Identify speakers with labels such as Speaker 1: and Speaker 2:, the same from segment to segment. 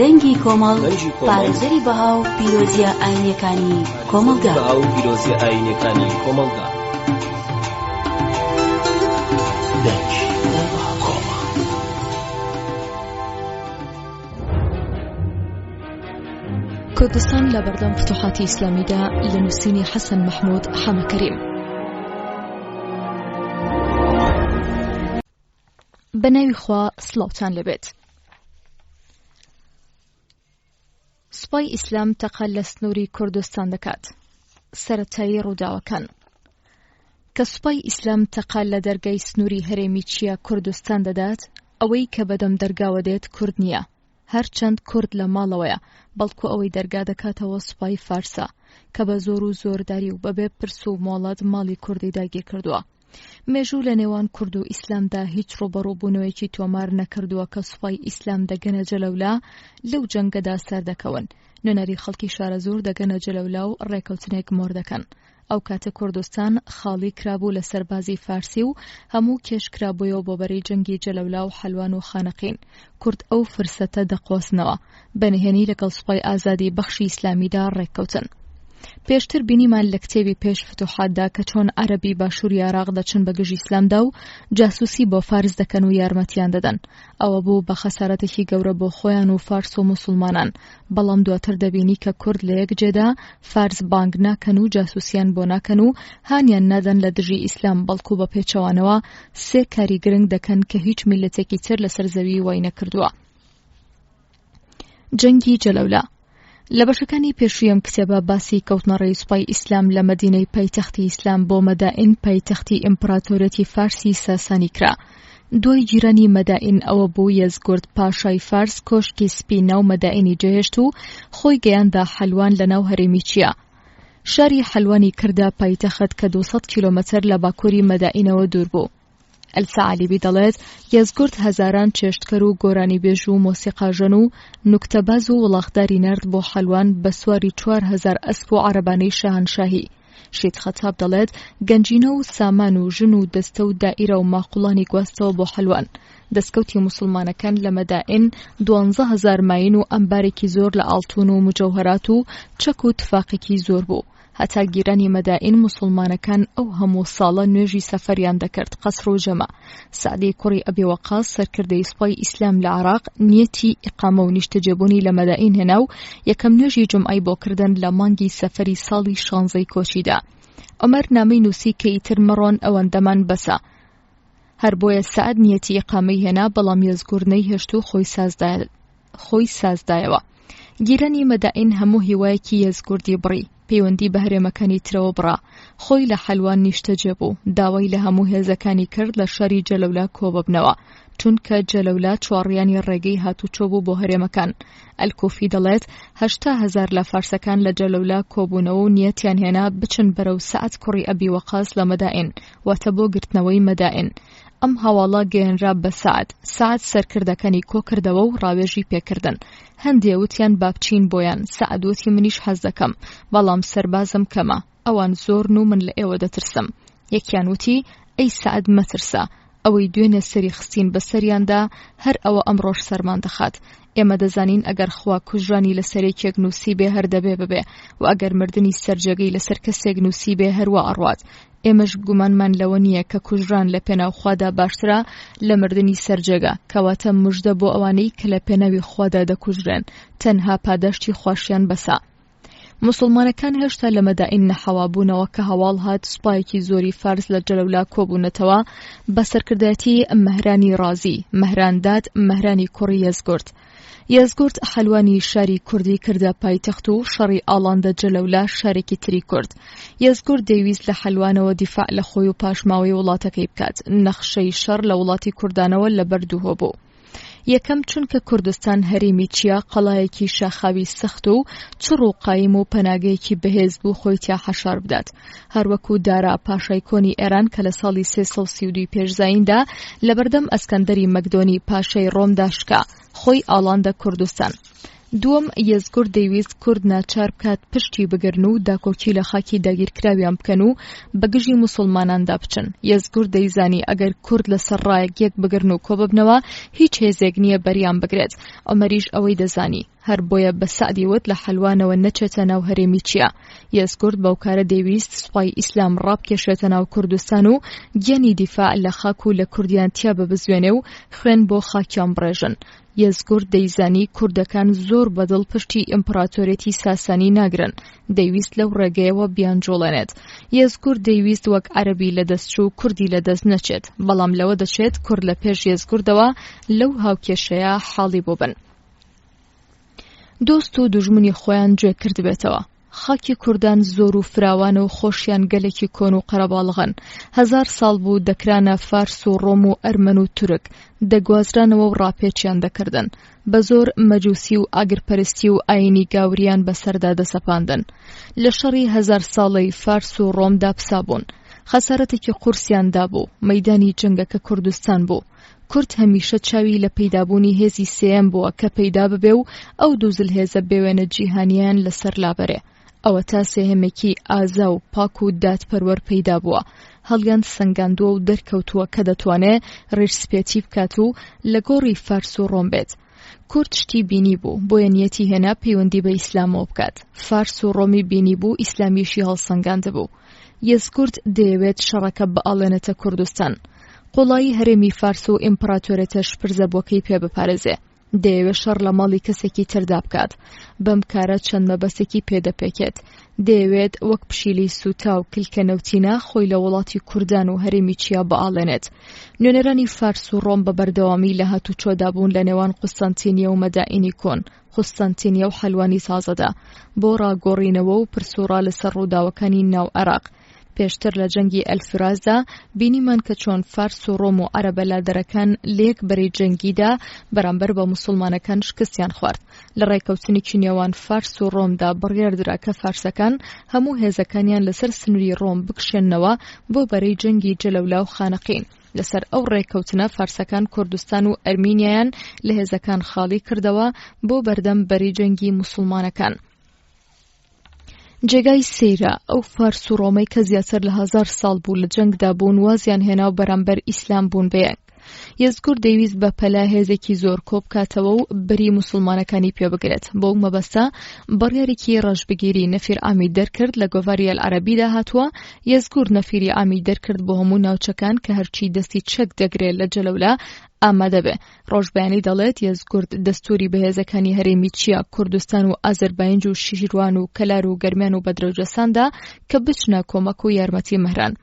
Speaker 1: دەنگی کۆمەڵ پارێزەری بەها و پیرۆزیە ئاینیەکانی کۆمەڵگا. بەها و پیرۆزیە ئاینیەکانی کۆمەڵگا.
Speaker 2: دەنگی کۆمەڵ.
Speaker 3: کوردستان لە بەردەم فتوحاتی ئیسلامیدا لە نووسینی حەسەن مەحموود حەمەکەریم. بە ناوی خوا سڵاوتان لێبێت. سوپای ئیسلام تەقە لە سنووری کوردستان دەکات. سەرەتایی ڕووداوەکان کە سوپای ئیسلام تەقە لە دەرگای سنووری هەرێمی چیا کوردستان دەدات، ئەوەی کە بەدەم دەرگاوە دێت کورد نییە، هەرچەند کورد لە ماڵەوەیە، بەڵکو ئەوەی دەرگا دەکاتەوە سوپای فارسە، کە بە زۆر و زۆرداری و بەبێ پرس و مۆڵەت ماڵی کوردی داگیر کردووە. مێژوو لە نێوان کورد و ئیسلامدا هیچ ڕووبەڕووبوونەوەیەکی تۆمار نەکردووە کە سوپای ئیسلام دەگەنە جەلەولا لەو جەنگەدا سەردەکەون. نوێنەری خەڵکی شارەزوور دەگەنە جەلەولا و ڕێکەوتنێک مۆر دەکەن. ئەو کاتە کوردستان خاڵی کرابوو لە سەربازی فارسی و هەموو کێش کرابوویەوە بۆ بەرەی جەنگی جەلەولا و حەلوان و خانەقین. کورد ئەو فرسەتە دەقۆزنەوە. بە نهێنی لەگەڵ سوپای ئازادی بەخشی ئیسلامیدا ڕێککەوتن. پێشتر بینیمان لە کتێبی پێش فتوحاتدا کە چۆن عەرەبی باشووری عێراق دەچن بە گژ ئیسلامدا و جاسوسی بۆ فارس دەکەن و یارمەتیان دەدەن. ئەوە بوو بە خەسارەتێکی گەورە بۆ خۆیان و فارس و موسوڵمانان. بەڵام دواتر دەبینی کە کورد لە یەک جێدا فارس بانگ ناکەن و جاسوسیان بۆ ناکەن و هانیان نادەن لە دژی ئیسلام بەڵکو بە پێچەوانەوە سێ کاری گرنگ دەکەن کە هیچ میللەتێکی تر لەسەر زەوی وای نەکردووە. جەنگی جەلەولا لە بەشەکانی پێشووی ئەم کتێبە باسی کەوتنەڕێی سوپای ئیسلام لە مەدینەی پایتەختی ئیسلام بۆ مەدائین پایتەختی ئیمپراتۆریەتی فارسی ساسانی کرا. دوای گیرانی مەدائین ئەوە بوو یەزگورد پاشای فارس کۆشکی سپی ناو مەدائینی جێهێشت و خۆی گەیاندە حەلوان لە ناو هەرێمی چیا. شاری حەلوانی کردە پایتەخت کە 200 کیلۆمەتر لە باکووری مەدائینەوە دوور بوو. ئەلسەعالیبی دەڵێت، یەزگورد هەزاران چێشتکەر و گۆرانیبێژ و مۆسیقاژەن و نوکتەباز و وڵاخداری نارد بۆ حەلوان بە سواری 4000 ئەسپ و عەرەبانەی شاهەنشاهی. شید خەتاب دەڵێت، گەنجینە و سامان و ژن و دەستە و دائیرە و ماقوڵانی گواستەوە بۆ حەلوان. دەستکەوتی موسڵمانەکان لە مەدائین 12000 ماین و ئەمبارێکی زۆر لە ئاڵتون و مجەوهەرات و چەک و تفاقێکی زۆر بوو. هەتا گیرانی مەدائین موسوڵمانەکان ئەو هەموو ساڵە نوێژی سەفەریان دەکرد قەسر و جەمە. سەعدی کوڕی ئەبی وەقاس سەرکردەی سوپای ئیسلام لە عێراق نیەتی ئیقامە و نیشتەجێبوونی لە مەدائین هێنا و یەکەم نوێژی جومعەی بۆ کردن لە مانگی سەفەری ساڵی شانزەی کۆچیدا. عومەر نامەی نووسی کە ئیتر مەڕۆن ئەوەندەمان بەسە. هەر بۆیە سەعد نیەتی ئیقامەی هێنا بەڵام یەزگورد نەیهێشت و خۆی خۆی سازدایەوە. گیرانی مەدائین هەموو هیوایەکی یەزگوردی بڕی، پەیوەندی بە هەرێمەکانی ترەوە بڕا، خۆی لە حەلوان نیشتەجێ بوو، داوای لە هەموو هێزەکانی کرد لە شاری جەلەولا کۆببنەوە، چونکە جەلەولا چواڕیانی ڕێگەی هاتوچۆ بوو بۆ هەرێمەکان. ئەلکوفی دەڵێت، 80,000 لە فارسەکان لە جەلەولا کۆبوونەوە و نیەتیان هێنا بچن بەرەو سەعد کوڕی ئەبی وەقاس لە مەدائین، واتە بۆ گرتنەوەی مەدائین. ئەم هەواڵە گەیەنرا بە سەعد. سەعد سەرکردەکانی کۆکردەوە و ڕاوێژی پێکردن. هەندێ وتیان با بچین بۆیان، سەعد وتی منیش حەز دەکەم، بەڵام سەربازم کەمە، ئەوان زۆرن و من لە ئێوە دەترسم. یەکیان وتی ئەی سەعد مەترسە، ئەوەی دوێنێ سەری خستین بە سەریاندا هەر ئەوە ئەمڕۆش سەرمان دەخات. ئێمە دەزانین ئەگەر خوا کوژرانی لەسەر یەکێک نووسیبێ هەر دەبێ ببێ و ئەگەر مردنی سەرجێگەی لەسەر کەسێک نووسیبێ هەر وا ئەڕوات. ئێمەش گومانمان لەوە نییە کە کوژران لە پێناو خوادا باشترە لە مردنی سەرجێگە، کەواتە مژدە بۆ ئەوانەی کە لە پێناوی خوادا دەکوژرێن، تەنها پاداشتی خواشیان بەسە. موسڵمانەکان هێشتا لە مەدائین نەحەوابوونەوە کە هەواڵ هات سوپایەکی زۆری فارس لە جەلەولا کۆبوونەتەوە بە سەرکردایەتی مەهرانی ڕازی، مەهران داد مەهرانی کوڕی یەزگورد. یەزگورد حەلوانی شاری کوردی کردە پایتەخت و شەڕی ئاڵاندە جەلەولا شارێکی تری کورد. یەزگورد دەیویست لە حەلوانەوە دیفاع لە خۆی و پاشماوەی وڵاتەکەی بکات. نەخشەی شەڕ لە وڵاتی کوردانەوە لەبەر دووهۆ بوو. یەکەم چونکە کوردستان هەرێمی چیا قەڵایەکی شاخاوی سەخت و چڕ و قایم و پەناگەیەکی بەهێز بوو خۆی تیا حەشار بدات. هەروەکو دارا پاشای کۆنی ئێران کە لە ساڵی 332 پێش زاییندا لەبەردەم ئەسکەندەری مەکدۆنی پاشای ڕۆمدا شکا، خۆی ئاڵاندە کوردستان. دووەم، یەزگورد دەیویست کورد ناچار بکات پشتی بگرن و داکۆکی لە خاکی داگیرکراویان بکەن و بە گژی موسوڵماناندا بچن. یەزگورد دەیزانی ئەگەر کورد لەسەر ڕایەک یەک بگرن و کۆببنەوە هیچ هێزێک نییە بەریان بگرێت. عومەریش ئەوەی دەزانی. هەر بۆیە بە سەعدی وت لە حەلوانەوە نەچێتە ناو هەرێمی چیا. یەزگورد بەو کارە دەیویست سوپای ئیسلام ڕابکێشێتە ناو کوردستان و گیانی دیفاع لە خاک و لە کوردیان تیا ببزوێنێ و خوێن بۆ خاکیان بڕێژن. یەزگورد دەیزانی کوردەکان زۆر بە دڵ پشتی ئیمپڕاتۆریەتی ساسانی ناگرن، دەیویست لەو ڕێگەیەوە بیانجوڵێنێت. یەزگورد دەیویست وەک عەرەبی لەدەست چوو کوردی لەدەست نەچێت، بەڵام لەوە دەچێت کورد لە پێش یەزگوردەوە لەو هاوکێشەیە حاڵی بووبن. دۆست و دوژمنی خۆیان جوێ کردبێتەوە. خاکی کوردان زۆر و فراوانە و خۆشیان گەلێکی کۆن و قەرەباڵغن. هەزار ساڵ بوو دەکرانە فارس و ڕۆم و ئەرمەن و تورک، دەگوازرانەوە و ڕاپێچیان دەکردن. بە زۆر مەجوسی و ئاگرپەرستی و ئایینی گاوریان بەسەردا دەسەپاندن. لە شەڕی هەزار ساڵەی فارس و ڕۆمدا پسابوون. خەسارەتێکی قورسیان دابوو. مەیدانی جەنگەکە کوردستان بوو. کورد هەمیشە چاوی لە پەیدابوونی هێزی سێیەم بووە کە پەیدا ببێ و ئەو دوو زلهێزە بێوێنە جیهانییەیان لەسەر لابەرێ. ئەوەتا سێهەمێکی ئازا و پاک و دادپەروەر پەیدا بووە، هەڵیان سەنگاندووە و دەرکەوتووە کە دەتوانێ ڕیش سپێتی بکات و لە گۆڕی فارس و ڕۆم بێت. کورد شتی بینیبوو، بۆیە نیەتی هێنا پەیوەندی بە ئیسلامەوە بکات. فارس و ڕۆمی بینیبوو، ئیسلامیشی هەڵسەنگاندبوو. یەزگورد دەیەوێت شەڕەکە بئاڵێنێتە کوردستان. قوڵایی هەرێمی فارس و ئیمپڕاتۆرێتە شپرزەبووەکەی پێ بپارێزێ. دەیەوێت شەڕ لە ماڵی کەسێکی تردا بکات. بەم کارە چەند مەبەستێکی پێ دەپێکێت. دەیەوێت وەک پشیلەی سووتاو کلکە نەوتینە خۆی لە وڵاتی کوردان و هەرێمی چیا بئاڵێنێت. نوێنەرانی فارس و ڕۆم بە بەردەوامی لە هاتوچۆدا بوون لە نێوان قوستەنتینیە و مەدائینی کۆن، قوستەنتینیە و حەلوانی تازەدا، بۆ ڕاگۆڕینەوە و پرسوڕا لەسەر ڕووداوەکانی ناو عێراق. پێشتر لە جەنگی ئەلفرازدا بینیمان کە چۆن فارس و ڕۆم و عەرەبە لادەرەکان لە یەک بەرەی جەنگیدا بەرامبەر بە موسڵمانەکان شکستیان خوارد. لە ڕێکەوتنێکی نێوان فارس و ڕۆمدا بڕیاردرا کە فارسەکان هەموو هێزەکانیان لەسەر سنووری ڕۆم بکشێننەوە بۆ بەرەی جەنگی جەلەولا و خانەقین. لەسەر ئەو ڕێکەوتنە فارسەکان کوردستان و ئەرمینیایان لە هێزەکان خاڵی کردەوە بۆ بەردەم بەرەی جەنگی موسڵمانەکان. جێگای سەیرە ئەو فارس و ڕۆمەی کە زیاتر لە هەزار ساڵ بوو لە جەنگدا بوون وازیان هێنا و بەرامبەر ئیسلام بوون بە یەک. یەزگورد دەیویست بە پەلە هێزێکی زۆر کۆ بکاتەوە و بەری موسڵمانەکانی پێ بگرێت. بەو مەبەستە بڕیارێکی ڕەشبگیری نەفیر عامی دەرکرد لە گۆڤاری ئەلعەرەبیدا هاتووە یەزگورد نەفیری عامی دەرکرد بۆ هەموو ناوچەکان کە هەرچی دەستی چەک دەگرێ لە جەلەولا ئامادە بێ. ڕۆژبەیانی دەڵێت یەزگورد دەستوری بەهێزەکانی هەرێمی چیا، کوردستان و ئازەرباینج و شیروان و کەلار و گەرمیان و بەدرە و جەساندا کە بچنە کۆمەک و یارمەتی مەهران.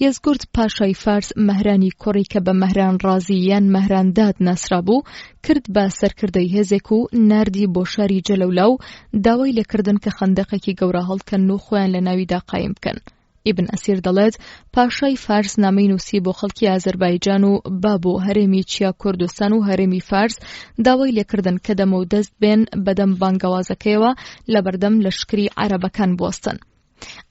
Speaker 3: یەزگورد پاشای فارس مەهرانی کوڕی کە بە مەهران ڕازی یان مەهران داد ناسرابوو کرد بە سەرکردەی هێزێک و ناردی بۆ شاری جەلەولا و داوای لێکردن کە خەندەقێکی گەورە هەڵکەن و خۆیان لە ناویدا قایم بکەن. ئیبن ئەسیر دەڵێت، پاشای فارس نامەی نووسی بۆ خەڵکی ئازەربایجان و باب و هەرێمی چیا کوردستان و هەرێمی فارس داوای لێکردن کە دەمەودەست بێن بەدەم بانگەوازەکەیەوە لەبەردەم لەشکری عەرەبەکان بوەستن.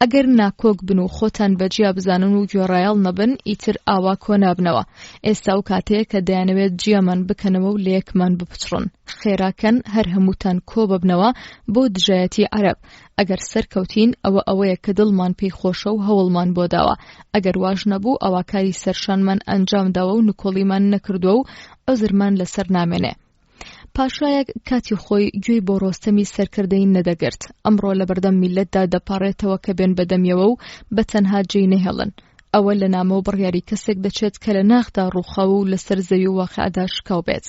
Speaker 3: ئەگەر ناکۆک بن و خۆتان بە جیا بزانن و گوێڕایەڵ نەبن ئیتر ئاوا کۆ نابنەوە. ئێستا ئەو کاتەیە کە دەیانەوێت جیامان بکەنەوە و لەیەکمان بپچڕن. خێراکەن هەر هەمووتان کۆ ببنەوە بۆ دژایەتی عەرەب. ئەگەر سەرکەوتین ئەوە ئەوەیە کە دڵمان پێی خۆشە و هەوڵمان بۆ داوە، ئەگەر واش نەبوو ئەوا کاری سەرشانمان ئەنجام داوە و نکۆڵیمان نەکردووە و عوزرمان لەسەر نامێنێ. پاشایەک کاتی خۆی گوێی بۆ ڕۆستەمی سەرکردەی نەدەگرت، ئەمڕۆ لەبەردەم میللەتدا دەپاڕێتەوە کە بێن بەدەمیەوە و بە تەنها جێی نەهێڵن. ئەوە لە نامە و بڕیاری کەسێک دەچێت کە لە ناخدا ڕووخاو و لەسەر زەوی و واقیعدا شکاو بێت.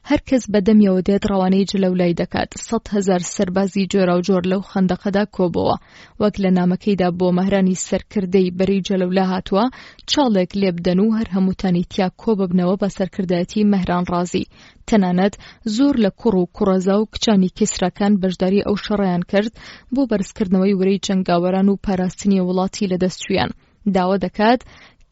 Speaker 3: هەر کەس بە دەمیەوە دێت ڕەوانەی جلەولای دەکات، 100,000 سەربازی جۆراوجۆر لەو خەندەقەدا کۆبۆوە. وەک لە نامەکەیدا بۆ مەهرانی سەرکردەی بەرەی جەلەولا هاتووە، چاڵێک لێبدەن و هەر هەمووتانی تیا کۆببنەوە بە سەرکردایەتی مەهران ڕازی. تەنانەت زۆر لە کوڕ و کوڕەزا و کچانی کیسراکان بەشداری ئەو شەڕەیان کرد بۆ بەرزکردنەوەی ورەی جەنگاوەران و پاراستنی وڵاتی لەدەستچوویان. داوا دەکات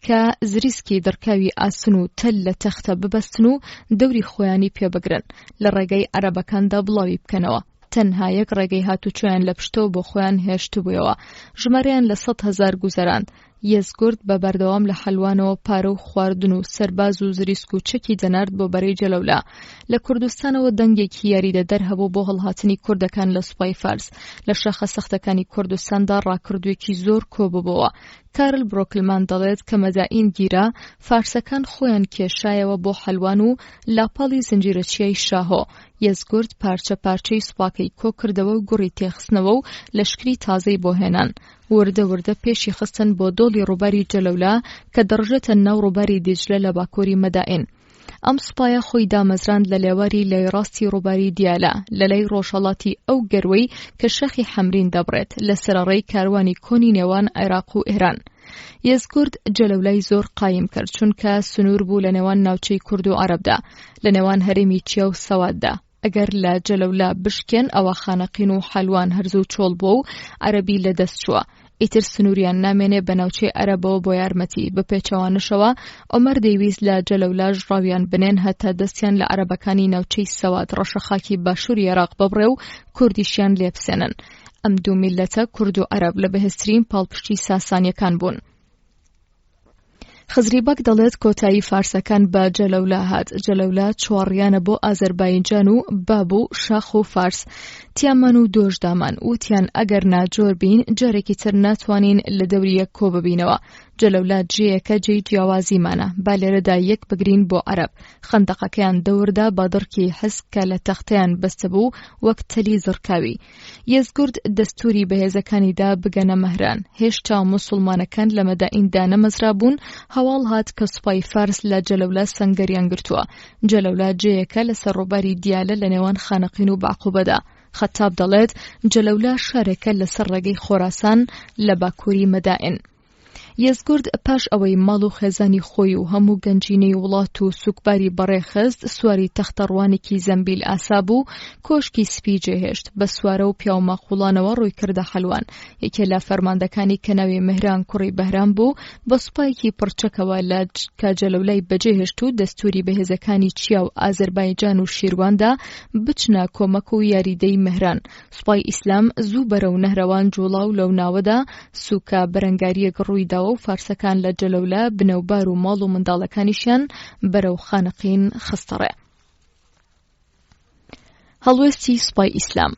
Speaker 3: کە زریسکی دڕکاوی ئاسن و تەل لە تەختە ببەستن و دەوری خۆیانی پێ بگرن، لە ڕێگەی عەرەبەکاندا بڵاوی بکەنەوە. تەنها یەک ڕێگەی هاتوچۆیان لە پشتەوە بۆ خۆیان هێشتبوویەوە. ژمارەیان لە 100,000 گوزەراند. یەزگورد بە بەردەوام لە حەلوانەوە پارە و خواردن و سەرباز و زریسک و چەکی دەنارد بۆ بەرەی جەلەولا. لە کوردستانەوە دەنگێکی یاریدەدەر هەبوو بۆ هەڵهاتنی کوردەکان لە سوپای فارس. لە شاخە سەختەکانی کوردستاندا ڕاکردووێکی زۆر کۆببۆوە. کارل برۆکلمان دەڵێت کە مەدائین گیرا، فارسەکان خۆیان کێشایەوە بۆ حەلوان و لاپاڵی زنجیرە چیای شاهۆ. یەزگورد پارچە پارچەی سوپاکەی کۆکردەوە و گوڕی تێخستنەوە و لەشکری تازەی بۆ هێنان. وردە وردە پێشی خستن بۆ دۆڵی ڕووباری جەلەولا کە دەڕژێتە ناو ڕووباری دیجلە لە باکووری مەدائین. ئەم سوپایە خۆی دامەزراند لە لێواری لای ڕاستی ڕووباری دیالە، لە لای ڕۆژهەڵاتی ئەو گەروەی کە شاخی حەمرین دەبڕێت، لە سەرەڕێی کاروانی کۆنی نێوان عێراق و ئێران. یەزگورد جەلەولای زۆر قایم کرد، چونکە سنوور بوو لە نێوان ناوچەی کورد و عەرەبدا، لە نێوان هەرێمی چیا و سەواددا. ئەگەر لە جەلەولا بشکێن ئەوا خانەقین و حەلوان هەر زوو چۆڵ بووە و عەرەبی لە دەست چووە. ئیتر سنووریان نامێنێ بە ناوچەی عەرەبەوە بۆ یارمەتی، بە پێچەوانەشەوە عومەر دەیویست لە جەلەولاش ڕاویان بنێن هەتا دەستیان لە عەرەبەکانی ناوچەی سەواد ڕەشەخاکی باشووری عێراق ببڕێ و کوردیشیان لێ بسێنن. ئەم دوو میللەتە کورد و عەرەب لە بەهێزترین پاڵپشتی ساسانیەکان بوون. خزری بەگ دەڵێت کۆتایی فارسەکان بە جەلەولا هات، جەلەولا چواڕیانە بۆ ئازەربایجان و باب و شاخ و فارس. تیامان و دۆش دامان، وتیان ئەگەر ناجۆر بین جارێکی تر ناتوانین لە دەوری یەک کۆ ببینەوە. جەلەولا جێیەکە جێی جیاوازیمانە، با لێرەدا یەک بگرین بۆ عەرەب. خەندەقەکەیان دەوردا بە دڕکی حسک کە لە تەختەیان بەستبوو وەک تەلی زڕکاوی. یەزگورد دەستووری بە هێزەکانی دا بگەنە مەهران. هێشتا موسوڵمانەکان لە مەدائین دانەمەزرابوون، هەواڵ هات کە سوپای فارس لە جەلەولا سەنگەریان گرتووە. جەلەولا جێیەکە لەسەر ڕووباری دیالە لە نێوان خانەقین و بەعقوبەدا. خەتاب دەڵێت، جەلەولا شارێکە لەسەر ڕێگەی خۆراسان لە باکووری مەدائین. یەزگورد پاش ئەوەی ماڵ و خێزانی خۆی و هەموو گەنجینەی وڵات و سوکباری بەڕێ خست، سواری تەختەڕوانێکی زەمبیل ئاسا بوو، کۆشکی سپی جێهێشت، بە سوارە و پیاوماقوڵانەوە ڕووی کردە حەلوان. یەکێ لە فەرماندەکانی کە ناوی مهران کوڕی بەهرام بوو، بە سوپایەکی پڕچەکەوە لە کاجەلەولای بەجێهێشت و دەستووری بە هێزەکانی چیا و ئازەربایجان و شیروان دا بچنە کۆمەک و یاریدەی مهران. سوپای ئیسلام زوو بەرەو نەهرەوان جووڵا و لەو ناوەدا سووکە بەرەنگارییەک ڕووی داوە و فارسەکان لە جەلەولا بنەوبار و ماڵ و منداڵەکانیشیان بەرەو خانەقین خستەڕێ. هەڵوێستی سوپای ئیسلام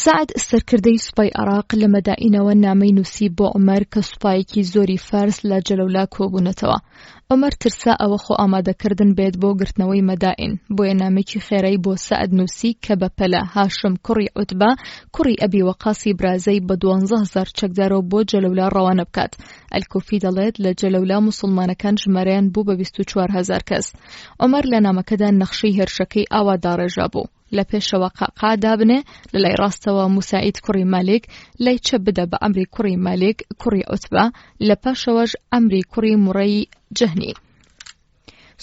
Speaker 3: سەعد سەرکردەی سوپای عێراق لە مەدائینەوە نامەی نووسی بۆ عومەر کە سوپایەکی زۆری فارس لە جەلەولا کۆبوونەتەوە. عومەر ترسا ئەوە خۆ ئامادەکردن بێت بۆ گرتنەوەی مەدائین، بۆیە نامەیەکی خێرای بۆ سەعد نووسی کە بە پەلە هاشم کوڕی عوتبە کوڕی ئەبی وەقاسی برازای بە 12,000 چەکدارەوە بۆ جەلەولا ڕەوانە بکات. ئەلکوفی دەڵێت لە جەلەولا موسڵمانەکان ژمارەیان بوو بە 24,000 کەس. عومەر لە نامەکەدا نەخشەی هێرشەکەی ئاوا داڕێژابوو. لە پێشەوە قەعقاع دابنێ، لە لای ڕاستەوە موساعید کوڕی مالیک، لای چەپ بدە بە عەمری کوڕی مالیک کوڕی عوتبە، لە پاشەوەش عەمری کوڕی موڕەی جەهنی.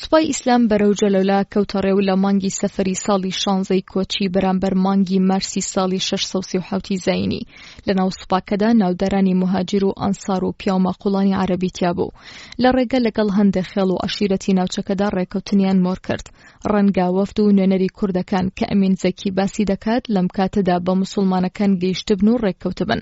Speaker 3: سوپای ئیسلام بەرەو جەلەولا کەوتە ڕێ و لە مانگی سەفەری ساڵی شانزەی کۆچی بەرامبەر مانگی مارسی ساڵی 637 زایینی لە ناو سوپاکەدا ناودارانی موهاجیر و ئەنسار و پیاوماقوڵانی عەرەبی تیا بوو. لە ڕێگە لەگەڵ هەندێ خێڵ و عەشیرەتی ناوچەکەدا ڕێکەوتنیان مۆر کرد. ڕەنگە وەفد و نوێنەری کوردەکان کە ئەمین زەکی باسی دەکات لەم کاتەدا بە موسوڵمانەکان گەیشتبن و ڕێککەوتبن.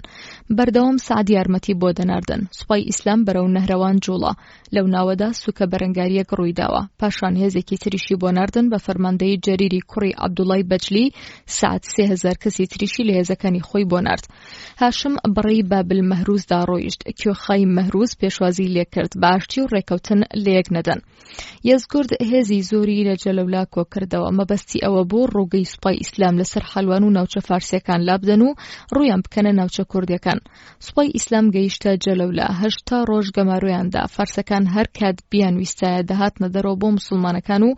Speaker 3: بەردەوام سەعد یارمەتی بۆ دەناردن. سوپای ئیسلام بەرەو نەهرەوان جووڵا. لەو ناوەدا سووکە بەرەنگارییەک ڕوویداوە. پاشان هێزێکی تریشی بۆ ناردن بە فەرماندەیی جەریری کوڕی عەبدوڵای بەجلی، سەعد 3000 کەسی تریشی لە هێزەکانی خۆی بۆ نارد. هاشم بەڕێی بابل مەهرووزدا ڕۆیشت. کوێخای مەهرووز پێشوازی لێکرد بە ئاشتی و ڕێکەوتن لەیەک نەدەن. یەزگورد هێزی زۆری لە جەلەولا کۆکردەوە، مەبەستی ئەوە بوو ڕووگەی سوپای ئیسلام لەسەر حەلوان و ناوچە فارسیەکان لابدەن و ڕوویان بکەنە ناوچە کوردیەکان. سوپای ئیسلام گەیشتە جەلەولا، 80 ڕۆژ گەمارۆیان دا، فارسەکان هەر کات بیانویستایە دەهاتنە دەرەوە بۆ موسڵمانەکان و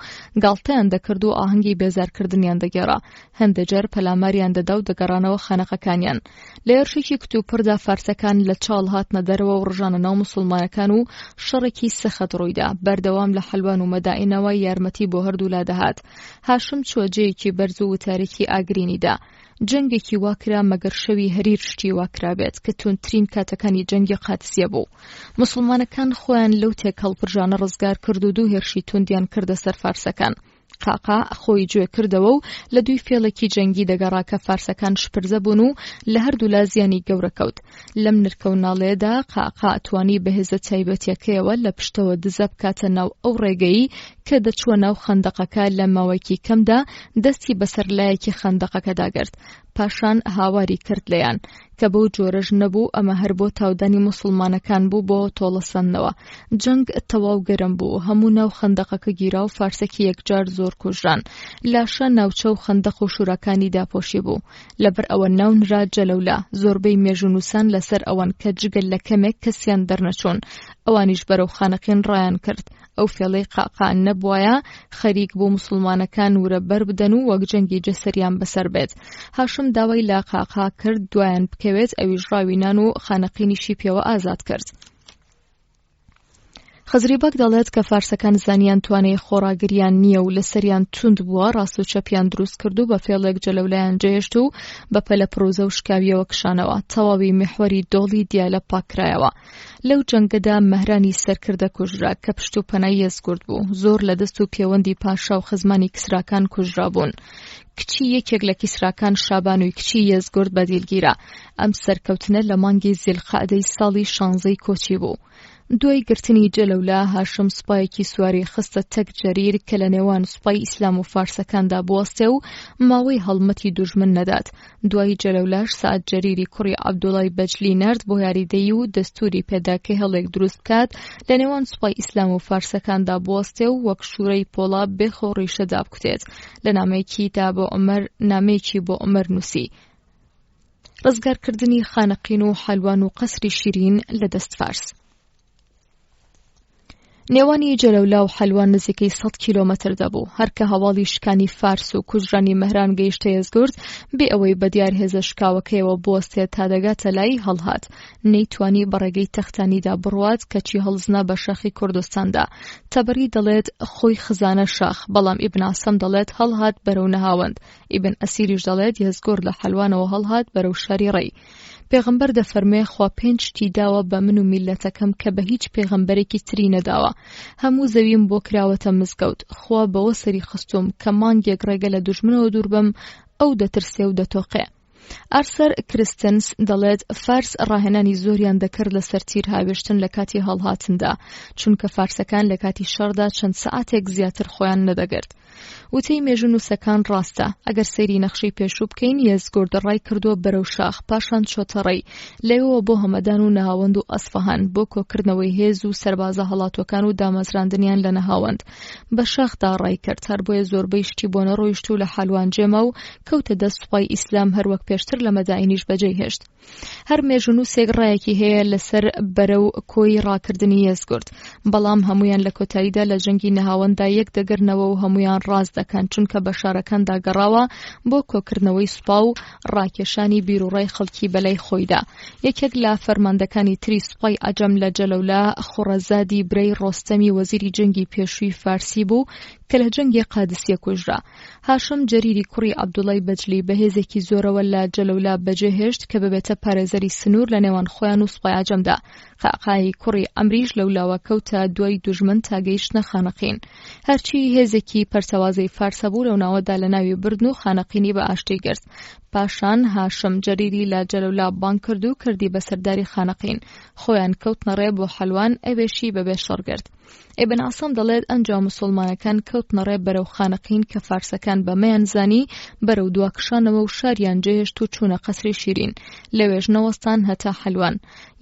Speaker 3: گاڵتەیان دەکرد و ئاهەنگی بێزارکردنیان دەگێڕا، هەندێ جار پەلاماریان دەدا و دەگەڕانەوە خانەقەکانیان. لە هێرشێکی کتوپڕدا فارسەکان لە چاڵ هاتنە دەرەوە و ڕژانە ناو موسڵمانەکان و شەڕێکی سەخت ڕوویدا. بەردەوام لە حەلوان و مەدائینەوە یارمەتی بۆ هەردوولا دەهات. هاشم چووە جێیەکی بەرز و وتارێکی ئاگرینی دا. جەنگێکی وا کرا مەگەر شەوی هەریر شتی وا کرابێت کە توندترین کاتەکانی جەنگی قادسیە بوو. موسڵمانەکان خۆیان لەو تێکهەڵپرژانە ڕزگار کرد و دوو هێرشی توندیان کردە سەر فارسەکان. قاقاع خۆی جوێ کردەوە و لە دووی فێڵێکی جەنگی دەگەڕا کە فارسەکان شپرزە بوون و لە هەردوولا زیانی گەورە کەوت. لەم نرکە و ناڵەیەدا قاقاع توانی بە هێزە تایبەتیەکەیەوە لە پشتەوە دزە بکاتە ناو ئەو ڕێگەی کە دەچووە ناو خەندەقەکە لە ماوەیەکی کەمدا دەستی بەسەر لایەکی خەندەقەکەدا گرت. پاشان هاواری کرد لێیان کە بەو جۆرەش نەبوو ئەمە هەر بۆ تاودانی موسڵمانەکان بوو بۆ تۆڵەسەندنەوە. جەنگ تەواو گەرم بوو، هەموو ناو خەندەقەکە گیرا و فارسەکی یەکجار زۆر کوژران. لاشە ناوچە و خەندەق و شوراکانی داپۆشیبوو. لەبەر ئەوە ناو نرا جەلەولا. زۆربەی مێژوونووسان لەسەر ئەوەن کە جگە لە کەمێک کەسیان دەرنەچوون. ئەوانیش بەرەو خانەقین ڕایان کرد. ئەو فێڵەی قاقا نەبوایە خەریک بوو موسڵمانەکان ورە بەر بدەن و وەک جەنگی جەسەریان بەسەر بێت. هاشم داوای لە قاقا کرد دوایان بکەوێت ئەویش ڕاوی نان و خانەقینیشی پێوە ئازاد کرد. خزری بەگ دەڵێت کە فارسەکان زانیان توانای خۆڕاگریان نییە و لەسەریان توند بووە ڕاست و چەپیان دروست کرد و بە فێڵێک جەلەولایان جێهێشت و بە پەلە پڕوزە و شکاویەوە کشانەوە تەواوی میحوەری دۆڵی دیالە پاککرایەوە. لەو جەنگەدا مەهرانی سەرکردە کوژرا کە پشت و پەنای یەزگورد بوو. زۆر لە دەست و پێوەندی پاشا و خزمانی کیسراکان کوژرابوون. کچی یەکێک لە کیسراکان شابانووی کچی یەزگورد بە دیل گیرا. ئەم سەرکەوتنە لە مانگی زیلقەعدەی ساڵی شانزەی کۆچی بوو. دوای گرتنی جەلەولا هاشم سوپایەکی سواری خستە تەک جەریر کە لە نێوان سوپای ئیسلام و فارسەکاندا بوەستێ و ماوەی هەڵمەتی دوژمن نەدات. دوای جەلەولاش سەعد جەریری کوڕی عەبدوڵای بەجلی نارد بۆ یاریدەی و دەستوری پێدا کە هێڵێک دروست بکات لە نێوان سوپای ئیسلام و فارسەکاندا بوەستێ و وەک شورەی پۆڵا بێخ و ڕیشە دابکوتێت. لە نامەیەکیدا بۆ عومەر نامەیەکی بۆ عومەر نووسی. ڕزگارکردنی خانەقین و حەلوان و قەسری شیرین لە دەست فارس. نێوانی جەلەولا و حەلوان نزیکەی 100 کیلۆمەتر دەبوو. هەر کە هەواڵی شکانی فارس و کوژرانی مەهران گەیشتە یەزگورد، بێ ئەوەی بە دیار هێزە شکاوەکەیەوە بوەستێت تا دەگاتە لای هەڵهات. نەیتوانی بە ڕێگەی تەختانیدا بڕوات، کەچی هەڵزنا بە شاخی کوردستاندا. تەبەری دەڵێت خۆی خزانە شاخ، بەڵام ئیبن عەسەم دەڵێت هەڵهات بەرەو نەهاوەند. ئیبن ئەسیریش دەڵێت یەزگورد لە حەلوانەوە هەڵهات بەرەو شاری ڕەی. پێغەمبەر دەفەرموێ خوا پێنج شتی داوە بە من و میللەتەکەم کە بە هیچ پێغەمبەرێکی تری نەداوە هەموو زەویم بۆ کراوەتە مزگەوت خوا بەوە سەری خستووم کە مانگێک ڕێگە لە دوژمنەوە دوور بم ئەو دەترسێ و دەتۆقێ ئارسەر کریستنس دەڵێت فارس ڕاهێنانی زۆریان دەکرد لەسەر تیر هاوێشتن لە کاتی هەڵهاتندا چونکە فارسەکان لە کاتی شەڕدا چەند سەعاتێک زیاتر خۆیان نەدەگرت وتەی مێژوونووسەکان ڕاستە. ئەگەر سەیری نەخشەی پێشوو بکەین، یەزگورد ڕای کردووە بەرەو شاخ، پاشان چۆتە ڕێی، لەوێوە بۆ هەمەدان و نەهاوەند و ئەسفەهان، بۆ کۆکردنەوەی هێز و سەربازە هەڵاتووەکان و دامەزراندنیان لە نەهاوەند. بە شاخدا ڕای کرد، هەر بۆیە زۆربەی شتی بۆ نەڕۆیشت و لە حالوان جێما و کەوتە دەست سوپای ئیسلام هەروەک پێشتر لە مەدائینیش بەجێی هێشت. هەر مێژوونووسێک ڕایەکی هەیە لەسەر بەرەو کۆی ڕاکردنی یەزگورد، بەڵام هەموویان لە کۆتاییدا لە جەنگی نەهاوەنددا یەک دەگرنەوە و هەموویان ڕاست دەکەن چونکە بە شارەکاندا گەڕاوە بۆ کۆکردنەوەی سوپا و ڕاکێشانی بیروڕای خەڵکی بەلای خۆیدا. یەکێک لە فەرماندەکانی تری سوپای عەجەم لە جەلەولا خوڕەزادی برای ڕۆستەمی وەزیری جەنگی پێشووی فارسی بوو کە لە جەنگی قادسیە کوژرا. هاشم جەریری کوڕی عەبدوڵای بەجلی بە هێزێکی زۆرەوە لە جەلەولا بەجێ هێشت کە ببێتە پارێزەری سنوور لە نێوان خۆیان و سوپای عەجەمدا. قەعقاعی کوڕی عەمریش لەولاوە کەوتە دوای دوژمن تا گەیشتنە خانەقین. هەرچی هێزێکی پەرتەوازەی فارس هەبوو لەو ناوەدا لەناوی بردن و خانەقینی بە ئاشتی گرت. پاشان هاشم جەریری لە جەلەولا بانگ کرد و کردی بە سەرداری خانەقین. خۆیان کەوتنە ڕێ بۆ حەلوان ئەوێشی بەبێ شەڕ گرت. ئیبن عەسەم دەڵێت ئەنجا موسوڵمانەکان کەوتنە ڕێ بەرەو خانەقین کە فارسەکان بەمەیان زانی بەرەو دوا کشانەوە و شاریان جێهێشت و چوونە قەسری شیرین لەوێش نەوەستان هەتا حەلوان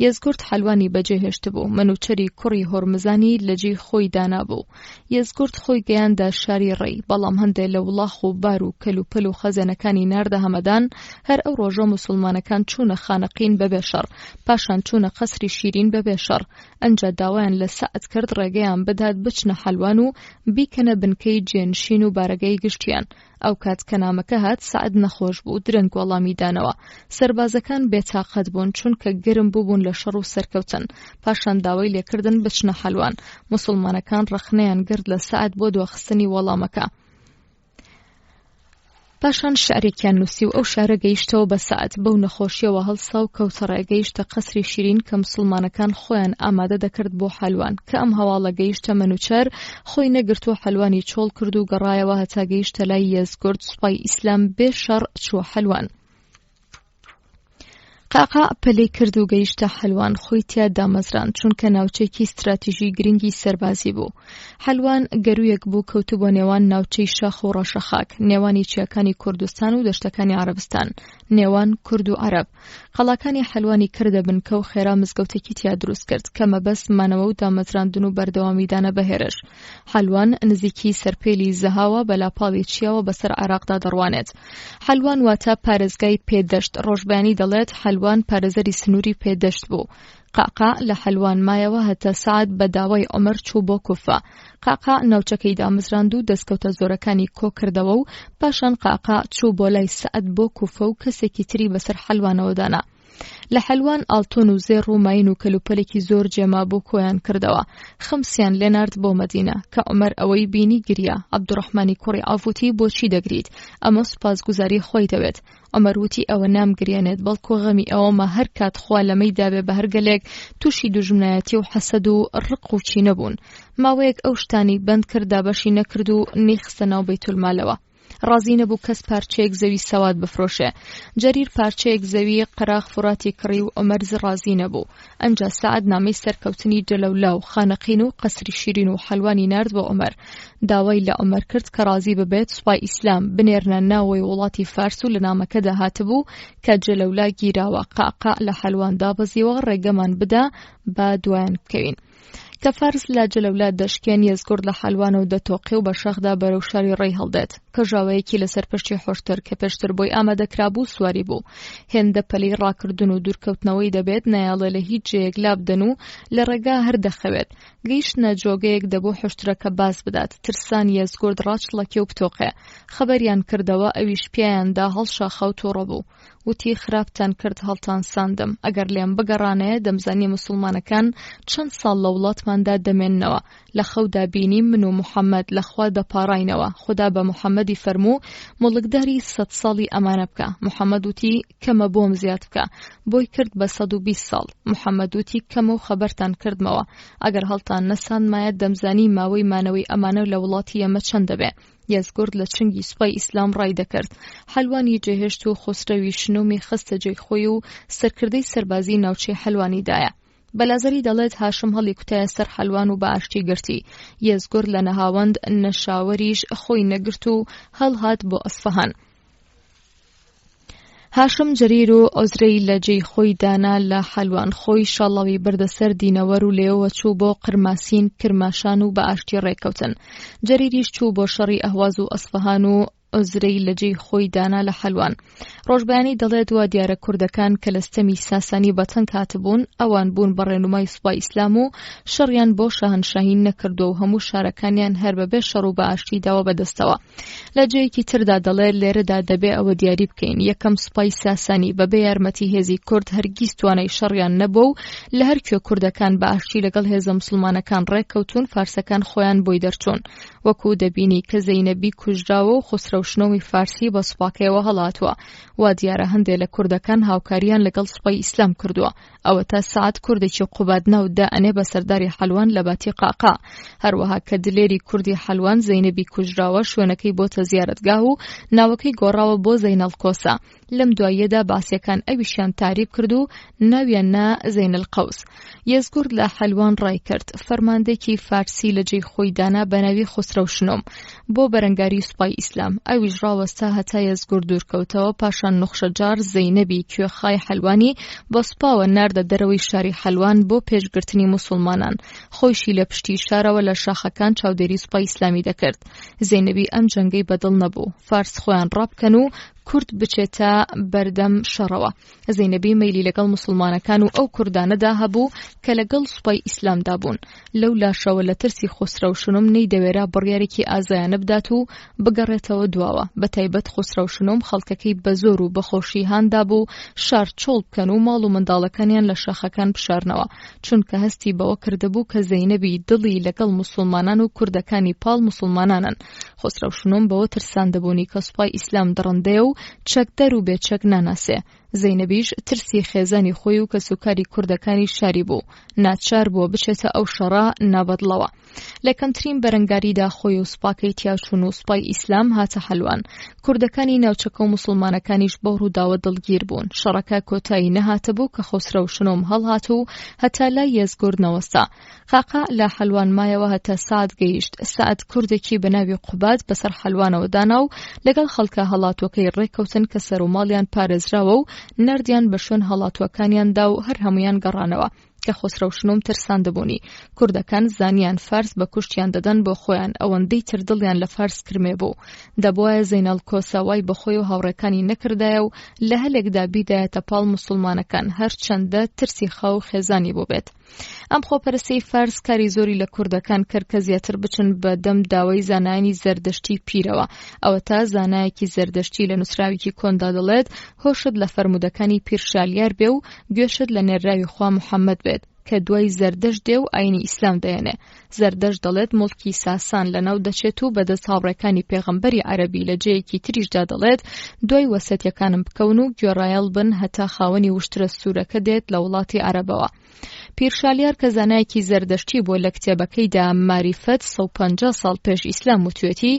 Speaker 3: یەزگورد حەلوانی بەجێهێشتبوو مەنوچەری کوڕی هۆرمزانی لە جێی خۆی دانابوو یەزگورد خۆی گەیاندە شاری ڕێی بەڵام هەندێ لە وڵاخ و بار و کەلوپەل و خەزێنەکانی ناردە هەمەدان هەر ئەو ڕۆژە موسوڵمانەکان چوونە خانەقین بەبێ شەڕ پاشان چوونە قەسری شیرین بەبێ شەڕ ئەنجا داوایان لە سەعد کرد ڕێگەیان بدات بچنە حەلوان و بیکەنە بنکەی جێنشین و بارەگای گشتیان. ئەوکات کە نامەکە هات سەعد نەخۆش بوو، درەنگ وەڵامی دانەوە. سەربازەکان بێتاقەت بوون، چونکە گەرم بووبوون لە شەڕ و سەرکەوتن. پاشان داوای لێکردن بچنە حەلوان. موسڵمانەکان ڕەخنەیان گرت لە سەعد بۆ دواخستنی وەڵامەکە. پاشان شعرێکیان نووسی و ئەو شعرە گەیشتەوە بە سەعد، بەو نەخۆشیەوە هەڵسا و کەوتە ڕێ، گەیشتە قەسری شیرین کە موسڵمانەکان خۆیان ئامادە دەکرد بۆ حەلوان، کە ئەم هەواڵە گەیشتە مەنوچەر، خۆی نەگرت و حەلوانی چۆڵ کرد و گەڕایەوە هەتا گەیشتە لای یەزگورد، سوپای ئیسلام بێ شەڕ چووە حەلوان. قەعقاع پەلەی کرد و گەیشتە حەلوان، خۆی تیا دامەزراند، چونکە ناوچەیەکی ستراتیژی گرنگی سەربازی بوو. حەلوان گەروویەک بوو کەوتبووە نێوان ناوچەی شاخ و ڕەشەخاک، نێوانی چیاکانی کوردستان و دەشتەکانی عەرەبستان، نێوان کورد و عەرەب. قەڵاکانی حەلوانی کردە بنکە و خێرا مزگەوتێکی تیا دروست کرد، کە مەبەست مانەوە و دامەزراندن و بەردەوامیدانە بە هێرش. حەلوان نزیکی سەرپێلی زەهاوە بە لاپاڵی چیاوە بەسەر عێراقدا دەڕوانێت. حەلوان واتە پارێزگای پێدەشت، ڕۆژبەیانی دەڵێت حەلوان پارێزەری سنووری پێدەشت بوو. قەعقاع لە حەلوان مایەوە هەتا سەعد بە داوای عومەر چوو بۆ کوفە. قەعقاع ناوچەکەی دامەزراند و دەستکەوتە زۆرەکانی کۆ کردەوە و پاشان قەعقاع چوو بۆ لای سەعد بۆ کوفە و کەسێکی تری بەسەر حەلوانەوە دانا. لە حەلوان ئاڵتون و زێڕ و ماین و کەلوپەلێکی زۆر جێمابوو کۆیان کردەوە. خمسیان لێ نارد بۆ مەدینە. کە عومەر ئەوەی بینی گریا. عەبدوڕەحمانی کوڕی عەوف وتی بۆچی دەگریت؟ ئەمە سوپاسگوزاری خوای دەوێت. عومەر وتی ئەوە نامگریەنێت بەڵکو غەمی ئەوەمە هەر کات خوا لەمەی دابێ بە هەر گەلێک تووشی دوژمنایەتی و حەسەد و ڕق و کینە بوون. ماوەیەک ئەو شتانەی بەند کرد دابەشی نەکرد و نەیخستە ناو بەیتولمالەوە. ڕازی نەبوو کەس پارچەیەک زەوی سەواد بفرۆشێ. جەریر پارچەیەک زەوی قەراغ فوراتی کڕی و عومەر ڕازی نەبوو. ئەنجا سەعد نامەی سەرکەوتنی جەلەولا و خانەقین و قەسری شیرین و حەلوانی نارد بۆ عومەر. داوای لە عومەر کرد کە ڕازی ببێت سوپای ئیسلام بنێرنە ناوەوەی وڵاتی فارس و لە نامەکەدا هاتبوو کە جەلەولا گیراوە، قەعقاع لە حەلوان دابەزیوە، ڕێگەمان بدە با دوایان بکەوین. کە فارس لە جەلەولا دەشکێن، یەزگورد لە حەلوانەوە دەتۆقێ و بە شاخدا بەرەو شاری ڕێی هەڵدێت. کەژاوەیەکی لەسەر پشتی حوشتر کە پێشتر بۆی ئامادە کرابوو سواری بوو. هێندە پەلەی ڕاکردن و دوورکەوتنەوەی دەبێت نایەڵێ لە هیچ جێیەک لابدەن و لە ڕێگا هەر دەخەوێت. گەیشتنە جۆگەیەک دەبوو حوشترەکە باز بدات. ترسان یەزگورد ڕاچڵەکێ و بتۆقێ. خەبەریان کردەوە ئەویش پیایاندا هەڵشاخا و تووڕە بوو. وتی خراپتان کرد هەڵتان ساندم ئەگەر لێم بگەڕانەیە دەمزانی موسڵمانەکان چەند ساڵ لە وڵاتماندا دەمێننەوە لە خەودا بینیم من و محەممەد لە خوا دەپاڕاینەوە خودا بە محەممەدی فەرموو موڵکداری سەد ساڵی ئەمانە بکە محەممەد وتی کەمە بۆم زیاد بکە بۆی کرد بە 120 ساڵ محەممەد وتی کەمە و خەبەرتان کردمەوە ئەگەر هەڵتان نەساندمایە دەمزانی ماوەی مانەوەی ئەمانە لە وڵاتی ئێمە چەند دەبێ یەزگورد لە چنگی سوپای ئیسلام ڕای دەکرد. حەلوانی جێهێشت و خوسرەوی شنومی خستە جێی خۆی و سەرکردەی سەربازی ناوچەی حەلوانی دایە. بەلازەری دەڵێت هاشم هەڵی کوتایە سەر حەلوان و بە ئاشتی گرتی. یەزگورد لە نەهاوەند نەشاوەریش خۆی نەگرت و هەڵهات بۆ ئەسفەهان. هاشم جەریر و عوزرەی لە جێی خۆی دانا لە حەلوان خۆی شاڵاوی بردە سەر دینەوەر و لێوە چوو بۆ قرماسین کرماشان و بە ئاشتی ڕێککەوتن جەریریش چوو بۆ شەڕی ئەهواز و ئەسفەهان و عوزرەی لە جێی خۆی دانا لە حەلوان ڕۆژبەیانی دەڵێت وا دیارە کوردەکان کە لە ستەمی ساسانی بەتەنگ هاتبوون ئەوان بوون بە ڕێنومای سوپای ئیسلام و شەڕیان بۆ شاهنشاهی نەکردووە و هەموو شارەکانیان هەر بەبێ شەڕ و بە ئاشتی داوە بەدەستەوە لە جێیەکی تردا دەڵێت لێرەدا دەبێ ئەوە دیاری بکەین یەکەم سوپای ساسانی بەبێ یارمەتی هێزی کورد هەرگیز توانای شەڕیان نەبوو و لە هەر کوێ کوردەکان بە ئاشتی لەگەڵ هێزە موسڵمانەکان ڕێککەوتوون فارسەکان خۆیان بۆی دەرچوون وەکو دەبینی کە زەینەبی کوژراوە و خوسرەو شنۆمی فارسی بە سوپاکەیەوە هەڵاتووە وا دیارە هەندێ لە کوردەکان هاوکاریان لەگەڵ سوپای ئیسلام کردووە ئەوەتا سەعد کوردێکی قوباد ناو دائەنێ بە سەرداری حەلوان لە باتی قاقا هەروەها کە دلێری کوردی حەلوان زەینەبی کوژراوە شوێنەکەی بۆتە زیارەتگاه و ناوەکەی گۆڕاوە بۆ زەینەڵ کۆسە لەم دواییەدا باسیەکان ئەویشیان تاریب کرد و ناویان نا زەینەل قەوس یەزگورد لە حەلوان ڕای کرد فەرماندێکی فارسی لە جێی خۆی دانا بە ناوی خوسرەو شنۆم بۆ بەرەنگاری سوپای ئیسلام، ئەویش ڕاوەستا هەتا یەزگورد دوورکەوتەوە، پاشان نوخشەجار زەینەبی کوێخای حەلوانی بە سوپاوە ناردە دەرەوەی شاری حەلوان بۆ پێشگرتنی موسوڵمانان، خۆیشی لە پشتی شارەوە لە شاخەکان چاودێری سوپای ئیسلامی دەکرد. زەینەبی ئەم جەنگەی بەدڵ نەبوو، فارس خۆیان ڕابکەن و. کورد بچێتە بەردەم شەڕەوە. زەینەبی مەیلی لەگەڵ موسڵمانەکان و ئەو کوردانەدا هەبوو کە لەگەڵ سوپای ئیسلامدا بوون. لەو لاشەوە لە ترسی خوسرەو شنوم نەیدەوێرا بڕیارێکی ئازایانە بدات و بگەڕێتەوە دواوە، بە تایبەت خوسرەو شنوم خەڵکەکەی بە زۆر و بە خۆشی هان دابوو شار چۆڵ بکەن و ماڵ و منداڵەکانیان لە شاخەکان بشارنەوە، چونکە هەستی بەوە کردبوو کە زەینەبی دڵی لەگەڵ موسڵمانان و کوردەکانی پاڵ موسڵمانانن. خوسرەو شنوم بەوە ترساندبوونی کە سوپای ئیسلام دڕندەیە و چەکدار و بێ چەک ناناسێ. زەینەبیش ترسی خێزانی خۆی و کەسوکاری کوردەکانی شاری بوو، ناچار بووە بچێتە ئەو شەڕە نابەدڵەوە. لە کەمترین بەرەنگاریدا خۆی و سوپاکەی تیاچوون و سوپای ئیسلام هاتە حەلوان. کوردەکانی ناوچەکە و موسڵمانەکانیش بەو ڕووداوە دڵگیر بوون. شەڕەکە کۆتایی نەهاتبوو کە خۆسرەو شنۆم هەڵهات و هەتا لای یەزگورد نەوەستا. قاقا لە حەلوان مایەوە هەتا سەعد گەیشت. سەعد کوردێکی بە ناوی قوباد بەسەر حەلوانەوە دانا و لەگەڵ خەڵکە هەڵاتووەکەی ڕێککەوتن کە سەر و ماڵیان پارێزراوە و ناردیان بە شوێن هەڵاتووەکانیاندا و هەر هەموویان گەڕانەوە کە خۆسرەو شنوم ترساندبوونی. کوردەکان زانیان فارس بە کوشتیان دەدەن بۆ خۆیان ئەوەندەی تر دڵیان لە فارس کرمێ بوو. دەبوایە زەینەڵ کۆسە وای بە خۆی و هاوڕێکانی نەکردایە و لە هەلێکدا بیدایەتە پاڵ موسوڵمانەکان هەرچەندە ترسی خاو و خێزانی بووبێت. ئەم خۆپەرستیەی فارس کاری زۆری لە کوردەکان کرد کە زیاتر بچن بە دەم داوای زانایانی زەردەشتی پیرەوە. ئەوەتا زانایەکی زەردەشتی لە نووسراوێکی کۆندا دەڵێت هۆشت لە فەرموودەکانی پیر شالیار بێ و گوێشت لە نێرراوی خوا محەممەد بێت کە دوای زەردەشت دێ و ئاینی ئیسلام دەێنێ. زەردەشت دەڵێت موڵکی ساسان لەناو دەچێت و بەدەست هاوڕێکانی پێغەمبەری عەرەبی لە جێیەکی تریشدا دەڵێت دوای وەسێتیەکانم بکەون و گوێڕایەڵ بن هەتا خاوەنی وشترە سوورەکە دێت لە وڵاتی عەرەبەوە. پیر شالیار کە زانایەکی زەردەشتی بووە لە کتێبەکەیدا ماریفەت 150 ساڵ پێش ئیسلام وتوێتی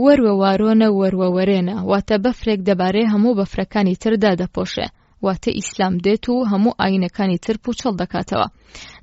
Speaker 3: وەروە وارۆنە وەروە وەرێنە واتە بەفرێک دەبارێ هەموو بەفرەکانی تر دادەپۆشێ واتە ئیسلام دێت و هەموو ئاینەکانی تر پوچەڵ دەکاتەوە.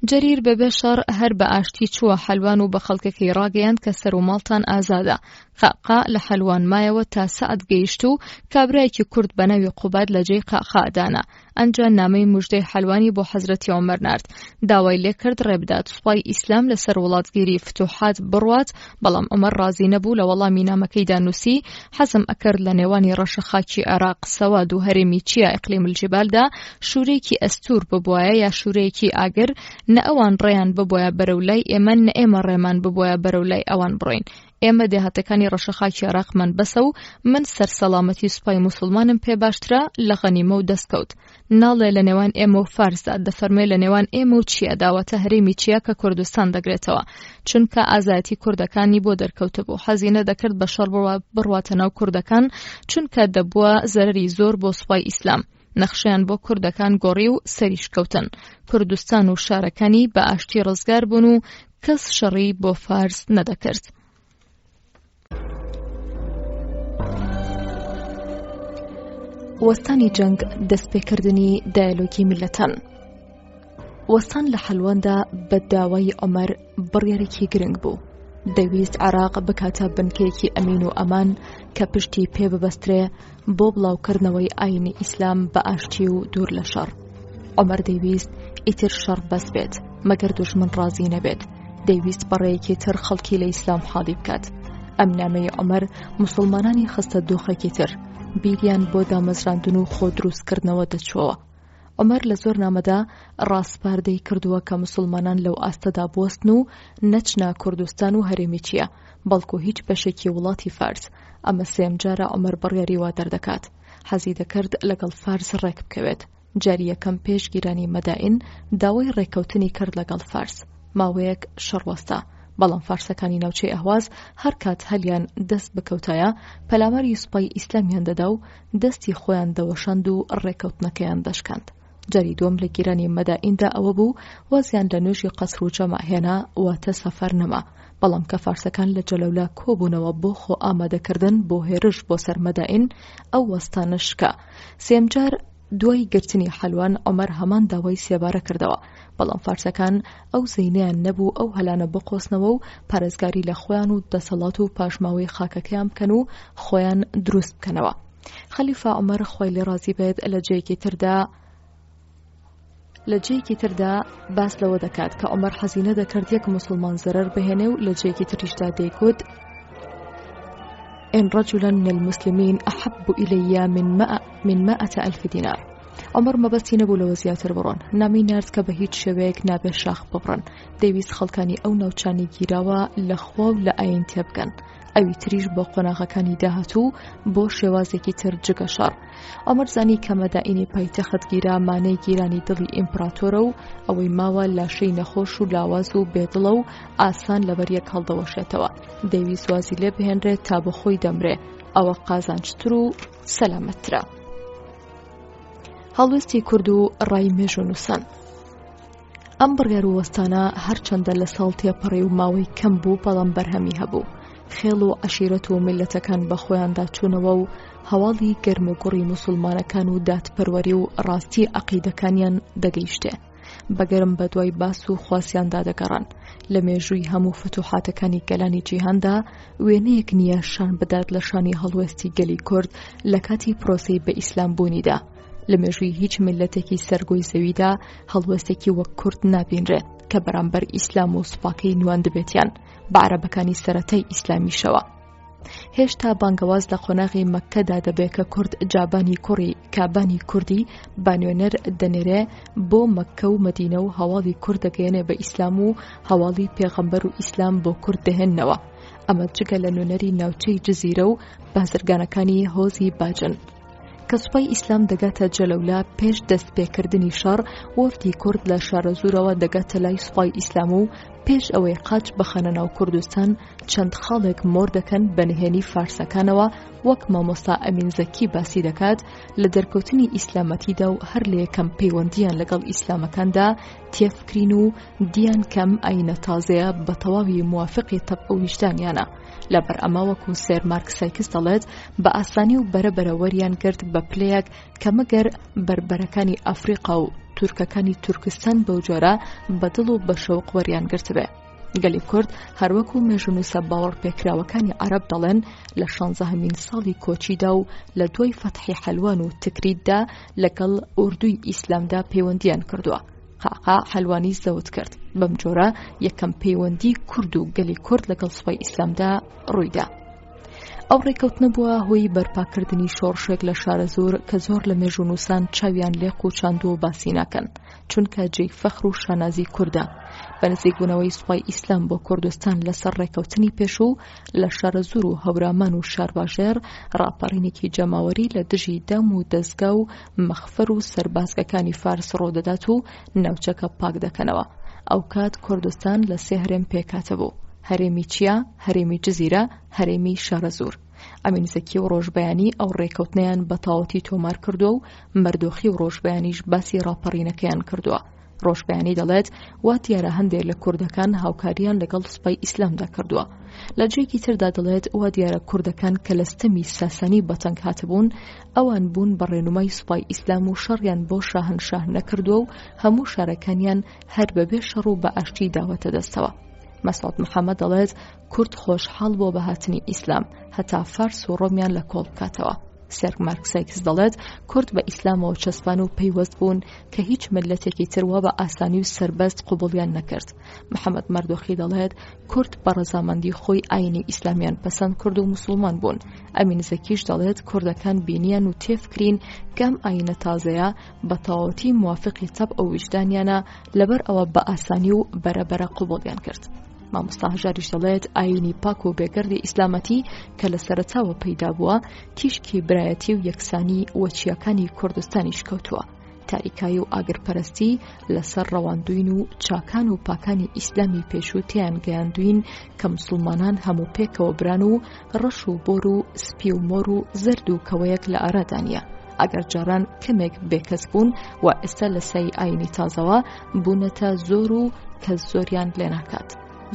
Speaker 3: جەریر بەبێ شەڕ هەر بە ئاشتی چووە حەلوان و بە خەڵکەکەی ڕاگەیاند کە سەر و ماڵتان ئازادە. قەعقاع لە حەلوان مایەوە تا سەعد گەیشت و کابرایەکی کورد بە ناوی قوباد لە جێی قەعقاع دانا. ئەنجا نامەی موژدەی حەلوانی بۆ حەزرەتی عومەر نارد داوای لێکرد ڕێبدات سوپای ئیسلام لەسەر وڵاتگیری فتوحات بڕوات بەڵام عومەر ڕازی نەبوو لە وەڵامی نامەکەیدا نووسی حەزم ئەکرد لە نێوانی ڕەشە خاکی عێراق سەواد و هەرێمی چیا اقلیم الجبالدا شوورەیەکی ئەستوور ببوایە یا شوورەیەکی ئاگر نە ئەوان ڕێیان ببوایە بەرەو لای ئێمە نە ئێمە ڕێمان ببوایە بەرەو لای ئەوان بڕۆین ئێمە دێهاتەکانی ڕەشەخاکی عێراقمان بەسە و من سەرسەڵامەتی سوپای موسڵمانم پێ باشترە لە غەنیمە و دەستکەوت. ناڵێ لە نێوان ئێمە و فارسدا، دەفەرموێ لە نێوان ئێمە و چیادا، واتە هەرێمی چیا کە کوردستان دەگرێتەوە. چونکە ئازایەتی کوردەکانی بۆ دەرکەوتبوو. حەزی نەدەکرد بە شەڕ بڕواتە ناو کوردەکان، چونکە دەبووە زەرەری زۆر بۆ سوپای ئیسلام. نەخشەیان بۆ کوردەکان گۆڕی و سەریش کەوتن. کوردستان و شارەکانی بە ئاشتی ڕزگار بوون و کەس شەڕی بۆ فارس نەدەکرد. وەستانی جەنگ دەستپێکردنی دایەلۆگی میللەتان وەستان لە حەلواندا بە داوای عومەر بڕیارێکی گرنگ بوو دەویست عراق بکاتە بنکەیەکی ئەمین و ئەمان کە پشتی پێ ببەسترێ بۆ بڵاوکردنەوەی ئاینی ئیسلام بە ئاشتی و دوور لە شەڕ عومەر دەیویست ئیتر شەڕ بەس بێت مەگەر دوژمن ڕازی نەبێت دەیویست بەڕێیەکی تر خەڵکی لە ئیسلام حاڵی بکات ئەم نامەی عومەر موسڵمانانی خستە دۆخێکی تر بیریان بۆ دامەزراندن و خۆ دروستکردنەوە دەچووەوە عومەر لە زۆر نامەدا ڕاسپاردەی کردووە کە موسڵمانان لەو ئاستەدا بوەستن و نەچنە کوردستان و هەرێمی چیا بەڵکو هیچ بەشێکی وڵاتی فارس ئەمە سێم جارە عومەر بڕیاری وا دەردەکات حەزی دەکرد لەگەڵ فارس ڕێک بکەوێت جاری یەکەم پێش گیرانی مەدائین داوای ڕێککەوتنی کرد لەگەڵ فارس ماوەیەک شەڕ وەستا بەڵام فارسەکانی ناوچەی ئەهواز هەر کات هەلیان دەست بکەوتایە پەلاماری سوپای ئیسلامیان دەدا و دەستی خۆیان دەوەشاند و ڕێکەوتنەکەیان دەشکاند. جاری دووەم لە گیرانی مەدائیندا ئەوە بوو وازیان لە نوێژی قەسر و جەمع هێنا واتە سەفەر نەما، بەڵام کە فارسەکان لە جەلەولا کۆبوونەوە بۆ خۆ ئامادەکردن بۆ هێرش بۆ سەر مەدائین ئەو وەستانە شکا. سێیەم جار دوای گرتنی حەلوان عومەر هەمان داوای سێبارە کردەوە، بەڵام فارسەکان ئەو زەینەیان نەبوو ئەو هەلانە بقۆزنەوە و پارێزگاری لە خۆیان و دەسەڵات و پاشماوەی خاکەکەیان بکەن و خۆیان دروست بکەنەوە. خەلیفە عومەر خوای لێ ڕازی بێت لە جێیەکی تردا لە جێیەکی تردا باس لەوە دەکات کە عومەر حەزی نەدەکرد یەک موسڵمان زەرەر بهێنێ و لە جێیەکی تریشدا دەیگوت. إن رجلا من المسلمين أحب إلي من مائة ألف دینار. عومەر مەبەستی نەبوو لەوە زیاتر بڕۆن، نامەی نارد کە بە هیچ شێوەیەک نابێ شاخ ببڕن، دەیویست خەڵکانی ئەو ناوچانەی گیراوە لە خوا و لە ئایین تێبگەن، ئەوی تریش بۆ قۆناغەکانی داهاتوو بۆ شێوازێکی تر جگە شەڕ. عومەر زانی کە مەدائینی پایتەخت گیرا مانای گیرانی دڵی ئیمپراتۆرە و ئەوەی ماوە لاشەی نەخۆش و لاواز و بێدڵە و ئاسان لەبەر یەک هەڵدەوەشێتەوە. دەیویست وازی لێ بهێنرێت تا بە خۆی دەمرێ، ئەوە قازانجتر و سەلامەتترە. هەڵوێستی کورد و ڕای مێژوونووسان. ئەم بڕیار و وەستانە هەرچەندە لە ساڵ تێپەڕی و ماوەی کەم بوو بەڵام بەرهەمی هەبوو. خێڵ و عەشیرەت و میللەتەکان بە خۆیاندا چوونەوە و هەواڵی گەرم و گوڕی موسوڵمانەکان و دادپەروەری و ڕاستی عەقیدەکانیان دەگەیشتێ. بە گەرم بە دوای باس و خواسیاندا دەگەڕان. لە مێژووی هەموو فتوحاتەکانی گەلانی جیهاندا وێنەیەک نییە شان بدات لە شانی هەڵوێستی گەلی کورد لە کاتی پرۆسەی بە ئیسلام بوونیدا. لە مێژووی هیچ میللەتێکی سەر گۆی زەویدا هەڵوێستێکی وەک کورد نابینرێ کە بەرامبەر ئیسلام و سوپاکەی نواندبێتیان بە عەرەبەکانی سەرەتای ئیسلامیشەوە. هێشتا بانگەواز لە قۆناغی مەککەدا دەبێ کە کورد جابانی کوڕی کابانی کوردی بە نوێنەر دەنێرێ بۆ مەککە و مەدینە و هەواڵی کورد دەگەیەنێ بە ئیسلام و هەواڵی پێغەمبەر و ئیسلام بۆ کورد دەهێننەوە. ئەمە جگە لە نوێنەری ناوچەی جزیرە و بازرگانەکانی هۆزی باجن. کە سوپای ئیسلام دەگاتە جەلەولا پێش دەست پێکردنی شەڕ وەفدی کورد لە شارەزوورەوە دەگاتە لای سوپای ئیسلام و پێش ئەوەی قاچ بخەنە ناو کوردستان چەند خاڵێک مۆر دەکەن بە نهێنی فارسەکانەوە وەک مامۆستا ئەمین زەکی باسی دەکات لە دەرکەوتنی ئیسلامەتیدا و هەر لە یەکەم پەیوەندیان لەگەڵ ئیسلامەکاندا تێفکرین و دیان کەم ئاینە تازەیە بە تەواوی موافقی تەبع و ویژدانیانە. لەبەر ئەمە وەکو سێر مارک سایکس دەڵێت بە ئاسانی و بەرەبەرە وەریان گرت بە پلەیەک کە مەگەر بەربەرەکانی ئەفریقا و تورکەکانی تورکستان بەو جۆرە بە دڵ و بە شەوق وەریان گرتبێ. گەلی کورد هەروەکو مێژوونووسە باوەڕپێکراوەکانی عەرەب دەڵێن لە شانزەهەمین ساڵی کۆچیدا و لە دوای فەتحی حەلوان و تکریتدا لەگەڵ ئوردوی ئیسلامدا پەیوەندیان کردووە. قەعقاع حەلوانی زەوت کرد. بەم جۆرە یەکەم پەیوەندی کورد و گەلی کورد لەگەڵ سوپای ئیسلامدا ڕوویدا. ئەو ڕێکەوتنە بووە هۆی بەرپاکردنی شۆڕشێک لە شارەزوور کە زۆر لە مێژوونووسان چاویان لێ قوچاندووە و باسی ناکەن چونکە جێی فەخر و شانازی کوردە. بە نزیکبوونەوەی سوپای ئیسلام بۆ کوردستان لەسەر ڕێکەوتنی پێشوو لە شارەزوور و هەورامان و شارباژێڕ ڕاپەڕینێکی جەماوەری لە دژی دام و دەزگا و مەخفەر و سەربازگەکانی فارس ڕوودەدات و ناوچەکە پاک دەکەنەوە. ئەوکات کوردستان لە سێ هەرێم پێکهاتبوو، هەرێمی چیا، هەرێمی جزیرە، هەرێمی شارەزوور. ئەمین زەکی و ڕۆژبەیانی ئەو ڕێکەوتنەیان بە تەواوەتی تۆمار کردووە و مەردۆخی و ڕۆژبەیانیش باسی ڕاپەڕینەکەیان کردووە. ڕۆژبەیانی دەڵێت وا دیارە هەندێک لە کوردەکان هاوکاریان لەگەڵ سوپای ئیسلامدا کردووە. لە جێیەکی تردا دەڵێت وا دیارە کوردەکان کە لە ستەمی ساسانی بەتەنگ هاتبوون ئەوان بوون بە ڕێنومای سوپای ئیسلام و شەڕیان بۆ شاهنشاه نەکردووە و هەموو شارەکانیان هەر بەبێ شەڕ و بە ئاشتی داوەتە دەستەوە. مەسعود محەمەد دەڵێت کورد خۆشحاڵ بووە بە هاتنی ئیسلام هەتا فارس و ڕۆمیان لە کۆڵ بکاتەوە. سێر مارک سایکس دەڵێت کورد بە ئیسلامەوە چەسپان و پەیوەست بوون کە هیچ میللەتێکی تر وا بە ئاسانی و سەربەست قبوڵیان نەکرد. محەمەد مەردۆخی دەڵێت کورد بە ڕەزامەندی خۆی ئاینی ئیسلامیان پەسەند کرد و موسڵمان بوون. ئەمین زەکیش دەڵێت کوردەکان بینیان و تێفکرین کە ئەم ئاینە تازەیە بە تەواوەتی موافقی تەبع و ویژدانیانە لەبەر ئەوە بە ئاسانی و بەرەبەرە قبوڵیان کرد. مامۆستا هەژاریش دەڵێت ئاینی پاک و بێگەردی ئیسلامەتی کە لە سەرەتاوە پەیدا بووە تیشکی برایەتی و یەکسانی وە چیاکانی کوردستانیش کەوتووە تاریکایی و ئاگرپەرستی لەسەر ڕەواندوین و چاکان و پاکانی ئیسلامی پێشوو تێیان گەیاندوین کە مسوڵمانان هەموو پێکەوە بران و ڕەش و بۆر و سپی و مۆر و زەرد و کەوەیەک لە ئارادا نییە ئەگەر جاران کەمێک بێکەس بوون و ئێستا لە سای ئاینی تازەوە بوونەتە زۆر و کەس زۆریان لێ ناکات.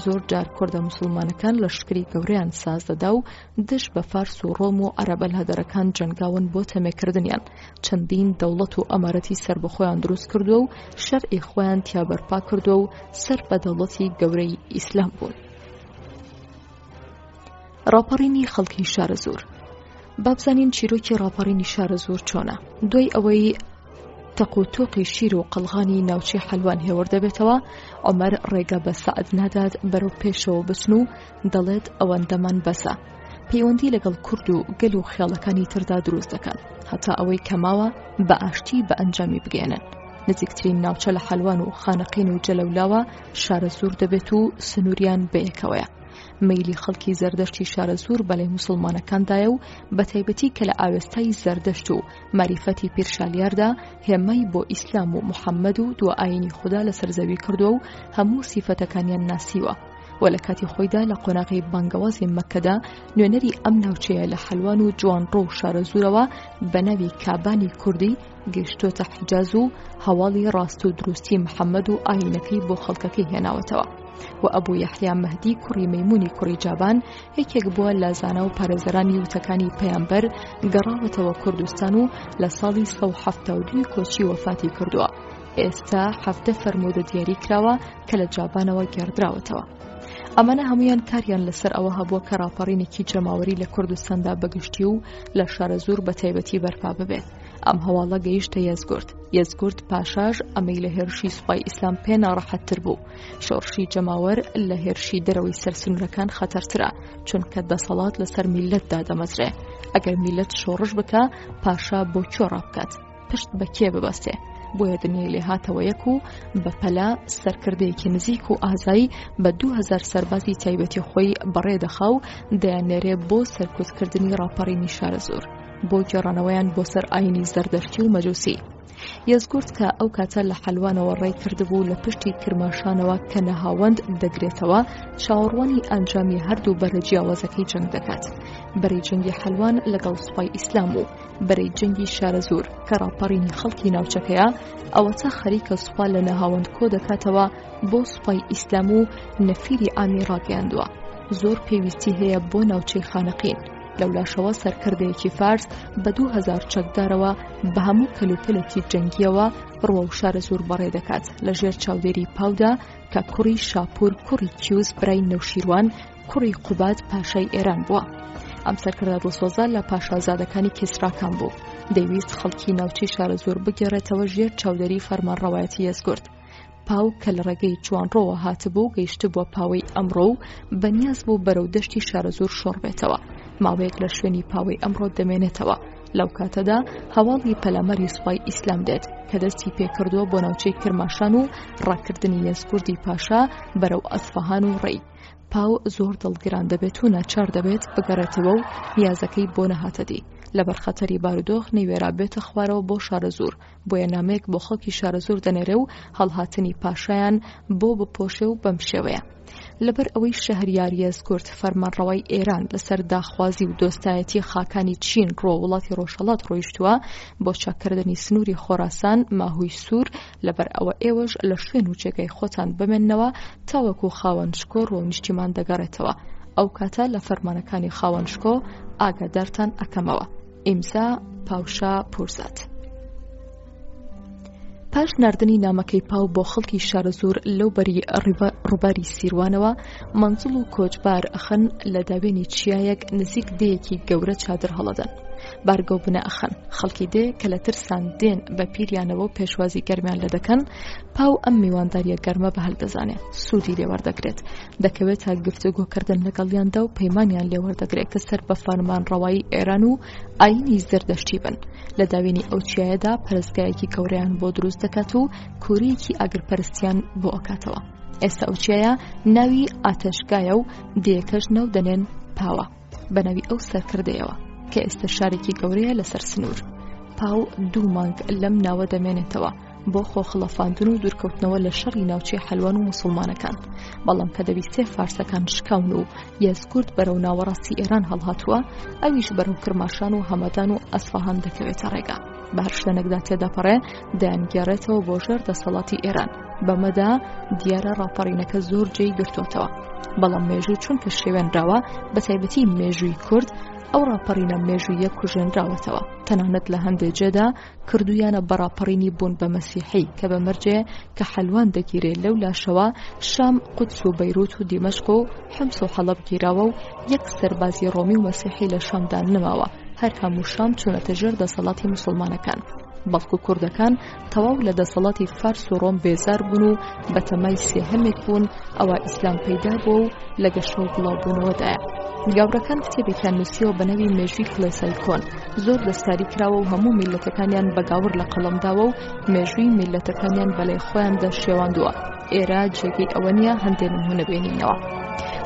Speaker 3: زۆر جار کوردە موسڵمانەکان لەشکری گەورەیان ساز دەدا و دژ بە فارس و ڕۆم و عەرەبە لادەرەکان جەنگاون بۆ تەمێکردنیان، چەندین دەوڵەت و ئەمارەتی سەربەخۆیان دروست کردووە و شەرعی خۆیان تیا بەرپا کردووە و سەر بە دەوڵەتی گەورەی ئیسلام بوون. ڕاپەڕینی خەڵکی شارەزوور با بزانین چیرۆکی ڕاپەڕینی شارەزوور چۆنە دوای ئەوەی تەق و تۆقی شیر و قەڵغانی ناوچەی حەلوان هێوەر دەبێتەوە عومەر ڕێگە بە سەعد نادات بەرەو پێشەوە بچن و دەڵێت ئەوەندەمان بەسە. پەیوەندی لەگەڵ کورد و گەل و خێڵەکانی تردا دروست دەکات هەتا ئەوەی کە ماوە بە ئاشتی بە ئەنجامی بگەێنن. نزیکترین ناوچە لە حەلوان و خانەقین و جەلەولاوە شارەزوور دەبێت و سنووریان بەیەکەوەیە. مەیلی خەڵکی زەردەشتی شارەزوور بەلای موسڵمانەکاندایە و بەتایبەتی کە لە ئاوێستای زەردەشت و مەریفەتی پیرشالیاردا هێمای بۆ ئیسلام و محەممەد و دوا ئایینی خودا لەسەر زەوی کردووە و هەموو سیفەتەکانیان ناسیوە و لە کاتی خۆیدا لە قۆناغی بانگەوازی مەککەدا نوێنەری ئەم ناوچەیە لە حەلوان و جوانڕۆ و شارەزوورەوە بە ناوی کابانی کوردی گەیشتۆتە حیجاز و هەواڵی ڕاست و دروستی محەممەد و ئایینەکەی بۆ خەڵکەکەی هێناوەتەوە. و ئەبوو یەحیا مەهدی کوڕی مەیمونی کوڕی جابان یەکێک بووە لە زانا و پارێزەرانی وتەکانی پەیامبەر گەڕاوەتەوە کوردستان و لە ساڵی 1970 کۆچی وەفاتی کردووە ئێستا حەفتە فەرموودە دیاری کراوە کە لە جابانەوە گێڕدراوەتەوە. ئەمانە هەمویان کاریان لەسەر ئەوە هەبووە کە ڕاپەڕینێکی جەماوەری لە کوردستاندا بەگشتی و لە شارەزوور بە تایبەتی بەرپا ببێت. ئەم هەواڵە گەیشتە یەزگورد. یەزگورد پاشاش ئەمەی لە هێرشی سوپای ئیسلام پێ ناڕەحەتتر بوو. شۆڕشی جەماوەر لە هێرشی دەرەوەی سەر سنوورەکان خەتەرترە، چونکە دەسەڵات لەسەر میللەت دادەمەزرێ. ئەگەر میللەت شۆڕش بکا، پاشا بۆ کوێ ڕابکات؟ پشت بە کێ ببەستێ؟ بۆیە دنیای لێ هاتەوە یەک و بە پەلە سەرکردەیەکی نزیک و ئازای بە 2000 سەربازی تایبەتی خۆی بەڕێ دەخا و دەیاننێرێ بۆ سەرکوتکردنی ڕاپەڕینی شارەزوور بۆ گێڕانەوەیان بۆ سەر ئاینی زەردەشتی و مەجوسی. یەزگورد کە ئەو کاتە لە حەلوانەوە ڕێی کردبوو لە پشتی کرماشانەوە کە نەهاوەند دەگرێتەوە چاوەڕوانی ئەنجامی هەردوو بەرە جیاوازەکەی جەنگ دەکات بەرەی جەنگی حەلوان لەگەڵ سوپای ئیسلام و بەرەی جەنگی شارەزوور کە ڕاپەڕینی خەڵکی ناوچەکەیە ئەوەتا خەریکە سوپا لە نەهاوەند کۆ دەکاتەوە بۆ سوپای ئیسلام و نەفیری عامی ڕاگەیاندووە زۆر پێویستی هەیە بۆ ناوچەی خانەقین لەولاشەوە سەرکردەیەکی فارس بە 2000 چەکدارەوە بە هەموو کەلوپەلێکی جەنگیەوە ڕووە و شارەزوور بەڕێ دەکات لە ژێر چاودێری پاودا کە کوڕی شاپور کوڕی کیوس برای نەوشیروان کوڕی قوباد پاشای ئێران بووە. ئەم سەرکردە دڵسۆزە لە پاشازادەکانی کیسراکان بوو. دەیویست خەڵکی ناوچەی شارەزوور بگێڕێتەوە ژێر چاودێری فەرمانڕەوایەتی یەزگورد. پاو کە لە ڕێگەی جوانڕۆوە هاتبوو گەیشتبووە پاوەی ئەمڕۆ و بەنیاز بوو بەرەو دەشتی شارەزوور شۆڕ بێتەوە. ماوەیەک لە شوێنی پاوەی ئەمڕۆ دەمێنێتەوە. لەو کاتەدا هەواڵی پەلاماری سوپای ئیسلام دێت کە دەستی پێکردووە بۆ ناوچەی کرماشان و ڕاکردنی یەزگوردی پاشا بەرەو ئەسفەهان و ڕێی. پاو زۆر دڵگران دەبێت و ناچار دەبێت بگەڕێتەوە و نیازەکەی بۆ نەهاتە دی. لەبەر خەتەری بارودۆخ نەیوێرا بێتە خوارەوە بۆ شارەزوور، بۆیە نامەیەک بۆ خەڵکی شارەزوور دەنێرێ و هەڵهاتنی پاشایان بۆ بپۆشێ و بەم شێوەیە. لەبەر ئەوەی شەهریار یەزگورد فەرمانڕەوای ئێران لەسەر داخوازی و دۆستایەتی خاکانی چین ڕۆ وڵاتی ڕۆژهەڵات ڕۆیشتووە بۆ چاککردنی سنووری خۆراسان ماهوی سوور لەبەر ئەوە ئێوەش لە شوێن و جێگای خۆتان بمێننەوە تاوەکو خاوەن شکۆ ڕوەو نیشتیمان دەگەڕێتەوە ئەو کاتە لە فەرمانەکانی خاوەن شکۆ ئاگادارتان ئەکەمەوە ئیمزا پاوشا پورزاد. پاش ناردنی نامەکەی پاو بۆ خەڵکی شارەزوور لەو بەری ڕووباری سیروانەوە مەنزڵ و کۆچبار ئەخەن لە داوێنی چیایەک نزیک دێیەکی گەورە چادر هەڵەدەن بارگە و بنە ئەخەن خەڵکی دێ کە لە ترسان دێن بە پیریانەوە و پێشوازی گەرمیان لە دەکەن پاو ئەم میوانداریە گەرمە بە هەل دەزانێ سوودی لێوەردەگرێت دەکەوێتە گفتوگۆکردن لەگەڵیاندا و پەیمانیان لێوەردەگرێت کە سەر بە فەرمانڕەوایی ئێران و ئایینی زەردەشتی بن لە داوێنی ئەو چیایەدا پەرستگایەکی گەورەیان بۆ دروست دەکات و کوریەکی ئاگرپەرستیان بۆ ئەکاتەوە ئێستا ئەو چیایە ناوی ئاتەشگایە و دێیەکەش ناو دەنێن پاوە بە ناوی ئەو سەرکردەیەوە کە ئێستا شارێکی گەورەیە لەسەر سنوور پاو دوو مانگ لەم ناوە دەمێنێتەوە بۆ خۆخڵەفاندن و دوورکەوتنەوە لە شەڕی ناوچەی حەلوان و موسڵمانەکان بەڵام کە دەبیستێ فارسەکان شکاون و یەزگورد بەرەو ناوەڕاستی ئێران هەڵهاتووە ئەویش بەرەو کرماشان و هەمەدان و ئەسفەهان دەکەوێتە ڕێگا بە هەر شوێنێکدا تێدەپەڕێ دەیانگێڕێتەوە بۆ ژێر دەسەڵاتی ئێران بەمەدا دیارە ڕاپەڕینەکە زۆر جێی گرتوتەوە بەڵام مێژوو چونکە شێوێنراوە بە تایبەتی مێژووی کورد ئەو ڕاپەڕینە مێژوویە کوژێنراوەتەوە تەنانەت لە هەندێ جێدا کردوویانە بە ڕاپەڕینی بوون بە مەسیحی کە بە مەرجێ کە حەلوان دەگیرێ لەو لاشەوە شام قودس و بەیروت و دیمەشق و حمس و حەڵەب گیراوە و یەک سەربازی ڕۆمی و مەسیحی لە شامدا نەماوە هەر هەموو شام چوونەتە ژێر دەسەڵاتی موسڵمانەکان. بەڵکو کوردەکان تەواو لە دەسەڵاتی فارس و ڕۆم بێزار بوون و بەتەمای سێهەمێک بوون ئەوا ئیسلام پەیدا بووە و لە گەشە و بڵاوبوونەوەدایە. گاورەکان کتێبێکیان نووسیوە بە ناوی مێژووی کڵێسای کۆن، زۆر دەستکاری کراوە و هەموو میللەتەکانیان بە گاور لە قەڵەم داوە و مێژووی میللەتەکانیان بەلای خۆیاندا شێواندووە. ئێرە جێگەی ئەوە نییە هەندێ نموونە بێنینەوە.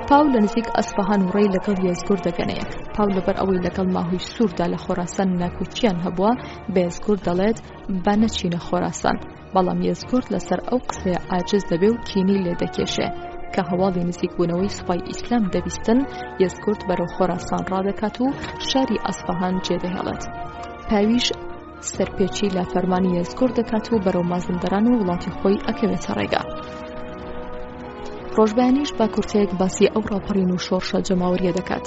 Speaker 3: پاو لە نزیک ئەسفەهان و ڕێی لەگەڵ یەزگورد دەگەنە یەک. پاو لەبەر ئەوەی لەگەڵ ماهوی سووردا لە خۆراسان ناکۆکییان هەبووە، بە یەزگورد دەڵێت با نەچینە خۆراسان. بەڵام یەزگورد لەسەر ئەو قسەیە عاجز دەبێ و کینی لێ دەکێشێ. کە هەواڵی نزیکبوونەوەی سوپای ئیسلام دەبیستن، یەزگورد بەرەو خۆراسان ڕادەکات و شاری ئەسفەهان جێدەهێڵێت. پاویش سەرپێچی لە فەرمانی یەزگورد دەکات و بەرەو مازندەران و وڵاتی خۆی ئەکەوێتە ڕێگا. ڕۆژبەیانیش بە کورتەیەک باسی ئەو ڕاپەڕین و شۆڕشە جەماوەریە دەکات.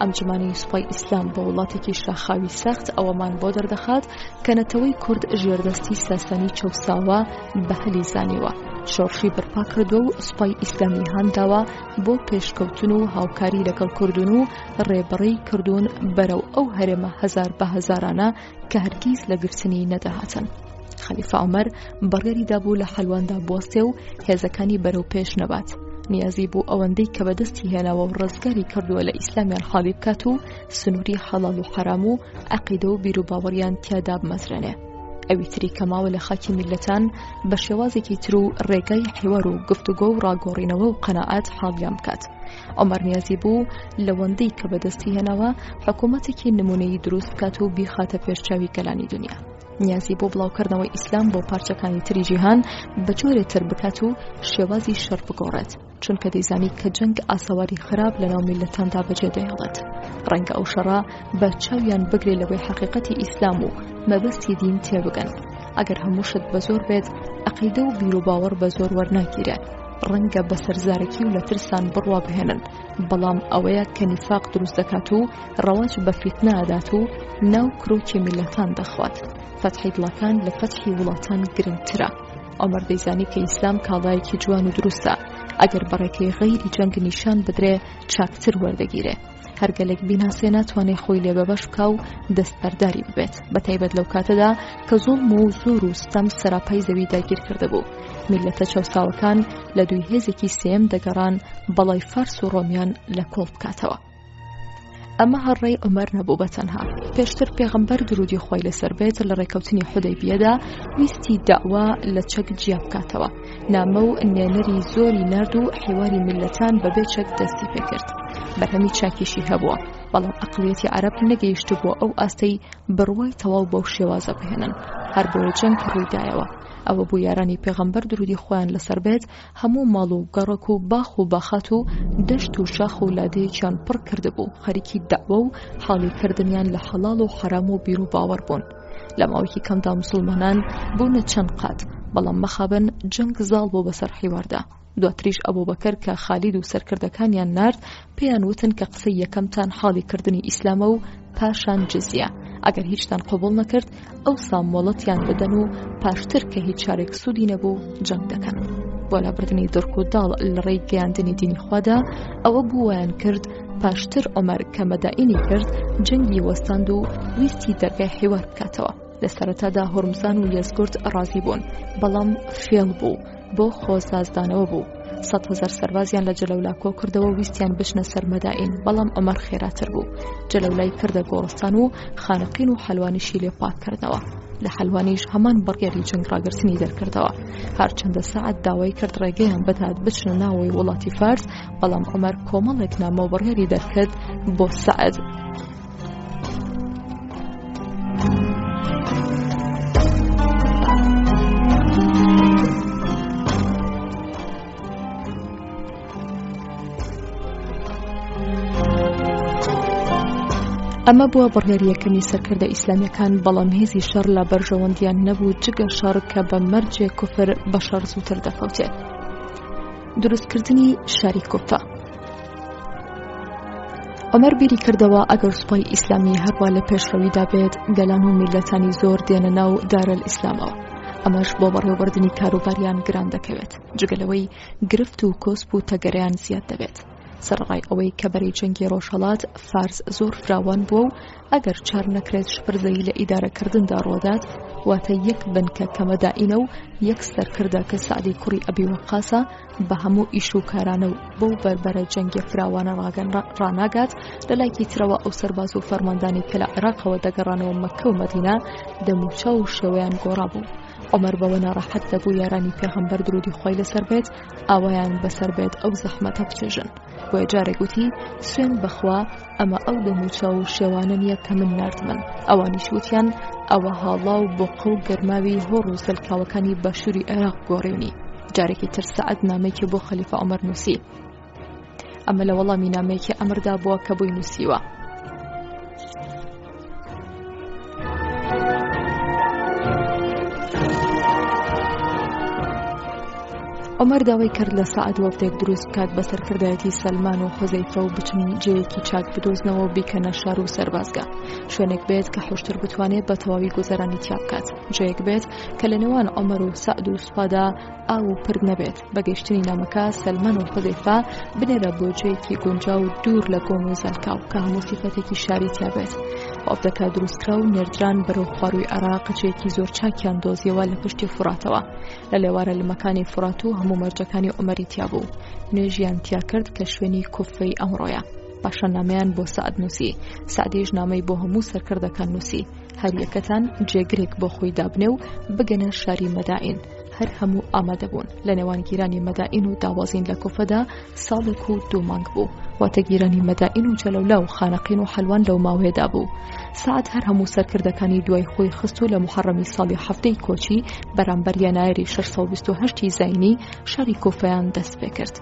Speaker 3: ئەنجومەنی سوپای ئیسلام بۆ وڵاتێکی شاخاوی سەخت ئەوەمان بۆ دەردەخات کە نەتەوەی کورد ژێردەستی ساسانی چەوساوە بە هەلی زانیوە شۆڕشی بەرپا کردووە و سوپای ئیسلامی هانداوە بۆ پێشکەوتن و هاوکاری لەگەڵ کوردون و ڕێبڕی کردوون بەرەو ئەو هەرێمە هەزار بە هەزارانە کە هەرگیز لە گرتنی نەدەهاتن. خەلیفە عومەر بڕیاری دابوو لە حەلواندا بوەستێ و هێزەکانی بەرەو پێش نەبات. نیازی بوو ئەوەندەی کە بەدەستی هێناوە و ڕزگاری کردووە لە ئیسلامیان حاڵی بکات و سنووری حەڵاڵ و حەرام و عەقیدە و بیروباوەڕیان تیا دابمەزرێنێ. ئەوی تری کە ماوە لە خاکی میللەتان بە شێوازێکی تر و ڕێگای حیوار و گفتوگۆ و ڕاگۆڕینەوە و قەناعەت حاڵیان بکات. عومەر نیازی بوو لەوەندەی کە بەدەستی هێناوە حکوومەتێکی نمونەیی دروست بکات و بیخاتە پێش چاوی گەلانی دنیا. نیازی بۆ بڵاوکردنەوەی ئیسلام بۆ پارچەکانی تری جیهان بە جۆرێ تر بکات و شێوازی شەڕ بگۆڕێت چونکە دەیزانی کە جەنگ ئاسەواری خراپ لەناو میللەتاندا بەجێ دەهێڵێت ڕەنگە ئەو شەڕە بە چاویان بگرێ لەوەی حەقیقەتی ئیسلام و مەبەستی دین تێبگەن ئەگەر هەموو شت بە زۆر بێت عەقیدە و بیروباوەڕ بە زۆر وەرناگیرێ ڕەنگە بەسەر زارەکی و لە ترسان بڕوا بهێنن بەڵام ئەوەیە کە نیفاق دروست دەکات و ڕەواج بە فیتنە ئەدات و ناو کرۆکی میللەتان دەخوات فەتحی دڵەکان لە فەتحی وڵاتان گرنگترە عومەر دەیزانی کە ئیسلام کاڵایەکی جوان و دروستە ئەگەر بەڕێکەی غەیری جەنگ نیشان بدرێ چاکتر وەردەگیرێ هەر گەلێک بیناسێ ناتوانێ خۆی لێ بەبەش بکا و دەستبەرداری ببێت بە تایبەت لەو کاتەدا کە زوڵم و زۆر و ستەم سەراپای زەوی داگیر کردبوو میللەتە چەوساوەکان لە دوی هێزێکی سێم دەگەڕان بەڵای فارس و ڕۆمیان لە کۆڵ بکاتەوە ئەمە هەر ڕێی عومەر نەبوو بە تەنها پێشتر پێغەمبەر درودی خۆی لەسەر بێت لە ڕێکەوتنی حودەیبیەدا ویستی داوا لە چەک جیا بکاتەوە نامە و نوێنەری زۆری نارد و حیواری میللەتان بەبێ چەک دەستی پێکرد بەرهەمی چاکیشی هەبووە بەڵام ئەقلیەتی عەرەب نەگەیشتبووە ئەو ئاستەی بڕوای تەواو بەو شێوازە بهێنن هەر بۆیە جەنگ ڕوویدایەوە ئەوە بوو یارانی پێغەمبەر درودی خۆیان لەسەر بێت هەموو ماڵ و گەڕەک و باخ و باخات و دەشت و شاخ و لادێیەکیان پڕ کردبوو خەریکی دەعوە و حاڵی کردنیان لە حەڵاڵ و حەرام و بیر و باوەڕ بوون لە ماوەیەکی کەمدا مسوڵمانان بوونە چەند قات بەڵام مەخابن جەنگ زاڵ بوو بەسەر حیواردا دواتریش ئەبوبەکر کە خالید و سەرکردەکانیان نارد پێیان وتن کە قسەی یەکەمتان حاڵی کردنی ئیسلامە و پاشان جزیە ئەگەر هیچتان قبوڵ نەکرد ئەوسا مۆڵەتیان بدەن و پاشتر کە هیچ چارێک سوودی نەبوو جەنگ دەکەن بۆ لابردنی دڕک و داڵ لە ڕێی گەیاندنی دینی خوادا ئەوە بوو وایان کرد پاشتر عومەر کە مەدائینی کرد جەنگی وەستاند و ویستی دەرگای حیوار بکاتەوە لە سەرەتادا هۆرمزان و یەزگورد ڕازی بوون بەڵام فێڵ بوو بۆ خۆسازدانەوە بوو 100 هەزار سەربازیان لە جەلەولا کۆ کردەوە ویستیان بچنە سەر مەدائین بەڵام عومەر خێراتر بوو جەلەولای کردە گۆڕستان و خانەقین و حەلوانیشی لێ پاک کردەوە لە حەلوانیش هەمان بڕیاری جەنگ ڕاگرتنی دەرکردەوە هەرچەندە سەعد داوای کرد ڕێگەیان بدات بچنە ناوەوەی وڵاتی فارس بەڵام عومەر کۆمەڵێک نامە و بڕیاری دەرکرد بۆ سەعد. ئەمە بووە بڕیاری یەکەمی سەرکردە ئیسلامیەکان بەڵام هێزی شەڕ لە بەرژەوەندیان نەبوو جگە شەڕ کە بە مەرجێ کوفر بە شەڕ زووتر دەفەوتێت. دروستکردنی شاری کوفە عومەر بیری کردەوە ئەگەر سوپای ئیسلامی هەروا لە پێشڕەویدا بێت گەلان و میللەتانی زۆر دێنە ناو دارەل ئیسلامەوە ئەمەش بۆ بەڕێوەبردنی کاروباریان گران دەکەوێت جگە لەوەی گرفت و کۆسپ و تەگەرەیان زیاد دەبێت سەرەڕای ئەوەی کە بەرەی جەنگی ڕۆژهەڵات فارس زۆر فراوان بووە و ئەگەر چار نەکرێت شپرزەیی لە ئیدارەکردندا ڕوودات. واتە یەک بنکە کە مەدائینە و یەک سەرکردە کە سەعدی کوڕی ئەبی وەقاسە بە هەموو ئیش و کارانە و بەو بەربەرە جەنگیە فراوانە ڕاناگات، لە لایەکی ترەوە ئەو سەرباز و فەرماندانەی کە لە عێراقەوە دەگەڕانەوە مەککە و مەدینە دەموچاو و شێوەیان گۆڕابوو. عومەر بەوە ناڕەحەت دەبوو یارانی پێغەمبەر درودی خوای لەسەر بێت ئاوایان بەسەر بێت ئەو زەحمەتە بچێژن. بۆیە جارێک وتی سوێن بەخوا ئەمە ئەو دەموچاو و شێوانە نییە کە من ناردمن. ئەوانیش وتیان ئەوە هاڵا و بۆقە و گەرماوی هۆڕ و زەلکاوەکانی باشووری عێراق گۆڕیونی. جارێکی تر سەعد نامەیەکی بۆ خەلیفە عومەر نووسی. ئەمە لە وەڵامی نامەیەکی ئەمردا بووە کە بۆی نووسیوە. عومەر داوای کرد لە سەعد وەفدێک دروست بکات بە سەرکردایەتی سەلمان و حوزەیفە و بچن جێیەکی چاک بدۆزنەوە و بیکەنە شار و سەربازگە شوێنێک بێت کە حوشتر بتوانێت بە تەواوی گوزەرانی تیا بکات جێیەک بێت کە لە نێوان عومەر و سەعد و سوپادا ئاو و پرد نەبێت بە گەیشتنی نامەکە سەلمان و حوزەیفە بنێرە بۆ جێیەکی گونجاو و دوور لە گۆم و زەلکاو کە هەموو سیفەتێکی شاری تیا بێت وەفدەکە دروستکرا و نێردران بەرەو خوارووی عێراق جێیەکی زۆر چاکیان دۆزیەوە لە پشتی فوراتەوە لە لێوارە لمەکانی فورات و هەموو مەرجەکانی عومەری تیا بوو نوێژیان تیا کرد کە شوێنی کوفەی ئەمڕۆیە پاشان نامەیان بۆ سەعد نووسی سەعدیش نامەی بۆ هەموو سەرکردەکان نووسی هەریەکەتان جێگرێک بۆ خۆی دابنێ و بگەنە شاری مەدائین هەر هەموو ئامادە بوون لە نێوان گیرانی مەدائین و داوازین لە کوفەدا ساڵێک و دوو مانگ بوو واتە گیرانی مەدائین و جەلەولا و خانەقین و حەلوان لەو ماوەیەدا بوو سەعد هەر هەموو سەرکردەکانی دوای خۆی خست و لە موحەڕەمی ساڵی حەفتەی کۆچی بەرامبەر یەنایەری 628 زایینی شاری کوفەیان دەست پێکرد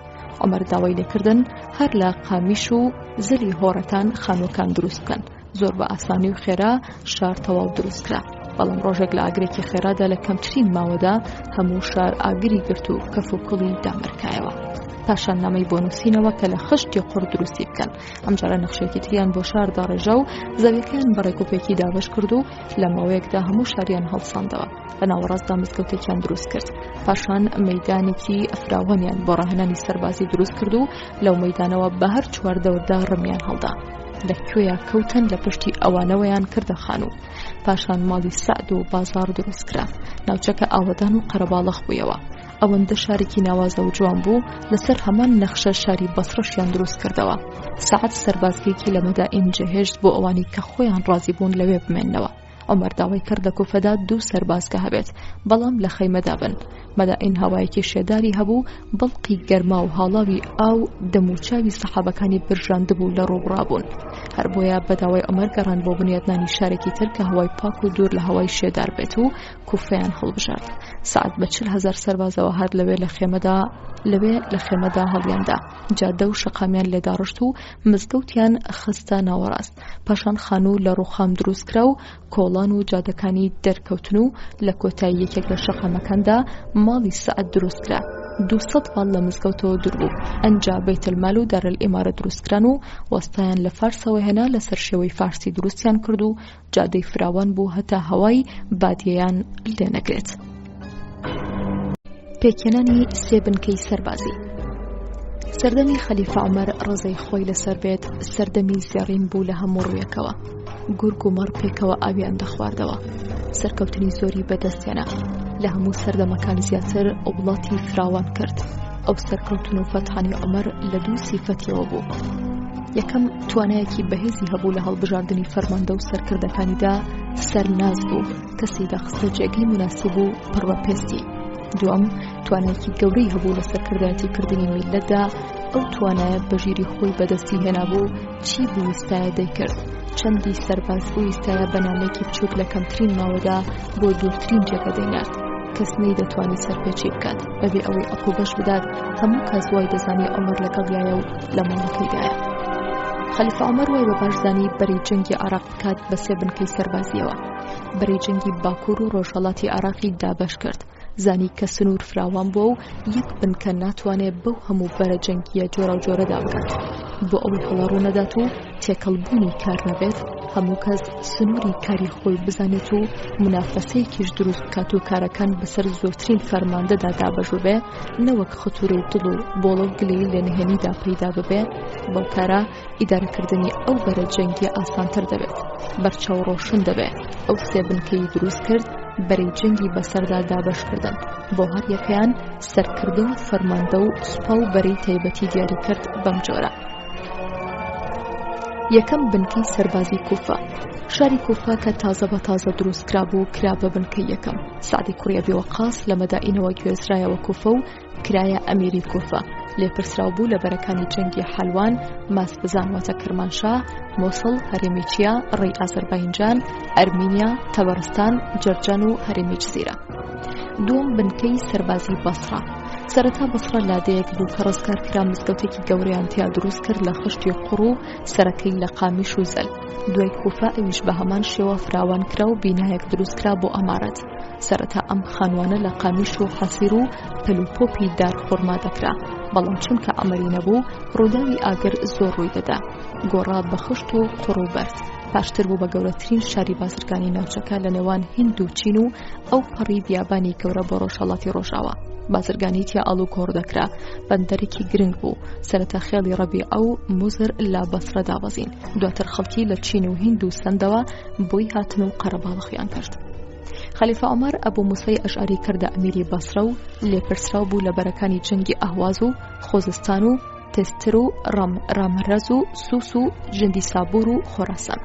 Speaker 3: عومەر داوای لێکردن هەر لە قامیش و زلی هۆڕەکان خانووەکان دروست بکەن زۆر بە ئاسانی و خێرا شار تەواو دروست کرا بەڵام ڕۆژێک لە ئاگرێکی خێرادا لە کەمترین ماوەدا هەموو شار ئاگری گرت و کەف و کوڵی دامرکایەوە پاشان نامەی بۆ نووسینەوە کە لە خشتی قوڕ دروستی بکەن ئەمجارە نەخشێکی تریان بۆ شار داڕێژا و زەویەکەیان بە ڕێکوپێکی دابەش کرد و لە ماوەیەکدا هەموو شاریان هەڵساندەوە لە ناوەڕاستدا مزگەوتێکیان دروست کرد پاشان مەدانێکی فراوانیان بۆ ڕاهێنانی سەربازی دروست کرد و لەو مەدانەوە بە هەر چواردەوردا ڕمیان هەڵدا لە کوێیا کەوتن لە پشتی ئەوانەوەیان کردە خانوو پاشان ماڵی سەعد و بازاڕ دروست کرا ناوچەکە ئاوەدان و قەرەباڵخ بوویەوە ئەوەندە شارێکی ناوازە و جوان بوو لەسەر هەمان نەخشە شاری بەسڕەشیان دروست کردەوە سەعد سەربازگەیەکی لە مەدائین جێهێشت بۆ ئەوانەی کە خۆیان ڕازی بوون لەوێ بمێننەوە عومەر داوای کرد لە کوفەدا دوو سەربازگە هەبێت بەڵام لە خەیمەدا بن مەدائین هەوایەکی شێداری هەبوو بڵقی گەرما و هاڵاوی ئاو دەموچاوی سەحابەکانی برژاندبوو لە ڕووبڕابوون هەر بۆیە بە داوای عومەر گەڕان بۆ بنیادنانی شارێکی تر کە هەوای پاک و دوور لە هەوای شێدار بێت و کوفەیان هەڵبژارد سەعد بە 40 هەزار سەربازەوە هات لەوێ لە خێمەدا لەوێ لە خێمەدا هەڵیاندا جادە و شەقامیان لێداڕشت و مزگەوتیان خستە ناوەڕاست پاشان خانوو لە ڕووخام دروست کرا و کۆڵان و جادەکانی دەرکەوتن و لە کۆتایی یەکێک لە شەقامەکاندا ماڵی سەعد دروست کرا 200 باڵ لە مزگەوتەوە دوور بوو ئەنجا بەیتەلمال و دارالئیمارە دروست کران و وەستایان لە فارسەوە هێنا لەسەر شێوەی فارسی دروستیان کرد و جادەی فراوان بوو هەتا هەوای بادیەیان لێ نەگرێت. پێکهێنانی سێ بنکەی سەربازی سەردەمی خەلیفە عومەر ڕەزای خۆی لەسەر بێت سەردەمی زێڕین بوو لە هەموو ڕوویەکەوە گورگ و مەڕ پێکەوە ئاویان دەخواردەوە سەرکەوتنی زۆری بەدەستهێنا لە هەموو سەردەمەکان زیاتر وڵاتی فراوان کرد ئەو سەرکەوتن و فەتحانی عومەر لە دوو سیفەتیەوە بوو یەکەم توانایەکی بەهێزی هەبوو لە هەڵبژاردنی فەرماندە و سەرکردەکانیدا سەرناز بوو کەسی دەخستە جێگەی مناسب و پڕ بە پێستی دووەم توانایەکی گەورەی هەبوو لە سەرکردایەتی کردنی میللەتدا ئەو توانایە بەژیری خۆی بەدەستی هێنابوو چی بویستایە دەیکرد چەندی سەرباز بویستایە بە نامێکی بچووک لە کەمترین ماوەدا بۆ دوورترین جێگە دەینارد کەس نەیدەتوانی سەرپێچی بکات بەبێ ئەوەی عقوبەش بدات هەموو کەس وای دەزانی عومەر لەگەڵیایە و لە ماڵەکەیدایە خەلیفە عومەر وای بە باش زانی بەری جەنگی عێراق بکات بە سێ بنکەی سەربازیەوە بەری جەنگی باکوور و ڕۆژهەڵاتی عێراقی دابەش کرد زانی کە سنوور فراوان بووە و یەک بنکە ناتوانێ بەو هەموو بەرە جەنگییە جۆراوجۆرەدا بگات بۆ ئەوەی هەڵە ڕوونەدات و تێکەڵبوونی کار نەبێت هەموو کەس سنووری کاری خۆی بزانێت و منافەسەیەکیش دروست بکات و کارەکان بەسەر زۆرترین فەرماندەدا دابەش ببێ نەوەک خەتورەی دڵ و بۆڵە و گلەیی لە نهێنیدا پەیدا ببێ بەو کارە ئیدارەکردنی ئەو بەرە جەنگیە ئاسانتر دەبێت بەرچاو ڕۆشن دەبێ ئەو سێ بنکەی دروست کرد. بەرەی جەنگی بەسەردا دابەشکردن، بۆ هەر یەکەیان سەرکردە و فەرماندە و سوپا و بەرەی تایبەتی دیاری کرد بەم جۆرە. یەکەم بنکەی سەربازی کوفە شاری کوفە کە تازە بە تازە دروست کرابوو کرا بە بنکەی یەکەم. سەعدی کوڕی ئەبی وەقاس لە مەدائینەوە گوێزرایەوە کوفە و کرایە ئەمیری کوفە. لێپرسراو بوو لە بەرەکانی جەنگی حەلوان، ماسبزان واتە کرمانشاه، موسڵ، هەرێمی چیا، ڕێی ئازەرباینجان، ئەرمینیا، تەبەرستان، جەرجان و هەرێمی جزیرە. دووەم بنکەی سەربازی بەسڕە. سەرەتا بەسڕە لادێیەک بوو کە ڕزگار کرا مزگەوتێکی گەورەیان تیا دروست کرد لە خشتی قوڕ و سەرەکەی لە قامیش و زەل. دوای کوفە ئەویش بە هەمان شێوە فراوان کرا و بینایەک دروست کرا بۆ ئەمارەت. سەرەتا ئەم خانوانە لە قامیش و حەسیر و پەل و پۆپی دار خورما دەکرا، بەڵام چونکە عەمەلی نەبوو ڕووداوی ئاگر زۆر ڕووی دەدا، گۆڕا بە خشت و قوڕ و بەرد. پاشتر بوو بە گەورەترین شاری بازرگانی ناوچەکە لە نێوان هیند و چین و ئەو پەڕی بیابانی گەورە بۆ ڕۆژهەڵاتی ڕۆژاوا. بازرگانی تیا ئاڵوگۆڕ دەکرا، بەندەرێکی گرنگ بوو. سەرەتا خێڵی ڕەبیعە و موزر لە بەسرە دابەزین، دواتر خەڵکی لە چین و هیند و سەندەوە بۆی هاتن و قەرەباڵغیان کرد. خەلیفە عومەر ئەبوو موسای ئەشعەری کردە ئەمیری بەسرە و لێپرسراو بوو لە بەرەکانی جەنگی ئەهواز و خوزستان و تستر و ڕام ڕامەرەز و سوس و جندی سابور و خۆراسان.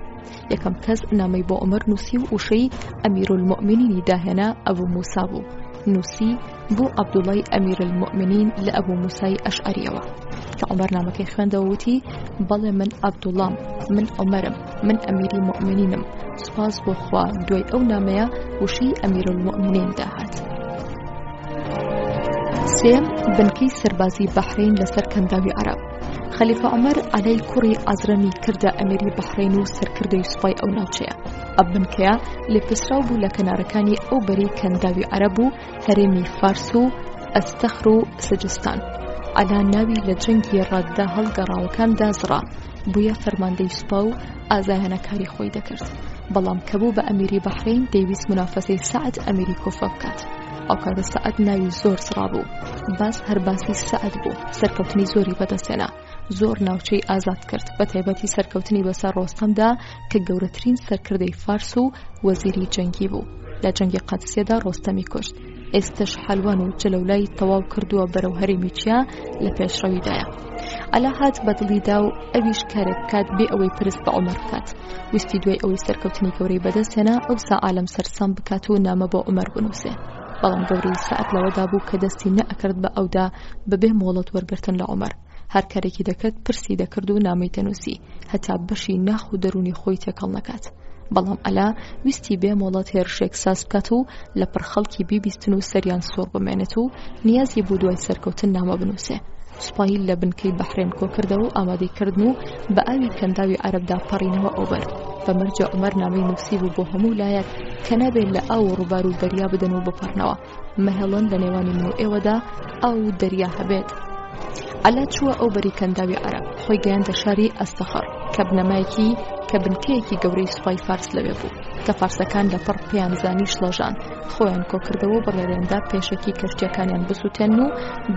Speaker 3: یەکەم کەس نامەی بۆ عومەر نووسی و وشەی ئەمیرولموئمینینی داهێنا ئەبوو موسا بوو. نووسی بۆ عەبدوڵای ئەمیرولموئمینین لە ئەبوو موسای ئەشعەریەوە. کە عومەر نامەکەی خوێندەوە وتی بەڵێ من عەبدوڵام، من عومەرم، من ئەمیری موئمینینم. سوپاس بۆ خوا دوای ئەو نامەیە وشەی ئەمیرولموئمینین داهات. سێم بنکەی سەربازی بەحرەین لەسەر کەنداوی عەرەب. خەلیفە عومەر عەلای کوڕی عەزرەمی کردە ئەمیری بەحرەین و سەرکردەی سوپای ئەو ناوچەیە. ئەم بنکەیە لێپرسراو بوو لە کەنارەکانی ئەو بەری کەنداوی عەرەب و هەرێمی فارس و ئەستەخر و سجستان. عەلا ناوی لە جەنگی ڕەددە هەڵگەڕاوەکاندا زڕا، بوویە فەرماندەی سوپا و ئازایانە کاری خۆی دەکرد. بەڵام کە بوو بە ئەمیری بەحرەین دەیویست مونافەسەی سەعد ئەمیری کوفە بکات. ئەو کاتە سەعد ناوی زۆر زڕابوو. باس هەر باسی سەعد بوو، سەرکەوتنی زۆری بەدەستهێنا. زۆر ناوچەی ئازاد کرد، بە تایبەتی سەرکەوتنی بەسەر ڕۆستەمدا کە گەورەترین سەرکردەی فارس و وەزیری جەنگی بوو. لە جەنگی قادسیەدا ڕۆستەمی کوشت. ئێستەش حەلوان و جەلەولای تەواو کردووە بەرەو هەرێمی چیا لە پێشڕەویدایە. عەلا هات بە دڵیدا و ئەویش کارێک بکات بێ ئەوەی پرس بە عومەر بکات. ویستی دوای ئەوەی سەرکەوتنی گەورەی بەدەست هێنا ئەوسا عالەم سەرسام بکات و نامە بۆ عومەر بنووسێ. بەڵام گەورەی سەعد لەوەدا بوو کە دەستی نەئەکرد بە ئەودا بەبێ مۆڵەت وەرگرتن لە عومەر. هەر کارێکی دەکرد پرسی دەکرد و نامەی دەنووسی هەتا بەشی ناخ و دەروونی خۆی تێکەڵ نەکات. بەڵام عەلا ویستی بێ مۆڵەت هێرشێک ساز بکات و لە پڕ خەڵکی بیبیستن و سەریان سوڕ بمێنێت و نیازی بوو دوای سەرکەوتن نامە بنووسێ. سوپای لە بنکەی بەحرێن کۆکردەوە و ئامادەی کردن و بە ئاوی کەنداوی عەرەبدا پەڕینەوە ئەوبەر. بە مەرجێ عومەر نامەی نووسیبوو بۆ هەموو لایەک کە نابێ لە ئاو و ڕووبار و دەریا بدەن و بپەڕنەوە. مەهێڵن لە نێوانی من و ئێوەدا ئاو و دەریا هەبێت. عەلا چووە ئەو بەری کەنداوی عەرەب، خۆی گەیاندە شاری ئەستەخڕ کە بنەمایەکی کە بنکەیەکی گەورەی سوپای فارس لەوێ بوو. کە فارسەکان لەپڕ پێیان زانی شڵەژان، خۆیان کۆکردەوە و بڕیاریاندا پێشەکی کەشتیەکانیان بسووتێنن و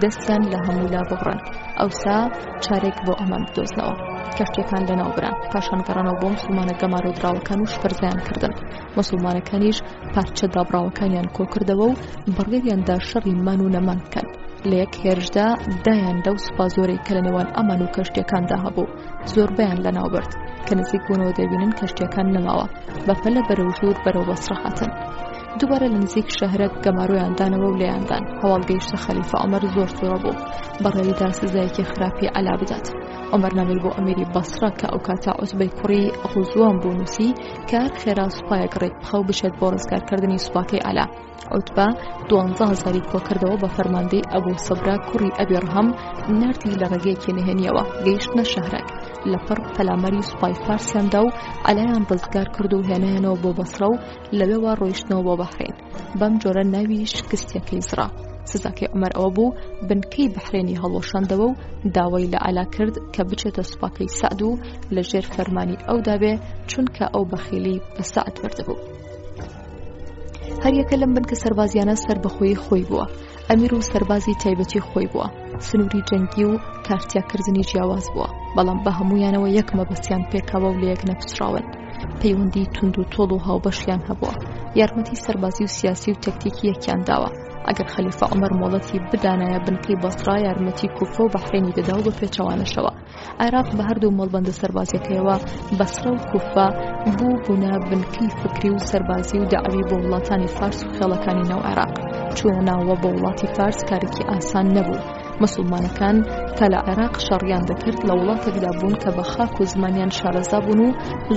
Speaker 3: دەستیان لە هەموو لا ببڕن، ئەوسا چارێک بۆ ئەمان بدۆزنەوە. کەشتیەکان لەناوبران، پاشان گەڕانەوە بۆ موسڵمانە گەمارۆدراوەکان و شپرزەیان کردن. موسڵمانەکانیش پارچە دابڕاوەکانیان کۆکردەوە و بڕیاریان دا شەڕی مان و نەمان بکەن. لە یەک هێرشدا دایان لەو سوپا زۆرەی کە لە نێوان ئەمان و کەشتیەکاندا هەبوو، زۆربەیان لەناوبرد. کە نزیک بوونەوە دەبینن کەشتیەکان نەماوە، بەپەلە بەرەو ژوور بەرەو بەسڕە هاتن. دووبارە لە نزیک شەهرەک گەمارۆیان دانەوە و لێیان دان. هەواڵ گەیشتە خەلیفە عومەر زۆر تووڕە بوو، بڕیاری دا سزایەکی خراپی عەلا بدات. عومەر نامەی بۆ ئەمیری بەسڕە کە ئەو کاتە عوتبەی کوڕی غوزوان بوو نووسی کە هەر خێرا سوپایەک ڕێک بخە و بچێت بۆ ڕزگارکردنی سوپاکەی عەلا. عوتبە دوانزە هەزاری کۆکردەوە بە فەرماندەی ئەبوو سەبرا کوڕی ئەبی ڕەهەم ناردی لە ڕێگەیەکی نهێنیەوە گەیشتنە شەهرەک لەپڕ پەلاماری سوپای فارسیان دا و عەلایان ڕزگار کرد و هێنایانەوە بۆ بەسڕە و لەوێوە ڕۆیشتنەوە بۆ بەحرین بەم جۆرە ناوی شکستیەکەی زڕا. سزاکەی عومەر ئەوە بوو بنکەی بەحرێنی هەڵوەشاندەوە و داوای لە عەلا کرد کە بچێتە سوپاکەی سەعد و لەژێر فەرمانی ئەودا بێ چونکە ئەو بەخیلی بە سەعد بردبوو. هەریەکە لەم بنکە سەربازیانە سەربەخۆیی خۆی بووە، ئەمیر و سەربازی تایبەتی خۆی بووە، سنووری جەنگی و کارتیاکردنی جیاواز بووە، بەڵام بە هەموویانەوە یەک مەبەستیان پێکاوە و لەیەک نەپچڕاون. پەیوەندی توند و تۆڵ و هاوبەشیان هەبووە. یارمەتی سەربازی و سیاسی و تەکتیکی یەکیان داوە. ئەگەر خەلیفە عومەر مۆڵەتی بدانایە بنکەی بەسڕا یارمەتی کوفە و بەحرەینی دەدا و بە پێچەوانەشەوە. عێراق بە هەردوو مەڵبەندە سەربازیەکەیەوە بەسرە و کوفە بوو بوونە بنکەی فکری و سەربازی و دەعوی بۆ وڵاتانی فارس و خێڵەکانی ناو عێراق چوونە ناوە بۆ وڵاتی فارس کارێکی ئاسان نەبوو مسلمانەکان تا لە عێراق شەڕیان دەکرد لە وڵاتێکدا بوون کە بە خاک و زمانیان شارەزا بوون و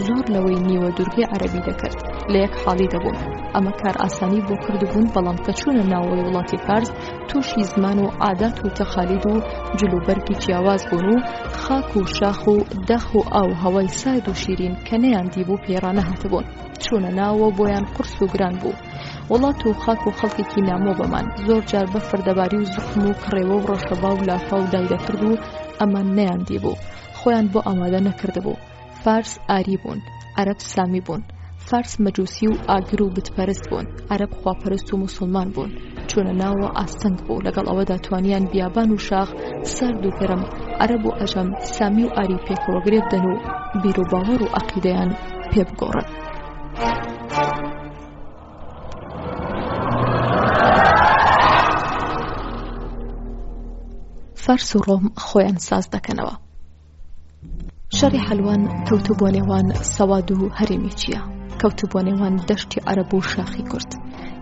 Speaker 3: زۆر لەوەی نیوە دوورگەی عەرەبی دەکرد لە یەک حاڵی دەبوون ئەمە کار ئاسانی بۆ کردبوون بەڵام کە چوونە ناوەوەی وڵاتی فارس تووشی زمان و عادات و تەقالید و جلوبەرگی جیاواز بوون و خاک و شاخ و داخ و ئاو هەوای سارد و شیرین کە نەیان دیبوو پێی ڕانەهاتبوون چوونە ناوە بۆیان قورس و گران بوو وڵات و خاک و خەڵکێکی نامۆ بەمان زۆر جار بەفر دەباری و زوقم و کڕێوە و ڕەشەبا و لافاو دای دەکرد و ئەمان نەیان دیبوو خۆیان بۆ ئامادە نەکردبوو فارس ئاری بوون، عەرەب سامی بوون، فارس مەجوسی و ئاگر و بتپەرست بوون، عەرەب خواپەرست و موسڵمان بوون، چوونە ناوە ئاستەنگ بوو، لەگەڵ ئەوەدا توانیان بیابان و شاخ، سارد و گەرم، عەرەب و عەجەم، سامی و ئاری پێکەوە گرێ بدەن و بیروباوەڕ و عەقیدەیان پێ بگۆڕن. فارس و ڕۆم خۆیان ساز دەکەنەوە. شەڕی حەلوان کەوتبووە نێوان سەواد و هەرێمی چیا، کەوتبووە نێوان دەشتی عەرەب و شاخی کورد،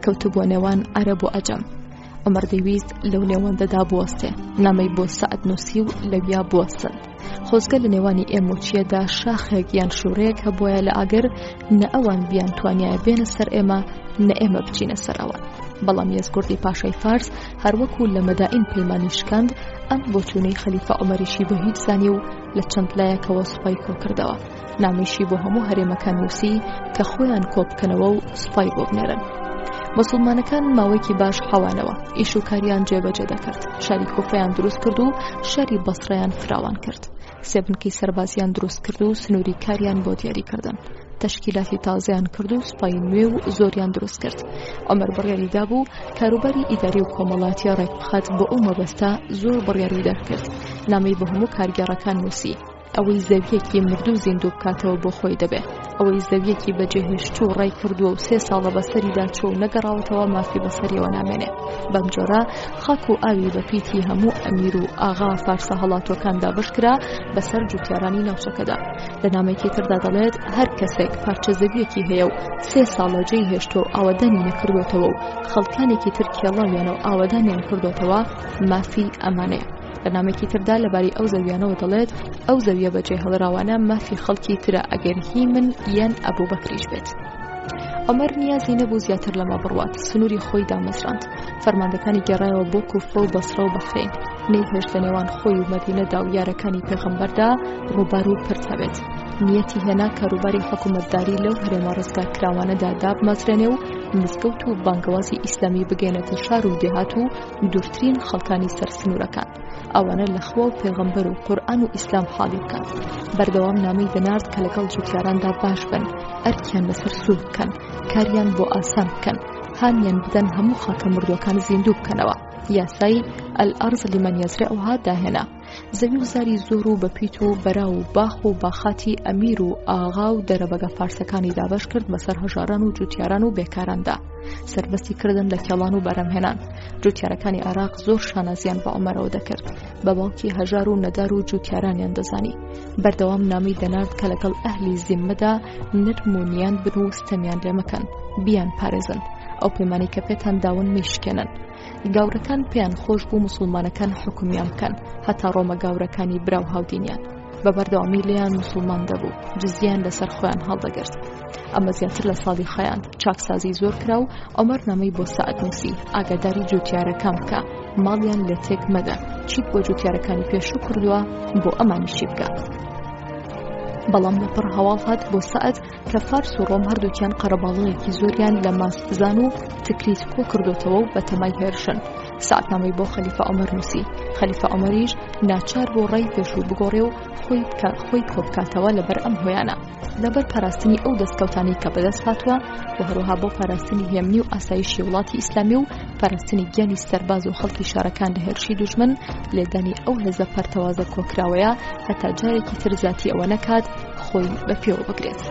Speaker 3: کەوتبووە نێوان عەرەب و عەجەم. عومەر دەیویست لەو نێوەندەدا بوەستێ، نامەی بۆ سەعد نووسی و لەویا بوەستن. خۆزگە لە نێوانی ئێمە و چیەدا شاخێک یان شوورەیەک هەبوایە لە ئاگر، نە ئەوان بیانتوانیایە بێنە سەر ئێمە، نە ئێمە بچینە سەر ئەوان. بەڵام یەزگوردی پاشای فارس هەروەکو لە مەدائین پەیمانی شکاند، ئەم بۆچوونەی خەلیفە عومەریشی بە هیچ زانی و لە چەند لایەکەوە سوپای کۆکردەوە. نامەیشی بۆ هەموو هەرێمەکان نووسی کە خۆیان کۆبکەنەوە و سوپای بۆ بنێرن. موسڵمانەکان ماوەیەکی باش حەوانەوە، ئیش و کاریان جێبەجێ دەکرد، شاری کوفەیان دروست کرد و شاری بەسڕەیان فراوان کرد. سێ بنکەی سەربازیان دروست کرد و سنووری کاریان بۆ دیاری کردن. تەشکیلاتی تازەیان کرد و سوپای نوێ و زۆریان دروست کرد. عومەر بڕیاری دابوو کاروباری ئیداری و کۆمەڵایەتی ڕێکبخات بۆ ئەو مەبەستە زۆر بڕیاری دەرکرد. نامەی بۆ هەموو کارگێڕەکان نووسی. ئەوەی زەویەکی مردوو زیندوو بکاتەوە بۆ خۆی دەبێ. ئەوەی زەویەکی بەجێهێشتوو و ڕای کردووە و سێ ساڵە بەسەریدا چووە و نەگەڕاوەتەوە مافی بەسەریەوە نامێنێ. بەم جۆرە خاک و ئاوی بە پیتی هەموو ئەمیر و ئاغا فارسە هەڵاتووەکان دابەش کرا بەسەر جوتیارانی ناوچەکەدا. لە نامەیەکی تردا دەڵێت هەر کەسێک پارچە زەویەکی هەیە و سێ ساڵە جێی هێشتووە و ئاوەدانی نەکردووەتەوە و خەڵکانێکی تر کێڵاویانە و ئاوەدانیان کردووەتەوە مافی ئەمانەیە. لە نامێکی تردا لەبارەی ئەو زەویانەوە دەڵێت ئەو زەویە بەجێ هەڵراوانە مافی خەڵکی ترە ئەگەر هی من یان ئەبوبەکریش بێت. عومەر نیازی نەبوو زیاتر لەمە بڕوات سنووری خۆی دامەزراند فەرماندەکانی گێڕایەوە بۆ کوفە و بەسرە و بەحرەین نەیهێشت لە نێوان خۆی و مەدینەدا و یارەکانی پێغەمبەردا ڕووبار و پرد هەبێت نیەتی هێنا کاروباری حکوومەتداری لەو هەرێمە ڕزگارکراوانەدا دابمەزرێنێ و مزگەوت و بانگەوازی ئیسلامی بگەێنێتە شار و دێهات و دوورترین خەڵکانی سەر سنوورەکان ئەوانە لە خوا و پێغەمبەر و قورئان و ئیسلام حاڵی بکات بەردەوام نامەی دەنارد کە لەگەڵ جوتیاراندا باش بن ئەرکیان لەسەر سوور بکەن کاریان بۆ ئاسان بکەن هانیان بدەن هەموو خاکە مردووەکان زیندوو بکەنەوە یاسای الارض لمن یزرعها داهێنا زەوی و زاری زۆر و بەپیت و بەراو و باخ و باخاتی ئەمیر و ئاغا و دەرەبەگە فارسەکانی دابەش کرد بەسەر هەژاران و جوتیاران و بێکاراندا سەربەستی کردن لە کێڵان و بەرەمهێنان جوتیارەکانی عێراق زۆر شانازیان بە عومەرەوە دەکرد بە باوکی هەژار و نەدار و جوتیارانیان دەزانی بەردەوام نامی دەنارد کە لەگەڵ ئەهلی زیممەدا نەرم و نیان بن و ستەمیان لێ مەکەن بیان پارێزن ئەو پەیمانی کە پێتان داون مەیشکێنن گاورەکان پێیان خۆش بوو موسڵمانەکان حوکمیان بکەن هەتا ڕۆمە گاورەکانی برا و هاودینیان بە بەردەوامی لێیان موسڵمان دەبوو جزیان لەسەر خۆیان هەڵدەگرت ئەمە زیاتر لە ساڵی خایاند چاکسازی زۆر کرا و عومەر نامەی بۆ سەعد نووسی ئاگاداری جوتیارەکان بکە ماڵیان لێ تێک مەدە چیت بۆ جوتیارەکانی پێشوو کردووە بۆ ئەمانیشی بکە بەڵام لەپڕ هەواڵ هات بۆ سەعد کە فارس و ڕۆم هەردووکیان قەرەباڵغێکی زۆریان لە ماستزان و تکریت کۆ کردوتەوە و بەتەمای هێرشن سەعدنامەی بۆ خەلیفە عومەر نووسی خەلیفە عومەریش ناچار بۆ ڕای پێشوو بگۆڕێ و خۆی بکە خۆی کۆ بکاتەوە لەبەر ئەم هۆیانە لەبەر پاراستنی ئەو دەستکەوتانەی کە بەدەست هاتووە و هەروەها بۆ پاراستنی هێمنی و ئاسایشی وڵاتی ئیسلامی و پاراستنی گیانی سەرباز و خەڵکی شارەکان لە هێرشی دوژمن لێدانی ئەو هێزە پەرتەوازە کۆکراوەیە هەتا جارێکی تر زیاتی ئەوە نەکات خۆی بە پێوە بگرێت.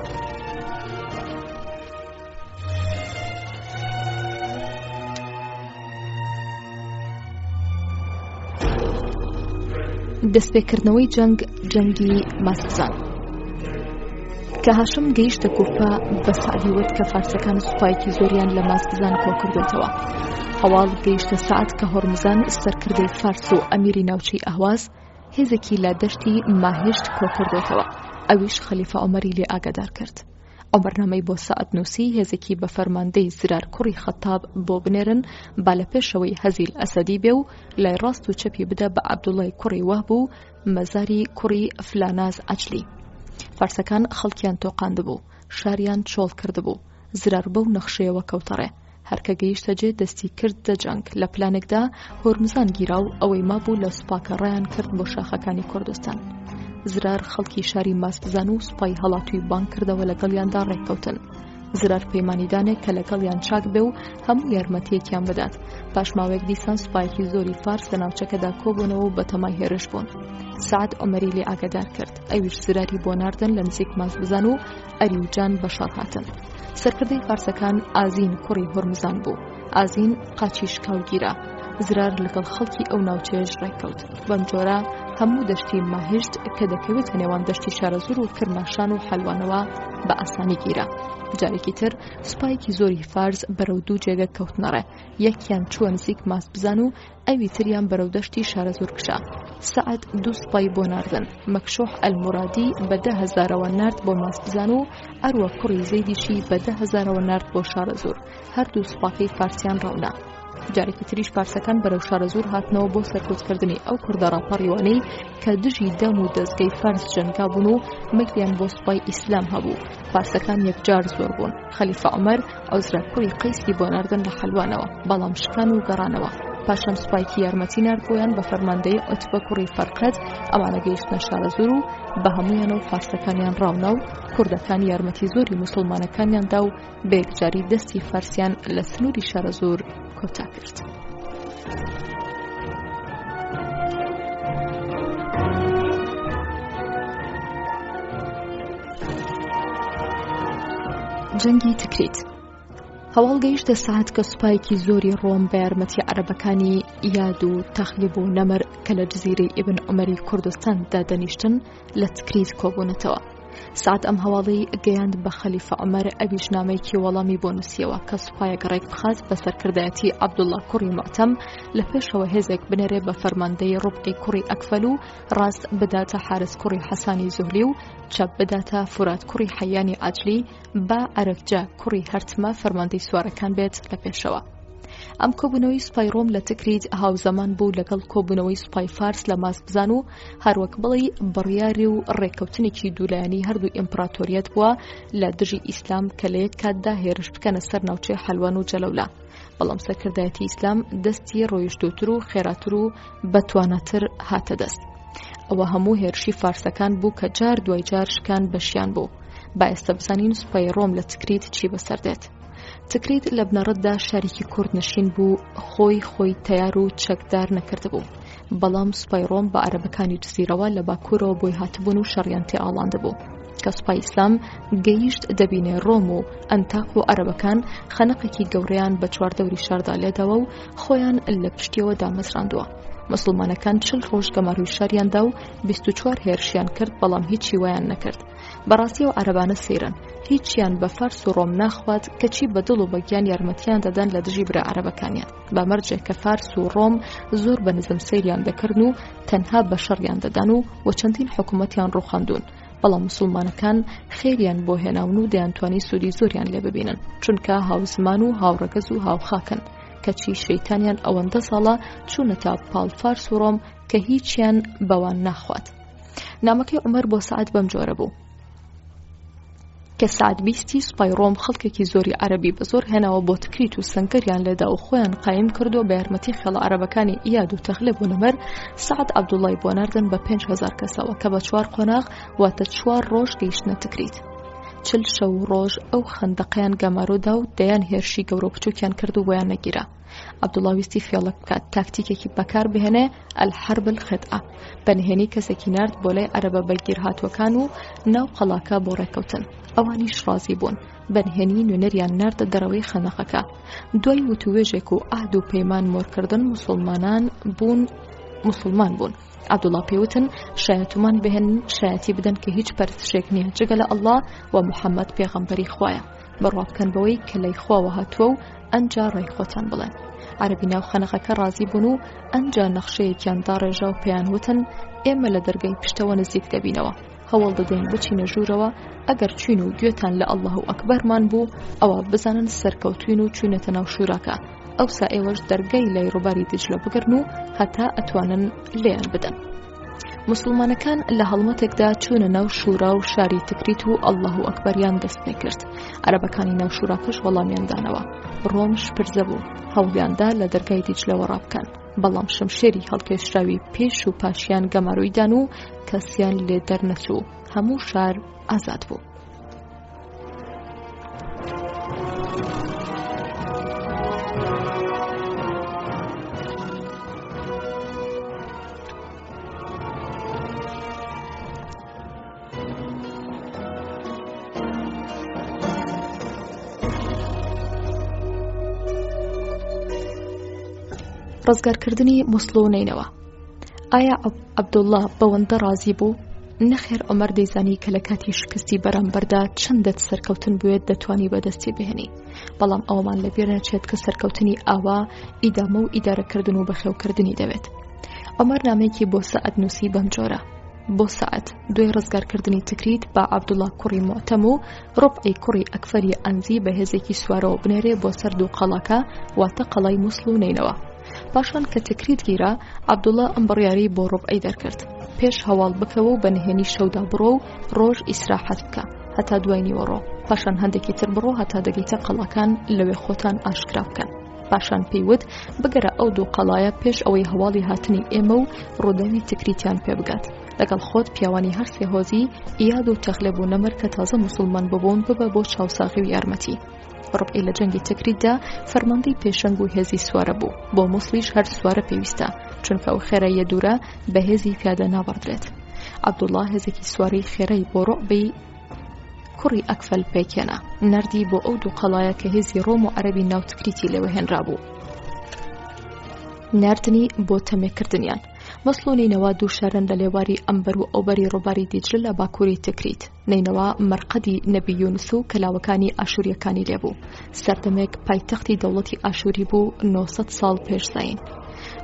Speaker 3: دەستپێکردنەوەی جەنگ جەنگی ماسبزان کە هاشم گەیشتە کوفە بە سەعدی وت کە فارسەکان سوپایەکی زۆریان لە ماسبزان کۆکردوێتەوە هەواڵ گەیشتە سەعد کە هۆرمزان سەرکردەی فارس و ئەمیری ناوچەی ئەهواز هێزێکی لە دەشتی ماهشت کۆکردوێتەوە ئەویش خەلیفە عومەری لێ ئاگادار کرد عومەر نامەی بۆ سەعد نووسی هێزێکی بە فەرماندەی زرار کوڕی خەتاب بۆ بنێرن با لە پێشەوەی هەزیل ئەسەدی بێ و لای ڕاست و چەپی بدە بە عەبدوڵای کوڕی وەهب و مەزاری کوڕی فلاناز عەجلی. فارسەکان خەڵکیان تۆقاندبوو، شاریان چۆڵ کردبوو. زرار بەو نەخشەیەوە کەوتە ڕێ. هەر کە گەیشتە جێ دەستی کردە جەنگ. لە پلانێکدا هۆرمزان گیرا و ئەوەی مابوو لە سوپاکە ڕایان کرد بۆ شاخەکانی کوردستان. زرار خەڵکی شاری ماسبزان و سوپای هەڵاتووی بانگ کردەوە لەگەڵیاندا ڕێککەوتن. زرار پەیمانی دانێ کە لەگەڵیان چاک بێ و هەموو یارمەتییەکیان بدات. پاش ماوەیەک دیسان سوپایەکی زۆری فارس لە ناوچەکەدا کۆبوونەوە و بەتەمای هێرش بوون. سەعد عومەری لێ ئاگادار کرد. ئەویش زراری بۆ ناردن لە نزیک ماسبزان و ئەریوجان بە شەڕ هاتن. سەرکردەی فارسەکان ئازین کوڕی هورمزان بوو. ئازین قاچی شکا و گیرا. زرار لەگەڵ خەڵکی ئەو ناوچەیەش ڕێککەوت. بەم جۆرە هەموو دەشتی ماهشت کە دەکەوێتە نێوان دەشتی شارەزوور و کرماشان و حەلوانەوە بە ئاسانی گیرا. جارێکی تر سوپایەکی زۆری فارس بەرەو دوو جێگە کەوتنەڕێ، یەکیان چووە نزیک ماسبزان و ئەوی تریان بەرەو دەشتی شارەزوور کشا. سەعد دوو سوپای بۆ ناردن، مەکشوح ئەلمورادی بە دە هەزارەوە نارد بۆ ماسبزان و عەروە کوڕی زەیدیشی بە دە هەزارەوە نارد بۆ شارەزوور، هەردوو سوپاکەی فارسیان ڕاونا. جارێکی تریش فارسەکان بەرەو شارەزوور هاتنەوە بۆ سەرکوتکردنی ئەو کوردە ڕاپەڕیوانەی کە دژی دام و دەزگەی فارس جەنگابوون و مەیلیان بۆ سوپای ئیسلام هەبوو. فارسەکان یەکجار زۆر بوون. خەلیفە عومەر عوزرە کوڕی قەیسی بۆ ناردن لە حەلوانەوە، بەڵام شکان و گەڕانەوە. پاشان سوپایەکی یارمەتی نارد بۆیان بە فەرماندەیی عوتبە کوڕی فەرقەد، ئەمانە گەیشتنە شارەزوور و بە هەموویانەوە فارسەکانیان ڕاونا و کوردەکان یارمەتی زۆری موسڵمانەکانیان دا و بە یەکجاری دەستی فارسیان لە سنووری شارەزوور کۆتا کرد. جەنگی تکریت هەواڵ گەیشتە سەعد کە سوپایەکی زۆری ڕۆم بە یارمەتی عەرەبەکانی یاد و تەخلیب و نەمر کە لە جزیرەی ئیبن عومەری کوردستان دادەنیشتن لە تکریت کۆبوونەتەوە. سەعد ئەم هەواڵەی گەیاند بە خەلیفە عومەر ئەویش نامەیەکی وەڵامی بۆ نووسیەوە کە سوپایەک ڕێک بخات بە سەرکردایەتی عەبدوڵڵا کوڕی موعتەم لە پێشەوە هێزێک بنێرێ بە فەرماندەی ڕوبعی کوڕی ئەکفەل و ڕاست بداتە حارس کوڕی حەسانی زوهلی و چەپ بداتە فورات کوڕی حەیانی عەجلی با عەرەفجە کوڕی هەرتمە فەرماندەی سوارەکان بێت لە پێشەوە. ئەم کۆبوونەوەی سوپای ڕۆم لە تکریت هاوزەمان بوو لەگەڵ کۆبوونەوەی سوپای فارس لە ماسبزان و هەروەک بڵێی بڕیاری و ڕێککەوتنێکی دوولایەنی هەردوو ئیمپراتۆریەت بووە لە دژی ئیسلام کە لە یەک کاتدا هێرش بکەنە سەر ناوچەی حەلوان و جەلەولا. بەڵام سەرکردایەتی ئیسلام دەستی ڕۆیشتووتر و خێراتر و بەتواناتر هاتە دەست. ئەوە هەموو هێرشی فارسەکان بوو کە جار دوای جار شکان بەشیان بوو. با ئێستا بزانین سوپای ڕۆم لە تکریت چی بەسەر دێت. تکریت لە بنەڕەتدا شارێکی کوردنشین بوو، خۆی خۆی تەیار و چەکدار نەکردبوو. بەڵام سوپای ڕۆم بە عەرەبەکانی جزیرەوە لە باکوورەوە بۆی هاتبوون و شەڕیان تێ ئاڵاندبوو. کە سوپای ئیسلام گەیشت دەبینێ ڕۆم و ئەنتاق و عەرەبەکان خەنەقێکی گەورەیان بە چواردەوری شاردا لێداوە و خۆیان لە پشتیەوە دامەزراندووە. مسوڵمانەکان چل ڕۆژ گەمارۆی شاریان دا و 24 هێرشیان کرد بەڵام هیچی وایان نەکرد. بەڕاستی ئەو عەرەبانە سەیرن هیچیان بە فارس و ڕۆم ناخوات کەچی بە دڵ و بە گیان یارمەتیان دەدەن لە دژی برا عەرەبەکانیان بە مەرجێک کە فارس و ڕۆم زۆر بە نزم سەیریان دەکردن و تەنها بە شەڕیان دەدان و و چەندین حکوومەتیان ڕوخاندون بەڵام مسلمانەکان خێریان بۆ هێناون و دەیانتوانی سوودی زۆریان لێ ببینن چونکە هاوزمان و هاوڕەگەز و هاوخاکن کەچی شەیتانیان ئەوەندە ساڵە چوونەتە پاڵ فارس و ڕۆم کە هیچیان بەوان ناخوات نامەکەی عومەر بۆ سەعد بەم جۆرە بوو کە سەعد بیستی سوپای ڕۆم خەڵکێکی زۆری عەرەبی بە زۆر هێناوە بۆ تکریت و سەنگەریان لێدا و خۆیان قایم کردووە بە یارمەتی خێڵە عەرەبەکانی ئیاد و تەغلب و نەمر سەعد عەبدوڵای بۆ ناردن بە 5000 کەسەوە کە بە چوار قۆناغ واتە چوار ڕۆژ گەیشتنە تکریت چل شەو و ڕۆژ ئەو خەندەقەیان گەمارۆدا و دەیان هێرشی گەورە و بچووکیان کرد و بۆیان نەگیرا عەبدوڵا ویستی فێڵک بکات تاکتیکێکی بەکار بهێنێ الحرب الخدعە بە نهێنی کەسێکی نارد بۆ لای عەرەبە بەگیرهاتووەکان و ناو قەڵاکە بۆ ڕێککەوتن ئەوانیش ڕازی بوون بە نهێنی نوێنەریان ناردە دەرەوەی خەنەقەکە دوای وتووێژێک و عەهد و پەیمان مۆرکردن موسڵمانان بوون. موسڵمان بوون. عەبدوڵا پێی وتن شایەتومان بهێنن شایەتی بدەن کە هیچ پەرستشێک نییە جگە لە ئەڵڵا و محەممەد پێغەمبەری خوایە بڕوا بکەن بەوەی کە لای خواوە هاتووە و ئەنجا ڕای خۆتان بڵێن عەرەبی ناو خەنەقەکە ڕازی بوون و ئەنجا نەخشەیەکیان داڕێژا و پێیان وتن ئێمە لە دەرگای پشتەوە نزیک دەبینەوە هەوڵ دەدەین بچینە ژوورەوە ئەگەر چوین و گوێتان لە ئەڵڵاه و ئەکبەرمان بوو ئەوە بزانن سەرکەوتوین و چوینەتە ناو شووراکە ئەوسا ئێوەش دەرگای لای ڕووباری دیجلە بگرن و هەتا ئەتوانن لێیان بدەن. موسڵمانەکان لە هەڵمەتێکدا چوونە ناو شورا و شاری تکریت و ئەلله و ئەکبەریان دەست پێ کرد عەرەبەکانی ناو شوراکەش وەڵامیان دانەوە ڕۆم شپرزە بوو هەوڵیاندا لە دەرگای دیجلەوە ڕابکەن بەڵام شمشێری هەڵکێشراوی پێش و پاشیان گەمارۆی دان و کەسیان لێ دەرنەچوو هەموو شار ئازاد بوو. ڕزگارکردنی موسڵ و نەینەوا ئایا عەبدوڵڵا بەوەندە ڕازی بوو؟ نەخێر عومەر دەیزانی کە لە کاتی شکستی بەرامبەردا چەندت سەرکەوتن بوێت دەتوانی بەدەستی بهێنی بەڵام ئەوەمان لەبیر نەچێت کە سەرکەوتنی ئاوا ئیدامە و ئیدارەکردن و بەخێوکردنی دەوێت عومەر نامەیەکی بۆ سەعد نووسی بەم جۆرە بۆ سەعد دوای ڕزگارکردنی تکریت با عەبدوڵا کوڕی موعتەم و ڕوبعی کوڕی ئەکفەری ئەنزی بە هێزێکی سوارەوە بنێرێ بۆ سەر دوو قەڵاکە واتە قەڵای موسڵ و نەینەوا پاشان کە تکریت گیرا عەبدوڵا ئەم بڕیارەی بۆ ڕوبعی دەرکرد پێش هەواڵ بکەوە و بە نهێنی شەودا بڕۆ و ڕۆژ ئیسراحەت بکە هەتا دوای نیوەڕۆ پاشان هەندێکی تر بڕۆ هەتا دەگەیتە قەڵاکان لەوێ خۆتان ئاشکرا بکەن پاشان پێی وت بگەرە ئەو دوو قەڵایە پێش ئەوەی هەواڵی هاتنی ئێمە و ڕووداوی تکریتیان پێ بگات لەگەڵ خۆت پیاوانی هەر سێ هۆزی ئیاد و تەغلب و نەمر کە تازە موسڵمان ببوون ببە بۆ چاوساغی و یارمەتی ڕوبعی لە جەنگی تکریتدا فەرماندەی پێشەنگ و هێزی سوارە بوو بۆ موسڵیش هەر سوارە پێویستە چونکە ئەو خێراییە دوورە بە هێزی پیادە نابڕدرێت عەبدوڵڵا هێزێکی سوارەی خێرای بۆ ڕوبعی کوڕی ئەکفەل پێکهێنا ناردی بۆ ئەو دوو قەڵایە کە هێزی ڕۆم و عەرەبی ناو تکریتی لێوە هێنرابوو ناردنی بۆ تەمێکردنیان موسڵ و نەینەوا دوو شارن لە لێواری ئەمبەر و ئەوبەری ڕووباری دیجلە لە باکووری تکریت نەینەوا مەرقەدی نەبی یونس و کەلاوەکانی ئاشووریەکانی لێبوو سەردەمێک پایتەختی دەوڵەتی ئاشووری بوو 900 ساڵ پێش زایین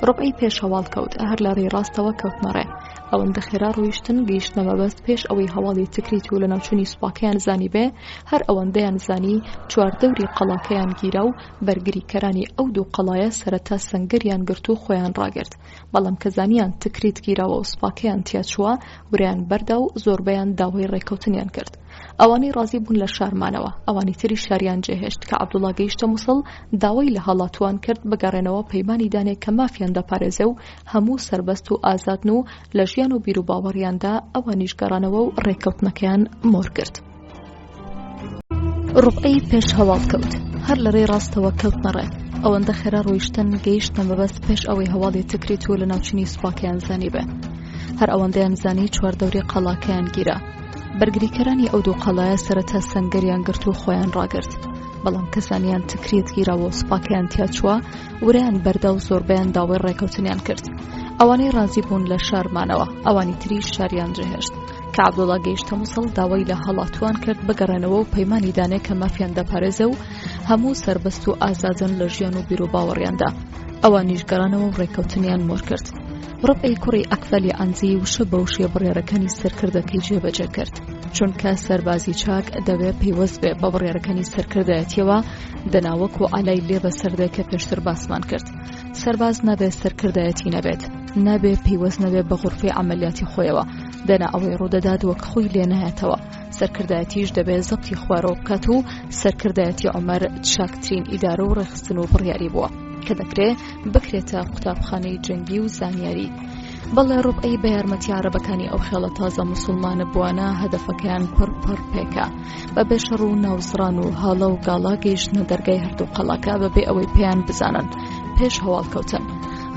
Speaker 3: ڕوبعی پێش هەواڵ کەوت هەر لە ڕێی ڕاستەوە کەوتنە ڕێ ئەوەندە خێرا ڕۆیشتن گەیشتنە مەبەست پێش ئەوەی هەواڵی تکریت و لەناوچوونی سوپاکەیان زانیبێ هەر ئەوەندەیان زانی چواردەوری قەڵاکەیان گیرا و بەرگریکەرانی ئەو دوو قەڵایە سەرەتا سەنگەریان گرت و خۆیان ڕاگرت بەڵام کە زانیان تکریت گیراوە و سوپاکەیان تیاچووە ورەیان بەردا و زۆربەیان داوای ڕێکەوتنیان کرد ئەوانەی ڕازی بوون لە شار مانەوە ئەوانی تری شاریان جێهێشت کە عەبدوڵا گەیشتە موسڵ داوای لە هەڵاتوان کرد بگەڕێنەوە پەیمانی دانێ کە مافیان دەپارێزێ و هەموو سەربەست و ئازادن و لە ژیان و بیروباوەڕیاندا ئەوانیش گەڕانەوە و ڕێککەوتنەکەیان مۆر کرد. ڕوبعی پێش هەواڵ کەوت هەر لە ڕێی ڕاستەوە کەوتنە ڕێ ئەوەندە خێرا ڕۆیشتن گەیشتنە مەبەست پێش ئەوەی هەواڵی تکریت و لەناوچونی سوپاکەیان زانیبێ هەر ئەوەندەیان زانی چواردەوری قەڵاکەیان گیرا بەرگریکەرانی ئەو دوو قەڵایە سەرەتا سەنگەریان گرت و خۆیان ڕاگرت بەڵام کەسانیان تکریت گیراوە و سوپاکەیان تیاچووە ورەیان بەردا و زۆربەیان داوای ڕێکەوتنیان کرد ئەوانەی ڕازی بوون لە شار مانەوە ئەوانی تریش شاریان جێهێشت کە عەبدوڵا گەیشتە موسڵ داوای لە هەڵاتوان کرد بگەڕێنەوە و پەیمانی دانێ کە مافیان دەپارێزێ و هەموو سەربەست و ئازادن لە ژیان و بیروباوەڕیاندا ئەوانیش گەڕانەوە و ڕێکەوتنیان مۆر کرد ڕبعی کوڕی ئەکفەلی عەنزی وشە بە وشەی بڕیارەکانی سەرکردەکەی جێبەجێ کرد چونکە سەربازی چاک دەبێ پەیوەست بێ بە بڕیارەکانی سەرکردایەتیەوە دەنا وەکو عەلای لێ بەسەردێ کە پێشتر باسمان کرد سەرباز نابێ سەرکردایەتی نەبێت نابێ پەیوەست نەبێ بە غورفەی عەمەلیاتی خۆیەوە دەنا ئەوەی ڕوودەدات وەک خۆی لێ نایەتەوە سەرکردایەتیش دەبێ زەبتی خوارەوە بکات و سەرکردایەتی عومەر چاکترین ئیدارە و ڕێکخستن و بڕیاری بووە کە دەکرێ بکرێتە قوتابخانەی جەنگی و زانیاری بەڵێ ڕوبعی بە یارمەتی عەرەبەکانی ئەو خێڵە تازە موسڵمانە بووانە هەدەفەکەیان پڕ پڕ پێکا بە بێ شەڕ و ناوزڕان و هاڵە و گاڵا گەیشتنە دەرگای هەردوو قەڵاکە بەبێ ئەوەی پێیان بزانن پێش هەواڵ کەوتن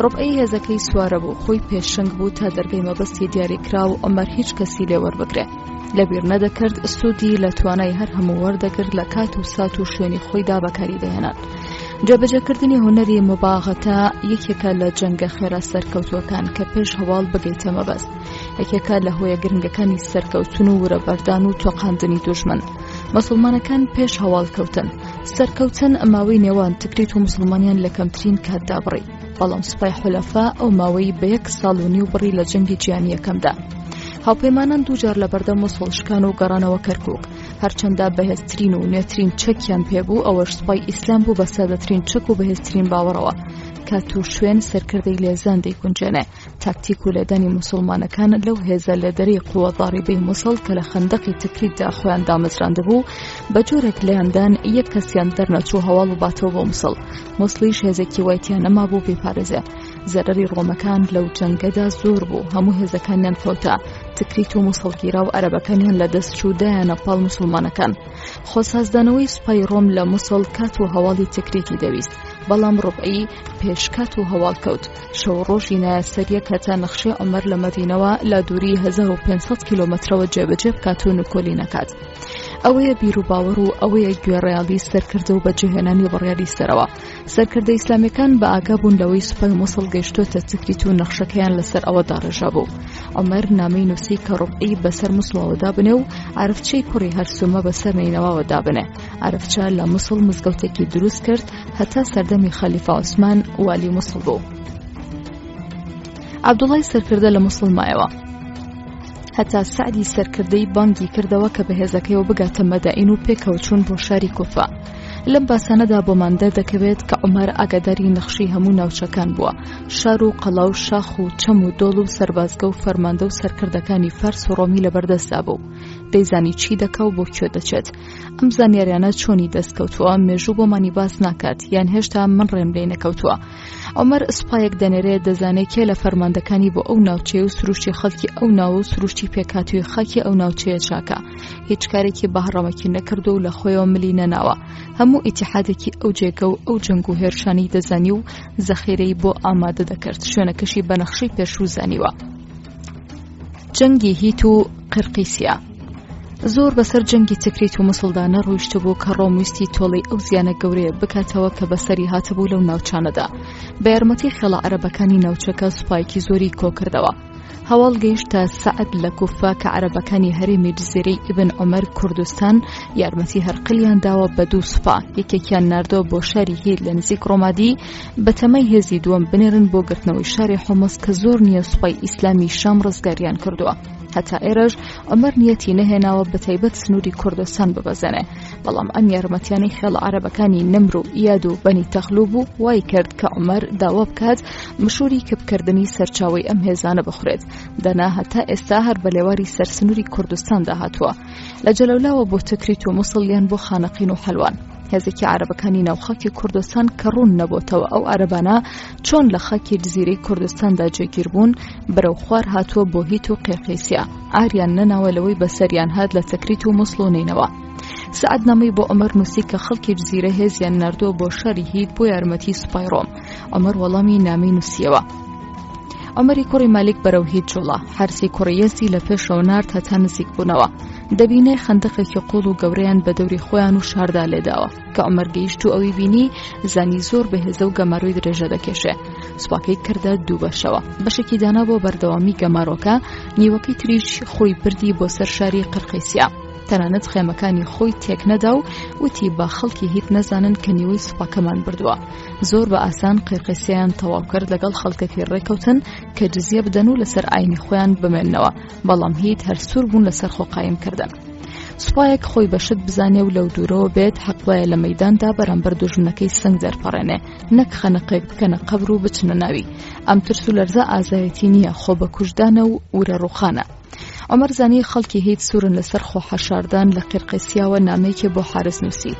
Speaker 3: ڕوبعی هێزەکەی سوارە بوو خۆی پێشەنگ بوو تا دەرگای مەبەستی دیاریکراو عومەر هیچ کەسی لێ وەربگرێ لەبیر نەدەکرد سوودی لە توانای هەر هەموو وەردەگرت لە کات و سات و شوێنی خۆیدا بەکاری دەهێنان. جێبەجێکردنی هونەری موباغەتە یەکێکە لە جەنگە خێرا سەرکەوتووەکان کە پێش هەواڵ بگەیتە مەبەست، یەکێکە لە هۆیە گرنگەکانی سەرکەوتن و ورەبەردان و تۆقاندنی دوژمن. مسوڵمانەکان پێش هەواڵ کەوتن. سەرکەوتن ماوەی نێوان تکریت و مسوڵمانیان لە کەمترین کاتدا بڕی، بەڵام سوپای حولەفا ئەو ماوەی بە یەک ساڵ و نیو بڕی لە جەنگی جیهانی یەکەمدا. هاوپەیمانان دووجار لەبەردەم موسڵ شکان و گەڕانەوە کەرکوک. هەرچەندە بەهێزترین و نوێترین چەکیان پێبوو ئەوەش سوپای ئیسلام بوو بە سادەترین چەک و بەهێزترین باوەڕەوە کات و شوێن سەرکردەی لێزان دەیگونجێنێ تاکتیک و لێدانی موسڵمانەکان لەو هێزە لێدەری قووە ضاریبەی موسڵ کە لە خەندەقی تکریتدا خۆیان دامەزراندبوو بە جۆرێک لێیاندان یەک کەسیان دەرنەچوو هەواڵ و باتەوە بۆ موسڵ موسڵیش هێزێکی وای تیا نەمابوو بیپارێزێ زەرەری ڕۆمەکان لەو جەنگەدا زۆر بوو هەموو هێزەکانیان فەوتا تکریت و موسڵ گیرا و عەرەبەکانیان لە دەست چوو دایانە پاڵ موسڵمانەکان خۆسازدانەوەی سوپای ڕۆم لە موسڵ کات و هەواڵی تکریتی دەویست بەڵام ڕوبعی پێش کات و هەواڵ کەوت شەو ڕۆژی نایە سەریەک هەتا نەخشەی عومەر لە مەدینەوە لە دووری 1500 کیلۆمەترەوە جێبەجێ بکات و نکۆلی نەکات ئەوەیە بیر و باوەڕ و ئەوەیە گوێڕایەڵی سەرکردە و بەجێهێنانی بڕیاری سەرەوە سەرکردە ئیسلامیەکان بە ئاگا بوون لەوەی سوپای موسڵ گەیشتۆتە تکریت و نەخشەکەیان لەسەر ئەوە داڕێژابوو. عومەر نامەی نووسی کە ڕوبعی بەسەر موسڵەوە دابنێ و عەرفچەی کوڕی هەرسومە بەسەر نەینەواوە دابنێ. عەرفچە لە موسڵ مزگەوتێکی دروست کرد هەتا سەردەمی خەلیفە عوسمان والی موسڵ بوو. عەبدوڵای سەرکردە لە موسڵ مایەوە. هەتا سەعدی سەرکردەی بانگی کردەوە کە بەهێزەکەیەوە بگاتە مەدائین و پێکەوە چوون بۆ شاری کوفە. لەم باسانەدا بۆمان دەردەکەوێت کە عومەر ئاگاداری نەخشەی هەموو ناوچەکان بووە، شار و قەڵا و شاخ و چەم و دۆڵ و سەربازگە و فەرماندە و سەرکردەکانی فارس و ڕۆمی لەبەردەستدا بوو. دەیزانی چی دەکا و بۆ کوێ دەچێت. ئەم زانیاریانە چۆنی دەست کەوتووە مێژوو بۆمانی باس ناکات یان هێشتا من ڕێم لێ نەکەوتووە. عومەر سوپایەک دەنێرێ دەزانێ کێ لە فەرماندەکانی بۆ ئەو ناوچەیە و سروشتی خەڵکی ئەو ناوە و سروشتی پێکهاتووی خاکی ئەو ناوچەیە چاکە. هیچ کارێکی بە هەڕەمەکی نەکردووە و لە خۆیەوە ملی نەناوە. هەموو ئیتیحادێکی ئەو جێگە و ئەو جەنگ و هێرشانەی دەزانی و زەخیرەی بۆ ئامادە دەکرد، شوێنەکەشی بە نەخشەی پێشوو زانیوە. جەنگی هیت و قرقیسیا زۆر بەسەر جەنگی تکریت و موسڵدا نەڕۆیشتبوو کە ڕۆم ویستی تۆڵەی ئەو زیانە گەورەیە بکاتەوە کە بەسەری هاتبوو لەو ناوچانەدا. بە یارمەتی خێڵە عەرەبەکانی ناوچەکە سوپایەکی زۆری کۆکردەوە. هەواڵ گەیشتە سەعد لە کوفە کە عەرەبەکانی هەرێمی جزیرەی ئیبن عومەر کوردستان یارمەتی هەرقلیان داوە بە دوو سوپا یەکێکیان ناردووە بۆ شاری هیت لە نزیک ڕۆمادی بەتەمای هێزی دووەم بنێرن بۆ گرتنەوەی شاری حومس کە زۆر نییە سوپای ئیسلامی شام ڕزگاریان کردووە هەتا ئێرەش عومەر نیەتی نەهێناوە بەتایبەت سنووری کوردستان ببەزێنێ بەڵام ئەم یارمەتیانەی خێڵە عەرەبەکانی نمر و ئیاد و بەنی تەغلوب و وای کرد کە عومەر داوا بکات مشوری کپکردنی سەرچاوەی ئەم هێزانە بخورێت دەنا هەتا ئێستا هەر بە لێواری سەر سنووری کوردستاندا هاتووە لە جەلەولاوە بۆ تکریت و موسڵ یان بۆ خانەقین و حەلوان هێزێکی عەرەبەکانی ناو خاکی کوردستان کە ڕوون نەبۆتەوە ئەو عەرەبانە چۆن لە خاکی جزیرەی کوردستاندا جێگیر بوون بەرەو خوار هاتووە بۆ هیت و قیرقیسیا ئاریان نەناوە لەوەی بەسەریان هات لە تکریت و موسڵ و نەینەوا سەعد نامەی بۆ عومەر نووسی کە خەڵکی جزیرە هێزیان ناردووە بۆ شاری هیت بۆ یارمەتی سوپای ڕۆم عومەر وەڵامی نامەی نووسیەوە عومەری کوڕی مالیک بەرەو هیت جوڵا حەرسی کوڕی یەزدی لە پێشەوە نارد هەتا نزیک بوونەوە دەبینێ خەندەقێکی قوڵ و گەورەیان بە دەوری خۆیان و شاردا لێداوە کە عومەر گەیشت و ئەوی بینی زانی زۆر بەهێزە و گەمارۆی درێژە دەکێشێ سوپاکەی کردە دوو بەشەوە بەشێکی دانا بۆ بەردەوامی گەمارۆکە نیوەکەی تریش خۆی بردی بۆ سەر شاری قرقیسیا تەنانەت خێمەکانی خۆی تێک نەدا و وتی با خەڵکی هیچ نەزانن کە نیوەی سوپاکەمان بردووە زۆر بە ئاسان قیرقیسیان تەواو کرد لەگەڵ خەڵکەکەی ڕێکەوتن کە جزیە بدەن و لەسەر ئاینی خۆیان بمێننەوە بەڵام هیت هەر سوور بوون لەسەر خۆ قایم کردن سوپایەک خۆی بە شت بزانێ و لەو دوورەوە بێت حەق وایە لە مەیداندا بەرامبەر دوژمنەکەی سنگ دەرپەڕێنێ نەک خەنەقێک بکەنە قەبر و بچنە ناوی ئەم ترس و لەرزە ئازایەتی نییە خۆ بە کوشدانە و ورە ڕوخانە عومەر زانی خەڵکی هیت سوورن لەسەر خۆ حەشاردان لە قیرقیسیاوە نامەیەکی بۆ حارس نووسی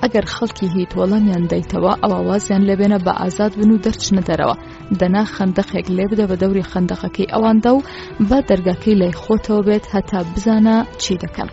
Speaker 3: ئەگەر خەڵکی هیت وەڵامیان دایتەوە ئەوا وازیان لێبێنە بە ئازاد بن و دەرچنە دەرەوە دەنا خەندەقێک لێبدە بە دەوری خەندەقەکەی ئەواندا و با دەرگاکەی لای خۆتەوە بێت هەتا بزانە چی دەکەن.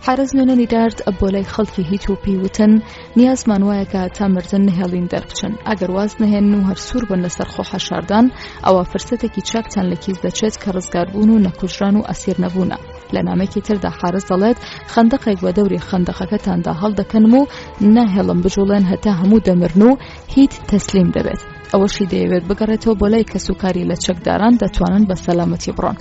Speaker 3: حارس نوێنەری نارد بۆ لای خەڵکی هیت و پێی وتن نیازمان وایە کە تا مردن نەهێڵین دەربچن ئەگەر واز نەهێنن و هەر سوور بن لەسەر خۆ حەشاردان ئەوە فرسەتێکی چاکتان لە کیس دەچێت کە ڕزگاربوون و نەکوژران و ئەسیر نەبوونە. لە نامەیەکی تردا حارس دەڵێت خەندەقێک بە دەوری خەندەقەکەتاندا هەڵدەکەنم و ناهێڵم بجوڵێن هەتا هەموو دەمرن و هیت تەسلیم دەبێت. ئەوەشی دەیەوێت بگەڕێتەوە بۆ لای کەسوکاری لە چەکداران دەتوانن بە سەلامەتی بڕۆن.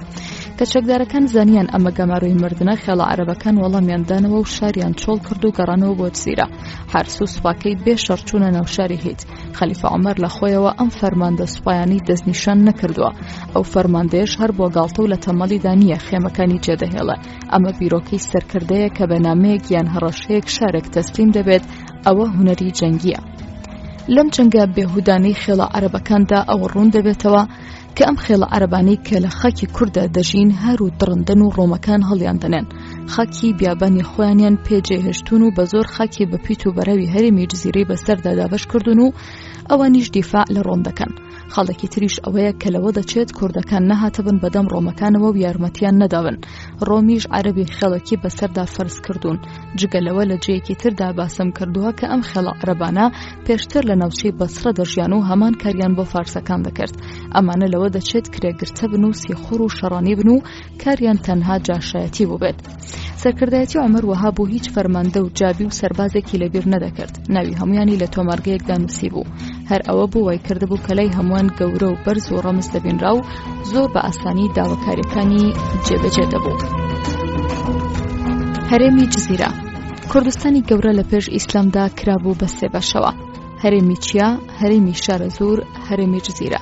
Speaker 3: کە چەکدارەکان زانیان ئەمە گەمارۆی مردنە خێڵە عەرەبەکان وەڵامیان دانەوە و شاریان چۆڵ کرد و گەڕانەوە بۆ جزیرە. حارس و سوپاکەی بێ شەڕ چوونە ناو شاری هیت. خەلیفە عومەر لە خۆیەوە ئەم فەرماندە سوپایانەی دەستنیشان نەکردووە. ئەو فەرماندەیەش هەر بۆ گاڵتە و لە تەمەڵیدا نییە خێمەکانی جێدەهێڵێ. ئەمە بیرۆکەی سەرکردەیە کە بە نامەیەک یان هەڕەشەیەک شارێک تەسلیم دەبێت، ئەوە هونەری جەنگییە. لەم جەنگە بێهودانەی خێڵە عەرەبەکاندا ئەوە ڕوون دەبێتەوە کە ئەم خێڵە عەرەبانەی کە لە خاکی کورددا دەژین هار و دڕندەن و ڕۆمەکان هەڵیان دەنێن خاکی بیابانی خۆیانیان پێ جێهێشتوون و بە زۆر خاکی بەپیت و بەراوی هەرێمی جزیرەی بەسەردا دابەش کردوون و ئەوانیش دیفاع لە ڕۆم دەکەن. خاڵێکی تریش ئەوەیە کە لەوە دەچێت کوردەکان نەهاتبن بەدەم ڕۆمەکانەوە و یارمەتیان نەدابن ڕۆمیش عەرەبی خێڵەکی بەسەردا فەرز کردوون جگە لەوە لە جێیەکی تردا باسم کردووە کە ئەم خێڵە عەرەبانە پێشتر لە ناوچەی بەسڕە دەژیان و هەمان کاریان بۆ فارسەکان دەکرد ئەمانە لەوە دەچێت کرێگرتە بن و سیخوڕ و شەڕانی بن و کاریان تەنها جاشایەتی بووبێت. سەرکردایەتی عومەر وەها بوو هیچ فەرماندە و جابی و سەربازێکی لەبیر نەدەکرد ناوی هەمویانی لە تۆمارگەیەکدا نووسیبوو هەر ئەوە بوو وای کردبوو کە لای هەمووان گەورە و بەرز و ڕەمز دەبینرا و زۆر بە ئاسانی داواکاریەکانی جێبەجێ دەبوو. هەرێمی جزیرە کوردستانی گەورە لە پێش ئیسلامدا کرابوو بە سێ بەشەوە هەرێمی چیا هەرێمی شارەزوور هەرێمی جزیرە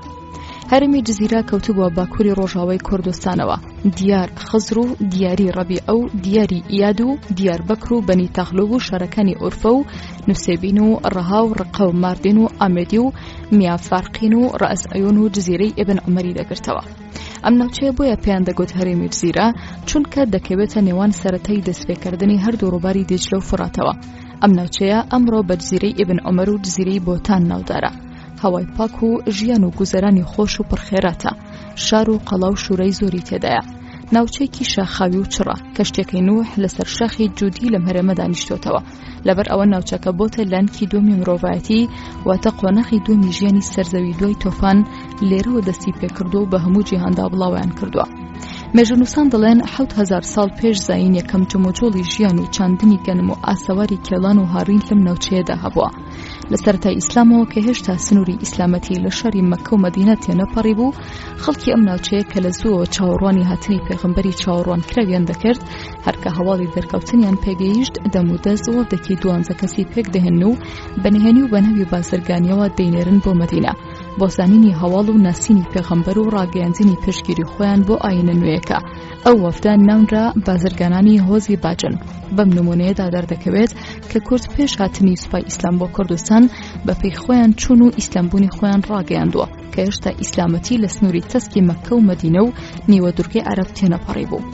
Speaker 3: هەرێمی جزیرە کەوتبووە باکووری ڕۆژاوای کوردستانەوە دیار خزر و دیاری ڕەبیعە و دیاری ئیاد و دیار بەکر و بەنی تەغلوب و شارەکانی ئورفە و نوسێبین و ڕەها و ڕقە و ماردین و ئامێدی و میافارقین و ڕەئس عیون و جزیرەی ئیبن عومەری دەگرتەوە. ئەم ناوچەیە بۆیە پێیان دەگوت هەرێمی جزیرە چونکە دەکەوێتە نێوان سەرەتای دەستپێکردنی هەردوو ڕووباری دیجلە و فوراتەوە. ئەم ناوچەیە ئەمڕۆ بە جزیرەی ئیبن عومەر و جزیرەی بۆتان ناودارە. هەوای پاک و ژیان و گوزەرانی خۆش و پڕخێراتە. شار و قەڵا و شورای زۆری تێدایە ناوچەیەکی شاخاوی و چڕە کەشتێکەی نوح لەسەر شاخی جودی لەم هەرێمەدا نیشتۆتەوە لەبەر ئەوە ناوچەکە بۆتە لانکی دووەمی مرۆڤایەتی واتە قۆناخی دووەمی ژیانی سەرزەوی دوای تۆفان لێرەوە دەستی پێکردووە و بە هەموو جیهاندا بڵاویان کردووە مێژوونووسان دەڵێن 7000 ساڵ پێش زایین یەکەم جموجۆڵی ژیان و چاندنی گەنم و ئاسەواری کێڵان و هاڕین لەم ناوچەیەدا هەبووە لە سەرەتای ئیسلامەوە کە هێشتا سنووری ئیسلامەتی لە شاری مەککە و مەدینە تێنەپەڕی بوو خەڵکی ئەم ناوچەیە کە لە زووەوە چاوەڕوانی هاتنی پێغەمبەری چاوەڕوانکراویان دەکرد هەرکە هەواڵی دەرکەوتنیان پێگەیشت دەم و دەست وەفدێکی دوانزە کەسی پێک دەهێن و بە نهێنی و بە ناوی بازرگانیەوە دەینێرن بۆ مەدینە بۆ زانینی هەواڵ و ناسینی پێغەمبەر و ڕاگەیاندنی پشتگیری خۆیان بۆ ئاینە نوێیەکە ئەو وەفدە ناونرا بازرگانانی هۆزی باجن بەم نمونەیەدا دەردەکەوێت کە کورد پێش هاتنی سوپای ئیسلام بۆ کوردستان بە پێی خۆیان چوون و ئیسلامبوونی خۆیان ڕاگەیاندووە کە هێشتا ئیسلامەتی لە سنووری تەسکی مەککە و مەدینە و نیوە دورگەی عەرەب تێنەپەڕی بوو.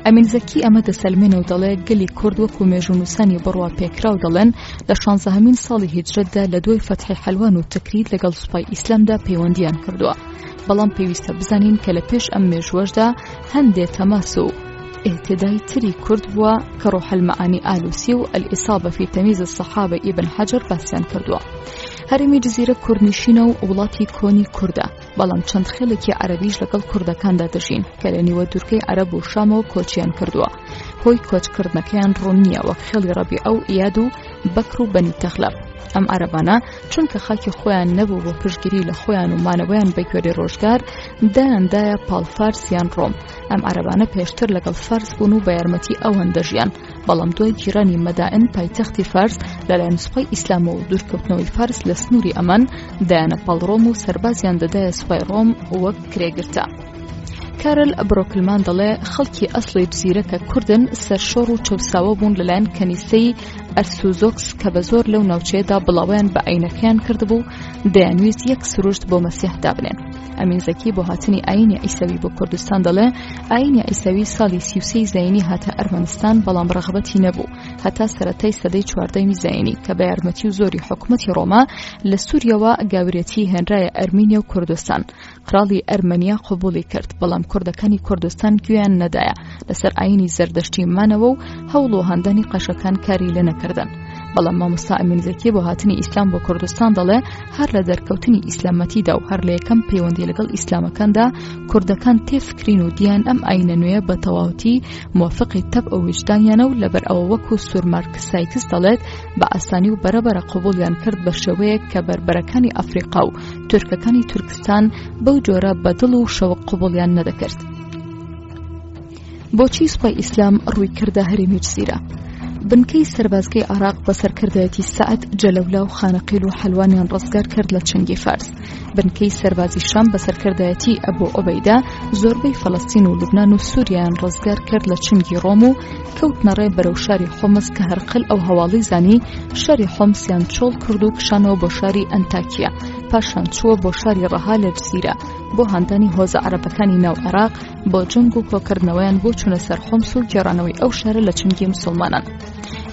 Speaker 3: ئەمین زەکی ئەمە دەسەلمێنێ و دەڵێ گەلی کورد وەکو مێژوونووسانی بڕوا پێکراو دەڵێن لە شانزەهەمین ساڵی هیجرەتدا لە دوای فەتحی حەلوان و تکریت لەگەڵ سوپای ئیسلامدا پەیوەندیان کردووە بەڵام پێویستە بزانین کە لە پێش ئەم مێژووەشدا هەندێ تەماس و اهتدای تری کورد بووە کە ڕۆح المعانی ئالوسی و الإصابە فی تمیز الصحابە ئیبن حەجەر باسیان کردووە. هەرێمی جزیرە کوردنشینە و وڵاتی کۆنی کوردە، بەڵام چەند خێڵێکی عەرەبیش لەگەڵ کوردەکاندا دەژین کە لە نیوە دوورگەی عەرەب و شامەوە کۆچیان کردووە. هۆی کۆچکردنەکەیان ڕوون نییە وەک خێڵی ڕەبیعە و ئیاد و بەکر و بەنی تەغلەب. ئەم عەرەبانە چونکە خاکی خۆیان نەبوو بۆ پشتگیری لە خۆیان و مانەوەیان بەگوێرەی ڕۆژگار دایاندایە پاڵ فارس یان ڕۆم. ئەم عەرەبانە پێشتر لەگەڵ فارس بوون و بە یارمەتی ئەوان دەژیان، بەڵام دوای گیرانی مەدائن پایتەختی فارس لەلایەن سوپای ئیسلامەوە و دوورکەوتنەوەی فارس لە سنووری ئەمان دایانە پاڵ ڕۆم و سەربازیان دەدایە سوپای ڕۆم وەک کرێگرتە. کارل برۆکلمان دەڵێ خەڵکی ئەسڵی جزیرە کە کوردن سەرشۆڕ و چەوساوە بوون لەلایەن کەنیسەی ئەرسوزۆکس کە بە زۆر لەو ناوچەیەدا بڵاوەیان بە ئاینەکەیان کردبوو دەیانویست یەک سروشت بۆ مەسیح دابنێن. ئەمین زەکی بۆ هاتنی ئاینی عیسەوی بۆ کوردستان دەڵێ ئاینی عیسەوی ساڵی 33 زایینی هاتە ئەرمەنستان بەڵام ڕەغبەتی نەبوو هەتا سەرەتای سەدەی چواردەمی زایینی کە بە یارمەتی و زۆری حکومەتی ڕۆما لە سووریەوە گاورێتی هێنرایە ئەرمینیا و کوردستان قراڵی ئەرمەنیا قبوڵی کرد بەڵام کوردەکانی کوردستان گوێیان نەدایە لەسەر ئاینی زەردەشتی مانەوە و هەوڵ و هاندانی قەشەکان کاری لێ نەکردن. بەڵام مامۆستا ئەمین زەکی بۆ هاتنی ئیسلام بۆ کوردستان دەڵێ هەر لە دەرکەوتنی ئیسلامەتیدا و هەر لە یەکەم پەیوەندی لەگەڵ ئیسلامەکاندا کوردەکان تێفکرین و دیان ئەم ئاینە نوێیە بە تەواوەتی موافقی تەبع و ویژدانیانە و لەبەر ئەوە وەکو سور مارک سایکس دەڵێت بە ئاسانی و بەرەبەرە قبوڵیان کرد بە شێوەیەک کە بەربەرەکانی ئەفریقا و تورکەکانی تورکستان بەو جۆرە بە دڵ و شەوق قبوڵیان نەدەکرد. بۆچی سوپای ئیسلام ڕووی کردە هەرێمی جزیرە؟ بنکەی سەربازگەی عراق بە سەرکردایەتی سەعد جەلەولا و خانەقیل و حەلوانیان ڕزگار کرد لە چنگی فارس بنکەی سەربازی شام بە سەرکردایەتی ئەبو عوبەیدە زۆربەی فەلەستین و لوبنان و سووریایان ڕزگار کرد لە چنگی ڕۆم و کەوتنە ڕێ بەرەو شاری حۆمس کە هەرقل ئەو هەواڵی زانی شاری حۆمسیان چۆڵ کرد و کشانەوە بۆ شاری ئەنتاکیە پاشان چووە بۆ شاری ڕەها لە جزیرە بۆ هاندانی هۆزە عەرەبەکانی ناو عێراق بۆ جەنگ و کۆکردنەوەیان بۆ چوونە سەر حۆمس و گێڕانەوەی ئەو شارە لە چنگی مسلمانان.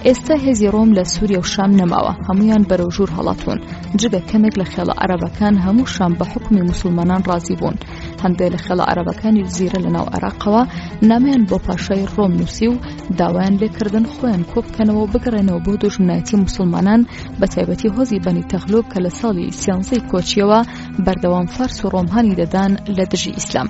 Speaker 3: ئێستا هێزی ڕۆم لە سووریا و شام نەماوە هەمویان بەرەو ژوور هەڵاتوون جگە کەمێک لە خێڵە عەرەبەکان هەموو شام بە حکومی مسلمانان ڕازی بوون هەندێک لە خێڵە عەرەبەکانی جزیرە لە ناو عێراقەوە نامیان بۆ پاشای ڕۆم نووسی و داوایان لێکردن خۆیان کۆبکەنەوە و بگەڕێنەوە بۆ دوژمنایەتی مسلمانان بە تایبەتی هۆزی بەنی تەغلوب کە لە ساڵی سیانزەی کۆچیەوە بەردەوام فارس و ڕۆم هانی دەدان لە دژی ئیسلام.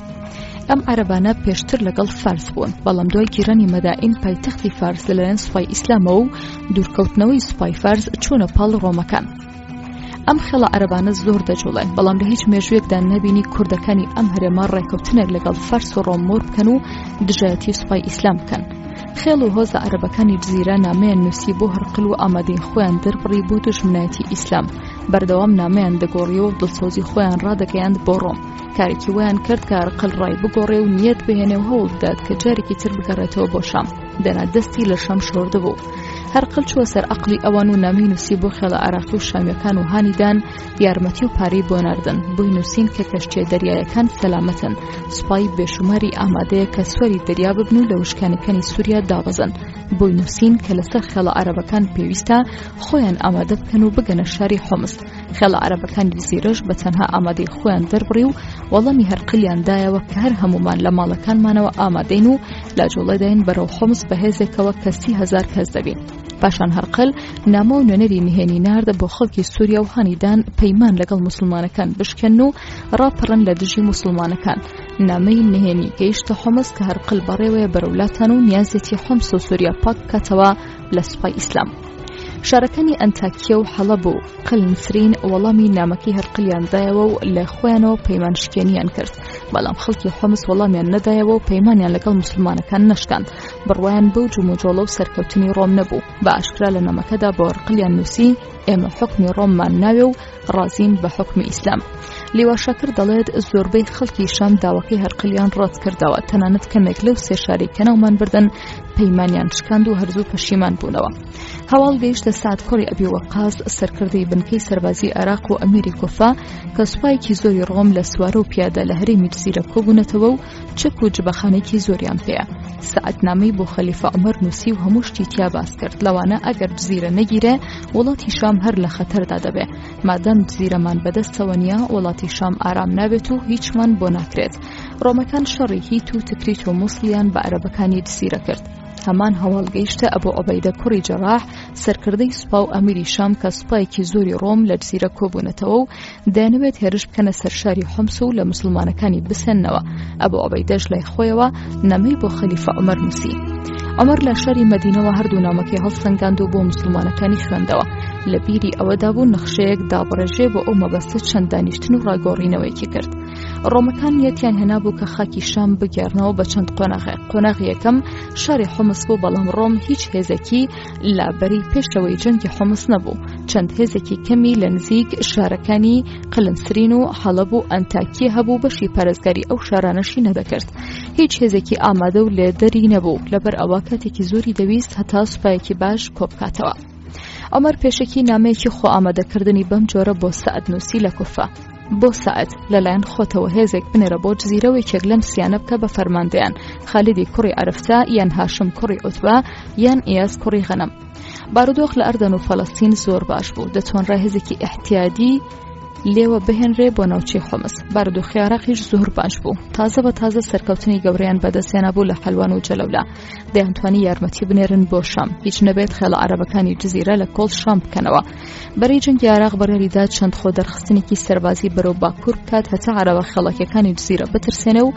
Speaker 3: ئەم عەرەبانە پێشتر لەگەڵ فارس بوون بەڵام دوای گیرانی مەدائین پایتەختی فارس لەلایەن سوپای ئیسلامەوە و دوورکەوتنەوەی سوپای فارس چوونە پاڵ ڕۆمەکان. ئەم خێڵە عەرەبانە زۆر دەجوڵێن بەڵام لە هیچ مێژوویەکدا نەبینی کوردەکانی ئەم هەرێمە ڕێکەوتنێک لەگەڵ فارس و ڕۆم مۆر بکەن و دژایەتی سوپای ئیسلام بکەن. خێڵ و هۆزە عەرەبەکانی جزیرە نامەیان نووسی بۆ هەرقل و ئامادەی خۆیان دەربڕی بۆ دوژمنایەتی ئیسلام بەردەوام نامەیان دەگۆڕیەوە و دڵسۆزی خۆیان ڕادەگەیاند بۆ ڕۆم کارێکی وایان کرد کە هەرقل ڕای بگۆڕێ و نیەت بهێنێ و هەوڵ بدات کە جارێکی تر بگەڕێتەوە بۆ شام دەنا دەستی لە شام شۆردبوو هەرقل چووە سەر عەقڵی ئەوان و نامەی نووسی بۆ خێڵە عراقی و شامیەکان و هانی دان یارمەتی و پارەی بۆ ناردن بۆی نووسین کە کەشتیە دەریایەکان سەلامەتن سوپای بێشوماری ئامادەیە کە سواری دەریا ببن و لە وشکانەکانی سووریا دابەزن بۆی نووسین کە لەسەر خێڵە عەرەبەکان پێویستە خۆیان ئامادە بکەن و بگەنە شاری حۆمس خێڵە عەرەبەکانی جزیرەش بە تەنها ئامادەی خۆیان دەربڕی و وەڵامی هەرقلیان دایەوە کە هەر هەمومان لە ماڵەکانمانەوە ئامادەین و لە جوڵەداین بەرەو حۆمس بە هێزێکەوە کە 30هزار کەس دەبین. پاشان هەرقل نامە و نوێنەری نهێنی ناردە بۆ خەڵکی سووریا و هانیدان پەیمان لەگەڵ موسڵمانەکان بشکێن و ڕاپەڕن لە دژی موسڵمانەکان. نامەی نهێنی گەیشتە حۆمس کە هەرقل بەڕێوەیە بەرەو لاتان و نیازێتی حۆمس و سووریا پاک بکاتەوە لە سوپای ئیسلام. شارەکانی ئەنتاکیە و حەڵەب و قلنسرین وەڵامی نامەکەی هەرقلیان دایەوە و لە خۆیانەوە پەیمان شکێنیان کرد بەڵام خەڵکی حۆمس وەڵامیان نەدایەوە و پەیمانیان لەگەڵ مسلمانەکان نەشکاند بڕوایان بەو جموجۆڵە و سەرکەوتنی ڕۆم نەبوو بە ئاشکرا لە نامەکەدا بۆ هەرقلیان نووسی ئێمە حوکمی ڕۆممان ناوێ و ڕازین بە حوکمی ئیسلام. لیوا شاکر دەڵێت زۆربەی خەڵکی شام داواکەی هەرقلیان ڕەت کردەوە تەنانەت کەمێک لەو سێ شارەی کە ناومان بردن پەیمانیان شکاند و هەرزوو پەشیمان بوونەوە. هەواڵ گەیشتە سەعد کوڕی ئەبی وەقاس سەرکردەی بنکەی سەربازی عێراق و ئەمیری کوفە کە سوپایەکی زۆری ڕۆم لە سوارە و پیادە لە هەرێمی جزیرە کۆبوونەتەوە و چەک و جبەخانێکی زۆریان پێیە. سەعد نامەی بۆ خەلیفە عومەر نووسی و هەموو شتی تیا باس کرد لەوانە ئەگەر جزیرە نەگیرێ وڵاتی شام هەر لە خەتەردا دەبێ مادام جزیرەمان بەدەستەوە نییە وڵاتی شام ئارام نابێت و هیچمان بۆ ناکرێت ڕۆمەکان شەڕی هیت و تکریت و موسڵیان بە عەرەبەکانی جزیرە کرد هەمان هەواڵ گەیشتە ئەبو عوبەیدە کوڕی جەراح سەرکردەی سوپا و ئەمیری شام کە سوپایەکی زۆری ڕۆم لە جزیرە کۆبوونەتەوە و دەیانەوێت هێرش بکەنە سەر شاری حمس و لە مسلمانەکانی بسێننەوە ئەبو عوبەیدەش لای خۆیەوە نامەی بۆ خەلیفە عومەر نووسی عومەر لە شاری مەدینەوە هەردوو نامەکەی هەڵسەنگاند و بۆ مسلمانەکانی خوێندەوە لە بیری ئەوەدا بوو نەخشەیەک دابڕێژێ بۆ ئەو مەبەستە چەند دانیشتن و ڕاگۆڕینەوەیەکی کرد ڕۆمەکان نیەتیان هێنابوو کە خاکی شام بگێڕنەوە بە چەند قۆناغێک قۆناغی یەکەم شاری حمس بوو بەڵام ڕۆم هیچ هێزێکی لە بەری پێشەوەی جەنگی حمس نەبوو چەند هێزێکی کەمی لە نزیک شارەکانی قلنسرین و حەڵەب و ئەنتاکیە هەبوو بەشی پارێزگاری ئەو شارانەشی نەدەکرد هیچ هێزێکی ئامادە و لێدەری نەبوو لەبەر ئەوە کاتێکی زۆری دەویست هەتا سوپایەکی باش کۆبکاتەوە عومەر پێشەکی نامەیەکی خۆ ئامادەکردنی بەم جۆرە بۆ سەعد نووسی لە کوفە بۆ سەعد لەلایەن خۆتەوە هێزێک بنێرە بۆ جزیرە و یەکێک لەم سیانە بکە بە فەرماندەیان خالیدی کوڕی عەرفتە یان هاشم کوڕی عوتبە یان ئیاس کوڕی غەنەم بارودۆخ لە ئەردەن و فەلەستین زۆر باش بوو دەتوانرا هێزێکی ئیحتیادی لێوە بهێنرێ بۆ ناوچەی حومس. بارودۆخی عێراقیش زۆر باش بوو. تازە بە تازە سەرکەوتنی گەورەیان بەدەستهێنابوو لە حەلوان و جەلەولا. دەیانتوانی یارمەتی بنێرن بۆ شام. هیچ نەبێت خێڵە عەرەبەکانی جزیرە لە کۆڵ شام بکەنەوە. بەرەی جەنگی عێراق بڕیاریدا چەند خۆ دەرخستنێکی سەربازی بەرەو باکوور بکات هەتا عەرەبە خێڵەکیەکانی جزیرە بترسێنێ و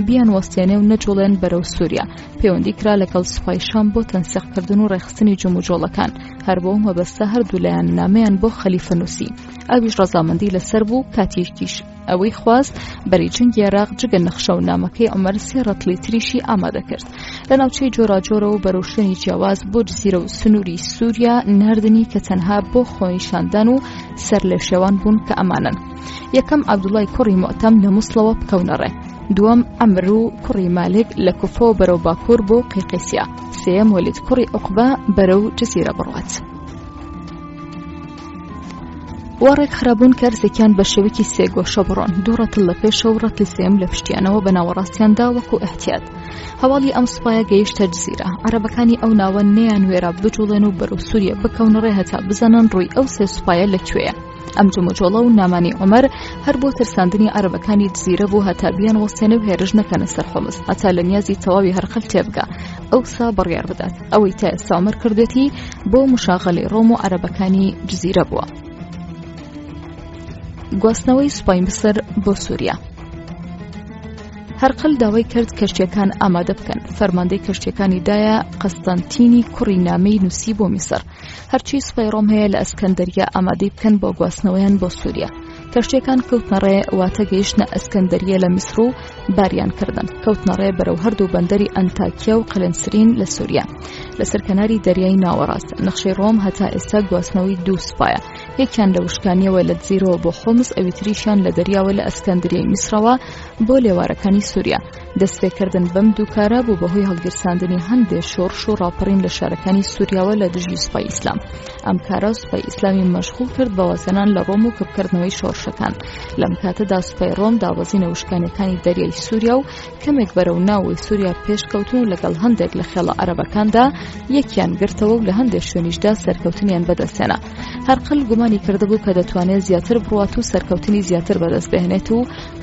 Speaker 3: بیانوەستێنێ و نەجوڵێن بەرەو سووریا. پەیوەندی کرا لەگەڵ سوپای شام بۆ تەنسیقکردن و ڕێکخستنی جموجۆڵەکان. هەر بۆ مەبەستە هەردوو لایەن نامەیان بۆ خەلیفە نووسی. ئەویش ڕەزامەندی لەسەر بوو کاتێکیش ئەوەی خواست بەری جەنگی عێراق جگە نەخشە و نامەکەی عومەر سێ ڕەتڵی تریشی ئامادە کرد لە ناوچەی جۆراجۆرە و بەرەو شوێنی جیاواز بۆ جزیرە و سنووری سووریا ناردنی کە تەنها بۆ خۆنیشاندان و سەرلێشێوان بوون کە ئەمانەن یەکەم عەبدوڵای کوڕی موعتەم لە موسڵەوە بکەونە ڕێ دووەم عەمر و کوڕی مالک لە کوفەوە بەرەو باکوور بۆ قیقیسیا سێیەم وەلید کوڕی عوقبە بەرەو جزیرە بڕوات. وا ڕێکخرابوون کە هەرسێکیان بە شێوەیەکی سێگۆشە بڕۆن، دوو ڕەتڵ لە پێشەوە و ڕەتڵی سێیەم لە پشتیانەوە بە ناوەڕاستیاندا وەکو ئیحتیات. هەواڵی ئەم سوپایە گەیشتە جزیرە. عەرەبەکانی ئەو ناوە نەیانوێرا بجوڵێن و بەرەو سوریە بکەونە ڕێ هەتا بزانن ڕووی ئەو سێ سوپایە لە کوێیە. ئەم جموجۆڵە و نامانی عومەر هەر بۆ ترساندنی عەرەبەکانی جزیرە بوو هەتا بیانوەستێنێ و هێرش نەکەنە سەر حومس هەتا لە نیازی تەواوی هەرقل تێبگا ئەوسا بڕیار بدات. ئەوەی تا ئێستا عومەر کردوێتی بۆ مشاغەلەی ڕۆم و عەرەبەکانی جزیرە بووە. گواستنەوەی سوپای میسر بۆ سووریا هەرقل داوای کرد کەشتیەکان ئامادە بکەن فەرماندەی کەشتیەکانی دایە قەستەنتینی کوڕی نامەی نووسی بۆ میسر هەرچی سوپای ڕۆم هەیە لە ئەسکەندەریە ئامادەی بکەن بۆ گواستنەوەیان بۆ سووریا کەشتیەکان کەوتنە ڕێ واتە گەیشتنە ئەسکەندەریە لە میسر و باریان کردن کەوتنە ڕێ بەرەو هەردوو بەندەری ئەنتاکیا و قەلەنسرین لە سووریا لەسەر کەناری دەریای ناوەڕاست نەخشەی ڕۆم هەتا ئێستا گواستنەوەی دوو سوپایە یەکیان لە وشکانیەوە لە جزیرەوە بۆ حومس ئەوی تریشیان لە دەریاوە لە ئەسکەندریای میسرەوە بۆ لێوارەکانی سووریا دەستپێکردن بەم دووکارە بوو بەهۆی هەڵگیرساندنی هەندێ شۆڕش و ڕاپەڕین لە شارەکانی سووریاوە لە دژی سوپای ئیسلام ئەم کارە سوپای ئیسلامی مەشغوڵ کرد بە وازهێنان لە ڕۆم و کپکردنەوەی شۆڕشەکان لەم کاتەدا سوپای ڕۆم دابەزینە وشکانیەکانی دەریای سووریا و کەمێک بەرەو ناوەی سووریا پێشکەوتن و لەگەڵ هەندێک لە خێڵە عەرەبەکاندا یەکیان گرتەوە و لە هەندێک شوێنیشدا سەرکەوتنیان بەدەستهێنا هەرقل گومانی کردبوو کە دەتوانێت زیاتر بڕوات و سەرکەوتنی زیاتر بەدەست بهێنێت و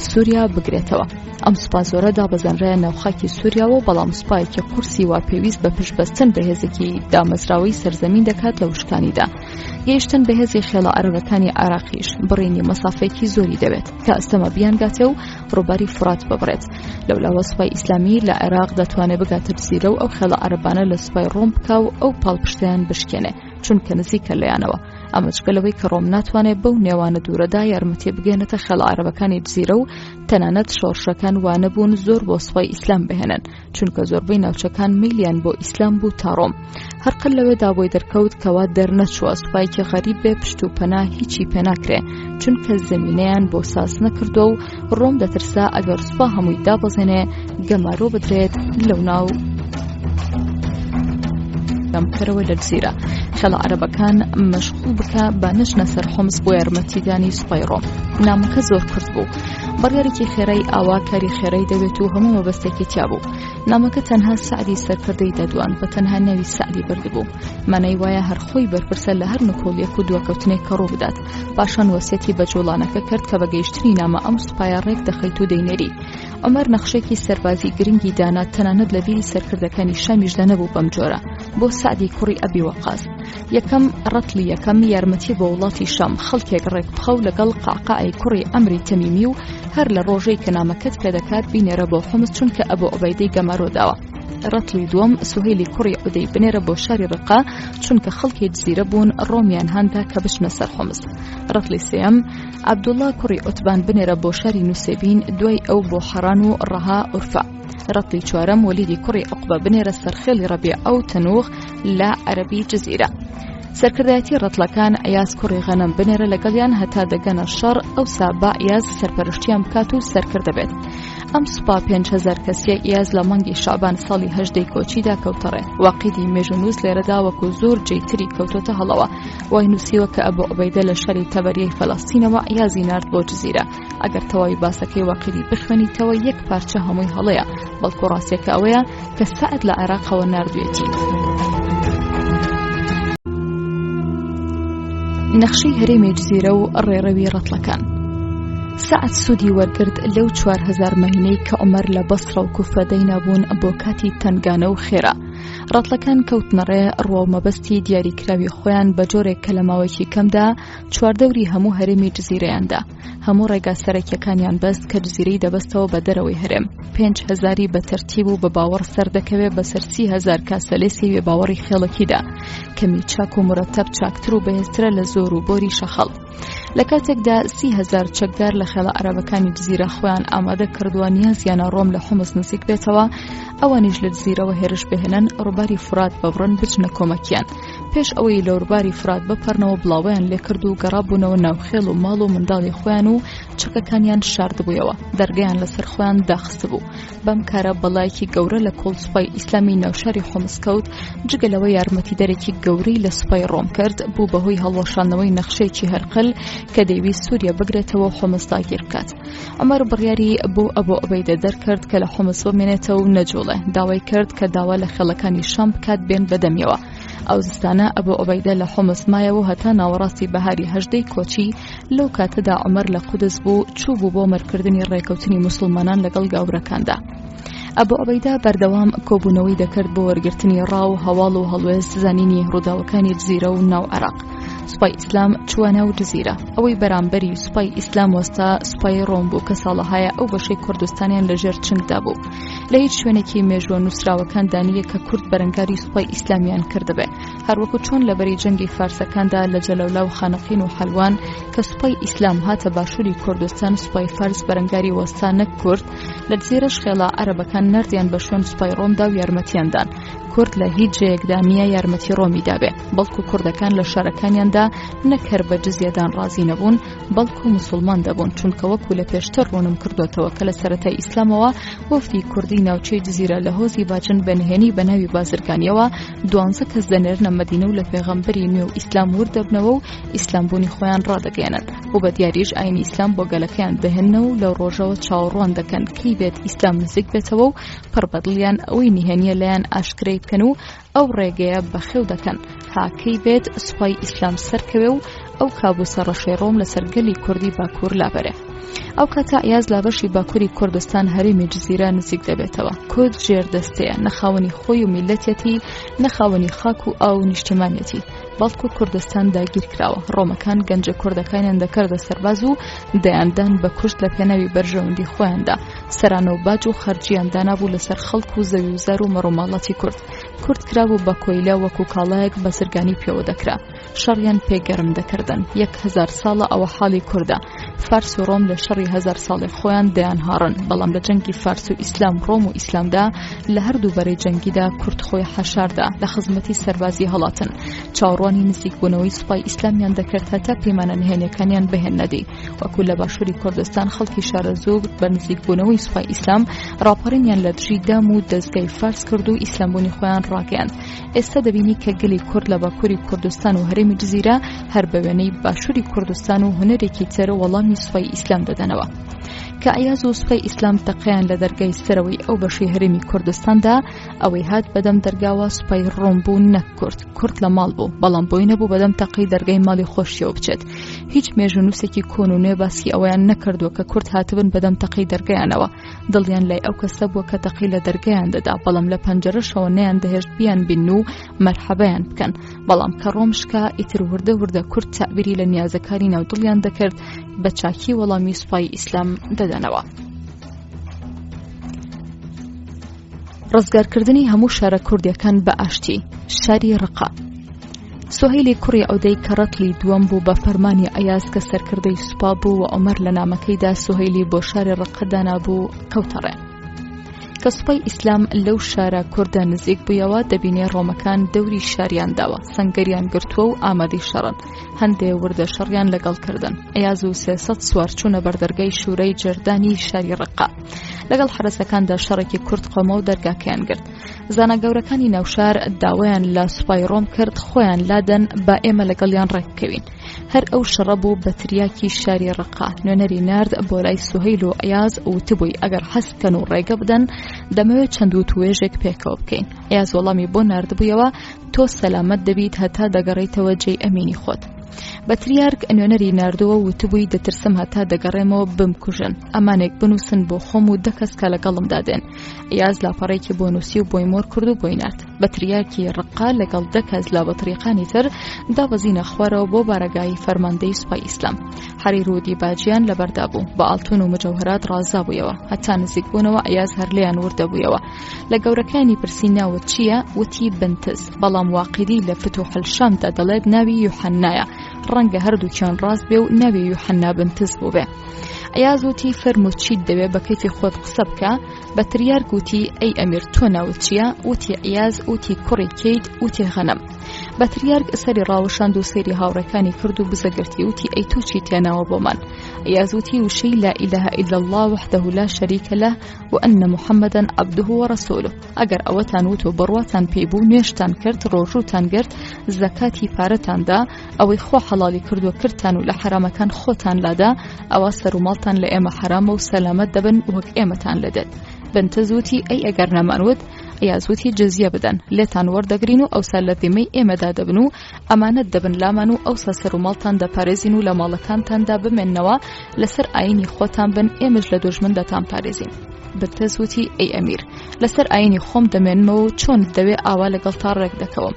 Speaker 3: سووریا بگرێتەوە ئەم سوپا زۆرە دابەزێنرایە ناو خاکی سووریاوە بەڵام سوپایەکی قورسی وا پێویست بە پشتبەستن بە هێزێکی دامەزراوەی سەرزەمین دەکات لە وشکانیدا گەیشتن بە هێزی خێڵە عەرەبەکانی عێراقیش بڕینی مەسافەیەکی زۆری دەوێت کە ئەستەمە بیانگاتێ و ڕووباری فورات ببڕێت لەولاوە سوپای ئیسلامی لە عێراق دەتوانێت بگاتە جزیرە و ئەو خێڵە عەرەبانە لە سوپای ڕۆم بکا و ئەو پاڵپشتیان بشکێنێ چونکە نزیکە لێیانەوە ئەمە جگە لەوەی کە ڕۆم ناتوانێت بەو نێوانە دوورەدا یارمەتی بگەێنێتە خێڵە عەرەبەکانی جزیرە و تەنانەت شۆڕشەکان وانەبوون زۆر بۆ سوپای ئیسلام بهێنن چونکە زۆربەی ناوچەکان میلیان بۆ ئیسلام بوو تا ڕۆم هەرقل لەوێدا بۆی دەرکەوت کەوا دەرنەچووە سوپایەکی غەریب بێ پشت و پەنا هیچی پێناکرێ چونکە زمینەیان بۆ ساز نەکردووە و ڕۆم دەترسا ئەگەر سوپا هەمووی دابەزێنێ گەمارۆ بدرێت لەو ناو بکەرەوە لە جزیرە خێڵە عەرەبەکان مەشغوڵ بکە با نەچنە سەر حومس بۆ یارمەتیدانی سوپای ڕۆم نامەکە زۆر کورت بوو بڕیارێکی خێرای ئاوا کاری خێرای دەوێت و هەموو مەبەستێکی تیا بوو نامەکە تەنها سەعدی سەرکردەی دەدوان بە تەنها ناوی سەعدی بردبوو مانای وایە هەر خۆی بەرپرسە لە هەر نکۆڵیەک و دواکەوتنێک کە ڕوو بدات پاشان وەسیەتی بە جوڵانەکە کرد کە بە گەیشتنی نامە ئەم سوپایە ڕێک دەخەیت و دەینێری عومەر نەخشێکی سەربازی گرنگی دانا تەنانەت لە بیری سەرکردەکانی شامیشدا نەبوو بەم جۆرە بۆ سەعدی کوڕی ئەبی وەقاس یەکەم ڕەتڵی یەکەم یارمەتی بۆ وڵاتی شام خەڵکێک ڕێک بخە و لەگەڵ قعقاعی کوڕی ئەمری تەمیمی و هەر لە ڕۆژەی کە نامەکەت پێدەکات بینێرە بۆ حمس چونکە ئەبو عوبەیدەی گەمارۆ داوە ڕەتڵی دووەم سوهەیلی کوڕی عودەی بنێرە بۆ شاری ڕقە چونکە خەڵکی جزیرە بوون ڕۆمیان هاندا کە بچنە سەر حمس ڕەتڵی سێیەم عەبدوڵڵا کوڕی عوتبان بنێرە بۆ شاری نوسێبین دوای ئەو بۆ حەڕان و ڕەها ئورفا ڕەتڵی چوارەم وەلیدی کوڕی عوقبە بنێرە سەر خێڵی ڕەبیعە و تەنوخ لە عەرەبی جزیرە سەرکردایەتی ڕەتڵەکان ئەیاز کوڕی غەنەم بنێرە لەگەڵیان هەتا دەگەنە شەڕ ئەوسا با ئیاز سەرپەرشتیان بکات و سەرکردە بێت ئەم سوپا 5هزار کەسیە ئیاز لە مانگی شەعبان ساڵی هەژدەی کۆچیدا کەوتەڕێ واقیدی مێژوونووس لێرەدا وەکو زۆر جێی تری کەوتۆتە هەڵەوە وای نووسیوە کە ئەبو عوبەیدە لە شاری تەبەریەی فەلەستینەوە ئیازی نارد بۆ جزیرە ئەگەر تەواوی باسەکەی واقیدی بخوێنیتەوە یەک پارچە هەمووی هەڵەیە بەڵکو ڕاستیەکە ئەوەیە کە سەعد لە عێراقەوە ناردوێتی. نەخشەی هەرێمی جزیرە و ڕێڕەوی ڕەتڵەکان. سەعد سوودی وەرگرت لەو 4000 مەهینەی کە عومەر لە بەسڕە و کوفە دەینابوون بۆ کاتی تەنگانە و خێرا. ڕەتڵەکان کەوتنەڕێ ڕووەو مەبەستی دیاریکراوی خۆیان بە جۆرێک کە لە ماوەیەکی کەمدا چواردەوری هەموو هەرێمی جزیرەیان دا. هەموو ڕێگا سەرەکیەکانیان بەست کە جزیرەی دەبەستەوە بە دەرەوەی هەرێم. 5000ی بە تەرتیب و بە باوەڕ سەردەکەوێ بەسەر 30هزار کاسەلێسی بێ باوەڕی خێڵەکیدا. کەمی چاک و مورەتەب چاکتر و بەهێزترە لە زۆر و بۆری شەخەڵ. لە کاتێکدا 30هزار چەکدار لە خێڵە عەرەبەکانی جزیرە خۆیان ئامادە کردووە نیازیانە ڕۆم لە حومس نزیک بێتەوە، ئەوانیش لە جزیرەوە هێرش بهێنن ڕووباری فورات ببڕن بچنە کۆمەکیان. پێش ئەوەی لە ڕووباری فرات بپەڕنەوە بڵاوەیان لێکرد و گەڕابوونەوە ناو خێڵ و ماڵ و منداڵی خۆیان و چەکەکانیان شاردبوویەوە، دەرگەیان لەسەر خۆیان داخستبوو. بەم کارە بەڵایەکی گەورە لە کۆڵ سوپای ئیسلامی ناوشاری حومس کەوت، جگە لەوە یارمەتیدەرێکی گەورەی لە سوپای ڕۆم کرد، بوو بەهۆی هەڵوەشاندنەوەی نەخشەیەکی هەرقل کە دەیویست سووریا بگرێتەوە و حومس داگیر بکات. عومەر بڕیاری بۆ ئەبو عوبەیدە دەرکرد کە لە حومس بمێنێتەوە و نەجوڵێ، داوای کرد کە داوا لە خێڵەکانی شام بکات بێن بەدەمیەوە. ئەو زستانە ئەبو عوبەیدە لە حومس مایەوە و هەتا ناوەڕاستی بەهاری هەژدەی کۆچی، لەو کاتەدا عومەر لە قودس بوو، چوو بوو بۆ مەرکردنی ڕێکەوتنی موسڵمانان لەگەڵ گاورەکاندا. ئەبو عوبەیدە بەردەوام کۆبوونەوەی دەکرد بۆ وەرگرتنی ڕا و هەواڵ و هەڵوێست زانینی ڕووداوەکانی جزیرە و ناو عێراق. سوپای ئیسلام چووە ناو جزیرە. ئەوەی بەرامبەری سوپای ئیسلام وەستا سوپای ڕۆم بوو کە ساڵەهایە ئەو بەشەی کوردستانیان لەژێر چنگدا بوو. لە هیچ شوێنێکی مێژووە نووسراوەکاندا نییە کە کورد بەرەنگاری سوپای ئیسلامیان کردبێ. هەروەکو چۆن لە بەری جەنگی فارسەکاندا لە جەلەولا و خانەقین و حەلوان کە سوپای ئیسلام هاتە باشووری کوردستان سوپای فارس بەرەنگاری وەستا نەک کورد، لە جزیرەش خێڵە عەرەبەکان نەردیان بە شوێن سوپای ڕۆمدا و یارمەتیان دان. کورد لە هیچ جێیەکدا نییە یارمەتی ڕۆمی دابێ، بەڵکو کوردەکان لە شارەکانیاندا نەک هەر بە جزیەدان ڕازی نەبوون، بەڵکو موسڵمان دەبوون، چونکە وەکو لە پێشتر ڕوونم کردۆتەوە کە لە سەرەتای ئیسلامەوە وەفدی کوردی ناوچەی جزیرە لە هۆزی باجن بە نهێنی بە ناوی بازرگانیەوە دوانزە کەس دەنێرنە مەدینە و لە پێغەمبەری نوێ و ئیسلام ورد دەبنەوە و ئیسلامبوونی خۆیان ڕادەگەیەنن و بە دیاریش ئاینی ئیسلام بۆ گەلەکەیان دەهێننەوە و لەو ڕۆژەوە چاوەڕوان دەکەن کەی بێت ئیسلام نزیک بێتەوە و پڕ بەدڵیان ئەوەی نهێنیە لایان ئاشکرای بکەن و ئەو ڕێگەیە بەخێو دەکەن تا کەی بێت سوپای ئیسلام سەرکەوێ و ئەو کابوسە ڕەشەی ڕۆم لەسەر گەلی کوردی باکوور لابەرێ. ئەو کاتە ئەیاز لە بەشی باکووری کوردستان هەرێمی جزیرە نزیک دەبێتەوە. کورد ژێر دەستەیە، نە خاوەنی خۆی و میللەتیەتی، نە خاوەنی خاک و ئاو و نیشتیمانیەتی، بەڵکو کوردستان داگیر کراوە. ڕۆمەکان گەنجە کوردەکانیان دەکردە سەرباز و دەیاندان بە کوشت لە پێناوی بەرژەوەندی خۆیاندا. سەرانە و باج و خەرجیان دانابوو لەسەر خەڵک و زەوی و زار و مەڕوماڵاتی کورد. کورد کرابوو بە کۆیلە وەکو کاڵایەک بازرگانی پێوە دەکرا. شەڕیان پێ گەرم دەکردن. 1000 ساڵە ئەوە حاڵی کوردە. فارس و ڕۆم لە شەڕی هەزار ساڵی خۆیان دەیانهاڕن، بەڵام لە جەنگی فارس و ئیسلام ڕۆم و ئیسلامدا لە هەردوو بەرەی جەنگیدا کورد خۆی حەشاردا لە خزمەتی سەربازی هەڵاتن. چاوەڕوانی نزیکبوونەوەی سوپای ئیسلامیان دەکرد هەتا پەیمانە نهێنیەکانیان بهێننە دی. وەکو لە باشووری کوردستان خەڵکی شارەزوور بە نزیکبوونەوەی سوپای ئیسلام ڕاپەڕینیان لە دژی دام و دەزگای فارس کرد و ئیسلامبوونی خۆیان ڕاگەیاند. ئێستا دەبینی کە گەلی کورد لە باکووری کوردستان و هەرێمی جزیرە هەر بە وێنەی باشووری کوردستان و هونەرێکی تر وەڵامی سوپای ئیسلام دەدەنەوە. کە ئەیاز و سوپای ئیسلام تەقەیان لە دەرگای سەرەوەی ئەو بەشەی هەرێمی کوردستاندا، ئەوەی هات بەدەم دەرگاوە سوپای ڕۆم بوو نەک کورد. کورد لە ماڵ بوو، بەڵام بۆی نەبوو بەدەم تەقەی دەرگای ماڵی خۆشیەوە بچێت. هیچ مێژوونووسێکی کۆن و نوێ باسی ئەوەیان نەکردووە کە کورد هاتبن بەدەم تەقەی دەرگایانەوە. دڵیان لای ئەو کەسە بووە کە تەقەی لە دەرگایان دەدا، بەڵام لە پەنجەرەشەوە نەیاندەهێشت بیانبینن و مەرحەبایان بکەن. بەڵام کە ڕۆم شکا، ئیتر وردە وردە کورد تەعبیری لە نیازەکانی ناو دڵیان دەکرد، بە چاکی وەڵامی سوپای ئیسلام دەدەنەوە. ڕزگارکردنی هەموو شارە کوردیەکان بە ئاشتی شاری ڕقە سوهیلی کوڕی عودەی کە ڕەتلی دووەم بوو بە فەرمانی ئەیاز کە سەرکردەی سوپا بوو و عومەر لە نامەکەیدا سوهیلی بۆ شاری ڕقە دانابوو کەوتە ڕێ. کە سوپای ئیسلام لەو شارە کوردە نزیک بوویەوە دەبینێ ڕۆمەکان دەوری شاریان داوە سەنگەریان گرتووە و ئامادەی شەڕن هەندێ وردە شەڕیان لەگەڵ کردن ئەیاز و 300 سوار چوونە بەردەرگای شوورای جەردانی شاری ڕقە لەگەڵ حەرەسەکاندا شەڕێکی کورت قەوما و دەرگاکەیان گرت زانا گەورەکانی ناوشار داوایان لە سوپای ڕۆم کرد خۆیان لادەن با ئێمە لەگەڵیان ڕێککەوین هەر ئەو شەڕە بوو بە تریاکی شاری ڕقا نوێنەری نارد بۆ لای سوهەیل و ئەیاز وتبووی ئەگەر حەز بکەن و ڕێگە بدەن دەمەوێت چەند وتوێژێک پێکەوە بکەین ئەیاز وەڵامی بۆ ناردبوویەوە تۆ سەلامەت دەبیت هەتا دەگەڕێیتەوە جێی ئەمینی خۆت. بەتریارک نوێنەری ناردووە و وتبووی دەترسم هەتا دەگەڕێمەوە بمکوژن، ئەمانێک بنووسن بۆ خۆم و دە کەس کە لەگەڵمدا دێن. ئیاز لاپەڕەیەکی بۆ نووسی و بۆی مۆر کرد و بۆی نارد. بەتریارکی ڕقا لەگەڵ دە کەس لە بەتریقانی تر دابەزینە خوارەوە بۆ بارەگای فەرماندەی سوپای ئیسلام. حەریر و دیباجیان لەبەردا بوو، بە ئاڵتون و مجەوهەرات ڕازابوویەوە. هەتا نزیک بوونەوە ئیاز هەر لێیان ورد دەبوویەوە. لە گەورەکانی پرسی ناوت چییە؟ وتی بنتز. بەڵام واقیدی لە فتوح الشامدا دەڵێت ناوی یوحەننایە. ڕەنگە هەردووکیان ڕاست بێ و ناوی یوحەننا بنتز بووبێ. ئەیاز وتی فەرموو چیت دەوێ بە کەیفی خۆت قسە بکە. بەتریارک وتی ئەی ئەمیر تۆ ناوت چییە؟ وتی عیاز. وتی کوڕی کێیت؟ وتی غەنەم. بەتریارک سەری ڕاوەشاند و سەیری هاوڕێکانی کرد و بزە گرتی وتی ئەی تۆ چیت هێناوە بۆمان؟ ئەیاز وتی وشەی لا إله إلا الله وحده لا شريك له وأن محمدا عبده ورسوله. ئەگەر ئەوەتان وت و بڕواتان پێی بوو، نوێژتان کرد، ڕۆژووتان گرت، زەکاتی پارەتان دا، ئەوەی خوا حەڵاڵی کردووە کردتان و لە حەرامەکان خۆتان لادا، ئەوا سەر و ماڵتان لە ئێمە حەرامە و سەلامەت دەبن وەک ئێمەتان لێ دێت. بنتز وتی ئەی ئەگەر نەمانوت؟ ئەیاز وتی جزیە بدەن، لێتان وەردەگرین و ئەوسا لە ذیمەی ئێمەدا دەبن و ئەمانەت دەبن لامان و ئەوسا سەر و ماڵتان دەپارێزین و لە ماڵەکانتاندا بمێننەوە، لەسەر ئایینی خۆتان بن، ئێمەش لە دوژمن دەتانپارێزین. بنتز وتی ئەی ئەمیر، لەسەر ئایینی خۆم دەمێنمەوە و چۆنت دەوێ ئاوا لەگەڵتا ڕێک دەکەوم.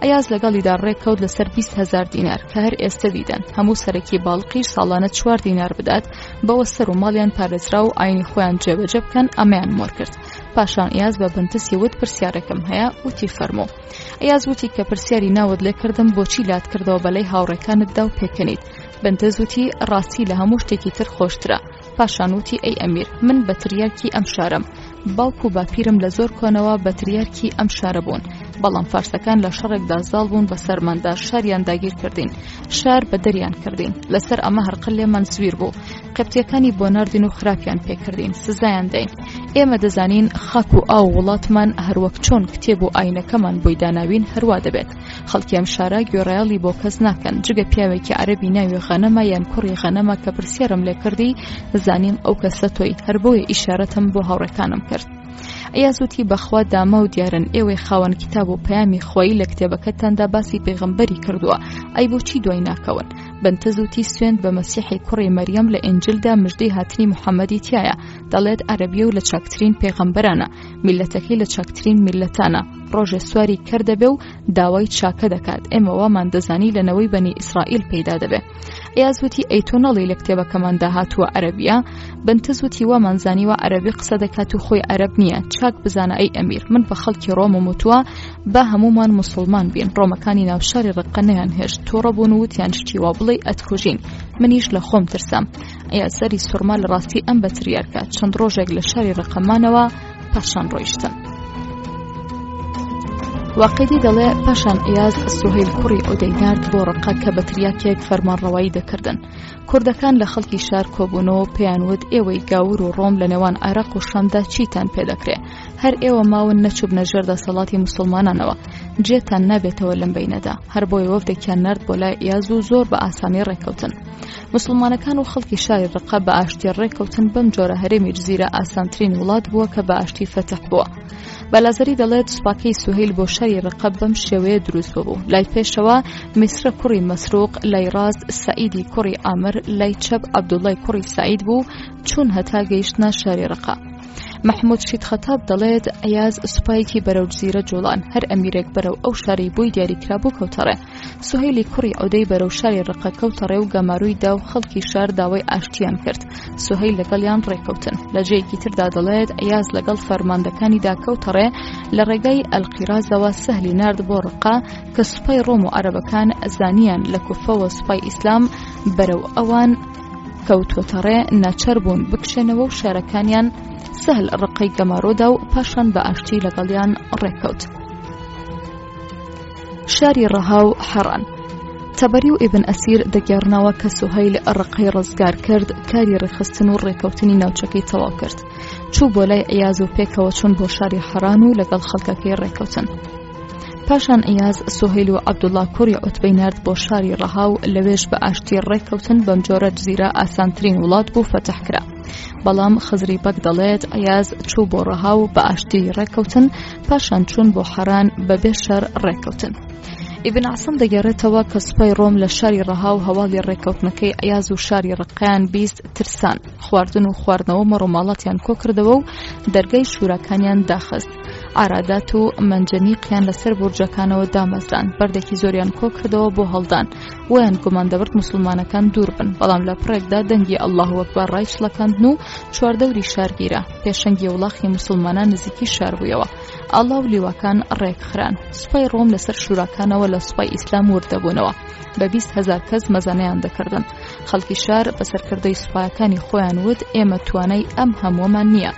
Speaker 3: ئەیاز لەگەڵیدا ڕێک کەوت لەسەر 20 هەزار دینار کە هەر ئێستە دیدەن، هەموو سەرەکی باڵقیش ساڵانە 4 دینار بدات، بەوە سەر و ماڵیان پارێزرا و ئایینی خۆیان جێبەجێ بکەن، ئەمەیان مۆر کرد. پاشان ئیاز بە بنتسی وت پرسیارێکم هەیە، وتی فەرموو. ئەیاز وتی کە پرسیاری ناوت لێ کردم بۆچی لات کردەوە بەلای هاوڕێکانتدا و پێکەنیت؟ بنتس وتی ڕاستی لە هەموو شتێکی تر خۆشترە. پاشان وتی ئەی ئەمیر من بەتریارکی ئەم شارەم، باوک و باپیرم لە زۆر کۆنەوە بەتریارکی ئەم شارە بوون، بەڵام فارسەکان لە شەڕێکدا زاڵ بوون بەسەرماندا، شاریان داگیر کردین، شار بە دەریان کردین، لەسەر ئەمە هەرقل لێمان زویر بوو، قبتیەکانی بۆ ناردین و خراپیان پێکردین، سزایان داین. ئێمە دەزانین خاک و ئاو وڵاتمان هەروەک چۆن کتێب و ئاینەکەمان بۆی داناوین هەروا دەبێت. خەڵکی ئەم شارە گوێڕایەڵی بۆ کەس ناکەن، جگە پیاوێکی عەرەبی ناوی غەنەمە یان کوڕی غەنەمە کە پرسیارم لێ کردی زانیم ئەو کەسە تۆی، هەر بۆیە ئیشارەتم بۆ هاوڕێکانم کرد. ئەیاز وتی بەخوا داما و دیارن ئێوەی خاوەن کتاب و پەیامی خوایی لە کتێبەکەتاندا باسی پێغەمبەری کردووە، ئەی بۆچی دوای ناکەون؟ بنتز وتی سوێند بە مەسیحی کوڕی مەریەم لە ئینجلدا مژدەی هاتنی محەممەدی تایە، دەڵێت عەرەبیە و لە چاکترین پێغەمبەرانە، میللەتەکەی لە چاکترین میللەتانە، ڕۆژێ سواری کەر دەبێ و داوای چاکە دەکات، ئێمە وامان دەزانی لە نەوەی بەنی ئیسرائیل پەیدا دەبێ. ئەیاز وتی ئەی تۆ نەڵێی لە کتێبەکەماندا هاتووە عەرەبیە؟ بنتز وتی وامان زانیوە عەرەبی قسە دەکات و خۆی عەرەب نییە، چاک بزانە ئەی ئەمیر من بە خەڵکی ڕۆمم وتووە با هەموومان موسڵمان بین، ڕۆمەکانی ناو شاری ڕقە نەیانهێشت، تووڕە بوون و وتیان شتی وا بڵێی ئەتکوژین، منیش لە خۆم ترسام. ئەیاز سەری سوڕما لە ڕاستی ئەم بەتریارکە، چەند ڕۆژێک لە شاری ڕقە مانەوە، پاشان ڕۆیشتن. واقیدی دەڵێ پاشان ئیاز سوهیل کوڕی عودەی نارد بۆ ڕقە کە بە تریاکێک فەرمانڕەوایی دەکردن. کوردەکان لە خەڵکی شار کۆبوونەوە پێیان وت ئێوەی گاور و ڕۆم لە نێوان عێراق و شامدا چیتان پێ دەکرێ؟ هەر ئێوە ماون نەچووبنە ژێر دەسەڵاتی موسڵمانانەوە، جێتان نابێتەوە لەم بەینەدا. هەر بۆیە وەفدێکیان نارد بۆ لای ئیاز و زۆر بە ئاسانی ڕێکەوتن. موسڵمانەکان و خەڵکی شاری ڕقە بە ئاشتی ڕێککەوتن، بەم جۆرە هەرێمی جزیرە ئاسانترین وڵات بووە کە بە ئاشتی فەتح بووە. بەلازەری دەڵێت سوپاکەی سوهەیل بۆ شاری ڕقە بەم شێوەیە دروست ببوو، لای پێشەوە میسرە کوڕی مەسروق، لای ڕاست سەعیدی کوڕی عامر، لای چەپ عەبدوڵای کوڕی سەعید بوو، چوون هەتا گەیشتنە شاری ڕقە. مەحمود شید خەتاب دەڵێت ئەیاز سوپایەکی بەرەو جزیرە جوڵان، هەر ئەمیرێک بەرەو ئەو شارەی بۆی دیاریکرابوو کەوتەڕێ. سوهەیلی کوڕی عودەی بەرەو شاری ڕقە کەوتە ڕێ و گەمارۆی دا و خەڵکی شار داوای ئاشتیان کرد. سوهەیل لەگەڵیان ڕێکەوتن. لە جێیەکی تردا دەڵێت ئەیاز لەگەڵ فەرماندەکانیدا کەوتە ڕێ، لە ڕێگای ئەلقیرازەوە سەهلی نارد بۆ ڕقە کە سوپای ڕۆم و عەرەبەکان زانیان لە کوفەوە سوپای ئیسلام بەرەو ئەوان کەوتووەتە ڕێ، ناچار بوون بکشێنەوە و شارەکانیان سەهل ڕقەی گەمارۆدا و پاشان بە ئاشتی لەگەڵیان ڕێکەوت. شاری ڕەها و حەڕان. تەبەری و ئیبن ئەسیر دەگێڕنەوە کە سوهەیل ڕقەی ڕزگار کرد، کاری ڕێکخستن و ڕێکەوتنی ناوچەکەی تەواو کرد، چوو بۆ لای ئەیاز و پێکەوە چوون بۆ شاری حەڕان و لەگەڵ خەڵکەکەی ڕێکەوتن. پاشان ئەیاز سوهەیل و عەبدوڵڵا کوڕی عوتبەی نارد بۆ شاری ڕەها و لەوێش بە ئاشتی ڕێککەوتن، بەم جۆرە جزیرە ئاسانترین وڵات بوو فەتح کرا. بەڵام خزری بەگ دەڵێت ئەیاز چوو بۆ ڕەها و بە ئاشتی ڕێککەوتن، پاشان چوون بۆ حەران بەبێ شەر ڕێککەوتن. ئیبن عەسەم دەگێڕێتەوە کە سوپای ڕۆم لە شاری ڕەها و هەواڵی ڕێککەوتنەکەی ئەیاز و شاری ڕقیان 20 ترسان، خواردن و خواردنەوە مەڕوماڵاتیان کۆکردەوە و دەرگای شوراکانیان داخست. عرادات و مەنجەنیقیان لەسەر بورجەکانەوە دامەزراند، بەردێکی زۆریان کۆکردەوە بۆ هەڵدان، وایان گومان دەبرد موسڵمانەکان دوور بن، بەڵام لە پڕێکدا دەنگی اللە اکبر ڕایچڵەکاندن و چواردەوری شار گیرا، پێشەنگی وڵاخی موسڵمانان نزیکی شار بوویەوە. ئاڵا و لیواکان ڕێکخران. سوپای ڕۆم لەسەر شوراکانەوە لە سوپای ئیسلام ورد دەبوونەوە. بە 20 هەزار کەس مەزەنەیان دەکردن. خەڵکی شار بە سەرکردەی سوپایەکانی خۆیان وت ئێمە توانای ئەم هەمووەمان نییە.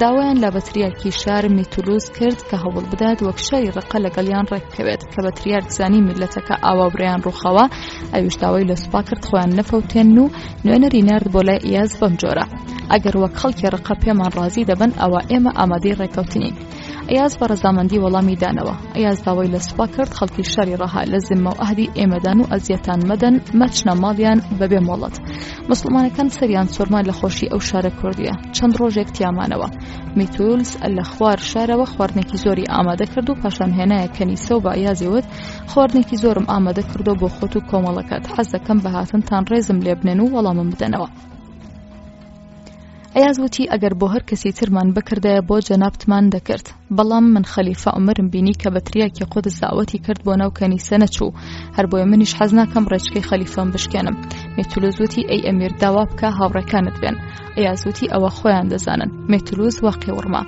Speaker 3: داوایان لە بەتریارکی شار میتولوس کرد کە هەوڵ بدات وەک شاری ڕقە لەگەڵیان ڕێککەوێت. کە بەتریارک زانی میللەتەکە ئاوا ورەیان ڕووخاوە، ئەویش داوای لە سوپا کرد خۆیان نەفەوتێنن و نوێنەری نارد بۆ لای ئیاز بەم جۆرە ئەگەر وەک خەڵکی ڕقە پێمان ڕازی دەبن ئەوە ئێمە ئامادەی ڕێککەوتنین. ئەیاز بە ڕەزامەندی وەڵامی دانەوە. ئەیاز داوای لە سوپا کرد خەڵکی شاری ڕەها لە زیممە و عەهدی ئێمەدان و ئەزیەتان مەدەن، مەچنە ماڵیان بەبێ مۆڵەت. موسڵمانەکان سەریان سوڕما لە خۆشی ئەو شارە کوردییە. چەند ڕۆژێک تیامانەوە. میتولس لە خوار شارەوە خواردنێکی زۆری ئامادە کرد و پاشان هێنایە کەنیسە و بە ئەیازی وت خواردنێکی زۆرم ئامادە کردووە بۆ خۆت و کۆمەڵەکەت، حەز دەکەم بە هاتنتان ڕێزم لێ بنێن و وەڵامم بدەنەوە. ئەیاز وتی ئەگەر بۆ هەر کەسی ترمان بکردایە بۆ جەنابتمان دەکرد، بەڵام من خەلیفە عومەرم بینی کە بە تریاکی قودس داوەتی کرد بۆ ناو کەنیسە نەچوو، هەر بۆیە منیش حەز ناکەم ڕێچکەی خەلیفەم بشکێنم. مێتولوس وتی ئەی ئەمیر داوا بکە هاوڕێکانت بێن. ئەیاز وتی ئەوە خۆیان دەزانن. مێتولوس واقی وڕما.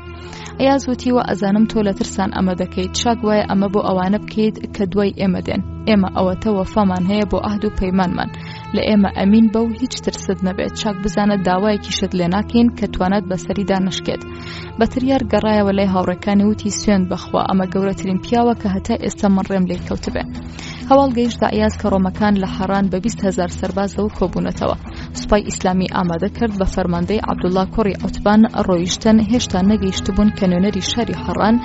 Speaker 3: ئەیاز وتی وا ئەزانم تۆ لە ترسان ئەمە دەکەیت، چاک وایە ئەمە بۆ ئەوانە بکەیت کە دوای ئێمە دێن، ئێمە ئەوەتە وەفامان هەیە بۆ عەهد و پەیمانمان، لە ئێمە ئەمین بە و هیچ ترست نەبێت، چاک بزانە داوایەکیشت لێ ناکەین کە توانات بەسەریدا نەشکێت. بەتریار گەڕایەوە لای هاوڕێکانی وتی سوێند بەخوا ئەمە گەورەترین پیاوە کە هەتا ئێستا من ڕێم لێ کەوتبێ. هەواڵ گەیشتە ئەیاز کە ڕۆمەکان لە حەڕان بە 20 هەزار سەربازەوە کۆبوونەتەوە. سوپای ئیسلامی ئامادە کرد بە فەرماندەی عەبدوڵا کوڕی عوتبان ڕۆیشتن، هێشتا نەگەیشتبوون کە نوێنەری شاری حەڕان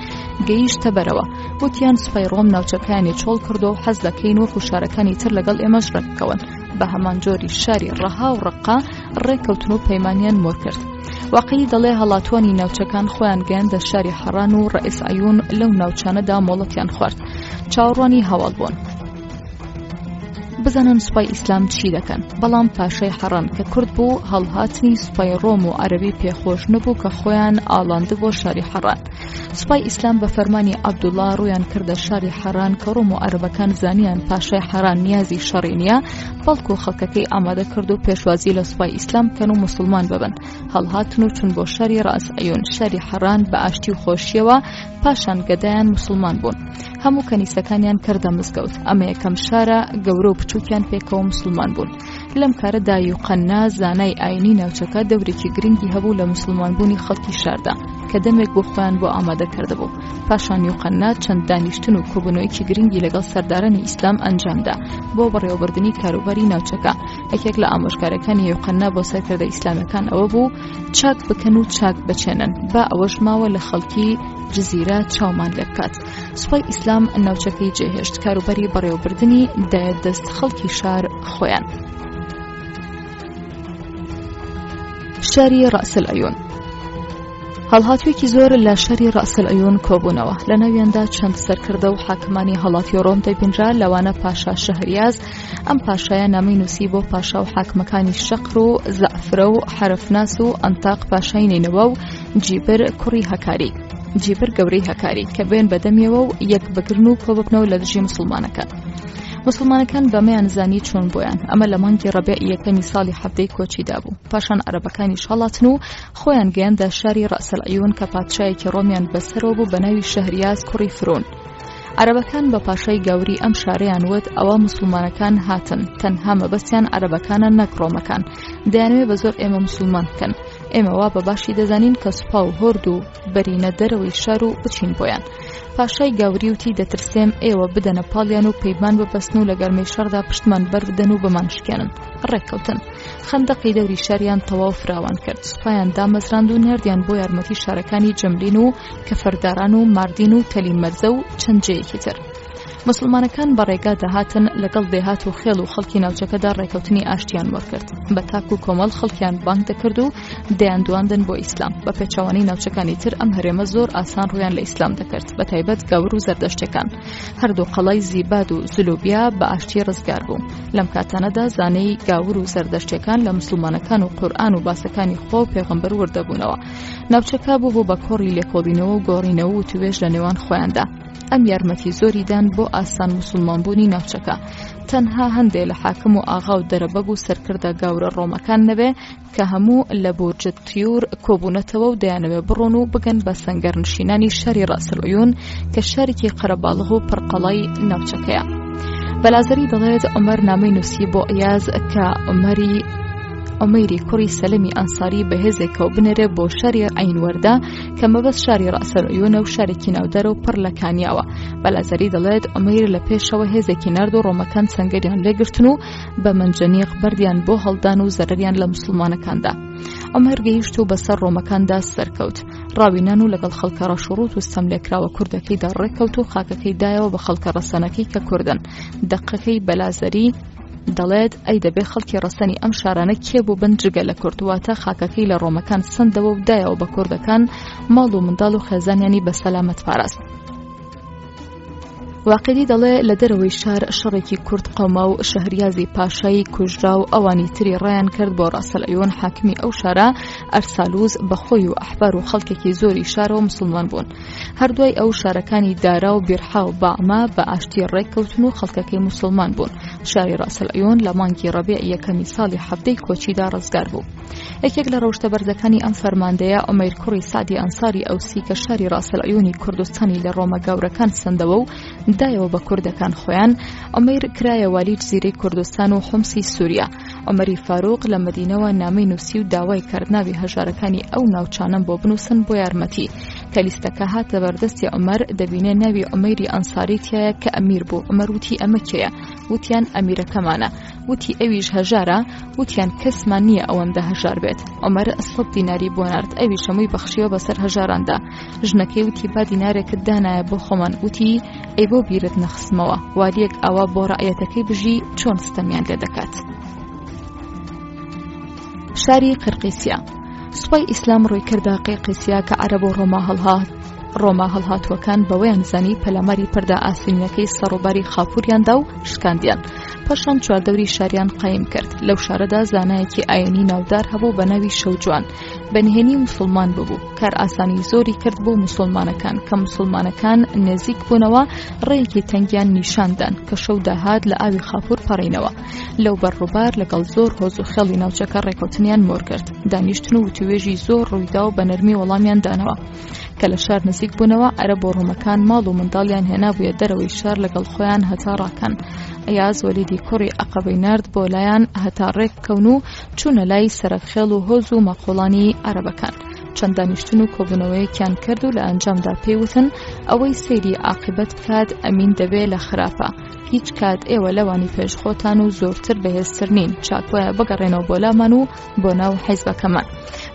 Speaker 3: گەیشتە بەرەوە. وتیان سوپای ڕۆم ناوچەکەیانی چۆڵ کردووە و حەز دەکەین وەکو شارەکانی تر لەگەڵ ئێمەش ڕێکبکەون. بە هەمان جۆری شاری ڕەها و ڕەققە ڕێککەوتن و پەیمانیان مۆر کرد. واقیدی دەڵێ هەڵاتوانی ناوچەکان خۆیان گەیاندە شاری حەڕان و ڕەئس عیون لەو ناوچانەدا مۆڵەتیان خوارد. چاوەڕوانی هەواڵ بوون. بزانن سوپای ئیسلام چی دەکەن. بەڵام پاشای حەڕان کە کورد بوو هەڵهاتنی سوپای ڕۆم و عەرەبی پێخۆش نەبوو کە خۆیان ئاڵاندبووە شاری حەڕان. سوپای ئیسلام بە فەرمانی عەبدوڵا ڕوویان کردە شاری حەڕان کە ڕۆم و عەرەبەکان زانیان پاشای حەڕان نیازی شەڕی نییە بەڵکو خەڵکەکەی ئامادە کرد و پێشوازی لە سوپای ئیسلام بکەن و موسڵمان ببن. هەڵهاتن و چون بۆ شاری ڕەئس عیون شاری حەڕان بە ئاشتی و خۆشیەوە پاشان گەدایان موسڵمان بوون. هەموو کەنیسەکانیان کردە مزگەوت. ئەمە یەکەم شارە گەورە و بچووکیان پێکەوە موسڵمان بوون. لەم کارەدا یوقەننا زانای ئاینی ناوچەکە دەورێکی گرنگی هەبوو لە موسڵمانبوونی خەڵکی شاردا کە دەمێک بۆ خۆیان بۆ ئامادە کردبوو. پاشان یوقەننا چەند دانیشتن و کۆبوونەوەیەکی گرنگی لەگەڵ سەردارانی ئیسلام ئەنجامدا بۆ بەڕێوەبردنی کاروباری ناوچەکە. یەکێک لە ئامۆژگارەکانی یوقەننا بۆ سەرکردە ئیسلامەکان ئەوە بوو چاک بکەن و چاک بچێنن، با ئەوەش ماوە لە خەڵکی جزیرە چاومان لێ بکات. سوپای ئیسلام ناوچەکەی جێهێشت، کاروباری بەڕێوەبردنی دایە دەست خەڵکی شار خۆیان. شاری ڕەئس العیون هەڵهاتوویەکی زۆر لە شاری ڕەئس العیون کۆبوونەوە، لە ناویاندا چەند سەرکردە و حاکمانی هەڵاتی ڕۆم دەبینرا، لەوانە پاشا شەهریاز. ئەم پاشایە نامەی نووسی بۆ پاشا و حاکمەکانی شەقر و زەعفرە و حەرفناس و ئەنتاق پاشای نەینەوا و جیبر کوڕی هەکاری، جیبر گەورەی هەکاری، کە بێن بەدەمیەوە و یەک بگرن و کۆببنەوە لە دژی موسڵمانەکان. موسڵمانەکان بەمەیان زانی چۆن بۆیان. ئەمە لە مانگی ڕەبیعی یەکەمی ساڵی حەفتەی کۆچیدا بوو. پاشان عەرەبەکانیش هەڵاتن و خۆیان گەیاندە شاری ڕەئس العیون کە پادشایەکی ڕۆمیان بەسەرەوە بوو بە ناوی شەهریاز کوڕی فرون. عەرەبەکان بە پاشای گاوری ئەم شارەیان وت ئەوە موسڵمانەکان هاتن، تەنها مەبەستیان عەرەبەکانە نەک ڕۆمەکان، دەیانەوێ بە زۆر ئێمە موسڵمان بکەن. ئێمە وا بە باشی دەزانین کە سوپا و هۆرد و بەرینە دەرەوەی شار و بچین بۆیان. پاشای گاوری وتی دەترسێم ئێوە بدەنە پاڵیان و پەیمان ببەستن و لە گەرمەی شەڕدا پشتمان بەر بدەن و بمانشکێنن. ڕێککەوتن. خەندەقی دەوری شاریان تەواو فراوان کرد. سوپایان دامەزراند و ناردیان بۆ یارمەتی شارەکانی جەملین و کەفەرداران و ماردین و تەلی مەرزە و چەند جێیەکی تر. موسڵمانەکان بە ڕێگا دەهاتن لەگەڵ دێهات و خێڵ و خەڵکی ناوچەکەدا ڕێکەوتنی ئاشتیان وەرکرد بە تاک و کۆمەڵ خەڵکیان بانگ دەکرد و دەیاندواندن بۆ ئیسلام بە پێچەوانەی ناوچەکانی تر ئەم هەرێمە زۆر ئاسان ڕویان لە ئیسلام دەکرد بە تایبەت گاور و زەردەشتەکان هەردوو قەڵای زیباد و زلوبیا بە ئاشتی ڕزگار بوو لەم کاتانەدا زانەی گاور و زەردەشتەکان لە مسلمانەکان و قورئان و باسەکانی خوا و پێغەمبەر وردەبوونەوە ناوچەکە بوو بۆ بە کۆڕی لێکۆڵینەوە و گۆڕینەوە و توێژ لە نێوان خۆیاندا ئەم یارمەتی زۆری دان بۆ ئاسان موسڵمان بوونی ناوچەکە تەنها هەندێ لە حاکم و ئاغا و دەرەبەگ و سەرکردە گاورە ڕۆمەکان نەبێ کە هەموو لە بورج تیور کۆبوونەتەوە و دەیانەوێ بڕۆن و بگەن بە سەنگەرنشینانی شاری ڕەئسەلعیون کە شارێکی قەرەباڵغ و پڕقەڵای ناوچەکەیە. بەلازەری دەڵێت عومەر نامەی نووسی بۆ ئیاز کە عومەری عومەیری کوڕی سەلەمی ئەنساری بەهێزێکەوە بنێرێ بۆ شاری عەین وەردە کە مەبەست شاری ڕەئسەلعیونە و شارێکی ناودارە و پڕ لە کانیاوە. بەلازەری دەڵێت عومەیر لە پێشەوە هێزێکی نارد و ڕۆمەکان سەنگەریان لێگرتن و بە مەنجەنیق بەردیان بۆ هەڵدان و زەرەریان لە مسلمانەکاندا. عومەر گەیشت و بەسەر ڕۆمەکاندا سەرکەوت. ڕاوینان و لەگەڵ خەڵکە ڕەشوڕوت و ستەملێکراوە کوردەکەیدا ڕێککەوت و خاکەکەی دایەوە بە خەڵکە ڕەسەنەکەی کە کوردن. دەقەکەی بەلازەری دەڵێت ئەی دەبێ خەڵکی ڕەسەنی ئەم شارانە کێ بووبن جگە لە کورد واتە خاکەکەی لە ڕۆمەکان سەندەوە و دایەوە بە کوردەکان ماڵ و منداڵ و خێزانیانی بە سەلامەت پاراست. واقیدی دەڵێ لە دەرەوەی شار شەڕێکی کورد قەوما و شەهریازی پاشای کوژرا و ئەوانی تری ڕایان کرد بۆ ڕەسەلعیون حاکمی ئەو شارە ئەرسالوز بە خۆی و ئەحبار و خەڵکێکی زۆری شارەوە مسلمان بوون هەر دوای ئەو شارەکانی دارا و بیرحا و باعما بە ئاشتی ڕێککەوتن و خەڵکەکەی مسلمان بوون شاری ڕەسەلعیون لە مانگی ڕەبیع یەکەمی ساڵی حەفتەی کۆچیدا ڕزگار بوو یەکێک لە ڕەوشتە بەرزەکانی ئەم فەرماندەیە عومەیر کوڕی سەعدی ئەنساری ئەوسی کە شاری ڕاسەلعیونی کوردستانی لە ڕۆمە گاورەکان سەندەوە و دایەوە بە کوردەکان خۆیان عومەیر کرایە والی جزیرەی کوردستان و حومسی سووریا عومەری فاروق لە مەدینەوە نامەی نووسی و داوای کرد ناوی هەژارەکانی ئەو ناوچانەم بۆ بنووسن بۆ یارمەتی کە لیستەکە هاتە بەردەستی عومەر دەبینێ ناوی عومەیری ئەنساری تایە کە ئەمیر بوو عومەر وتی ئەمە کێیە وتیان ئەمیرەکەمانە وتی ئەویش هەژارە وتیان کەسمان نییە ئەوەندە هەژار بێت عومەر سەد دیناری بۆ نارد ئەویش هەمووی بەخشیەوە بەسەر هەژاراندا ژنەکەی وتی با دینارێکت دانایە بۆ خۆمان وتی ئەی بۆ بیرت نەخستمەوە والیەک ئاوا بۆ ڕەعیەتەکەی بژی چۆن ستەمیان لێ دەکات شاری قرقیسیا سوپای ئیسلام ڕووی کردە قیرقیسیا کە عەرەب و ڕۆما هەڵهات ڕۆما هەڵهاتووەکان بەوەیان زانی پەلاماری پردە ئاسنینەکەی سەڕوباری خاپوریاندا و شکاندیان پاشان چواردەوری شاریان قایم کرد لەو شارەدا زانایەکی ئاینی ناودار هەبوو بە ناوی شەوجوان بە نهێنی مسلمان ببوو کار ئاسانی زۆری کرد بۆ مسلمانەکان کە مسلمانەکان نزیک بوونەوە ڕێیەکی تەنگیان نیشاندان کە شەو داهات لە ئاوی خاپور پەڕینەوە لەو بەر ڕووبار لەگەڵ زۆر هۆز و خێڵی ناوچەکە ڕێکەوتنیان مۆر کرد دانیشتن و وتوێژی زۆر ڕوویدا و بە نەرمی وەڵامیان دانەوە کە لە شار نزیک بوونەوە عەرەب و ڕۆمەکان ماڵ و منداڵیان هێنابوویە دەرەوەی شار لەگەڵ خۆیان هەتا ڕاکەن ئەیاز وەلیدی کوڕی عەقەبەی نارد بۆ لایان هەتا ڕێک بکەون و چوونە لای سەرەک خێڵ و هۆز و ماقوڵانی عەرەبەکان چەند دانیشتن و کۆبوونەوەیەکیان کرد و لە ئەنجامدا پێی وتن ئەوەی سەیری عاقبەت بکات ئەمین دەبێ لە خراپە هیچ کات ئێوە لەوانی پێش خۆتان و زۆرتر بەهێزتر نین چاک وایە بگەڕێنەوە بۆ لامان و بۆ ناو حیزبەکەمان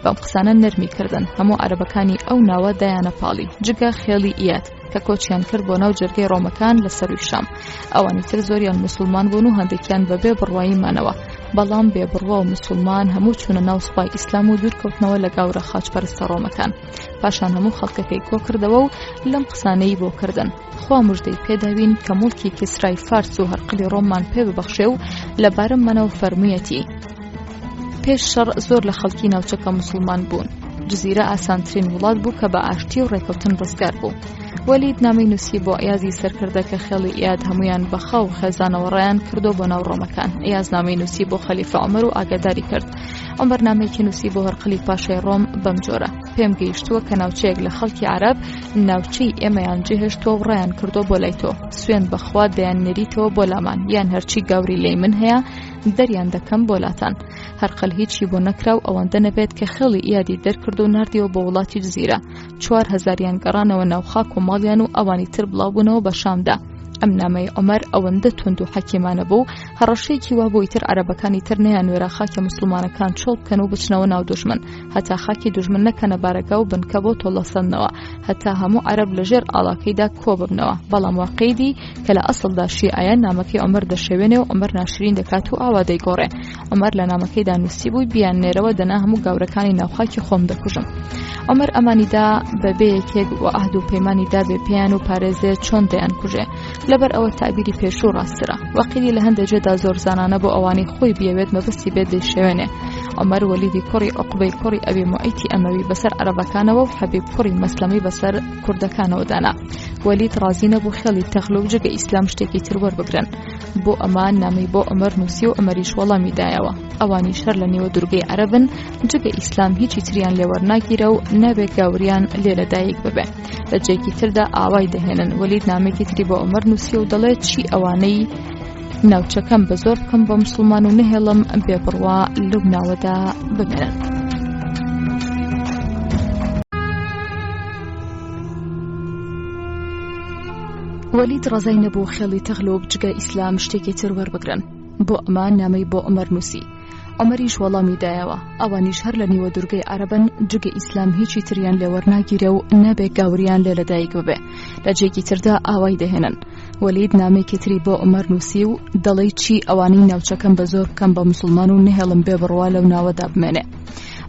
Speaker 3: بەم قسانە نەرمی کردن هەموو عەرەبەکانی ئەو ناوە دایانە پاڵی جگە خێڵی ئیات کە کۆچیان کرد بۆ ناو جەرگەی ڕۆمەکان لە سەروی شام ئەوانی تر زۆریان مسلمان بوون و هەندێکیان بەبێ بڕوایی مانەوە بەڵام بێ بڕوا و مسلمان هەموو چوونە ناو سوپای ئیسلام و دوورکەوتنەوە لە گاورە خاچپەرستە ڕۆمەکان پاشان هەموو خەڵکەکەی کۆکردەوە و لەم قسانەی بۆ کردن خوا مژدەی پێداوین کە موڵکی کیسرای فارس و هەرقلی ڕۆممان پێ ببەخشێ و لەبارەمانەوە فەرموویەتی پێش شەڕ زۆر لە خەڵکی ناوچەکە موسڵمان بوون. جزیرە ئاسانترین وڵات بوو کە بە ئاشتی و ڕێکەوتن ڕزگار بوو. وەلید نامەی نووسی بۆ ئیازی سەرکردە کە خێڵی ئیاد هەمویان بە خاو و خێزانەوە ڕایان کردو بۆ ناو ڕۆمەکان. ئیاز نامەی نووسی بۆ خەلیفە عومەر و ئاگاداری کرد. عومەر نامەیەکی نووسی بۆ هەرقلی پاشای ڕۆم بەم جۆرە: پێم گەیشتووە کە ناوچەیەک لە خەڵکی عەرەب ناوچەی ئێمەیان جێهێشتووە و ڕایان کردووە بۆ لای تۆ. سوێند بە خوا دەیاننێریتەوە بۆ لامان یان هەرچی گاوری لای من هەیە دەریان دەکەم بۆ لاتان هەرقەل هیچی بۆ نەکرا و ئەوەندە نەبێت کە خێڵی ئیادی دەرکرد و ناردیەوە بۆ وڵاتی جزیرە چوار هەزاریان گەڕانەوە ناو خاک و ماڵیان و ئەوانی تر بڵاو بوونەوە بە شامدا. ئەم نامەی عومەر ئەوەندە توند و حەکیمانە بوو، هەڕەشەیەکی وا بوو ئیتر عەرەبەکانی تر نەیانوێرا خاکی موسڵمانەکان چۆڵ بکەن و بچنەوە ناو دوژمن، هەتا خاکی دوژمن نەکەنە بارەگا و بنکە بۆ تۆڵەسەندنەوە، هەتا هەموو عەرەب لەژێر ئاڵاکەیدا کۆ ببنەوە. بەڵام واقیدی کە لە ئەسڵدا شیعەیە نامەکەی عومەر دەشێوێنێ و عومەر ناشرین دەکات و ئاوا دەیگۆڕێ. عومەر لە نامەکەیدا نووسیبووی بیاننێرەوە دەنا هەموو گاورەکانی ناوخاکی خۆم دەکوژم. عومەر ئەمانی دا بە بێ یەکێک و عەهد و پەیمانی دا بێ پێیان و پارێزێ چۆن دەیان کوژێ. لەبەر ئەوە تەعبیری پێشوو ڕاستترە. وەقیلی لە هەندێ جێدا زۆرزانانە بۆ ئەوانەی خۆی بیەوێت مەبەستی بێت دەیشێوێنێ. عومەر وەلیدی کوڕی عوقبەی کوڕی ئەبی موعیتی ئەمەوی بەسەر عەرەبەکانەوە و حەبیب کوڕی مەسلەمەی بەسەر کوردەکانەوە دانا. وەلید ڕازی نەبوو خێڵی تەغلوب جگە ئیسلام شتێکی تر وەربگرن. بۆ ئەمە نامەی بۆ عومەر نووسی و عومەریش وەڵامی دایەوە. ئەوانیش هەر لە نیوە دورگەی عەرەبن، جگە ئیسلام هیچی تریان لێ وەرناگیرە و نابێ گاوریان لێ لەدایک ببێ. لە جێکی تردا ئاوای دەهێنن. وەلید نامێکی تری بۆ عومەر نووسی و دەڵێ چی ئەوانەی ناوچەکەم بە زۆر بکەم بە مسوڵمان و نەهێڵم بێ بڕوا لەو ناوەدا بمێنن. وەلید ڕەزای نەبوو خێڵی تەغلوب جگە ئیسلام شتێکی تر وەربگرن. بۆ ئەمە نامەی بۆ عومەر نووسی. عومەریش وەڵامی دایەوە، ئەوانیش هەر لە نیوە دورگەی عەرەبن جگە ئیسلام هیچی تریان لێ وەرناگیرێ و نابێ گاوریان لێ لەدایک ببێ. لە جێکی تردا ئاوای دەهێنن. وەلید نامەیەکی تری بۆ عومەر نووسی و دەڵێی چی ئەوانەی ناوچەکەم بە زۆر بکەم بە موسڵمان و نەهێڵم بێ بڕوا لەو ناوەدا بمێنێ.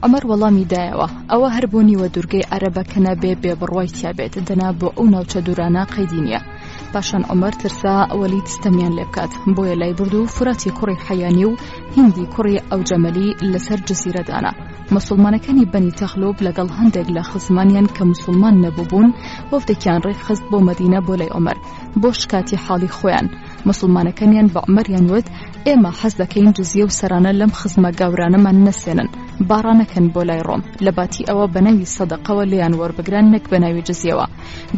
Speaker 3: عومەر وەڵامی دایەوە، ئەوە هەر بۆ نیوە دورگەی عەرەبە کە نابێ بێ بڕوای تیا بێت، دەنا بۆ ئەو ناوچە دوورانە قەیدی نییە. پاشان عومەر ترسا وەلید ستەمیان لێ بکات، بۆیە لای برد و فوراتی کوڕی حەیانی و هیندی کوڕی ئەوجەمەلی لەسەر جزیرە دانا. موسڵمانەکانی بەنی تەغلوب لەگەڵ هەندێک لە خزمانیان کە موسڵمان نەبووبوون وەفدێکیان ڕێکخست بۆ مەدینە بۆ لای عومەر بۆ شکاتی حاڵی خۆیان. موسڵمانەکانیان بە عومەریان وت، ئێمە حەز دەکەین جزیە و سەرانە لەم خزمە گاورانەمان نەسێنن، با ڕانەکەن بۆ لای ڕۆم، لە باتی ئەوە بە ناوی سەدەقەوە لێیان وەربگرن نەک بە ناوی جزیەوە.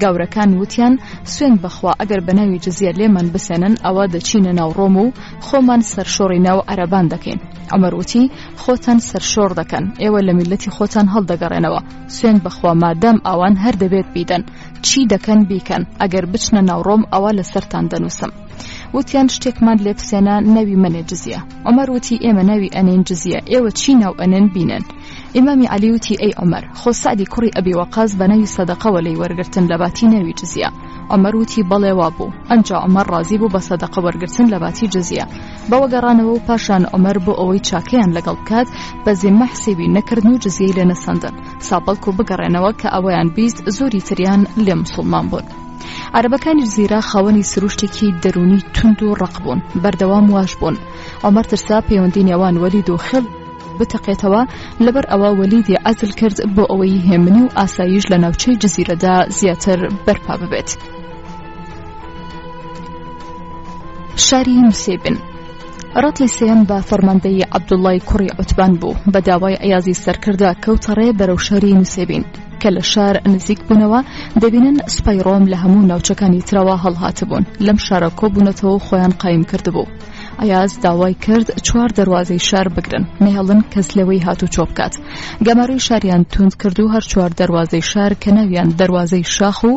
Speaker 3: گاورەکان وتیان، سوێند بە خوا ئەگەر بە ناوی جزیە لێمان بسێنن ئەوە دەچینە ناو ڕۆم و خۆمان سەرشۆڕی ناو عەرەبان دەکەین. عومەر وتی، خۆتان سەرشۆڕ دەکەن، ئێوە لە میللەتی خۆتان هەڵدەگەڕێنەوە، سوێند بە خوا مادام ئاوان هەر دەبێت بیدەن، چی دەکەن بیکەن، ئەگەر بچنە ناو ڕۆم ئەوا لەسەرتان دەنووسم. وتیان شتێکمان لێ بسێنە ناوی مەنێ جزیە. عومەر وتی ئێمە ناوی ئەنێین جزیە، ئێوە چی ناو ئەنێن بینێن. ئیمامی عەلی وتی ئەی عومەر، خۆ سەعدی کوڕی ئەبی وەقاس بە ناوی سەدەقەوە لێی وەرگرتن لەباتی ناوی جزیە. عومەر وتی بەڵێ وابوو. ئەنجا عومەر ڕازی بوو بە سەدەقە وەرگرتن لەباتی جزیە. بەوە گەڕانەوە و پاشان عومەر بۆ ئەوەی چاکەیان لەگەڵ بکات بە زیممە حسێبی نەکردن و جزیەی لێ نەسەندن. سا بەڵکو بگەڕێنەوە کە ئەوەیان 20 زۆری تریان لێ مسوڵمان بوون. عەرەبەکانی جزیرە خاوەنی سروشتێکی دەروونی توند و ڕەق بوون، بەردەوام واش بوون. عومەر ترسا پەیوەندی نێوان وەلید و خێڵ بتەقێتەوە، لەبەر ئەوە وەلیدی عەزل کرد بۆ ئەوەی هێمنی و ئاسایش لە ناوچەی جزیرەدا زیاتر بەرپا ببێت. شاری نوسەیبن ڕەتڵی سێیەم بە فەرماندەیی عەبدوڵڵای کوڕی عوتبان بوو، بە داوای عیازی سەرکردە کەوتە ڕێ بەرەو شاری نوسەیبین. کە لە شار نزیک بوونەوە دەبینن سوپای ڕۆم لە هەموو ناوچەکانی ترەوە هەڵهاتبوون لەم شارە کۆبوونەتەوە و خۆیان قایم کردبوو. ئەیاز داوای کرد چوار دەروازەی شار بگرن نەهێڵن کەس لەوەی هاتوچۆ بکات. گەمارۆی شاریان توند کرد و هەر چوار دەروازەی شار کە ناویان دەروازەی شاخ و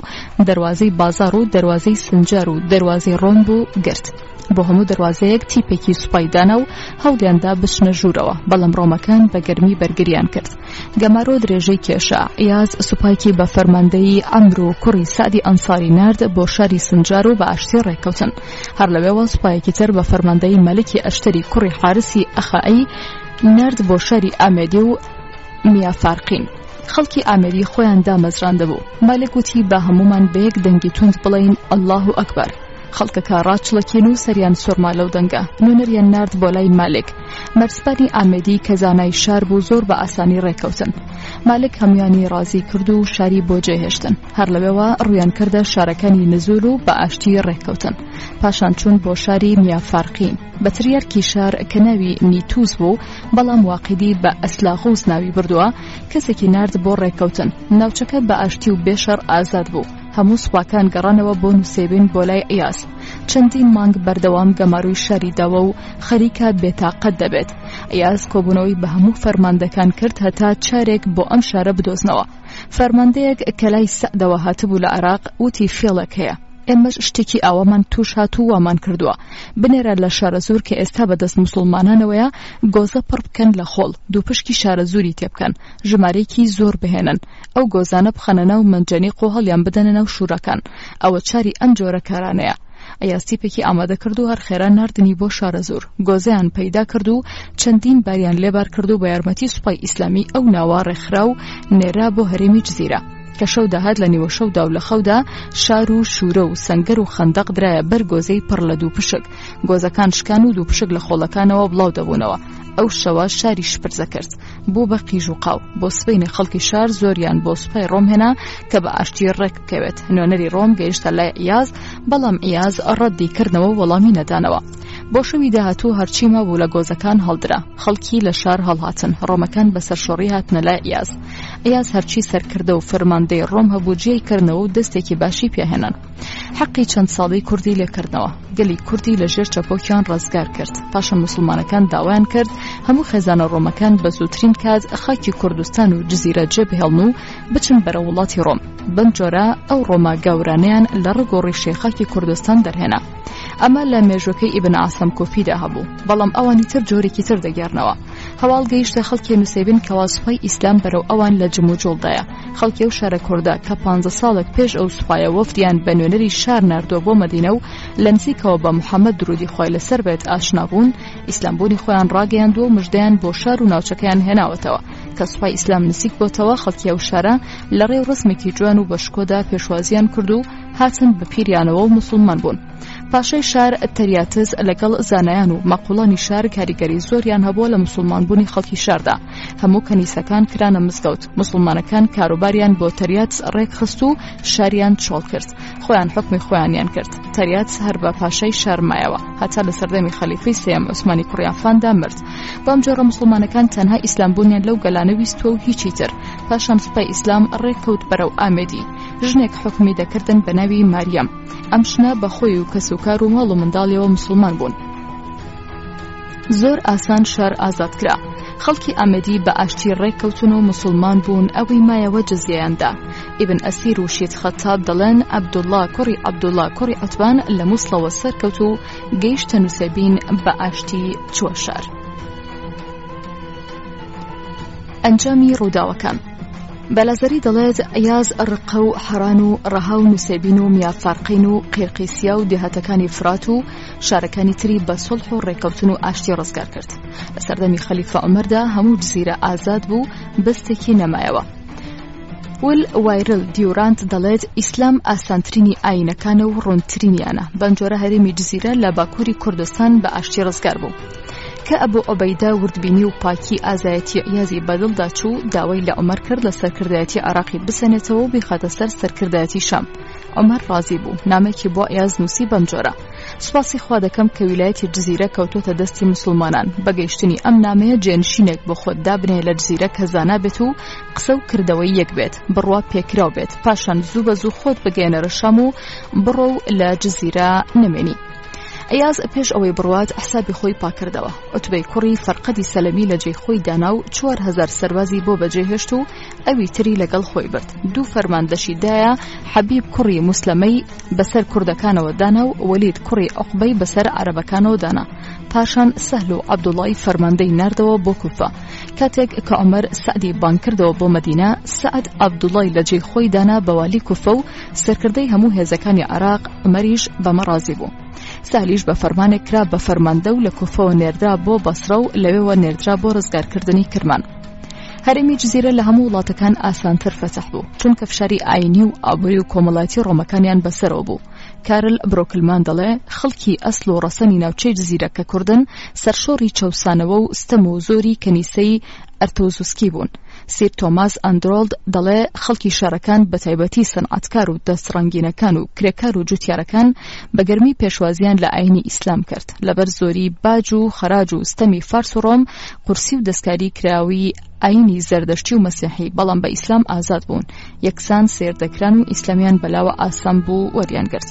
Speaker 3: دەروازەی بازاڕ و دەروازەی سنجار و دەروازەی ڕۆم بوو گرت. بۆ هەموو دەروازەیەک تیپێکی سوپای دانا و هەوڵیاندا بچنە ژوورەوە، بەڵام ڕۆمەکان بە گەرمی بەرگریان کرد. گەمارۆ درێژەی کێشا، ئیاز سوپایکی بە فەرماندەیی عەمرو کوڕی سەعدی ئەنساری نارد بۆ شاری سنجار و بە ئاشتی ڕێککەوتن. هەر لەوێوە سوپایەکی تر بە فەرماندەیی مەلکی ئەشتەری کوڕی حارسی ئەخەعی نارد بۆ شاری ئامێدی و میافارقین. خەڵکی ئامێدی خۆیان دامەزراندبوو. مالک وتی با هەموومان بە یەک دەنگی توند بڵێین اللە اکبر. خەڵکەکە ڕاچڵەکین و سەریان سوڕما لەو دەنگە. نوێنەریان نارد بۆ لای مالک. مەرزبانی ئامێدی کە زانای شار بوو زۆر بە ئاسانی ڕێکەوتن. مالک هەموویانی ڕازی کرد و شاری بۆ جێهێشتن. هەر لەوێوە ڕوویان کردە شارەکانی نزول و بە ئاشتی ڕێککەوتن. پاشان چوون بۆ شاری میافارقین. بە تریارکی شار کە ناوی نیتوس بوو، بەڵام واقیدی بە ئەسلاغوس ناوی بردووە، کەسێکی نارد بۆ ڕێککەوتن. ناوچەکە بە ئاشتی و بێ شەڕ ئازاد بوو. هەموو سوپاکان گەڕانەوە بۆ نوسێبین بۆ لای عیاس. چەندین مانگ بەردەوام گەمارۆی شاری داوە و خەریکە بێتاقەت دەبێت. عیاس کۆبوونەوەی بە هەموو فەرماندەکان کرد هەتا چارێک بۆ ئەم شارە بدۆزنەوە. فەرماندەیەک کە لای سەعدەوە هاتبوو لە عێراق وتی فێڵێک هەیە. ئێمەش شتێکی ئاوامان تووش هات و وامان کردووە. بنێرە لە شارەزوور کە ئێستا بە دەست موسوڵمانانەوەیە گۆزە پڕ بکەن لە خۆڵ، دووپشکی شارەزووری تێ بکەن، ژمارەیەکی زۆر بهێنن، ئەو گۆزانە بخەنە ناو مەنجەنیق و هەڵیان بدەنە ناو شووراکان. ئەوە چاری ئەم جۆرە کارانەیە. ئەیاز تیپێکی ئامادە کرد و هەر خێرا ناردنی بۆ شارەزوور. گۆزەیان پەیدا کرد و چەندین باریان لێ بار کرد و بە یارمەتی سوپای ئیسلامی ئەو ناوە ڕێکخرا و نێرا بۆ هەرێمی جزیرە. کە شەو داهات لە نیوەشەودا و لە خەودا شار و شوورە و سەنگەر و خەندەق درایە بەر گۆزەی پڕ لە دووپشک. گۆزەکان شکان و دووپشک لە خۆڵەکانەوە بڵاو دەبوونەوە. ئەو شەوە شاری شپرزە کرد. بوو بە قیژ و قاو. بۆ سبەینێ خەڵکی شار زۆریان بۆ سوپای ڕۆم هێنا کە بە ئاشتی ڕێک بکەوێت. نوێنەری ڕۆم گەیشتە لای عیاز، بەڵام عیاز ڕەدی کردنەوە و وەڵامی نەدانەوە. بۆ شەوی داهاتوو هەرچی مابوو لە گۆزەکان هەڵدرا. خەڵکی لە شار هەڵهاتن. ڕۆمەکان بە سەرشۆڕی هاتنە لای عیاز. عیاز هەرچی سەرکردە و فەرماندەی ڕۆم هەبوو جێی کردنەوە و دەستێکی باشی پێ هێنان. حەقی چەند ساڵەی کوردی لێ کردنەوە. گەلی کوردی لە ژێر چەپۆکیان ڕزگار کرد. پاشان موسڵمانەکان داوایان کرد هەموو خێزانە ڕۆمەکان بە زووترین کات خاکی کوردستان و جزیرە جێ بهێڵن و بچن بەرەو وڵاتی ڕۆم. بەم جۆرە ئەو ڕۆمە گاورانەیان لە ڕەگ و ڕیشەی خاکی کوردستان دەرهێنا. ئەمە لە مێژوەکەی ئیبن عاسەم کوفیدا هەبوو، بەڵام ئەوانی تر جۆرێکی تر دەگێڕنەوە. هەواڵ گەیشتە خەڵکی نوسەیبین کەوا سوپای ئیسلام بەرەو ئەوان لە جموجۆڵدایە. خەڵکی ئەو شارە کوردە کە پانزە ساڵێک پێش ئەو سوپایە وەفدیان بە نوێنەری شار ناردووە بۆ مەدینە و لە نزیکەوە بە محەممەد درودی خوای لەسەر بێت ئاشنا بوون، ئیسلامبوونی خۆیان ڕاگەیاندووە و مژدەیان بۆ شار و ناوچەکەیان هێناوەتەوە. کە سوپای ئیسلام نزیک بۆتەوە خەڵکی ئەو شارە لە ڕێ و ڕەسمێکی جوان و بە شکۆدا پێشوازیان کرد و هاتن بە پیریانەوە و موسڵمان بوون. پاشای شار تەریاتس لەگەڵ زانایان و ماقوڵانی شار کاریگەری زۆریان هەبووە لە موسڵمانبوونی خەڵکی شاردا. هەموو کەنیسەکان کرانە مزگەوت. موسڵمانەکان کاروباریان بۆ تەریاتس ڕێکخست و شاریان چۆڵ کرد. خۆیان حوکمی خۆیانیان کرد. تەریاتس هەر بە پاشای شار مایەوە هەتا لە سەردەمی خەلیفەی سێیەم عوسمانی کوڕی عەففاندا مرد. بەم جۆرە موسڵمانەکان تەنها ئیسلامبوونیان لەو گەلانە ویستووە و هیچی تر. پاشان سوپای ئیسلام ڕێککەوت بەرەو ئامێدی. ژنێک حوکمی دەکردن بە ناوی ماریەم. ئەم ژنە بە خۆی و کەسوکار و ماڵ و منداڵیەوە موسڵمان بوون. زۆر ئاسان شار ئازاد کرا. خەڵکی ئامێدی بە ئاشتی ڕێککەوتن و موسڵمان بوون، ئەوەی مایەوە جزیەیان دا. ئیبن ئەسیر و شیت خەتاب دەڵێن عەبدوڵڵا کوڕی عەبدوڵڵا کوڕی عوتبان لە موسڵەوە سەرکەوت و گەیشتە نوسێبین بە ئاشتی چووە شار. ئەنجامی ڕووداوەکان بەلازەری دەڵێت ئەیاز ڕقە و حەڕان و ڕەها و نوسێبین و میافارقین و قیرقیسیا و دێهاتەکانی فرات و شارەکانی تری بە سوڵح و ڕێکەوتن و ئاشتی ڕزگار کرد. لە سەردەمی خەلیفە عومەردا هەموو جزیرە ئازاد بوو بستێکی نەمایەوە. ول وایرل دیورانت دەڵێت ئیسلام ئاسانترینی ئاینەکانە و ڕوونترینیانە. بەم جۆرە هەرێمی جزیرە لە باکووری کوردستان بە ئاشتی ڕزگار بوو. کە ئەبو عوبەیدە وردبینی و پاکی ئازایەتی عیازی بەدڵدا چوو، داوای لە عومەر کرد لە سەرکردایەتی عێراقی بسەنێتەوە و بیخاتە سەر سەرکردایەتی شام. عومەر ڕازی بوو. نامەیەکی بۆ عیاز نووسی بەم جۆرە، سوپاسی خوا دەکەم کە ویلایەتی جزیرە کەوتۆتە دەستی موسڵمانان. بە گەیشتنی ئەم نامەیە جێنشینێک بۆ خۆت دابنێ لە جزیرە کە زانا بێت و قسە و کردەوەی یەک بێت، بڕوا پێکراو بێت. پاشان زوو بە زوو خۆت بگەیەنەرە شام و بڕۆ و لە جزیرە نەمێنی. عیاز پێش ئەوەی بڕوات حسابی خۆی پاکردەوە. عوتبەی کوڕی فەرقەدی سەلەمی لە جێی خۆی دانا و 4000 سەربازی بۆ بەجێ هێشت و ئەوی تری لەگەڵ خۆی برد. دوو فەرماندەشی دایە، حەبیب کوڕی موسلەمەی بەسەر کوردەکانەوە دانا و وەلید کوڕی عوقبەی بەسەر عەرەبەکانەوە دانا. پاشان سەهل و عەبدوڵای فەرماندەی ناردەوە بۆ کوفە. کاتێک کە عومەر سەعدی بانگکردەوە بۆ مەدینە، سەعد عەبدوڵای لە جێی خۆی دانا بە والی کوفە و سەرکردەی هەموو هێزەکانی عێراق، عومەریش بەمە ڕازی بوو. سەهلیش بە فەرمانێک کرا بە فەرماندە و لە کوفەوە نێردرا بۆ بەسڕە و لەوێوە نێردرا بۆ ڕزگارکردنی کرمان. هەرێمی جزیرە لە هەموو وڵاتەکان ئاسانتر فەتح بوو، چونکە فشاری ئایینی و ئابووری و کۆمەڵایەتی ڕۆمەکانیان بەسەرەوە بوو. کارل برۆکلمان دەڵێ، خەڵکی ئەسڵ و ڕەسەنی ناوچەی جزیرە کە کوردن، سەرشۆڕی چەوسانەوە و ستەم و زۆری کەنیسەی ئەرتۆزوسکی بوون. سیر تۆماس ئەندرۆڵد دەڵێ، خەڵکی شارەکان بە تایبەتی سەنعەتکار و دەستڕەنگینەکان و کرێکار و جوتیارەکان بە گەرمی پێشوازییان لە ئایینی ئیسلام کرد. لەبەر زۆری باج و خەراج و ستەمی فارس و ڕۆم، قورسی و دەستکاری کراوی. ئایینی زەردەشتی و مەسیحی، بەڵام بە ئیسلام ئازاد بوون، یەکسان سەیر دەکران و ئیسلامیان بەلاوە ئاسان بوو وەریان گرت.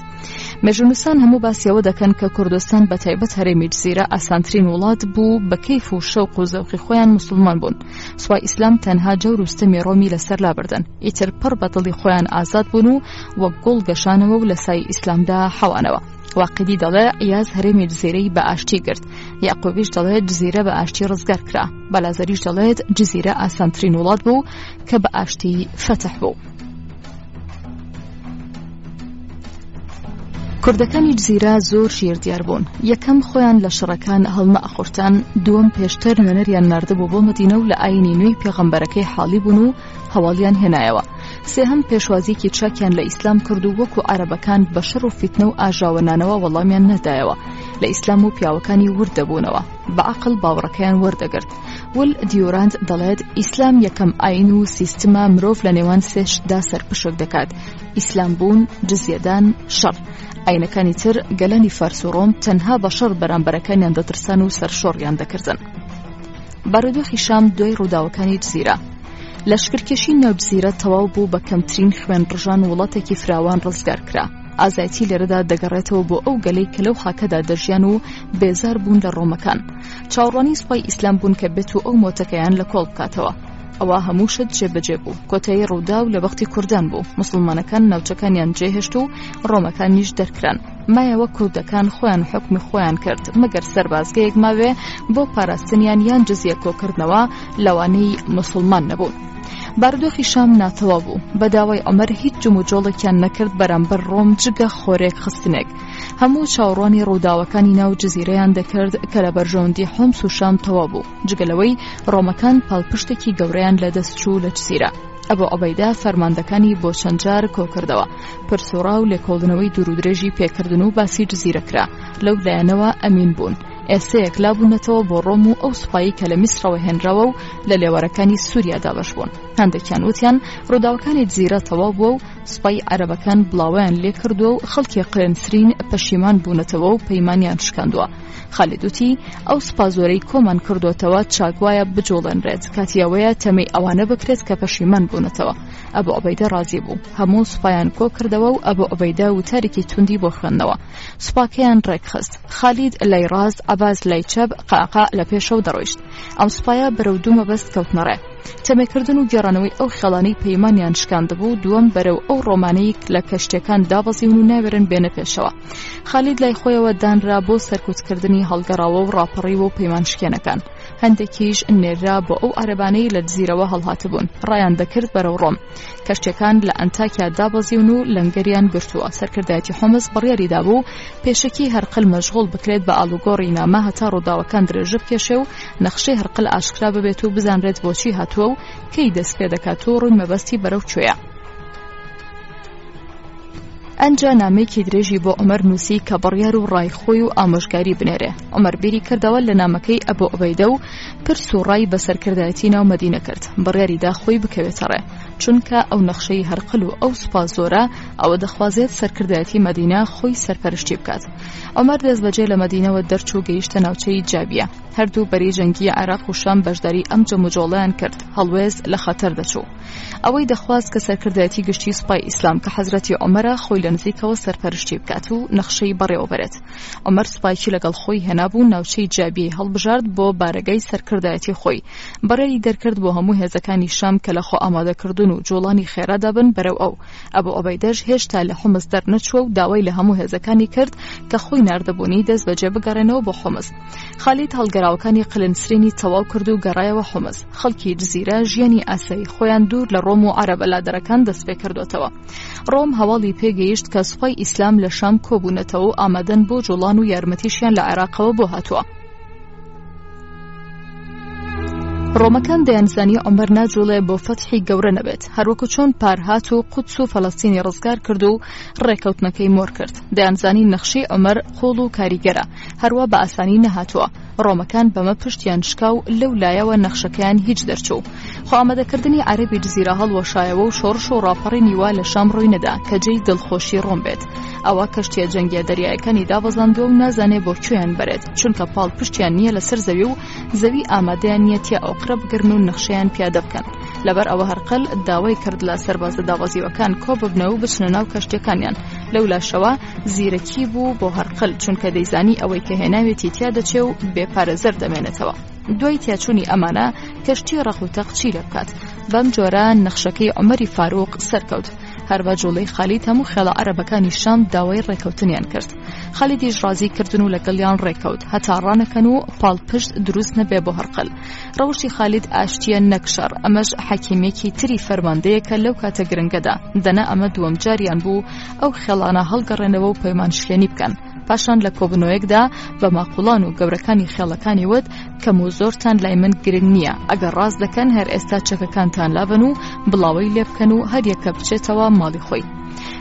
Speaker 3: مێژوونووسان هەموو باسی ئەوە دەکەن کە کوردستان بە تایبەت هەرێمی جزیرە ئاسانترین وڵات بوو بە کەیف و شەوق و زەوقی خۆیان موسڵمان بوون. سوپای ئیسلام تەنها جەور و ستەمی ڕۆمی لەسەر لابردن، ئیتر پڕ بە دڵی خۆیان ئازاد بوون و وەک گوڵ گەشانەوە و لە سای ئیسلامدا حەوانەوە. واقیدی دەڵێ عیاز هەرێمی جزیرەی بە ئاشتی گرت. یەعقوبیش دەڵێت جزیرە بە ئاشتی ڕزگار کرا. بەلازەریش دەڵێت جزیرە ئاسانترین وڵات بوو کە بە ئاشتی فەتح بوو. کوردەکانی جزیرە زۆر ژیر دیار بوون. یەکەم خۆیان لە شەڕەکان هەڵنەئەخورتان، دووەم پێشتر نوێنەریان ناردبوو بۆ مەدینە و لە ئایینی نوێی پێغەمبەرەکەی حاڵی بوون و هەواڵیان هێنایەوە. سێهەم پێشوازییەکی چاکیان لە ئیسلام کرد و وەکو عەرەبەکان بە شەڕ و فیتنە و ئاژاوەنانەوە وەڵامیان نەدایەوە. لە ئیسلام و پیاوەکانی ورد دەبوونەوە. بە عەقڵ باوەڕەکەیان وەردەگرت. ول دیورانت دەڵێت ئیسلام یەکەم ئایین و سیستمە مرۆڤ لە نێوان سێ شتدا سەرپشک دەکات، ئیسلام بوون، جزیەدان، شەڕ. ئایینەکانی تر گەلانی فارس و ڕۆم تەنها بە شەڕ بەرامبەرەکانیان دەترسان و سەرشۆڕیان دەکردن. بارودۆخی شام دوای ڕووداوەکانی جزیرە. لەشکرکێشی ناو جزیرە تەواو بوو بە کەمترین خوێن ڕژان وڵاتێکی فراوان ڕزگار کرا. ئازایەتی لێرەدا دەگەڕێتەوە بۆ ئەو گەلەی کە لەو خاکەدا دەژیان و بێزار بوون لە ڕۆمەکان. چاوەڕوانی سوپای ئیسلام بوون کە بێت و ئەو مۆتەکەیان لە کۆڵ بکاتەوە. ئەوە هەموو شت جێبەجێ بوو. کۆتایی ڕووداو لە بەختی کوردان بوو. موسڵمانەکان ناوچەکانیان جێهێشت و ڕۆمەکانیش دەرکران. مایەوە کوردەکان خۆیان حوکمی خۆیان کرد، مەگەر سەربازگەیەک ماوێ بۆ پاراستنیان یان جزیە کۆکردنەوە لەوانەی موسڵمان نەبوون. بارودۆخی شام ناتەواو بوو. بە داوای عومەر هیچ جموجۆڵێکیان نەکرد بەرامبەر ڕۆم جگە خۆرێک خستنێک. هەموو چاوەڕوانی ڕووداوەکانی ناو جزیرەیان دەکرد کە لە بەرژەوەندی حومس و شام تەواو بوو، جگە لەوەی ڕۆمەکان پاڵپشتێکی گەورەیان لەدەست چوو لە جزیرە. ئەبو عوبەیدە فەرماندەکانی بۆ چەند جار کۆکردەوە، پرس و ڕا و لێکۆڵینەوەی دوورودرێژی پێکردن و باسی جزیرە کرا، لەو لایەنەوە ئەمین بوون. ئێستە یەکلابوونەتەوە بۆ ڕۆم و ئەو سوپایەی کە لە میسرەوە هێنراوە و لە لێوارەکانی سووریا دابەش بوون. هەندێکیان وتیان ڕووداوەکانی جزیرە تەواو بووە و سوپای عەرەبەکان بڵاوەیان لێکردووە و خەڵکی قلنسرین پەشیمان بوونەتەوە و پەیمانیان شکاندووە. خالید وتی، ئەو سوپا زۆرەی کۆمان کردۆتەوە چاک وایە بجوڵێنرێت، کاتی ئەوەیە تەمەی ئەوانە بکرێت کە پەشیمان بوونەتەوە. ئەبو عوبەیدە ڕازی بوو. هەموو سوپایان کۆکردەوە و ئەبو عوبەیدە وتارێکی توندی بۆ خوێندنەوە. سوپاکەیان ڕێکخست. خالید لای ڕاست، عەباس لای چەپ، قەعقاع لە پێشەوە دەڕۆیشت. ئەم سوپایە بەرەو دوو مەبەست کەوتنە ڕێ. تەمێکردن و گێڕانەوەی ئەو خێڵانەی پەیمانیان شکاندبوو، دووەم بەرەو ئەو ڕۆمانەی لە کەشتیەکان دابەزیون و ناوێرن بێنە پێشەوە. خالید لای خۆیەوە دانرا بۆ سەرکوتکردنی هەڵگەڕاوە و ڕاپەڕیوە و پەیمانشکێنەکان. هەندێکیش نێررا بۆ ئەو عەرەبانەی لە جزیرەوە هەڵهاتبوون، ڕایان دەکرد بەرەو ڕۆم. کەشتیەکان لە ئەنتاکیا دابەزیون و لەنگەریان گرتووە. سەرکردایەتی حومس بڕیاری دابوو پێشەکی هەرقل مەشغوڵ بکرێت بە ئاڵوگۆڕی نامە هەتا ڕووداوەکان درێژە بکێشێ و نەخشەی هەرقل ئاشکرا ببێت و بزانرێت بۆچی هاتووە و کەی دەست پێ دەکات و ڕووی مەبەستی بەرەو کوێیە. ئەنجا نامەیەکی درێژی بۆ عومەر نووسی کە بڕیار و ڕای خۆی و ئامۆژگاری بنێرێ. عومەر بیری کردەوە لە نامەکەی ئەبو عوبەیدە و پرس و ڕای بە سەرکردایەتی ناو مەدینە کرد. بڕیاری دا خۆی بکەوێتە ڕێ. چونکە ئەو نەخشەی هەرقل و ئەو سوپا زۆرە ئەوە دەخوازێت سەرکردایەتی مەدینە خۆی سەرپەرشتی بکات. عومەر دەستبەجێ لە مەدینەوە دەرچوو گەیشتە ناوچەی جابیە. هەردوو بەرەی جەنگی عێراق و شام بەشداری ئەم جموجۆڵەیان کرد. هەڵوێست لە خەتەر دەچوو. ئەوەی دەخواست کە سەرکردایەتی گشتی سوپای ئیسلام کە حەزرەتی عومەرە خۆی لە نزیکەوە سەرپەرشتی بکات و نەخشەی بەڕێوەبەرێت. عومەر سوپایەکی لەگەڵ خۆی هێنابوو ناوچەی جابیەی هەڵبژارد بۆ بارەگای سەرکردایەتی خۆی. بڕیاری دەرکرد بۆ هەموو هێزەکانی شام کە لە خۆ ئامادەکردن و جوڵانی خێرادا بن بەرەو ئەو. ئەبو عوبەیدەش هێشتا لە حومس دەرنەچووە و داوای لە هەموو هێزەکانی کرد کە خۆی ناردبوونی دەست بەجێ بگەڕێنەوە بۆ حومس. خالید هەڵگەراوەکانی قلنسرینی تەواو کرد و گەڕایەوە حومس. خەڵکی جزیرە ژیانی ئاسایی خۆیان دوور لە ڕۆم و عەرەبە لادەرەکان دەست پێکردوێتەوە. ڕۆم هەواڵی پێگەیشت کە سوپای ئیسلام لە شام کۆبوونەتەوە و ئامادەن بۆ جوڵان و یارمەتیشیان لە عێراقەوە بۆ هاتووە. ڕۆمەکان دەیانزانی عومەر ناجوڵێ بۆ فەتحی گەورە نەبێت، هەروەکو چۆن پار هات و قودس و فەلەستینی ڕزگار کرد و ڕێکەوتنەکەی مۆر کرد. دەیانزانی نەخشەی عومەر قوڵ و کاریگەرە، هەروا بە ئاسانی نەهاتووە. ڕۆمەکان بەمە پشتیان شکا و لەو لایەوە نەخشەکەیان هیچ دەرچوو. خۆ ئامادەکردنی عەرەبی جزیرە هەڵوەشایەوە و شۆڕش و ڕاپەڕینی وا لە شام ڕووی نەدا کە جێی دڵخۆشی ڕۆم بێت. ئەوە کەشتیە جەنگیە دەریایەکانی دابەزاندووە و نازانێ بۆ کوێیان بەرێت، چونکە پاڵ پشتیان نییە لەسەر زەوی و زەوی ئامادەیان نییە تیا ئۆقرە بگرن و نەخشەیان پیادە بکەن. لەبەر ئەوە هەرقل داوای کرد لە سەربازە دابەزیوەکان کۆ ببنەوە و بچنە ناو کەشتیەکانیان. لەولاشەوە زیرەکی بوو بۆ هەرقل، چونکە دەیزانی ئەوەی کە هێناوێتی تیا دەچێ و بێ پارێزەر دەمێنێتەوە. دوای تیاچوونی ئەمانە کەشتی ڕەق و تەق چی لێ بکات؟ بەم جۆرە نەخشەکەی عومەری فاروق سەرکەوت. هەر بە جوڵەی خالید هەموو خێڵە عەرەبەکانی شام داوای ڕێکەوتنیان کرد. خالیدیش ڕازی کردن و لەگەڵیان ڕێکەوت هەتا ڕانەکەن و پاڵپشت دروست نەبێ بۆ هەرقل. ڕەوشی خالید ئاشتیە نەک شەڕ، ئەمەش حەکیمیەکی تری فەرماندەیەکە لەو کاتە گرنگەدا، دەنا ئەمە دووەم جاریان بوو ئەو خێڵانە هەڵگەڕێنەوە و پەیمان شکێنی بکەن. پاشان لە کۆبوونەوەیەکدا بە ماقوڵان و گەورەکانی خێڵەکانی وت، کەم و زۆرتان لای من گرنگ نییە، ئەگەر ڕاست دەکەن هەر ئێستا چەکەکانتان لابەن و بڵاوەی لێ بکەن و هەر یەکە بچێتەوە ماڵی خۆی.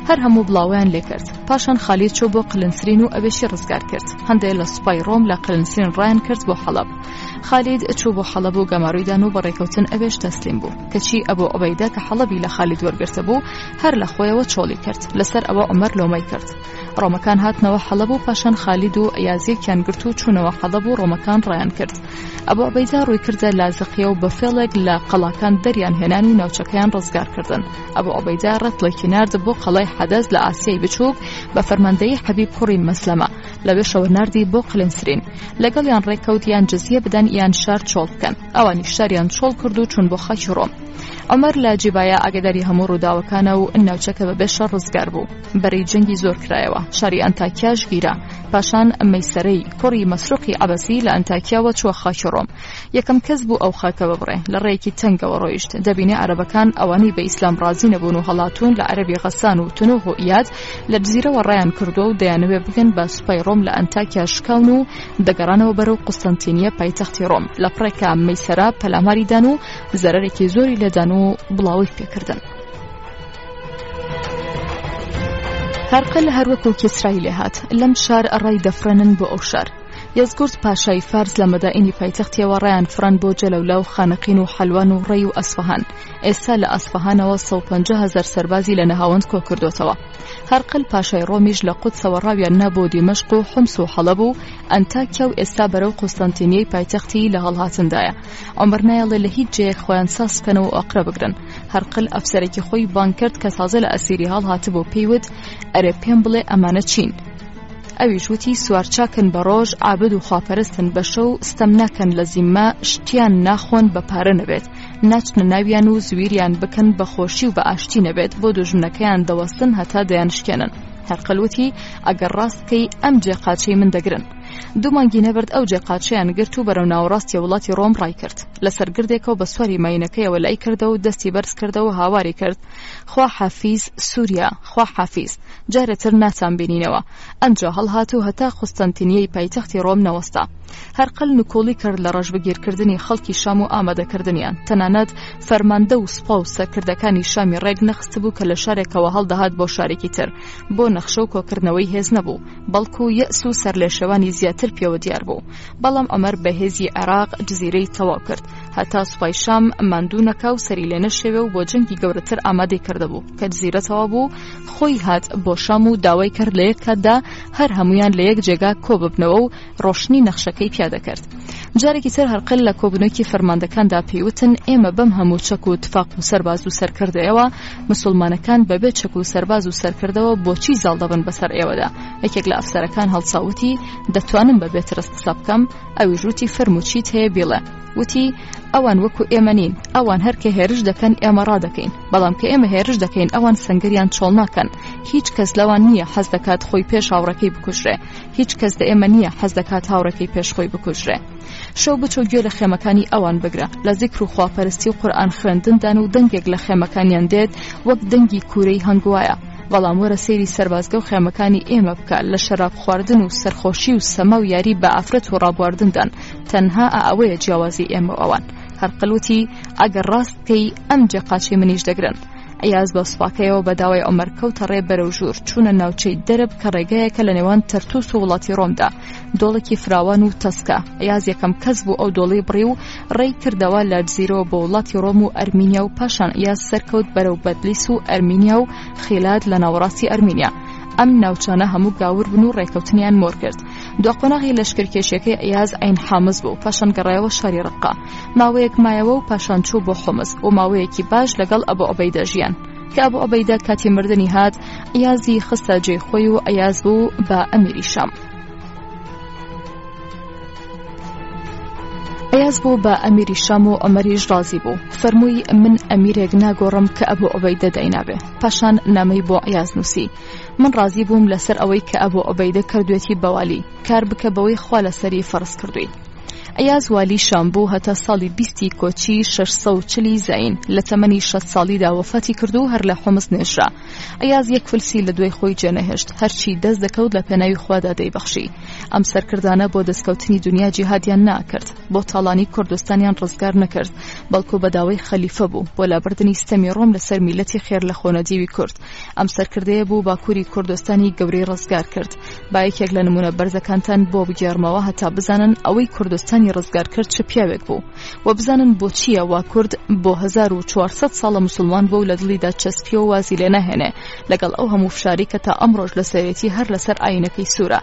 Speaker 3: هەر هەموو بڵاوەیان لێ کرد. پاشان خالید چوو بۆ قلنسرین و ئەوێشی ڕزگار کرد. هەندێ لە سوپای ڕۆم لە قلنسرین ڕایان کرد بۆ حەڵەب. خالید چوو بۆ حەڵەب و گەمارۆی دان و بە ڕێکەوتن ئەوێش تەسلیم بوو. کەچی ئەبو عوبەیدە کە حەڵەبی لە خالید وەرگرتبوو هەر لە خۆیەوە چۆڵی کرد. لەسەر ئەوە عومەر لۆمەی کرد. ڕۆمەکان هاتنەوە حەڵەب و پاشان خالید و ئەیازیەکیان گرت و چوونەوە حەڵەب و ڕۆمەکان ڕایان کرد. ئەبو عوبەیدە ڕووی کردە لازقیە و بە فێڵێک لە قەڵاکان دەریان هێنان و ناوچەکەیان ڕزگار کردن. ئەبو عوبەیدە ڕەتڵێکی نارد بۆ قەڵای حەدەس لە ئاسیای بچووک بە فەرماندەیی حەبیب کوڕی مەسلەمە. لەوێشەوە ناردی بۆ قلنسرین. لەگەڵیان ڕێککەوت یان جزیە بدەن یان شار چۆڵ بکەن. ئەوانیش شاریان چۆڵ کرد و چوون بۆ خاکی ڕۆم. عومەر لە جیبایە ئاگاداری هەموو ڕووداوەکانە و ناوچەکە بەبێ شەڕ ڕزگار بوو. بەرەی جەنگی زۆر کرایەوە. شاری ئەنتاکیاش گیرا. پاشان مەیسەرەی کوڕی مەسروقی عەبەسی لە ئەنتاکیاوە چووە خاکی ڕۆم. یەکەم کەس بوو ئەو خاکە ببڕێ. لە ڕێیەکی تەنگەوە ڕۆیشت. دەبینێ عەرەبەکان ئەوانەی بە ئیسلام ڕازی نەبوون و هەڵاتوون لە عەرەبی غەسان و تنوغ و ئیاد لە جزیرەوە ڕایان کردووە و دەیانەوێ بگەن بە سوپای ڕۆم لە ئەنتاکیا شکاون و دەگەڕانەوە بەرەو قوستەنتینیە پایتەختی ڕۆم. لە پڕێکا مەیسەرە پەلاماری دان و زەرەرێکی زۆری لێدان و بڵاوەی پێکردن. هەرقل هەروەکو کیسرای لێهات لەم شار ڕای دەفڕێنن بۆ ئەو شار. یەزگورد پاشای فارس لە مەدائینی پایتەختیەوە ڕایان فڕان بۆ جەلەولا و خانەقین و حەلوان و ڕەی و ئەسفەهان. ئێستا لە ئەسفەهانەوە 150 هەزار سەربازی لە نەهاوەند کۆ کردۆتەوە. هەرقل پاشای ڕۆمیش لە قودسەوە ڕاویان نا بۆ دیمەشق و حومس و حەڵەب و ئەنتاکیا و ئێستا بەرەو قوستەنتینیەی پایتەختی لە هەڵهاتندایە. عومەر نایەڵێ لە هیچ جێیەک خۆیان ساز بکەنەوە و ئۆقرە بگرن. هەرقل ئەفسەرێکی خۆی بانگ کرد کە تازە لە ئەسیری هەڵهاتبوو، پێی وت، ئەرێ پێم بڵێ ئەمانە چین؟ ئەویش وتی، سوارچاکن بە ڕۆژ، عابد و خواپەرستن بە شەو، ستەم ناکەن لە زیممە، شتیان ناخۆن بە پارە نەبێت، ناچنە ناویان و زویریان بکەن بە خۆشی و بە ئاشتی نەبێت، بۆ دوژمنەکەیان دەوەستن هەتا دەیانشکێنن. هەرقل وتی، ئەگەر ڕاست بکەی ئەم جێ قاچەی من دەگرن. دوو مانگی نەبرد ئەو جێ قاچەیان گرت و بەرەو ناوەڕاستی وڵاتی ڕۆم ڕای کرد. لەسەر گردێکەوە بە سواری ماینەکەیەوە لای کردەوە و دەستی بەرز کردەوە و هاواری کرد، خوا حافیز سووریا، خوا حافیز، جارێ تر ناتانبینینەوە. ئەنجا هەڵهات و هەتا قوستەنتینیەی پایتەختی ڕۆم نەوەستا. هەرقل نکوڵی کرد لە ڕەشبگیرکردنی خەڵکی شام و ئامادەکردنیان. تەنانەت فەرماندە و سوپا و سەرکردەکانی شامی ڕێک نەخستبوو کە لە شارێکەوە هەڵدەهات بۆ شارێکی تر. بۆ نەخشە و کۆکردنەوەی هێز نەبوو، بەڵکو یەئس و سەرلێشێوانی زیاتر پێوە دیار بوو. بەڵام عومەر بە هێزی عێراق جزیرەی تەواو کرد هەتا سوپای شام ماندوو نەکا و سەری لێ نەشێوێ و بۆ جەنگی گەورەتر ئامادەی کردبوو. کە جزیرە تەواو بوو خۆی هات بۆ شام و داوای کرد لە یەک کاتدا هەر هەموویان لە یەک جێگا کۆ ببنەوە و ڕۆشنی نەخشەکەی پیادە کرد. جارێکی تر هەرقل لە کۆبوونەوەکی فەرماندەکاندا پێیوتن ئێمە بەم هەموو چەک و تفاق و سەرباز و سەرکردەیەوە مسوڵمانەکان بەبێ چەک و سەرباز و سەرکردەوە بۆچی زاڵ دەبن بەسەر ئێوەدا؟ یەکێک لە ئەفسەرەکان هەڵسا وتی دەتوانم بەبێ ترس قسە بکەم؟ ئەویش وتی فەرموو چیت هەیە بیڵێ. وتی ئەوان وەکو ئێمە نین، ئەوان هەر کە هێرش دەکەن ئێمە ڕادەکەین، بەڵام کە ئێمە هێرش دەکەین ئەوان سەنگەریان چۆڵ ناکەن، هیچ کەس لەوان نییە حەز دەکات خۆی پێش هاوڕێکەی بکوژرێ، هیچ کەس لە ئێمە نییە حەز دەکات هاوڕێکەی پێش خۆی بکوژرێ. شەو بچۆ گوێ لە خێمەکانی ئەوان بگرە، لە زیکر و خواپەرستی و قورئان خوێندندان و دەنگێک لە خێمەکانیان دێت وەک دەنگی کوورەی هەنگ وایە، بەڵام وەرە سەیری سەربازگە و خێمەکانی ئێمە بکە لە شەراب خواردن و سەرخۆشی و سەما و یاری بە ئافرەت و ڕابواردندان، تەنها ئا ئەوەیە جیاوازی ئێمە و ئەوان. هەرقل وتی، ئەگەر ڕاست بکەی ئەم جێ قاچەی منیش دەگرن. ئەیاز بە سوپاکەیەوە بە داوای عومەر کەوتە ڕێ بەرەو ژوور، چوونە ناوچەی دەرب کە ڕێگایەکە لە نێوان تەرتوس و وڵاتی ڕۆمدا، دۆڵێکی فراوان و تەسکە، ئەیاز یەکەم کەس بوو ئەو دۆڵەی بڕی و ڕێی کردەوە لە جزیرەوە بۆ وڵاتی ڕۆم و ئەرمینیا و پاشان ئەیاز سەرکەوت بەرەو بەدلیس و ئەرمینیا و خیلات لە ناوەڕاستی ئەرمینیا. ئەم ناوچانە هەموو گاور بن و ڕێکەوتنیان مۆر کرد. دوا قۆناغی لەشکرکێشیەکەی ئەیاز عەین حامز بوو، پاشان گەڕایەوە شاری ڕەققە. ماوەیەک مایەوە و پاشان چوو بۆ حومس و ماوەیەکی باش لەگەڵ ئەبو عوبەیدە ژیان. کە ئەبو عوبەیدە کاتی مردنی هات، ئەیازی خستە جێی خۆی و ئەیاز بوو بە ئەمیری شام. ئەیاز بوو بە ئەمیری شام و عومەریش ڕازی بوو. فەرمووی من ئەمیرێک ناگۆڕم کە ئەبو عوبەیدە داینابێ. پاشان نامەی بۆ ئەیاز نووسی. من ڕازی بووم لەسەر ئەوەی کە ئەبو عوبەیدە کردوێتی بە والی، کار بکە بەوەی خوا لەسەری فەرز کردووی. ئەیاز والی شام بوو هەتا ساڵی بیستی کۆچی 640 زایین، لە تەمەنی 60 ساڵیدا وەفاتی کرد و هەر لە حومس نێژرا. ئەیاز یەک فلسی لە دوای خۆی جێنەهێشت، هەرچی دەست دەکەوت لە پێناوی خوادا دەیبەخشی. ئەم سەرکردانە بۆ دەستکەوتنی دونیا جیهادیان ناکرد، بۆ تاڵانی کوردستانیان ڕزگار نەکرد، بەڵکو بە داوای خەلیفە بوو بۆ لابردنی ستەمی ڕۆم لەسەر میللەتی خێرلەخۆنەدیوی کورد. ئەم سەرکردەیە بوو باکووری کوردستانی گەورەی ڕزگار کرد. با یەکێک لە نموونە بەرزەکانتان بۆ بگێڕمەوە هەتا بزانن ئەوەی کوردستانی ڕزگار کرد چ پیاوێک بوو و بزانن بۆچییە وا کورد بۆ 1400 ساڵە موسڵمان بووە و لە دڵیدا چەسپیوە و وازی لێ ناهێنێ لەگەڵ ئەو هەموو فشارەی کە تا ئەمڕۆش لەسەرێتی هەر لەسەر ئایینەکەی سوورە.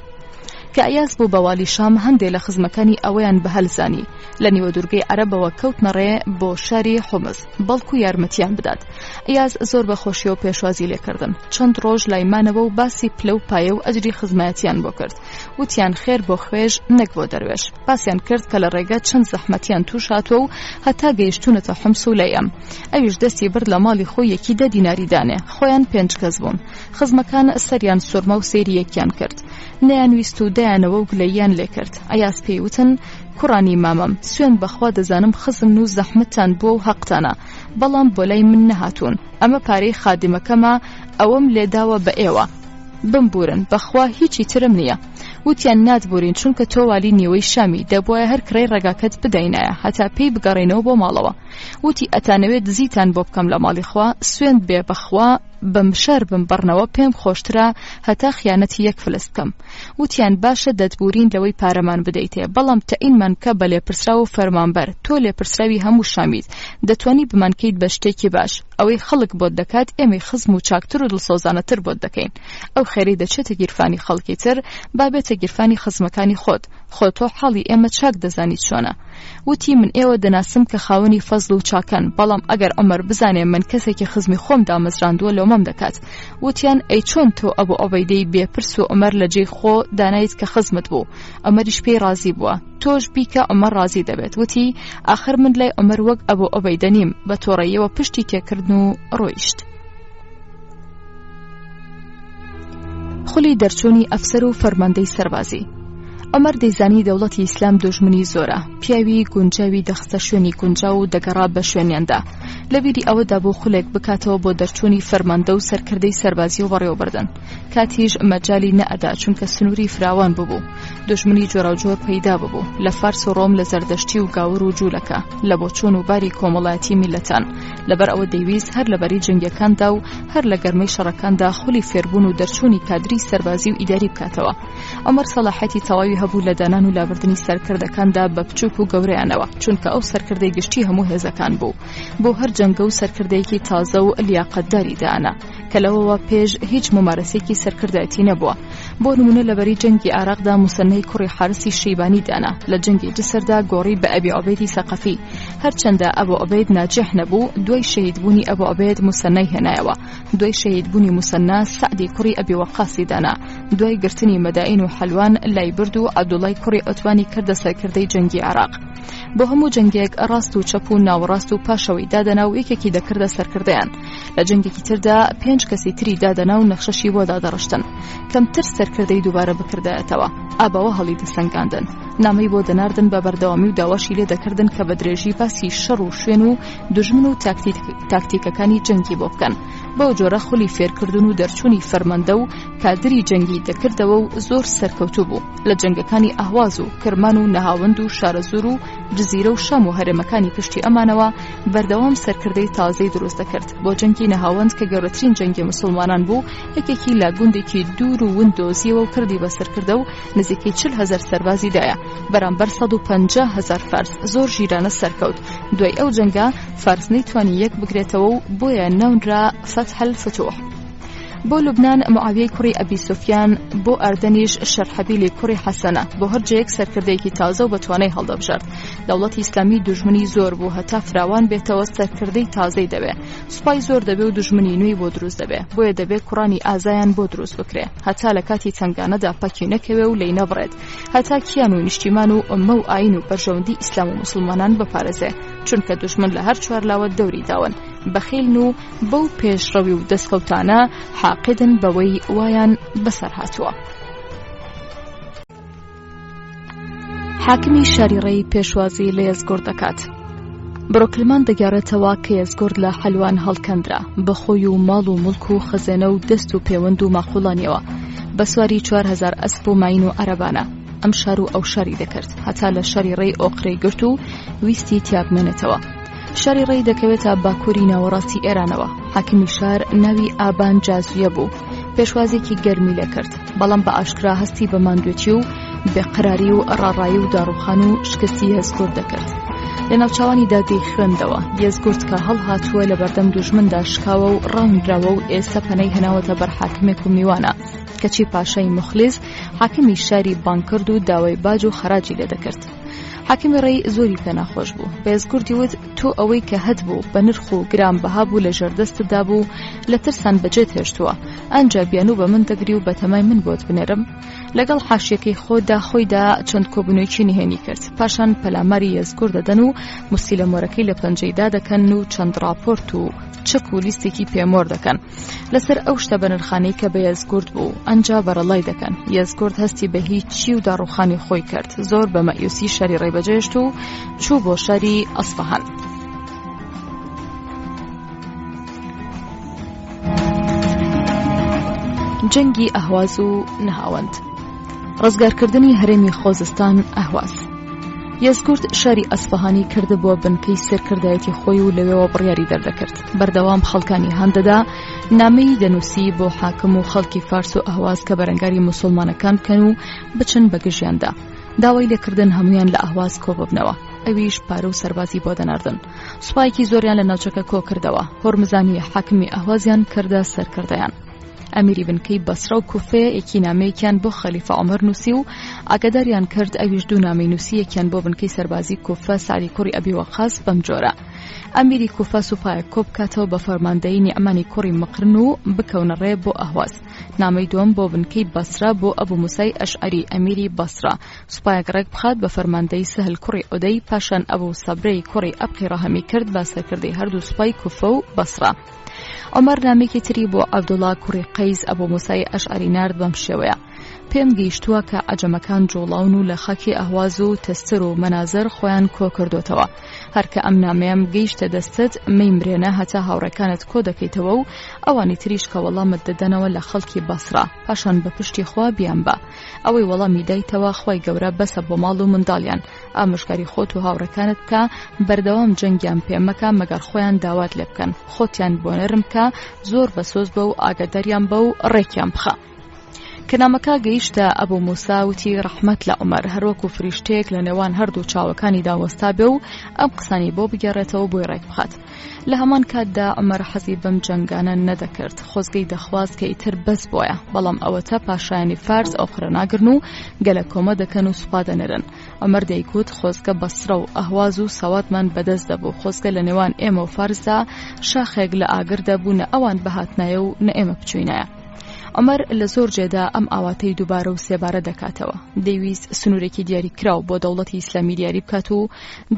Speaker 3: کە ئەیاز بوو بە والی شام هەندێ لە خزمەکانی ئەوەیان بە هەل زانی لە نیوەدوورگەی عەرەبەوە کەوتنە ڕێ بۆ شاری حومس بەڵکو یارمەتیان بدات. ئەیاز زۆر بە خۆشیەوە پێشوازی لێکردن. چەند ڕۆژ لای مانەوە و باسی پلە و پایە و ئەجری خزمایەتیان بۆ کرد. وتیان خێر بۆ خوێژ نەک بۆ دەروێش. باسیان کرد کە لە ڕێگە چەند زەحمەتیان تووش هاتووە و هەتا گەیشتوونەتە حومس و لای ئەم. ئەویش دەستی برد لە ماڵی خۆی یەکی دە دیناری دانێ. خۆیان پێنج کەس بوون. خزمەکان سەریان سوڕما و سەیری یەکیان کرد. نەیانویست و دایانەوە و گلەییان لێ کرد. ئەیاز پێی وتن، کوڕانی مامم، سوێند بە خوا دەزانم خزمن و زەحمەتتان بووە و هەقتانە، بەڵام بۆ لای من نەهاتوون. ئەمە پارەی خادمەکەمە، ئەوەم لێ داوە بە ئێوە. بمبوورن، بە خوا هیچی ترم نییە. وتیان ناتبوورین، چونکە تۆ والی نیوەی شامی، دەبوایە هەر کرێی ڕێگاکەت بداینایە، هەتا پێی بگەڕێینەوە بۆ ماڵەوە. وتی، ئەتانەوێ دزیتان بۆ بکەم لە ماڵی خوا، سوێند بێ بە خوا، بە مشار بمبڕنەوە پێم خۆشترە هەتا خیانەتی یەک فلس بکەم. وتیان باشە دەتبورین لەوەی پارەمان بدەیتێ، بەڵام تەئینمان بکە بە لێپرسراو و فەرمانبەر، تۆ لێپرسراوی هەموو شامیت، دەتوانی بمانکەیت بە شتێکی باش، ئەوەی خەڵک بۆت دەکات ئێمەی خزم و چاکتر و دڵسۆزانەتر بۆت دەکەین. ئەو خێرەی دەچێتە گیرفانی خەڵکی تر با بێتە گیرفانی خزمەکانی خۆت، خۆ تۆ حاڵی ئێمە چاک دەزانی چۆنە. وتی من ئێوە دەناسم کە خاوەنی فەزڵ و چاکەن، بەڵام ئەگەر عومەر بزانێ من کەسێکی خزمی خۆم دامەزراندووە لۆمەم دەکات. وتیان ئەی چۆن تۆ ئەبو عوبەیدەی بێ پرس و عومەر لە جێی خۆ دانایت کە خزمت بوو؟ عومەریش پێی ڕازی بووە. تۆش بیکە عومەر ڕازی دەبێت. وتی ئاخر من لای عومەر وەک ئەبو عوبەیدە نیم. بە تۆڕەییەوە پشتی تێکردن و ڕۆیشت. خولی دەرچوونی ئەفسەر و فەرماندەی سەربازی عومەر دەیزانی دەوڵەتی ئیسلام دوژمنی زۆرە پیاوی گونجاوی دەخستە شوێنی گونجاو و دەگەڕا بە شوێنیاندا لە بیری ئەوەدا بوو خولێک بکاتەوە بۆ دەرچوونی فەرماندە و سەرکردەی سەربازی و بەڕێوەبردن کاتیش مەجالی نەئەدا چونکە سنووری فراوان ببوو دوژمنی جۆراوجۆر پەیدا ببوو لە فارس و ڕۆم لە زەردەشتی و گاور و جوولەکە لە بۆچوون و باری کۆمەڵایەتی میللەتان لەبەر ئەوە دەیویست هەر لە بەری جەنگەکاندا و هەر لە گەرمەی شەڕەکاندا خولی فێربوون و دەرچوونی کادری سەربازی و ئیداری بکاتەوە. عومەر سەڵاحیەتی تەواوی هەبوو لە دانان و لابردنی سەرکردەکاندا بە بچووک و گەورەیانەوە، چونکە ئەو سەرکردەی گشتی هەموو هێزەکان بوو. بۆ هەر جەنگە و سەرکردەیەکی تازە و لیاقەتداری دائەنا، کە لەوەوە پێش هیچ مومارەسەیەکی سەرکردایەتی نەبووە. بۆ نموونە لە بەری جەنگی عێراقدا موسەننای کوڕی حارسی شەیبانی دانا، لە جەنگی جسردا گۆڕی بە ئەبی عوبەیدی سەقەفی. هەرچەندە ئەبو عوبەید ناجح نەبوو، دوای شەهیدبوونی ئەبو عوبەید موسەننای هێنایەوە. دوای شەهیدبوونی موسەننا سەعدی کوڕی ئەبی وەقاسی دانا. دوای گرتنی مەدائین و حەلوان لای برد و عەبدوڵای کوڕی عوتبانی کردە سەرکردەی جەنگی عێراق. بۆ هەموو جەنگێک ڕاست و چەپ و ناوەڕاست و پاشەوەی دادەنا و یەکێکی دەکردە سەرکردەیان. لە جەنگێکی تردا پێنج کەسی تری دادەنا و نەخشەشی بۆ دادەڕشتن. کەمتر سەرکردەی دووبارە بکردایەتەوە. ئا بەوە هەڵی دەسەنگاندن. نامەی بۆ دەناردن بە بەردەوامی و داواشی لێ دەکردن کە بە درێژی باسی شەڕ و شوێن و دوژمن و تاکتیکەکانی جەنگی بۆ بکەن. بەو جۆرە خولی فێرکردن و دەرچوونی فەرماندە و کادری جەنگی دەکردەوە و زۆر سەرکەوتوو بوو لە جەنگەکانی ئەهواز و کرمان و نەهاوەند و شارەزوور و جزیرە و شام و هەرێمەکانی پشتی ئەمانەوە بەردەوام سەرکردەی تازەی دروست دەکرد. بۆ جەنگی نەهاوەند کە گەورەترین جەنگی موسڵمانان بوو، یەکێکی لە گوندێکی دوور و ون دۆزیەوە و کردی بە سەرکردە و نزیکەی 40 هەزار سەربازی دایە بەرامبەر 150 هەزار فارس. زۆر ژیرانە سەرکەوت. دوای ئەو جەنگە فارس نەیتوانی یەک بگرێتەوە و بۆیە ناونرا فەتح الفتوح. بۆ لوبنان معاویەی کوڕی ئەبی سوفیان، بۆ ئەردەنیش شەرحەبیلی کوڕی حەسەنە. بۆ هەر جێیەک سەرکردەیەکی تازە و بەتوانای هەڵدەبژارد. دەوڵەتی ئیسلامی دوژمنی زۆر بوو، هەتا فراوان بێتەوە سەرکردەی تازەی دەوێ. سوپای زۆر دەبێ و دوژمنی نوێی بۆ دروست دەبێ. بۆیە دەبێ کوڕانی ئازایان بۆ دروست بکرێ. هەتا لە کاتی تەنگانەدا پەکی نەکەوێ و لێی نەبڕێت. هەتا کیان و نیشتیمان و ئوممە و ئایین و بەرژەوەندی ئیسلام و موسڵمانان بپارێزێ. چونکە دوژمن لە هەر چوار لاوە دەوری داون. بەخیلن و بەو پێشڕەوی و دەستکەوتانە حاقدن بەوەی وایان بەسەر هاتووە. حاکمی شاری ڕێی پێشوازی لە یەزگورد دەکات. برۆکلمان دەگەڕێتەوە کە یەزگورد لە حەلوان هەڵکەندرا بە خۆی و ماڵ و مڵک و خەزێنە و دەست و پێوەند و ماقوڵانیەوە بە سواری 4000 ئەسپ و ماین و عەرەبانە ئەم شار و ئەو شاری دەکرد هەتا لە شاری ڕێی ئۆقرەی گرت و ویستی تیابمێنێتەوە. شاری ڕێی دەکەوێتە باکووری ناوەڕاستی ئێرانەوە. حاکمی شار ناوی ئابان جازویە بوو. پێشوازێکی گەرمی لێ کرد، بەڵام بە ئاشکرا هەستی بە ماندوێتی و بێقەراری و ڕاڕایی و داڕوخان و شکستی یەزگورد دەکرد. لە ناوچاوانیدا دەیخوێندەوە، یەزگورد کە هەڵهاتووە لە بەردەم دوژمندا شکاوە و ڕاونراوە و ئێستا پەنای هێناوەتە بەر حاکمێک و میوانە. کەچی پاشای موخلیس حاکمی شاری بانگ کرد و داوای باج و خەراجی لێ دەکرد. حاکمی ڕێی زۆری پێ ناخۆش بوو. بە یەزگوردی وت، تۆ ئەوەی کە هەت بوو بە نرخ و گران بەها بوو لە ژێر دەستتدا بوو لە ترسان بەجێت هێشتووە، ئەنجا بیانوو بە من دەگری و بەتەمای من بۆت بنێرم؟ لەگەڵ حاشیەکەی خۆدا خۆیدا چەند کۆبوونەوەیەکی نهێنی کرد. پاشان پەلاماری یەزگورد دەدەن و موسیلە مۆرەکەی لە پەنجەیدا دەکەن و چەند ڕاپۆرت و چەک و لیستێکی پێ مۆر دەکەن. لەسەر ئەو شتە بەنرخانەی کە بە یەزگورد بوو ئەنجا بەرەڵای دەکەن. یەزگورد هەستی بە هیچی و داڕوخانی خۆی کرد، زۆر بە مەئیوسی شاری ڕێی بەجێهێشت و چوو بۆ شاری ئەسفەهان. جەنگی ئەهواز و نەهاوەند. ڕزگارکردنی هەرێمی خۆزستان ئەهواز. یەزگورد شاری ئەسفەهانی کردبووە بنکەی سەرکردایەتی خۆی و لەوێوە بڕیاری دەردەکرد. بەردەوام خەڵکانی هان دەدا، نامەی دەنووسی بۆ حاکم و خەڵکی فارس و ئەهواز کە بەرەنگاری موسڵمانەکان بکەن و بچن بە گژیاندا. داوای لێکردن هەموویان لە ئەهواز کۆ ببنەوە. ئەویش پارە و سەربازی بۆ دەناردن. سوپایەکی زۆریان لە ناوچەکە کۆ کردەوە. هۆرمزانی حاکمی ئەهوازیان کردە سەرکردەیان. ئەمیری بنکەی بەسرە و کوفێ یەکی نامەیەکیان بۆ خەلیفە عومەر نووسی و ئاگاداریان کرد ئەویش دوو نامەی نووسی یەکیان بۆ بنکەی سەربازی کوفە سەعدی کوڕی ئەبی وەقاس بەم جۆرە ئەمیری کوفە سوپایەک کۆ بکاتەوە بە فەرماندەیی نیعمانی کوڕی مقرن و بکەونە ڕێ بۆ ئەهواز نامەی دووەم بۆ بنکەی بەسرە بۆ ئەبو موسای ئەشعەری ئەمیری بەسرە سوپایەک ڕێک بخات بە فەرماندەیی سەهل کوڕی عودەی پاشان ئەبو سەبرەی کوڕی ئەبقی ڕەهەمی کرد بە سەرکردەی هەردوو سوپای کوفە و بەسرە. عومەر نامێکی تری بۆ عەبدوڵا کوڕی قەیس ئەبو موسای ئەشعەری نارد بەم شێوەیە پێم گەیشتووە کە عەجەمەکان جوڵاون و لە خاکی ئەهواز و تەستر و مەنازەر خۆیان کۆ کردوتەوە هەر کە ئەم نامەیەم گەیشتە دەستت مەیمرێنە هەتا هاوڕێکانت کۆ دەکەیتەوە و ئەوانی تریش کە وەڵامت دەدەنەوە لە خەڵکی بەسڕە پاشان بە پشتی خوا بیانبە ئەوەی وەڵامی دایتەوە خوای گەورە بەسە بۆ ماڵ و منداڵیان ئامۆژگاری خۆت و هاوڕێکانت بکە بەردەوام جەنگیان پێ مەکە مەگەر خۆیان داوات لێ بکەن خۆتیان بۆ نەرم بکە زۆر بەسۆز بە و ئاگاداریان بە و ڕێکیان بخە. کە نامەکە گەیشتە ئەبو موسا وتی ڕەحمەت لە عومەر هەروەکو فریشتەیەک لە نێوان هەردوو چاوەکانیدا وەستابێ و ئەم قسانەی بۆ بگێڕێتەوە بۆی ڕێک بخات. لە هەمان کاتدا عومەر حەزی بەم جەنگانە نەدەکرد، خۆزگەی دەخواست کە ئیتر بەس بۆیە، بەڵام ئەوەتا پاشایانی فارس ئۆقرە ناگرن و گەلەکۆمە دەکەن و سوپا دەنێرن. عومەر دەیگوت خۆزگە بەسرە و ئەهواز و سەوادمان بەدەست دەبوو، خۆزگە لە نێوان ئێمە و فارسدا شاخێک لە ئاگر دەبوو نە ئەوان بهاتنایە و نە ئێمە بچووینایە. عومەر لە زۆر جێدا ئەم ئاواتەی دووبارە و سێبارە دەکاتەوە. دەیویست سنوورێکی دیاریکراو بۆ دەوڵەتی ئیسلامی دیاری بکات و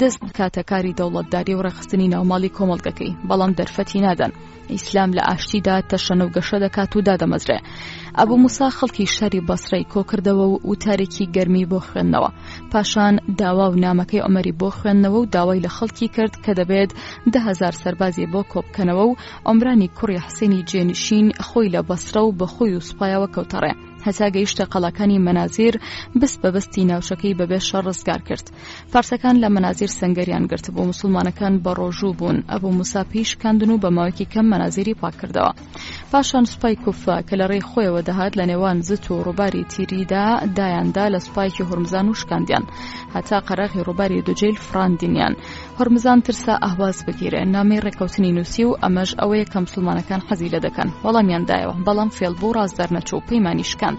Speaker 3: دەست بکاتە کاری دەوڵەتداری و ڕێکخستنی ناوماڵی کۆمەڵگەکەی، بەڵام دەرفەتی نادەن. ئیسلام لە ئاشتیدا تەشەنە و گەشە دەکات و دادەمەزرێ. ئەبو موسا خەڵکی شاری بەسرەی کۆکردەوە و وتارێکی گەرمی بۆ خوێندنەوە. پاشان داوا و نامەکەی عومەری بۆ خوێندنەوە و داوای لە خەڵکی کرد کە دەبێت 10,000 سەربازی بۆ کۆبکەنەوە و عومرانی کوڕی حسێنی جێنشین خۆی لە بەسرە و بە خۆی و سوپایەوە کەوتە ڕێ. هەتا گەیشتە قەڵاکانی مەنازیر بست بە بستی ناوچەکەی بەبێ شەڕ ڕزگار کرد. فارسەکان لە مەنازیر سەنگەریان گرتبوو، موسڵمانەکان بە ڕۆژوو بوون، ئەبوو موسا پێی شکاندن و بە ماوەیەکی کەم مەنازیری پاک کردەوە. پاشان سوپای کوفە کە لە ڕێی خۆیەوە دەهات لە نێوان زت و ڕووباری تیریدا دایاندا لە سوپایەکی هورمزان و شکاندیان هەتا قەراغی ڕووباری دوجەیل فڕاندینیان. هورمزان ترسا ئەهواز بگیرێ، نامەی ڕێککەوتنی نووسی و ئەمەش ئەوەیە کە موسڵمانەکان حەزی لێ دەکەن. وەڵامیان دایەوە، بەڵام فێڵ بوو ڕاست دەرنەچوو، پەیمانی شکاند.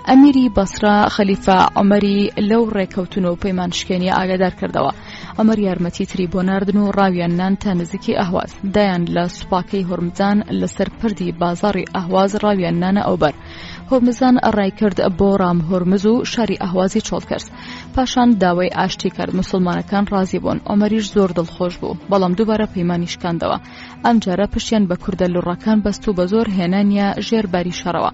Speaker 3: ئەمیری بەسرە خەلیفە عومەری لەو ڕێککەوتن و پەیمان شکێنیە ئاگادار کردەوە. عومەر یارمەتی تری بۆ ناردن و ڕاویان نان تا نزیکی ئەهواز. دایان لە سوپاکەی هورمزان لەسەر پردی بازاڕی ئەهواز ڕاویان نانە ئەوبەر. هورمزان ڕای کرد بۆ ڕام هورمز و شاری ئەهوازی چۆڵ کرد. پاشان داوای ئاشتی کرد، موسڵمانەکان ڕازی بوون، عومەریش زۆر دڵخۆش بوو، بەڵام دووبارە پەیمانی شکاندەوە. ئەمجارە پشتیان بە کوردە لوڕەکان بەست و بەزۆر هێنانیە ژێر باری شەڕەوە.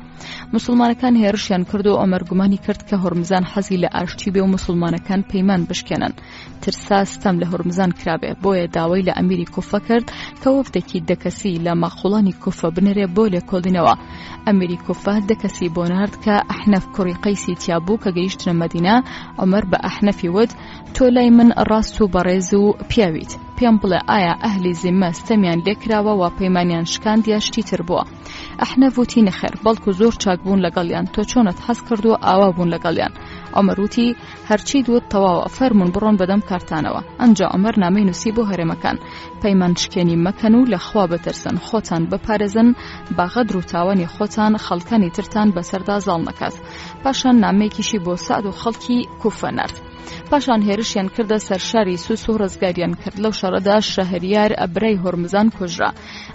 Speaker 3: موسڵمانەکان هێرشیان کرد و عومەر گومانی کرد کە هورمزان حەزی لە ئاشتی بێ و موسڵمانەکان پەیمان بشکێنن. ترسا ستەم لە هورمزان کرابێ، بۆیە داوای لە ئەمیری کوفە کرد کە وەفدێکی دە کەسی لە ماقوڵانی کوفە بنێرێ بۆ لێکۆڵینەوە. ئەمیری کوفە دە کەسی بۆ نارد کە ئەحنەف کوڕی قەیسی تیا بوو کە گەیشتنە مەدینە، عومەر بە ئەحنەفی وت، تۆ لای من ڕاست و بەڕێز و پیاویت، پێم بڵێ ئایا ئەهلی زیممە ستەمیان لێ کراوە وا پەیمانیان شکاند یا شتی تر بووە؟ ئەحنەف وتی نەخێر، بەڵکو زۆر چاک بوون لەگەڵیان، تۆ چۆنت حەز کردووە ئاوا بوون لەگەڵیان. عومەر وتی، هەرچیت وت تەواوە، فەرموون بڕۆن بەدەم کارتانەوە. ئەنجا عومەر نامەی نووسی بۆ هەرێمەکان، پەیمان شکێنی مەکەن و لە خوا بترسن، خۆتان بپارێزن با غەدر و تاوانی خۆتان خەڵکانی ترتان بەسەردا زاڵ نەکات. پاشان نامەیەکیشی بۆ سەعد و خەڵکی کوفە نارد. پاشان هێرشیان کردە سەر شاری سوس و ڕزگاریان کرد. لەو شەڕەدا شەهریار برای هورمزان کوژرا.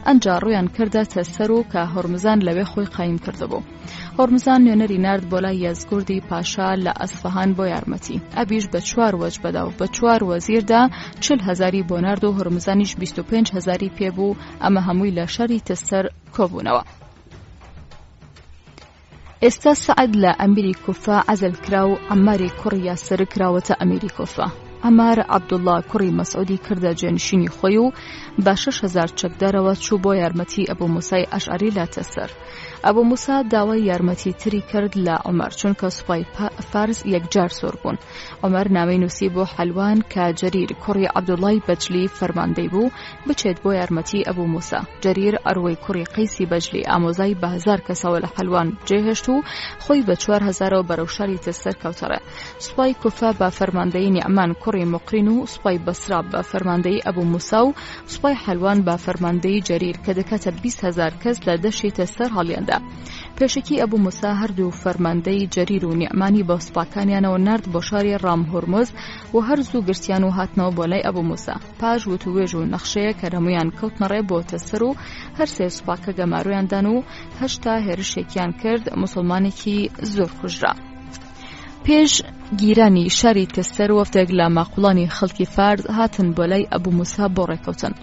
Speaker 3: ئەنجا ڕوویان کردە تەسەر و کە هورمزان لەوێ خۆی قایم کردبوو. هورمزان نوێنەری نارد بۆ لای یەزگوردی پاشا لە ئەسفەهان بۆ یارمەتی. ئەبیش بە چوار وەجبەدا و بە چوار وەزیردا 40 هەزاری بۆ نارد و هورمزانیش 25 هەزاری پێ بوو، ئەمە هەمووی لە شاری تستەر کۆبوونەوە. ئێستا سەعد لە ئەمیری کوفە عەزل کرا و عەماری کوڕی یاسر کراوەتە ئەمیری کوفە. عەمار عەبدوڵڵا کوڕی مەسعودی کردە جێنشینی خۆی و بە 6000 چەکدارەوە چوو بۆ یارمەتی ئەبو موسای ئەشعەری لە تەسەر. ئەبو موسا داوای یارمەتی تری کرد لە عومەر چونکە سوپای فارس یەکجار زۆر بوون. عومەر نامەی نووسی بۆ حەلوان کە جەریر کوڕی عەبدوڵای بەجلی فەرماندەی بوو بچێت بۆ یارمەتی ئەبو موسا. جەریر عەروەی کوڕی قەیسی بەجلی ئامۆزای بە هەزار کەسەوە لە حەلوان جێهێشت و خۆی بە چوار هەزارەوە بەرەو شاری تستەر کەوتەڕێ. سوپای کوفە بە فەرماندەیی نیعمان کوڕی موقرین و سوپای بەسرا بە فەرماندەیی ئەبو موسا و سوپای حەلوان بە فەرماندەیی جەریر کە دەکاتە 20 هەزار کەس لە دەشتی تستەر هەڵیاندا. پێشەکی ئەبو موسا هەردوو فەرماندەی جەریر و نیعمانی بە سوپاکانیانەوە نارد بۆ شاری ڕام هورمز و هەر زوو گرتیان و هاتنەوە بۆ لای ئەبو موسا. پاش وتووێژ و نەخشەیەک هەر هەموویان کەوتنە ڕێ بۆ تەسەر و هەر سێ سوپاکە گەمارۆیان دان و هەشتا هێرشێکیان کرد موسڵمانێکی زۆر کوژرا. پێش گیرانی شاری تەسەر وەفدێک لە ماقوڵانی خەڵکی فارس هاتن بۆ لای ئەبو موسا بۆ ڕێکەوتن.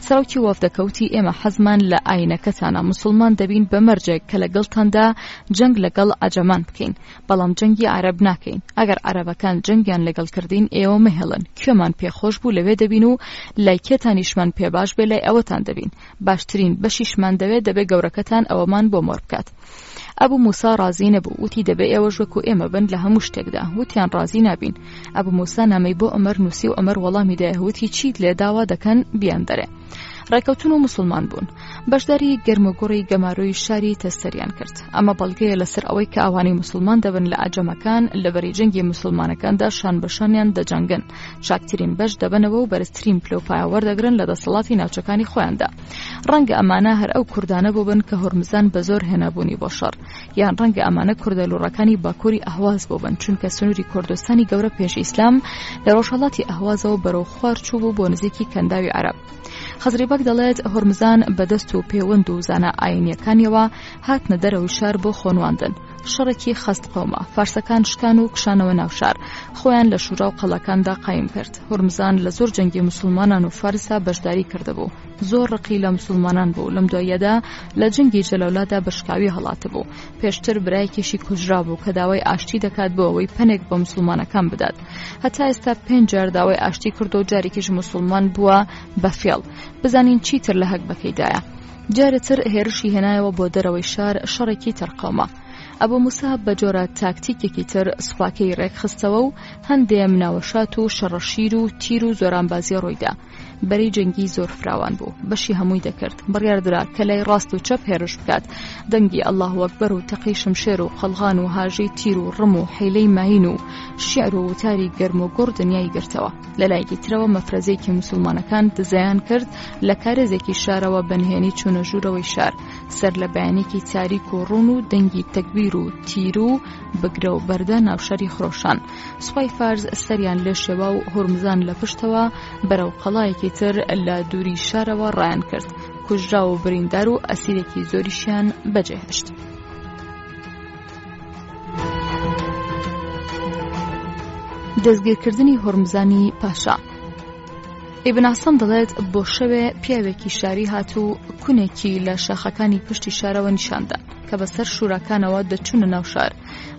Speaker 3: سەرۆکی وەفدەکە وتی ئێمە حەزمان لە ئاینەکەتانە موسڵمان دەبین بە مەرجێک کە لەگەڵتاندا جەنگ لەگەڵ عەجەمان بکەین بەڵام جەنگی عەرەب ناکەین ئەگەر عەرەبەکان جەنگیان لەگەڵ کردین ئێوە مەهێڵن کوێمان پێ خۆش بوو لەوێ دەبین و لای کێتانیشمان پێ باش بێ لای ئەوەتان دەبین باشترین بەشیشمان دەوێ دەبێ گەورەکەتان ئەوەمان بۆ مۆر بکات ئەبو موسا ڕازی نەبوو وتی دەبێ ئێوەش وەکو ئێمە بن لە هەموو شتێکدا وتیان ڕازی نابین ئەبو موسا نامەی بۆ عومەر نووسی و عومەر وەڵامی دایە وتی چیت لێ داوا دەکەن بیاندەرێ ڕێکەوتن و موسڵمان بوون بەشداری گەرموگوڕی گەمارۆی شاری تەستەریان کرد ئەمە بەڵگەیە لەسەر ئەوەی کە ئەوانەی موسڵمان دەبن لە عەجەمەکان لە بەری جەنگی موسڵمانەکاندا شان بە شانیان دەجەنگن چاکترین بەش دەبەنەوە و بەرزترین پلە و پایە وەردەگرن لە دەسەڵاتی ناوچەکانی خۆیاندا ڕەنگە ئەمانە هەر ئەو کوردانە بووبن کە هۆرمزان بە زۆر هێنابوونی بۆ شەڕ یان ڕەنگە ئەمانە کوردە لوڕەکانی باکووری ئەهواز بووبن چونکە سنووری کوردستانی گەورە پێش ئیسلام لە ڕۆژهەڵاتی ئەهوازەوە بەرەو خوار چووبوو بۆ نزیکی کەنداوی عەرەب. خەزری بەگ دەڵێت هۆرمزان بە دەست و پێوەند و زانا ئاینیەکانیەوە هاتنە دەرەوەی شار بۆ خۆنواندن. شەڕێکی خەست قەوما. فارسەکان شکان و کشانەوە ناو شار. خۆیان لە شورا و قەڵاکاندا قایم کرد. هورمزان لە زۆر جەنگی موسڵمانان و فارسا بەشداری کردبوو. زۆر ڕقی لە موسڵمانان بوو. لەم دواییەدا لە جەنگی جەلەولادا بە شکاوی هەڵاتبوو. پێشتر برایەکیشی کوژرابوو کە داوای ئاشتی دەکات بۆ ئەوەی پەنێک بە موسڵمانەکان بدات. هەتا ئێستا پێنج جار داوای ئاشتی کردو و جارێکیش موسڵمان بووە بە فێڵ. بزانین چیتر لە هەگبەکەیدایە. جارێ تر هێرشی هێنایەوە بۆ دەرەوەی شار، شەڕێکی تر قەوما. ئەبو موسا بە جۆرە تاکتیکێکی تر سوپاکەی ڕێکخستەوە و هەندێ مناوەشات و شەڕەشیر و تیر و زۆرانبازی ڕوویدا. بەرەی جەنگی زۆر فراوان بوو، بەشی هەمووی دەکرد. بڕیار درا کە لای ڕاست و چەپ هێرش بکات. دەنگی ئەڵڵاهوئەکبەر و تەقەی شمشێر و قەڵغان و هاژەی تیر و ڕم و حیلەی ماین و شیعر و وتاری گەرم و گوڕ دنیای گرتەوە. لە لایەکی ترەوە مەفرەزەیەکی موسڵمانەکان دزەیان کرد لە کارێزێکی شارەوە بە نهێنی چوونە ژوورەوەی شار. سەر لە بەیانێکی تاریک و ڕوون و دەنگی تەکبیر و تیر و بگرە و بەردە ناوشاری خرۆشان. سوپای فارس سەریان لێ شێوا و هورمزان لە پشتەوە بەرەو قەڵایەکی تر لە دووری شارەوە ڕایان کرد. کوژراو و بریندار و ئەسیرێکی زۆریشیان بەجێهێشت. دەستگیرکردنی هورمزانی پاشا. ئیبن عەسەم دەڵێت بۆ شەوێ پیاوێکی شاری هات و کونێکی لە شاخەکانی پشتی شارەوە نیشاندان کە بەسەر شوراکانەوە دەچوونە ناو شار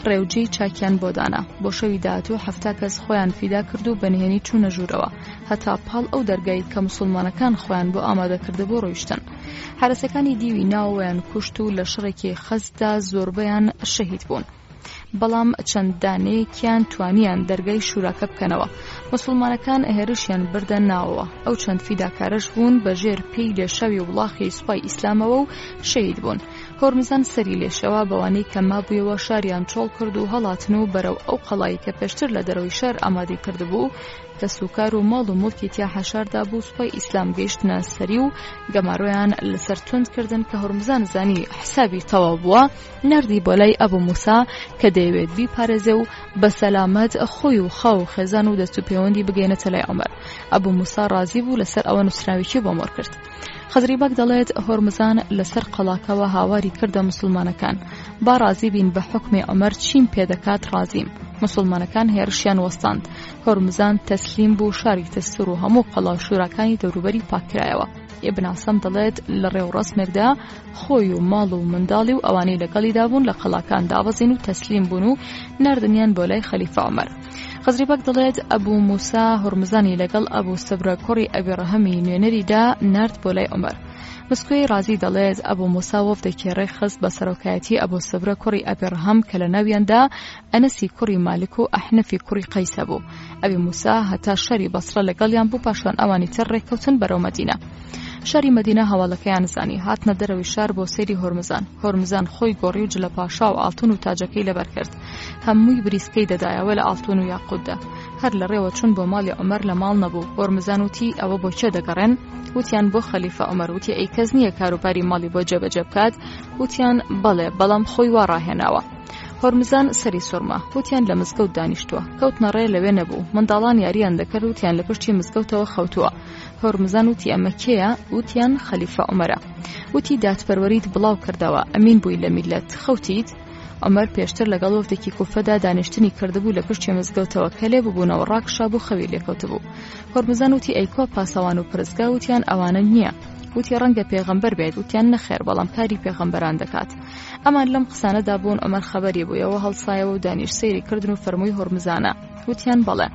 Speaker 3: ڕێوجێی چاکیان بۆ دانا بۆ شەوی داهاتوو 70 کەس خۆیان فیدا کرد و بەنهێنی چوونە ژوورەوە هەتا پاڵ ئەو دەرگای کە مسلمانەکان خۆیان بۆ ئامادە کردبوو ڕۆیشتن حەرەسەکانی دیوی ناوەوەیان کوشت و لە شەڕێکی خەستدا زۆربەیان شەهید بوون. بەڵام چەند دانەیەکیان توانیان دەرگای شوراکە بکەنەوە. موسڵمانەکان هێرشیان بردە ناوەوە. ئەو چەند فیداکارەش بوون بە ژێر پێی لێشاوی وڵاخی سوپای ئیسلامەوە و شەهید بوون. هۆرمزان سەری لێشێوا بەوانەی کە مابوویەوە شاریان چۆڵ کرد و هەڵاتن و بەرەو ئەو قەڵای کە پێشتر لە دەرەوەی شار ئامادەی کردبوو کەسوکار و ماڵ و موڵکی تیا حەشار دابوو سوپای ئیسلام گەیشتنە سەری و گەمارۆیان لەسەر توند کردن کە هۆرمزان زانی حسابی تەواو بووە ناردی بۆ لای ئەبو موسا کە دەیەوێت بیپارێزێ و بە سەلامەت خۆی و خاو و خێزان و دەست و پێوەندی بگەێنێتە لای عومەر. ئەبو موسا ڕازی بوو لەسەر ئەوە نووسراوێکی بۆ مۆر کرد. خزری بەگ دەڵێت هۆرمزان لەسەر قەڵاکەوە هاواری کردە موسڵمانەکان با ڕازی بین بە حوکمی عومەر چیم پێ دەکات ڕازیم. موسڵمانەکان هێرشیان وەستاند. هۆرمزان تەسلیم بوو شاری تستور و هەموو قەڵا و شوراکانی دەوروبەری پاککرایەوە. ئیبن عەسەم دەڵێت لە ڕێوڕەسمێکدا خۆی و ماڵ و منداڵی و ئەوانەی لەگەڵیدا بوون لە قەڵاکان دابەزین و تەسلیم بوون و ناردنیان بۆ لای خەلیفە عومەر. خزری بەگ دەڵێت ئەبوو موسا هورمزانی لەگەڵ ئەبوو سبرە کوڕی ئەبی ڕەهەمی نوێنەریدا نارد بۆ لای عومەر. مسکوی ڕازی دەڵێت ئەبوو موسا وەفدێکی ڕێکخست بە سەرۆکایەتی ئەبوو سبرە کوڕی ئەبی ڕەهەم کە لە ناویاندا ئەنەسی کوڕی مالک و ئەحنەفی کوڕی قەیس هەبوو. ئەبی موسا هەتا شاری بەسڕە لەگەڵیان بوو پاشان ئەوانی تر ڕێککەوتن بەرەو مەدینە. شاری مەدینە هەواڵەکەیان زانی هاتنە دەرەوەی شار بۆ سەیری هۆرمزان. هۆرمزان خۆی گۆڕی و جلە پاشا و ئاڵتون و تاجەکەی لەبەر کرد. هەمووی بریسکەی دەدایەوە لە ئاڵتون و یاقوتدا. هەر لە ڕێوە چوون بۆ ماڵی عومەر لە ماڵ نەبوو. هۆرمزان وتی ئەوە بۆ کێ دەگەڕێن؟ وتیان بۆ خەلیفە عومەر. وتی ئەی کەس نییە کاروباری ماڵی بۆ جێبەجێ بکات؟ وتیان بەڵێ بەڵام خۆی وا ڕاهێناوە. هۆرمزان سەری سوڕما. وتیان لە مزگەوت دانیشتووە. کەوتنە ڕێ لەوێ نەبوو. منداڵان یارییان دەکرد وتیان لە پشتی مزگەوتەوە خەوتووە. هۆرمزان وتی ئەمە کێیە؟ وتیان خەلیفە عومەرە. وتی دادپەروەریت بڵاو کردەوە، ئەمین بووی لە میللەت، خەوتیت؟ عومەر پێشتر لەگەڵ وەفدێکی کوفەدا دانیشتنی کردبوو لە پشتی مزگەوتەوە کە لێ ببوونەوە ڕاکشابوو خەوی لێکەوتبوو. هۆرمزان وتی ئەی کوا پاسەوان و پرسگا؟ وتیان ئەوانە نییە. وتی ڕەنگە پێغەمبەر بێت. وتیان نەخێر بەڵام کاری پێغەمبەران دەکات. ئەمان لەم قسانەدا بوون عومەر خەبەری بوویەوە هەڵسایەوە و دانیشت سەیری کردن و فەرمووی هۆرمزانە. وتیان بەڵێ.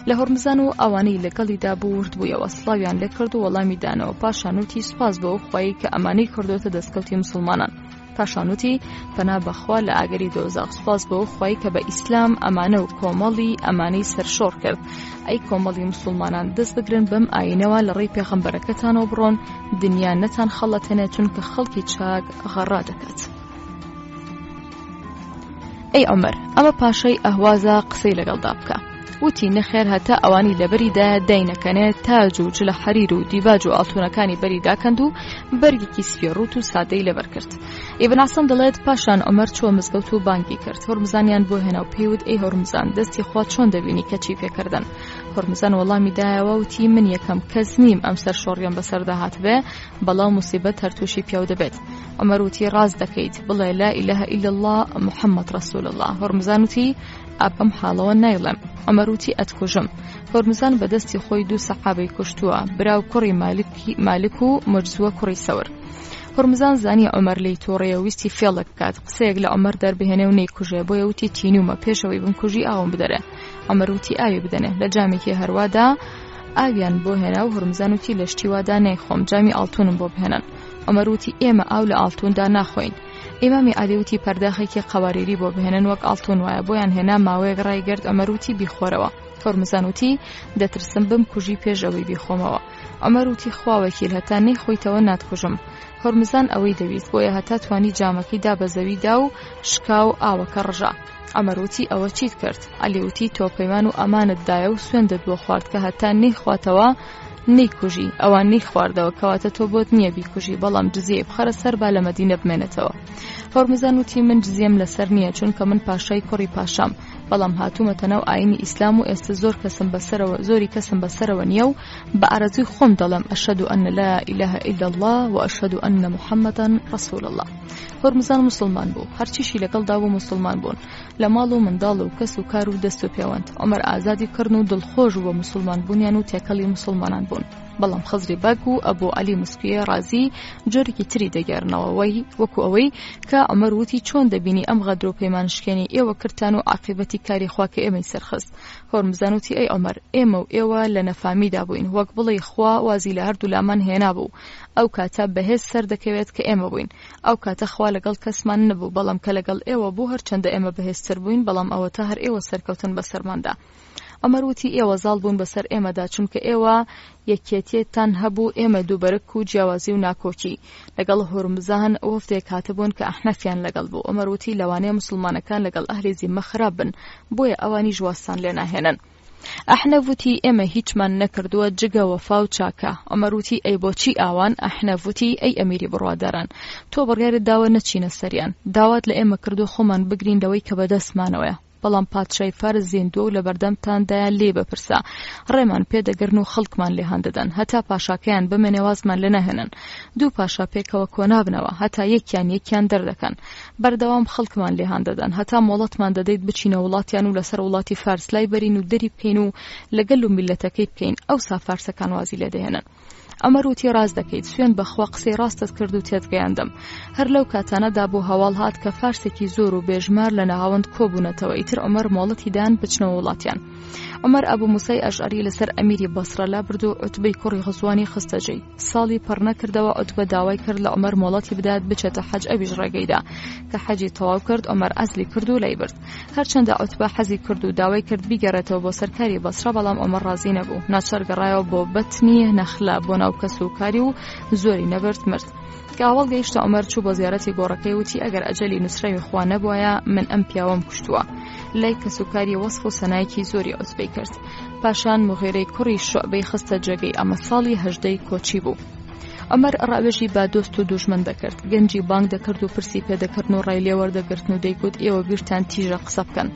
Speaker 3: لە هۆرمزان و ئەوانەی لەگەڵیدا بوو ورد بوویەوە سڵاویان لێ کرد و وەڵامی دانەوە پاشان وتی سوپاس بۆ ئەو خوایەی کە ئەمانەی کردۆتە دەستکەوتی موسڵمانان. پاشان وتی پەنا بەخوا لە ئاگری دۆزەخ سوپاس بۆ ئەو خوای کە بە ئیسلام ئەمانە و کۆمەڵی ئەمانەی سەرشۆڕ کرد ئەی کۆمەڵی موسڵمانان دەست بگرن بەم ئاینەوە لە ڕێی پێغەمبەرەکەتانەوە بڕۆن دنیا نەتان خەڵەتێنێ چونکە خەڵکی چاک غەڕا دەکات. ئەی عومەر ئەمە پاشای ئەهوازە قسەی لەگەڵدا بکە وتی نەخێر هەتا ئەوانی لەبەری دایە داینەکەنێ تاج و جلە حەریر و دیباج و ئاڵتونەکانی بەری داکەند و بەرگێکی سپی ڕووت و سادەی لەبەر کرد ئیبن عەسەم دەڵێت پاشان عومەر چووە مزگەوت و بانگی کرد هۆرمزانیان بۆ هێنا و پێی وت ئەی هۆرمزان دەستی خوا چۆن دەبینی کە چی پێکردن هۆرمزان وەڵامی دایەوە وتی من یەکەم کەس نیم ئەم سەرشۆڕیەم بەسەردا هاتبێ بەڵا و موسیبەت هەر تووشی پیاو دەبێت عومەر وتی ڕاست دەکەیت بڵێ لا ئیلەهە ئیلا اللە محەممەد ڕەسول اللە هۆرمزان وتی ئا بەم حاڵەوە نایڵێم عومەر وتی ئەتکوژم هۆرمزان بە دەستی خۆی دوو سەحابەی کوشتووە برا و کوڕی مالک و مجزوە کوڕی سەور هۆرمزان زانی عومەر لێی تووڕەیە و ویستی فێڵێک بکات قسەیەک لە عومەر دەربهێنێ و نەیکوژێ بۆیە وتی تینوومە پێشەوەی بمکوژی ئاوم بدەرێ عومەر وتی ئاوی بدەنێ لە جامێکی هەروادا ئاویان بۆ هێنا و هورمزان وتی لە شتی وادا نایخۆم جامی ئاڵتونم بۆ بهێنن عومەر وتی ئێمە ئاو لە ئاڵتوندا ناخۆین. ئیمامی عەلی وتی پەرداخێکی قەواریری بۆ بهێنن وەک ئاڵتون وایە بۆیان هێنا ماوەیەک ڕایگرت عومەر وتی بیخۆرەوە هۆرمزان وتی دەترسم بمکوژی پێش ئەوەی بیخۆمەوە عومەر وتی خوا وەکیل هەتا نەیخۆیتەوە ناتکوژم هۆرمزان ئەوەی دەویست بۆیە هەتا توانی جامەکەی دا بە زەوی دا و شکا و ئاوەکە ڕژا عومەر وتی ئەوە چیت کرد عەلی وتی تۆ پەیمان و ئەمانت دایە و سوێندت بۆ خوارد کە هەتا نەیخواتەوە نەیکوژی ئەوان نەیخواردەوە کەواتە تۆ بۆت نییە بیکوژی بەڵام جزیەی بخەرە سەر با لە مەدینە بمێنێتەوە هۆرمزان وتی من جزیەم لەسەر نییە چونکە من پاشای کوڕی پاشام بەڵام هاتوومەتە ناو ئاینی ئیسلام و ئێستا زۆر کەسم بەسەرەوە زۆری کەسم بەسەرەوە نییە و بە ئارەزووی خۆم دەڵێم ئەشهد أن لا إله إلا الله وأشهد أن محمدا رسول الله هۆرمزان مسلمان بوو هەرچیشی لەگەڵدا بوو مسلمان بوون لە ماڵ و منداڵ و کەس و کار و دەست و پێوەند عومەر ئازادی کردن و دڵخۆش بوو بە موسڵمان بوونیان و تێکەڵی موسڵمانان بوون بەڵام خزری بەگ و ئەبو عەلی مسکویە ڕازی جۆرێکی تری دەگێڕنەوە وەی وەکو ئەوەی کە عومەر وتی چۆن دەبینی ئەم غەدر و پەیمان شکێنی ئێوە کردتان و عاقیبەتی کاری خوا کە ئێمەی سەرخست هۆرمزان وتی ئەی عومەر ئێمە و ئێوە لە نەفامیدا بووین وەک بڵێی خوا وازی لە هەردوو لامان هێنابوو ئەو کاتە بەهێز سەردەکەوێت کە ئێمە بووین ئەو کاتە خوا لەگەڵ کەسمان نەبوو، بەڵام کە لەگەڵ ئێوە بوو هەرچەندە ئێمە بەهێزتر بووین، بەڵام ئەوەتا هەر ئێوە سەرکەوتن بەسەرماندا. عومەر وتی، ئێوە زاڵ بوون بەسەر ئێمەدا، چونکە ئێوە یەکێتیتان هەبوو، ئێمە دووبەرەک و جیاوازی و ناکۆکی. لەگەڵ هورمزان وەفدێک هاتبوون کە ئەحنەفیان لەگەڵ بوو. عومەر وتی، لەوانەیە موسڵمانەکان لەگەڵ ئەهلی زیممە خراپ بن، بۆیە ئەوانیش وازتان لێ ناهێنن. ئەحنەف وتی، ئێمە هیچمان نەکردووە جگە وەفا و چاکە. عومەر وتی، ئەی بۆچی ئاوان؟ ئەحنەف وتی، ئەی ئەمیری بڕواداران! تۆ بڕیارت داوە نەچینە سەریان. داوات لە ئێمە کردووە خۆمان بگرین لەوەی کە بەدەستمانەوەیە. بەڵام پادشای فارس زیندووە و لەبەردەمتاندایە لێی بپرسە. ڕێمان پێ دەگرن و خەڵکمان لێ هان دەدەن. هەتا پاشاکەیان بمێنێ وازمان لێ ناهێنن. دوو پاشا پێکەوە کۆنابنەوە. هەتا یەکیان یەکیان دەردەکەن. بەردەوام خەڵکمان لێ هان دەدەن هەتا مۆڵەتمان دەدەیت بچینە وڵاتیان و لەسەر وڵاتی فارس لای بەرین و دەری بکەین و لە گەل و میللەتەکەی بکەین ئەوسا فارسەکان وازی لێ دەهێنن. عومەر وتی ڕاست دەکەیت سوێند بەخوا قسەی ڕاستت کرد و تێت گەیاندم. هەر لەو کاتانەدا بۆ هەواڵ هات کە فارسێکی زۆر و بێژمار لە نەهاوەند کۆبوونەتەوە ئیتر عومەر مۆڵەتی دان بچنەوە وڵاتیان. عومەر ئەبو موسای ئەشعەری لەسەر ئەمیری بەسڕە لابرد و عوتبەی کوڕی غەزوانی خستە جێی. ساڵی پڕ نەکردەوە عوتبە داوای کرد لە عومەر مۆڵەتی بدات بچێتە حەج ئەویش ڕێگەی دا کە حەجی تەواو کرد عومەر عەزلی کرد و لای برد هەرچەندە عوتبە حەزی کرد و داوای کرد بیگەڕێتەوە بۆ سەر کاری بەسرە بەڵام عومەر ڕازی نەبوو ناچار گەڕایەوە بۆ بەتنی نەخلە بۆ ناو کەس و کاری و زۆری نەبرد مرد کە هەواڵ گەیشتە عومەر چوو بۆ زیارەتی گۆڕەکەی وتی ئەگەر ئەجەلی نووسراوی خوا نەبوایە من ئەم پیاوەم کوشتووە لای کەسوکاری وەسف و سەنایەکی زۆری عوتبەی کرد پاشان موغیرەی کوڕی شوعبەی خستە جێگەی ئەمە ساڵی هەژدەی کۆچی بوو. عومەر ڕاوێژی بە دۆست و دوژمن دەکرد، گەنجی بانگ دەکرد و پرسی پێ دەکردن و ڕای لێ وەردەگرتن و دەیگوت ئێوە بیرتان تیژە قسە بکەن.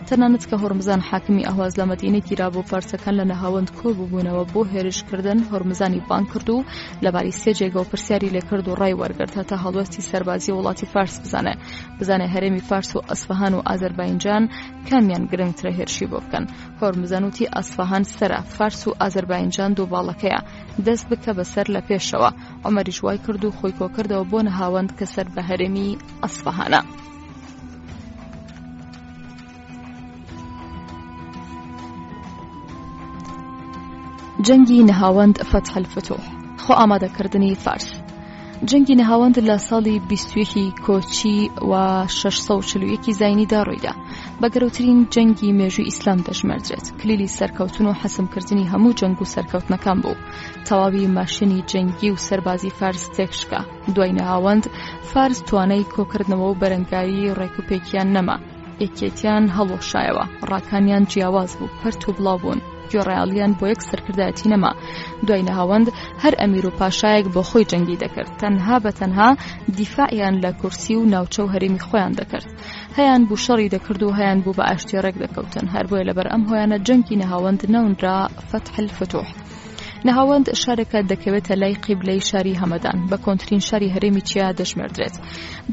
Speaker 3: تەنانەت کە هۆرمزان حاکمی ئەهواز لە مەدینە گیرابوو فارسەکان لە نەهاوەند کۆ ببوونەوە بۆ هێرشکردن هۆرمزانی بانگ کرد و لەبارەی سێ جێگەوە پرسیاری لێ کرد و ڕای وەرگرت هەتا هەڵوێستی سەربازی وڵاتی فارس بزانێ بزانێ هەرێمی فارس و ئەسفەهان و ئازەرباینجان کامیان گرنگترە هێرشی بۆ بکەن. هۆرمزان وتی ئەسفەهان سەرە، فارس و ئازەرباینجان دوو باڵەکەیە، دەست بکە بە سەر لە پێشەوە. عومەریش وای کرد و خۆی کۆکردەوە بۆ نەهاوەند کە سەر بە هەرێمی ئەسفەهانە. جەنگی نەهاوەند فتح الفتوح خۆ ئامادەکردنی فارس جەنگی نەهاوەند لە ساڵی 21 کۆچی و 641 زینیدا ڕوویدا بە گەورەترین جەنگی مێژووی ئیسلام دەژمێردرێت کلیلی سەرکەوتن و حەسمکردنی هەموو جەنگ و سەرکەوتنەکان بوو تەواوی ماشێنی جەنگی و سەربازی فارس تێکشکا دوای نەهاوەند فارس توانای کۆکردنەوە و بەرەنگاری ڕێکوپێکیان نەما یەکێتیان هەڵوەشایەوە، ڕاکانیان جیاواز بوو، پەرت و بڵاو بوون، گوێڕایەڵیان بۆ یەک سەرکردایەتی نەما. دوای نەهاوەند هەر ئەمیر و پاشایەک بۆ خۆی جەنگی دەکرد، تەنها بە تەنها دیفاعیان لە کورسی و ناوچە و هەرێمی خۆیان دەکرد. هەیان بوو شەڕی دەکرد و هەیان بوو بە ئاشتی ڕێک دەکەوتن. هەر بۆیە لەبەر ئەم هۆیانە جەنگی نەهاوەند ناونرا فتح الفتوح. نەهاوەند شارێکە دەکەوێتە لای قیبلەی شاری هەمەدان، بە کۆنترین شاری هەرێمی چیا دەژمێردرێت.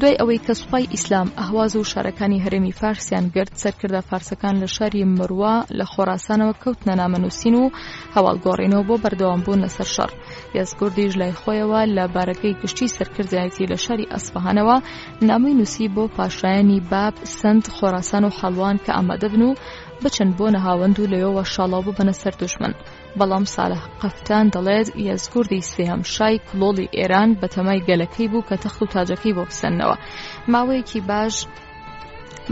Speaker 3: دوای ئەوەی کە سوپای ئیسلام ئەهواز و شارەکانی هەرێمی فارسیان گرت، سەرکردە فارسەکان لە شاری مروە لە خۆراسانەوە کەوتنە نامەنووسین و هەواڵگۆڕینەوە بۆ بەردەوامبوون لەسەر شەڕ. یەزگوردیش لای خۆیەوە لە بارەگەی گشتی سەرکردایەتی لە شاری ئەسفەهانەوە نامەی نووسی بۆ پاشایانی باب، سند، خۆراسان و حەڵوان کە ئامادە بن و بچن بۆ نەهاوەند و لەوێوە شاڵاو ببەنە سەر دوژمن. بەڵام سالح قەفتان دەڵێت یەزگوردی سێهەم شای کڵۆڵی ئێران بەتەمای گەلەکەی بوو کە تەخت و تاجەکەی بۆ بسەننەوە. ماوەیەکی باش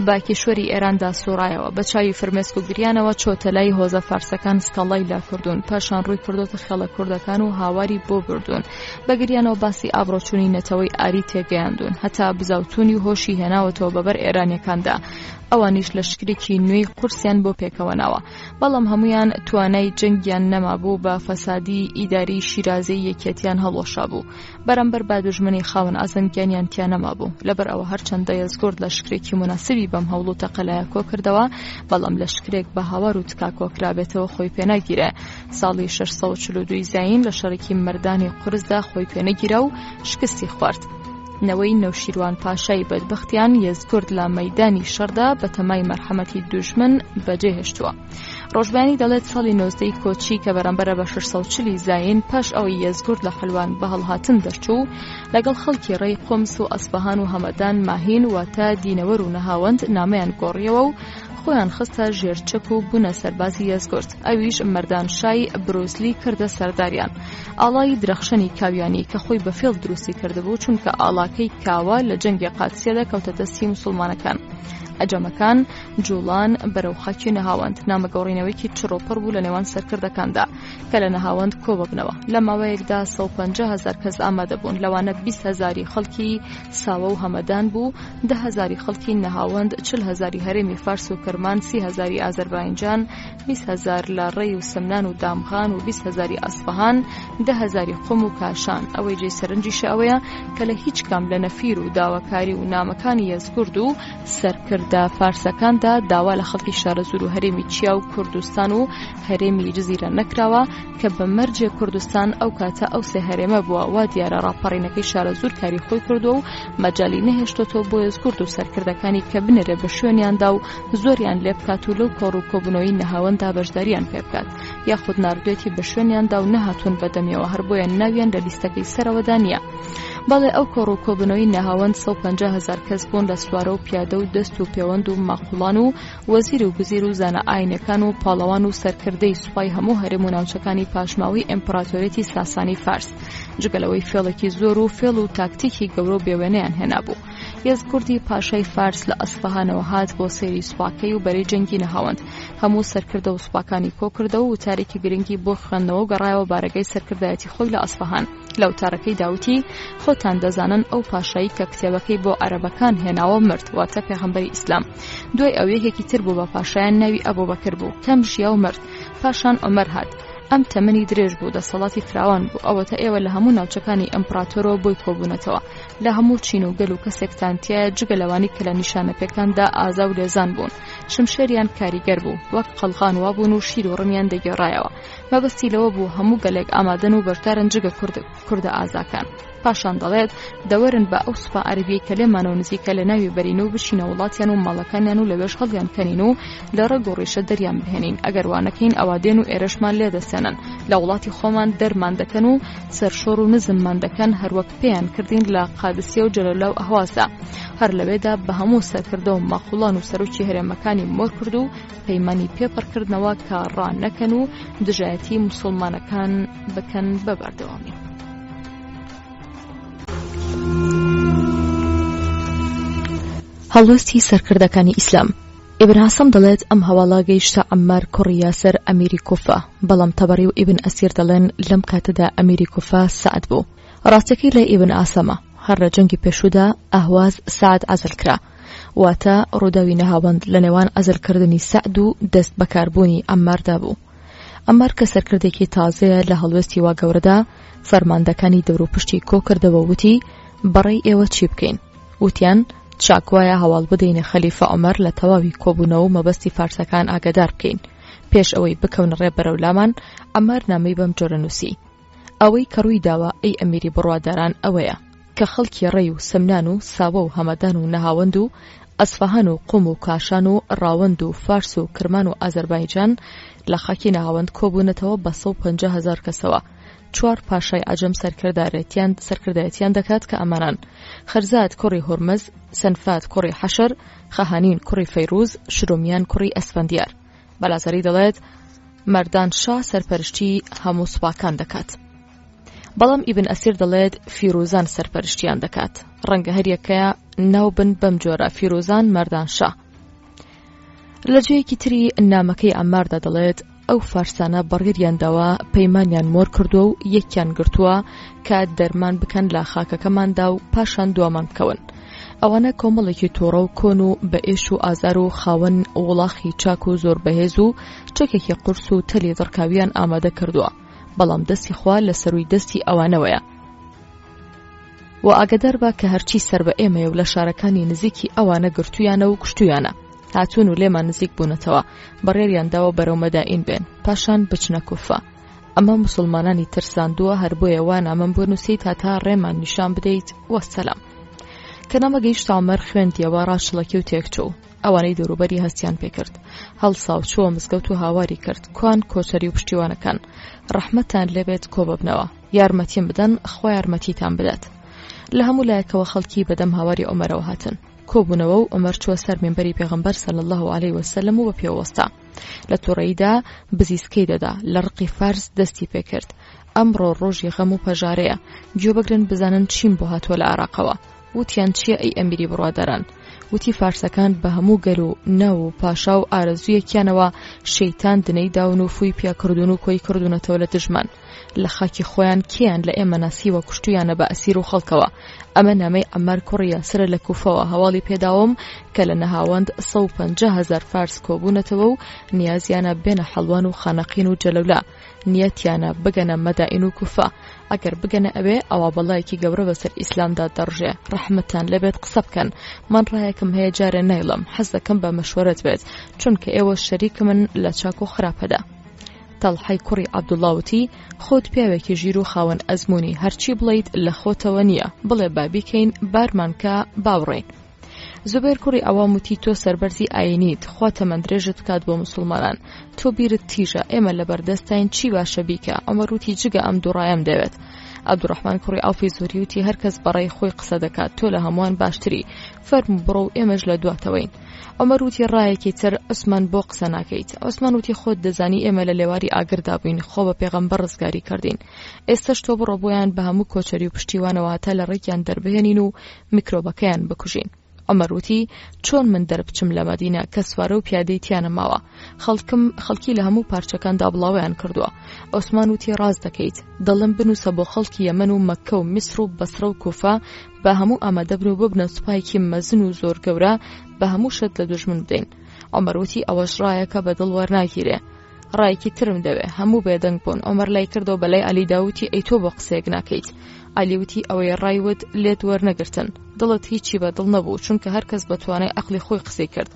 Speaker 3: بە کیشوەری ئێراندا سوڕایەوە، بە چاوی فرمێسک و گریانەوە چۆتە لای هۆزە فارسەکان سکاڵای لا کردوون، پاشان ڕووی کردۆتە خێڵە کوردەکان و هاواری بۆ بردوون، بە گریانەوە باسی ئابڕۆچوونی نەتەوەی ئاری تێگەیاندوون، هەتا بزاوتوونی و هۆشی هێناوەتەوە بەبەر ئێرانیەکاندا، ئەوانیش لەشکرێکی نوێی قورسیان بۆ پێکەوە ناوە. بەڵام هەموویان توانای جەنگیان نەمابوو بە فەسادی ئیداری شیرازەی یەکێتیان هەڵوەشابوو بەرامبەر بە دوژمنی خاوەن عەزم گیانیان تیا نەمابوو لەبەر ئەوە هەرچەندە یەزگورد لەشکرێکی موناسبی بەم هەوڵ و تەقەلایە کۆکردەوە بەڵام لەشکرێک بە هاوار و تکا کۆکرابێتەوە خۆی پێناگیرێ ساڵی 642 زایین لە شەڕێکی مەردانی قورسدا خۆی پێنەگیرا و شکستی خوارد. نەوەی نەوشیروان پاشای بەدبەختیان یەزگورد لە مەیدانی شەڕدا بە تەمای مەرحەمەتی دوژمن بەجێ هێشتووە. ڕۆژبەیانی دەڵێت ساڵی نۆزدەی کۆچی کە بەرامبەرە بە 640 زایین پاش ئەوەی یەزگورد لە حلوان بە هەڵهاتن دەرچوو لەگەڵ خەڵکی ڕێی قومس و ئەسفەهان و هەمەدان ماهین واتە دینەوەر و نەهاوەند نامەیان گۆڕیەوە و خۆیان خستە ژێر چەک و بوونە سەربازی یەزگورد ئەویش مەردان شای بروزلی کردە سەرداریان ئاڵای درەخشەنی کاویانی کە خۆی بە فێڵ دروستی کردبوو چونکە ئاڵاکەی کاوە لە جەنگی قادسیەدا کەوتە دەستی موسڵمانەکان. عەجەمەکان جوڵان بەرەو خاکی نەهاوەند نامەگۆڕینەوەیەکی چڕوپڕ بوو لە نێوان سەرکردەکاندا کە لە نەهاوەند کۆببنەوە لە ماوەیەکدا 150 هەزار کەس ئامادە بوون لەوانە 20 هەزاری خەڵکی ساوە و هەمەدان بوو ده هەزاری خەڵکی نەهاوەند 40 هەزاری هەرێمی فارس و کرمان 30 هەزاری ئازەربایجان 20 هەزار لە ڕێی و سمنان و دامغان و 20 هەزاری ئەسفەهان دە هەزاری قوم و کاشان ئەوەی جێی سەرنجیشە ئەوەیە کە لە هیچ کام لە نەفیر و داواکاری و نامەکانی یەزگورد و سەرکردە فارسەکاندا داوا لە خەڵکی شارەزوور و هەرێمی چیا و کوردستان و هەرێمی جزیرە نەکراوە کە بە مەرجێ کوردستان ئەو کاتە ئەو سێ هەرێمە بووە وا دیارە ڕاپەڕینەکەی شارەزوور کاری خۆی کردووە و مەجالی نەهێشتۆتەوە بۆ یەزگورد و سەرکردەکانی کە بنێرێ بە شوێنیاندا و زۆریان لێ بکات و لەو کۆڕ و کۆبوونەوەی نەهاوەنددا بەشداریان پێ بکات یاخود ناردوێتی بە شوێنیاندا و نەهاتوون بە دەمیەوە هەر بۆیە ناویان لە لیستەکەی سەرەوەدا نییە. بەڵێ ئەو کۆڕ و کۆبوونەوەی نەهاوەند 150 هەزار کەس بوون لە سوارە و پیادە و دەست و پێوەند و ماقوڵان و وەزیر و گزیر و زانا ئاینەکان و پاڵەوان و سەرکردەی سوپای هەموو هەرێم و ناوچەکانی پاشماوەی ئیمپراتۆریەتی ساسانی فارس جگە لەوەی فێڵێکی زۆر و فێڵ و تاکتیکی گەورە و بێوێنەیان هێنابوو. یەزگوردی پاشای فارس لە ئەسفەهانەوە هات بۆ سەیری سوپاکەی و بەرەی جەنگی نەهاوەند هەموو سەرکردە و سوپاکانی کۆکردەوە و وتارێکی گرنگی بۆ خوێندنەوە و گەڕایەوە بارەگای سەرکردایەتی خۆی لە ئەسفەهان لە وتارەکەیدا وتی خۆتان دەزانن ئەو پاشایی کە کتێبەکەی بۆ عەرەبەکان هێناوە مرد واتە پێغەمبەری ئیسلام دوای ئەو یەکێکی تر بوو بە پاشایان ناوی ئەبوبەکر بوو کەم ژیا و مرد پاشان عومەر هات ئەم تەمەنی درێژ بوو دەسەڵاتی فراوان بوو ئەوەتە ئێوە لە هەموو ناوچەکانی ئیمپراتۆرەوە بۆی کۆبوونەتەوە لە هەموو چین و گەل و کەسێکتان تایە جگە لەوانی کە لە نیشانەپێکاندا ئازا و لێزان بوون شمشێریان کاریگەر بوو وەک قەڵغان وابوون و شیر و ڕمیان دەگێڕایەوە مەبەستی لەوە بوو هەموو گەلێک ئامادەن و بەشدارن جگە کورد کوردە ئازاکان پاشان دەڵێت دەوەرن بە ئەو سوپا عەرەبیەی کە لێمانەوە نزیکە لە ناوی بەرین و بچینە وڵاتیان و ماڵەکانیان و لەوێش هەڵیان کەنین و لە ڕەگ و ڕیشە دەریان بهێنین ئەگەر وانەکەین ئەوا دێن و ئێرەشمان لێ دەسێنن لە وڵاتی خۆمان دەرمان دەکەن و سەرشۆڕ و نزممان دەکەن هەروەک پێیان کردین لە قادسیە و جەلەولا و ئەهوازدا هەر لەوێدا بە هەموو سەرکردە و ماقوڵان و سەرۆکی هەرێمەکانی مۆر کرد و پەیمانی پێ پڕکردنەوە کە ڕانەکەن و دژایەتی موسڵمانەکان بکەن بە بەردەوامی. هەڵوێستی سەرکردەکانی ئیسلام ئیبن عاسم دەڵێت ئەم هەواڵە گەیشتە عەممار کوڕی یاسر ئەمیری کوفە، بەڵام تەبەری و ئیبن ئەسیر دەڵێن لەم کاتەدا ئەمیری کوفە سەعد بوو. ڕاستیەکەی لای ئیبن عاسەمە، هەر لە جەنگی پێشوودا ئەهواز سەعد عەزل کرا. واتە ڕووداوی نەهاوەند لە نێوان عەزلکردنی سەعد و دەست بەکاربوونی عەمماردا بوو. عەممار کە سەرکردێکی تازەیە لە هەڵوێستی وا گەورەدا، فەرماندەکانی دەوروپشتی کۆکردەوە و وتی، بەڕەی ئێوە چی بکەین؟ وتیان، چاک وایە هەواڵ بدەینە خەلیفە عومەر لە تەواوی کۆبوونەوە و مەبەستی فارسەکان ئاگادار بکەین. پێش ئەوەی بکەونە ڕێ بەرەو لامان، عەممار نامەی بەم جۆرە نووسی، ئەوەی کە ڕووی داوە ئەی ئەمیری بڕواداران ئەوەیە کە خەڵکی ڕەی و سمنان و ساوە و هەمەدان و نەهاوەند و ئەسفەهان و قوم و کاشان و ڕاوەند و فارس و کرمان و ئازەربایجان لە خاکی نەهاوەند کۆبوونەتەوە بە 150 هەزار کەسەوە چوار پاشای عەجەم سەرکردارێتیان سەرکردایەتیان دەکات کە ئەمانان خەرزاد کوڕی هورمز سەنفات کوڕی حەشر خەهانین کوڕی فەیروز شرومیان کوڕی ئەسفەندیار بەلازەری دەڵێت. مەردان شا سەرپەرشتی هەموو سوپاکان دەکات. بەڵام ئیبن ئەسیر دەڵێت فیروزان سەرپەرشتیان دەکات. ڕەنگە هەریەکەیە ناو بن بەم جۆرە فیروزان مەردان شا. لە جێیەکی تری نامەکەی عەمماردا دەڵێت ئەو فارسانە بڕیاریان داوە پەیمانیان مۆر کردووە و یەکیان گرتووە کە دەرمان بکەن لە خاکەکەماندا و پاشان دوامان بکەون. ئەوانە کۆمەڵێکی تووڕە و کۆن و بە ئێش و ئازار و خاوەن وڵاخی چاک و زۆر بەهێز و چەکێکی قورس و تەلی دڕکاویان ئامادە کردووە، بەڵام دەستی خوا لە سەرووی دەستی ئەوانەوەیە. وە ئاگەدار بە کە هەرچی سەر بە ئێمەیە و لە شارەکانی نزیکی ئەوانە گرتوویانە و کوشتوویانە. هاتوون و لێمان نزیک بوونەتەوە، بڕیاریان داوە بەرەو مەدائین بێن، پاشان بچنە کوفە. ئەمە موسڵمانانی ترساندووە، هەر بۆیە وا نامەم بۆ نووسیت هەتا ڕێمان نیشان بدەیت، وەسەلام. کە نامە گەیشتە عومەر خوێندیەوە، ڕاچڵەکی و تێکچوو. ئەوانەی دەوروبەری هەستیان پێکرد. هەڵسا و چووە مزگەوت و هاواری کرد، کوان کۆچەری و پشتیوانەکان؟ ڕەحمەتتان لێبێت کۆببنەوە. یارمەتیم بدەن، خوا یارمەتیتان بدات. لە هەموو لایەکەوە خەڵکی بەدەم هاواری عومەرەوە هاتن. کۆبوونەوە و عومەر چووە سەر مینبەری پێغەمبەر صلی اللە علیه وسلم و بە پێ وەستا. لە توڕەییدا بزیسکەی دەدا، لە ڕقی فارس دەستی پێکرد. ئەمڕۆ ڕۆژی غەم و پەژارەیە. گوێ بگرن بزانن چیم بۆ هاتووە لە عێراقەوە. وتیان چییە ئەی ئەمیری بڕواداران؟ وتی فارسەکان بە هەموو گەل و ناو و پاشا و ئارەزوویەکیانەوە شەیتان دنەی داون و فووی پیا کردوون و کۆی کردوونەتەوە لە دژمان. لە خاکی خۆیان کێیان لە ئێمە ناسیوە کوشتویانە بە ئەسیر و خەڵکەوە. ئەمە نامەی عەمار کوڕی یاسرە لە کوفەوە هەواڵی پێداوم کە لە نەهاوەند 150 هەزار فارس کۆبوونەتەوە و نیازیانە بێنە حەڵوان و خانەقین و جەلەولا. نیەتیانە بگەنە مەدائین و کوفە. ئەگەر بگەنە ئەوێ ئەوا بەڵایەکی گەورە بەسەر ئیسلامدا دەڕژێ. ڕەحمەتان لێبێت قسە بکەن. من ڕایەکم هەیە جارێ نایڵێم. حەز دەکەم بە مەشوەرەت بێت. چونکە ئێوە شەریکمن لە چاک و خراپەدا. تەڵحەی کوڕی عەبدوڵڵا وتی، خۆت پیاوێکی ژیر و خاوەن ئەزموونی، هەرچی بڵێیت لە خۆتەوە نییە، بڵێ با بیکەین، بارمان کە، با بڕۆین. زوبێر کوڕی عەوام وتی، تۆ سەربەرزی ئایینیت، خوا تەمەندرێژت بکات بۆ موسڵمانان. تۆ بیرت تیژە، ئێمە لەبەردەستتاین، چی باشە بیکە. عومەر وتی، جگە ئەم دوو ڕایەم دەوێت. عەبدوڕەحمان کوڕی عەوفی زوهری وتی، هەرکەس بە ڕای خۆی قسە دەکات، تۆ لە هەمووان باشتری، فەرموو بڕۆ و ئێمەش لە دواتەوەین. عومەر وتی ڕایەکی تر عوسمان بۆ قسە ناکەیت عوسمان وتی خۆت دەزانی ئێمە لە لێواری ئاگردا بووین خۆ بە پێغەمبەر ڕزگاری کردین ئێستەش تۆ بڕۆ بۆیان بە هەموو کۆچەری و پشتیوانەوە هەتا لە ڕێکیان دەربهێنین و میکرۆبەکەیان بکوژین عومەر وتی چۆن من دەربچم لە مەدینە کە سوارە و پیادەی تیانە ماوە خەڵکم خەڵکی لە هەموو پارچەکاندا بڵاویان کردووە عوسمان وتی ڕاست دەکەیت دەڵم بنووسە بۆ خەڵکی یەمەن و مەککە و میسر و بەسرە و کوفە با هەموو ئامادە بن و ببنە سوپایەکی مەزن و زۆر گەورە بە هەموو شت لە دوژمن بدەین عومەر وتی ئەوەش ڕایەکە بە دڵ وەرناگیرێ ڕایەکی ترم دەوێ هەموو بێدەنگ بوون عومەر لای کردەوە بەلای عەلیدا وتی ئەی تۆ بۆ قسەیەک ناکەیت عەلی وتی ئەوەی ڕای وت لێت وەرنەگرتن دڵت هیچی بە دڵ نەبوو چونکە هەر کەس بە توانای عەقڵی خۆی قسەی کرد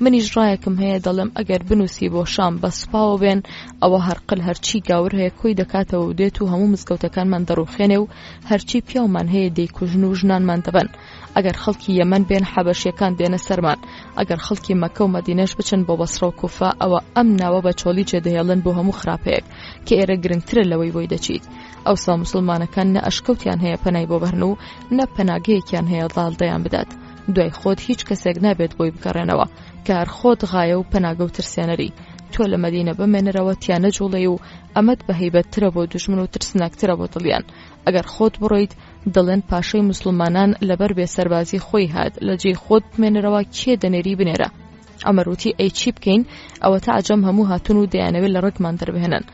Speaker 3: منیش ڕایەکم هەیە دەڵێم ئەگەر بنووسی بۆ شام بە سوپاوە بێن ئەوە هەرقل هەرچی گاور هەیە کۆی دەکاتەوە و دێت و هەموو مزگەوتەکانمان دەڕوخێنێ و هەرچی پیاومان هەیە دەیکوژن و ژنانمان دەبەن ئەگەر خەڵکی یەمەن بێن حەبەشیەکان دێنە سەرمان ئەگەر خەڵکی مەکە و مەدینەش بچن بۆ بەسڕە و کوفە ئەوە ئەم ناوە بە چۆڵی جێدەهێڵن بۆ هەموو خراپەیەک کە ئێرە گرنگترە لەوەی بۆی دەچیت ئەوسا موسڵمانەکان نە ئەشکەوتیان هەیە پەنای بۆ بەرن و نە پەناگەیەکیان هەیە داڵدەیان بدات دوای خۆت هیچ کەسێک نابێت بۆی بگەڕێنەوە کە هەر خۆت غایە و پەناگە و ترسێنەری تۆ لە مەدینە بمێنەرەوە تیا نەجوڵێی و ئەمەت بە هەیبەتترە بۆ دوژمن و ترسناکترە بۆ دڵیان ئەگەر خۆت بڕۆیت دەڵێن پاشای موسڵمانان لەبەر بێ سەربازی خۆی هات لە جێی خۆت بمێنەرەوە کێ دەنێری بنێرە عومەر وتی ئەی چی بکەین ئەوەتا عەجەم هەموو هاتون و دەیانەوێت لە ڕکمان دەربهێنن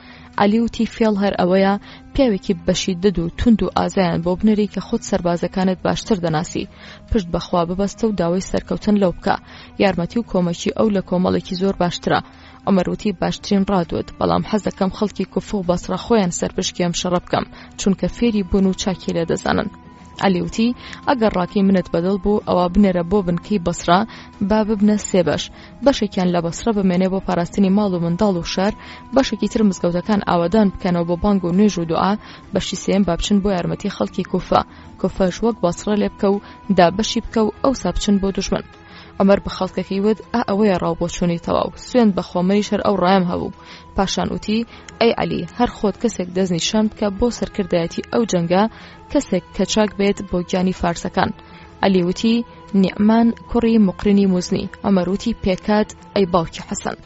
Speaker 3: عەلی وتی فێڵ هەر ئەوەیە پیاوێکی بەشیدەت و توند و ئازایان بۆ بنێری کە خۆت سەربازەکانت باشتر دەناسی پشت بەخوا ببەستە و داوای سەرکەوتن لەو بکە یارمەتی و کۆمەکی ئەو لە کۆمەڵێکی زۆر باشترە عومەر وتی باشترین ڕادوت بەڵام حەز دەکەم خەڵکی کوفە و بەسڕە خۆیان سەرپشکی ئەم شەڕە بکەم چونکە فێری بوون و چاکی لێ دەزانن عەلی وتی ئەگەر ڕاکەی منت بەدڵ بوو ئەوە بنێرە بۆ بنکەی بەسڕە با ببنە سێ بەش بەشێکیان لە بەسڕە بمێنێ بۆ پاراستنی ماڵ و منداڵ و شار بەشێکی تر مزگەوتەکان ئاوەدان بکەنەوە بۆ بانگ و نوێژ و دوعا بەشی سێیەم با بچن بۆ یارمەتی خەڵکی کوفە کوفەش وەک بەسڕە لێ بکە و دابەشی بکە و ئەوسا بچن بۆ دوژمن عومەر بە خەڵکەکەی وت ئا ئەوەیە ڕاو بۆچوونی تەواو سوێند بەخوا منیش هەر ئەو ڕایم هەبوو پاشان وتی ئەی عەلی هەر خۆت کەسێک دەستنیشان بکە بۆ سەرکردایەتی ئەو جەنگە کەسێک کە چاک بێت بۆ گیانی فارسەکان عەلی وتی نیعمان کوڕی مقرنی موزنی عومەر وتی پێکات ئەی باوکی حەسەن.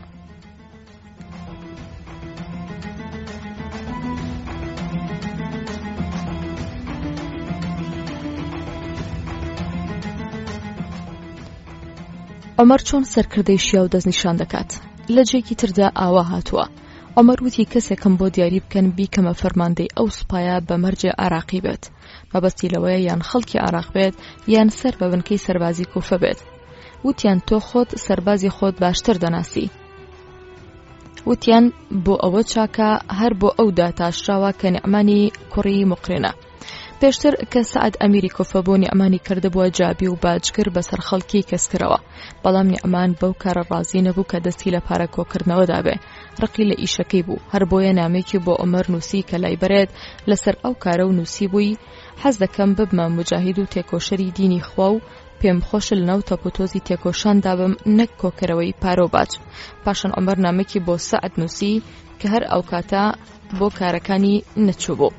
Speaker 3: عومەر چۆن سەرکردەی شیاو دەستنیشان دەکات؟ لە جێیەکی تردا ئاوا هاتووە، عومەر وتی کەسێکم بۆ دیاری بکەن بیکەمە فەرماندەی ئەو سوپایە بە مەرجێ عێراقی بێت، مەبەستی لەوەیە یان خەڵکی عێراق بێت یان سەر بە بنکەی سەربازی کوفە بێت. وتیان تۆ خۆت سەربازی خۆت باشتر دەناسی. وتیان بۆ ئەوە چاکە هەر بۆ ئەو داتاشراوە کە نعمانی کوڕی مقرنە. پێشتر کە سەعد ئەمیری کوفە بوو نیعمانی کردبووە جابی و باجگر بەسەر خەڵکی کەسکرەوە بەڵام نیعمان بەو کارە ڕازی نەبوو کە دەستی لە پارە کۆکردنەوەدا بێ ڕقی لە ئیشەکەی بوو هەر بۆیە نامێکی بۆ عومەر نووسی کە لای بەرێت لەسەر ئەو کارە و نووسی بووی حەز دەکەم ببمە موجاهید و تێکۆشەری دینی خوا و پێم خۆشە لەناو تەپوتۆزی تێکۆشاندا بم نەک کۆکەرەوەی پارە و باج پاشان عومەر نامێکی بۆ سەعد نووسی کە هەر ئەوکاتە بۆ کارەکانی نەچووبوو.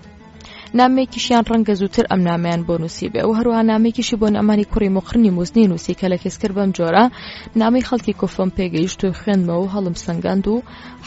Speaker 3: نامەیەکیشیان ڕەنگە زووتر ئەم نامەیان بۆ نووسیبێ و هەروەها نامەیەکیشی بۆ نەمانی کوڕی موقرنی موزنی نووسی کە لە کێسکرد بەم جۆرە نامەی خەڵکی کوفەم پێگەیشت و خوێندمەوە و هەڵم سەنگاند و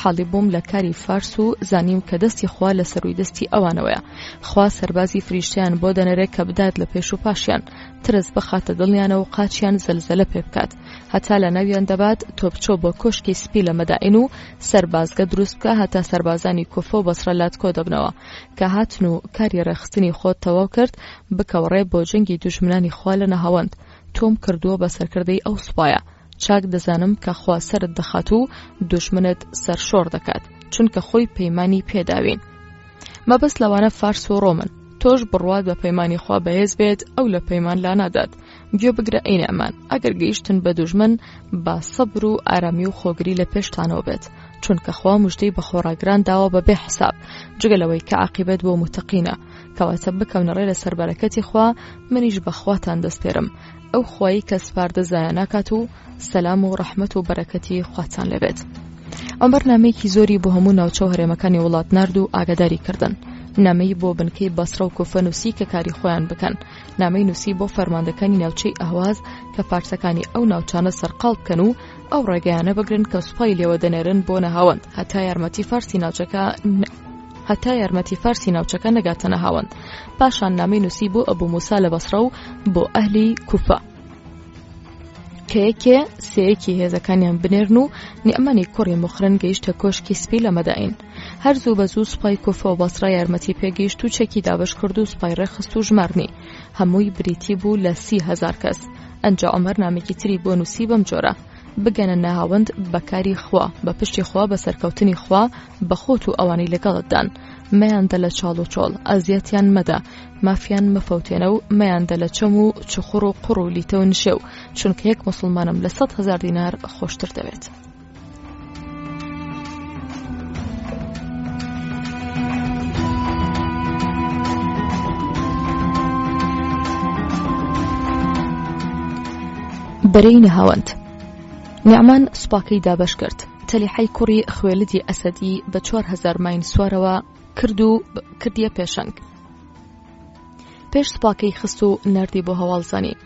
Speaker 3: حاڵی بووم لە کاری فارس و زانیم کە دەستی خوا لە سەرووی دەستی ئەوانەوەیە خوا سەربازی فریشتەیان بۆ دەنێرێ کە بدات لە پێش و پاشیان ترس بخاتە دڵیانەوە و قاچیان زەلزەلە پێ بکات هەتا لە ناویان دەبات تۆ بچۆ بۆ کۆشکی سپی لە مەدائین و سەربازگە دروست بکە هەتا سەربازانی کوفە و بەسرە لات کۆ دەبنەوە کە هاتن و کاری ڕێکخستنی خۆت تەواو کرد بکەوە ڕێ بۆ جەنگی دوژمنانی خوا لە نەهاوەند تۆم کردووە بە سەرکردەی ئەو سوپایە چاک دەزانم کە خوا سەرت دەخات و دوژمنت سەرشۆڕ دەکات چونکە خۆی پەیمانی پێداوین مەبەست لەوانە فارس و ڕۆمن تۆش بڕوات بە پەیمانی خوا بەهێز بێت ئەو لە پەیمان لانادات گوێ بگرە ئەی نەمان ئەگەر گەیشتن بە دوژمن با سەبر و ئارامی و خۆگری لە پێشتانەوە بێت چونکە خوا مژدەی بە خۆڕاگران داوە بە بێ حساب جگە لەوەی کە عاقیبەت بۆ متەقینە کەواتە بکەونە ڕێ لەسەر بەرەکەتی خوا منیش بە خواتان دەسپێرم ئەو خوایی کە سپاردە زایە ناکات و سەلام و ڕەحمەت و بەرەکەتی خواتان لێبێت. عومەر نامەیەکی زۆری بۆ هەموو ناوچە و هەرێمەکانی وڵات نارد و ئاگاداری کردن. نامەی بۆ بنکەی بەسرە و کوفە نووسی کە کاری خۆیان بکەن. نامەی نووسی بۆ فەرماندەکانی ناوچەی ئەهواز کە فارسەکانی ئەو ناوچانە سەرقاڵ بکەن و ئەو ڕێگایانە بگرن کە سوپای لێوە دەنێرن بۆ نەهاوەند هەتا یارمەتی فارسی ناوچەکە هەتا یارمەتی فارسی ناوچەکە نەگاتە نەهاوەند. پاشان نامەی نووسی بۆ ئەبوو موسا لە بەسرە و بۆ ئەهلی کوفە. کە یەکێ سێیەکی هێزەکانیان بنێرن و نیعمانی کوڕی موقرن گەیشتە کۆشکی سپی لە مەدائین. هەر زوو بە زوو سوپای کوفە و بەسرە یارمەتی پێگەیشت و چەکی دابەش کرد و سوپای ڕێکخست و ژماردنی. هەمووی بریتی بوو لە 30,000 کەس. ئەنجا عومەر نامێکی تری بۆ نووسی بەم جۆرە، بگەنە ناهاوەند بە کاری خوا، بە پشتی خوا، بە سەرکەوتنی خوا، بە خۆت و ئەوانەی لەگەڵتدان. مەیاندە لە چاڵ و چۆڵ، ئەزیەتیان مەدە، مافیان مەفەوتێنە و مەیاندە لە چەم و چوخوڕ و قوڕ و لیتە و نشێو، چونکە یەک موسڵمانم لە 100,000 دینار خۆشتر دەوێت. بەرەی نەهاوەند نیعمان سوپاکەی دابەش کرد تەلیحەی کوڕی خوێلدی ئەسەدی بە 4000 ماین سوارەوە کرد و کردیە پێشەنگ پێش سوپاکەی خست و ناردی بۆ هەواڵ زانین.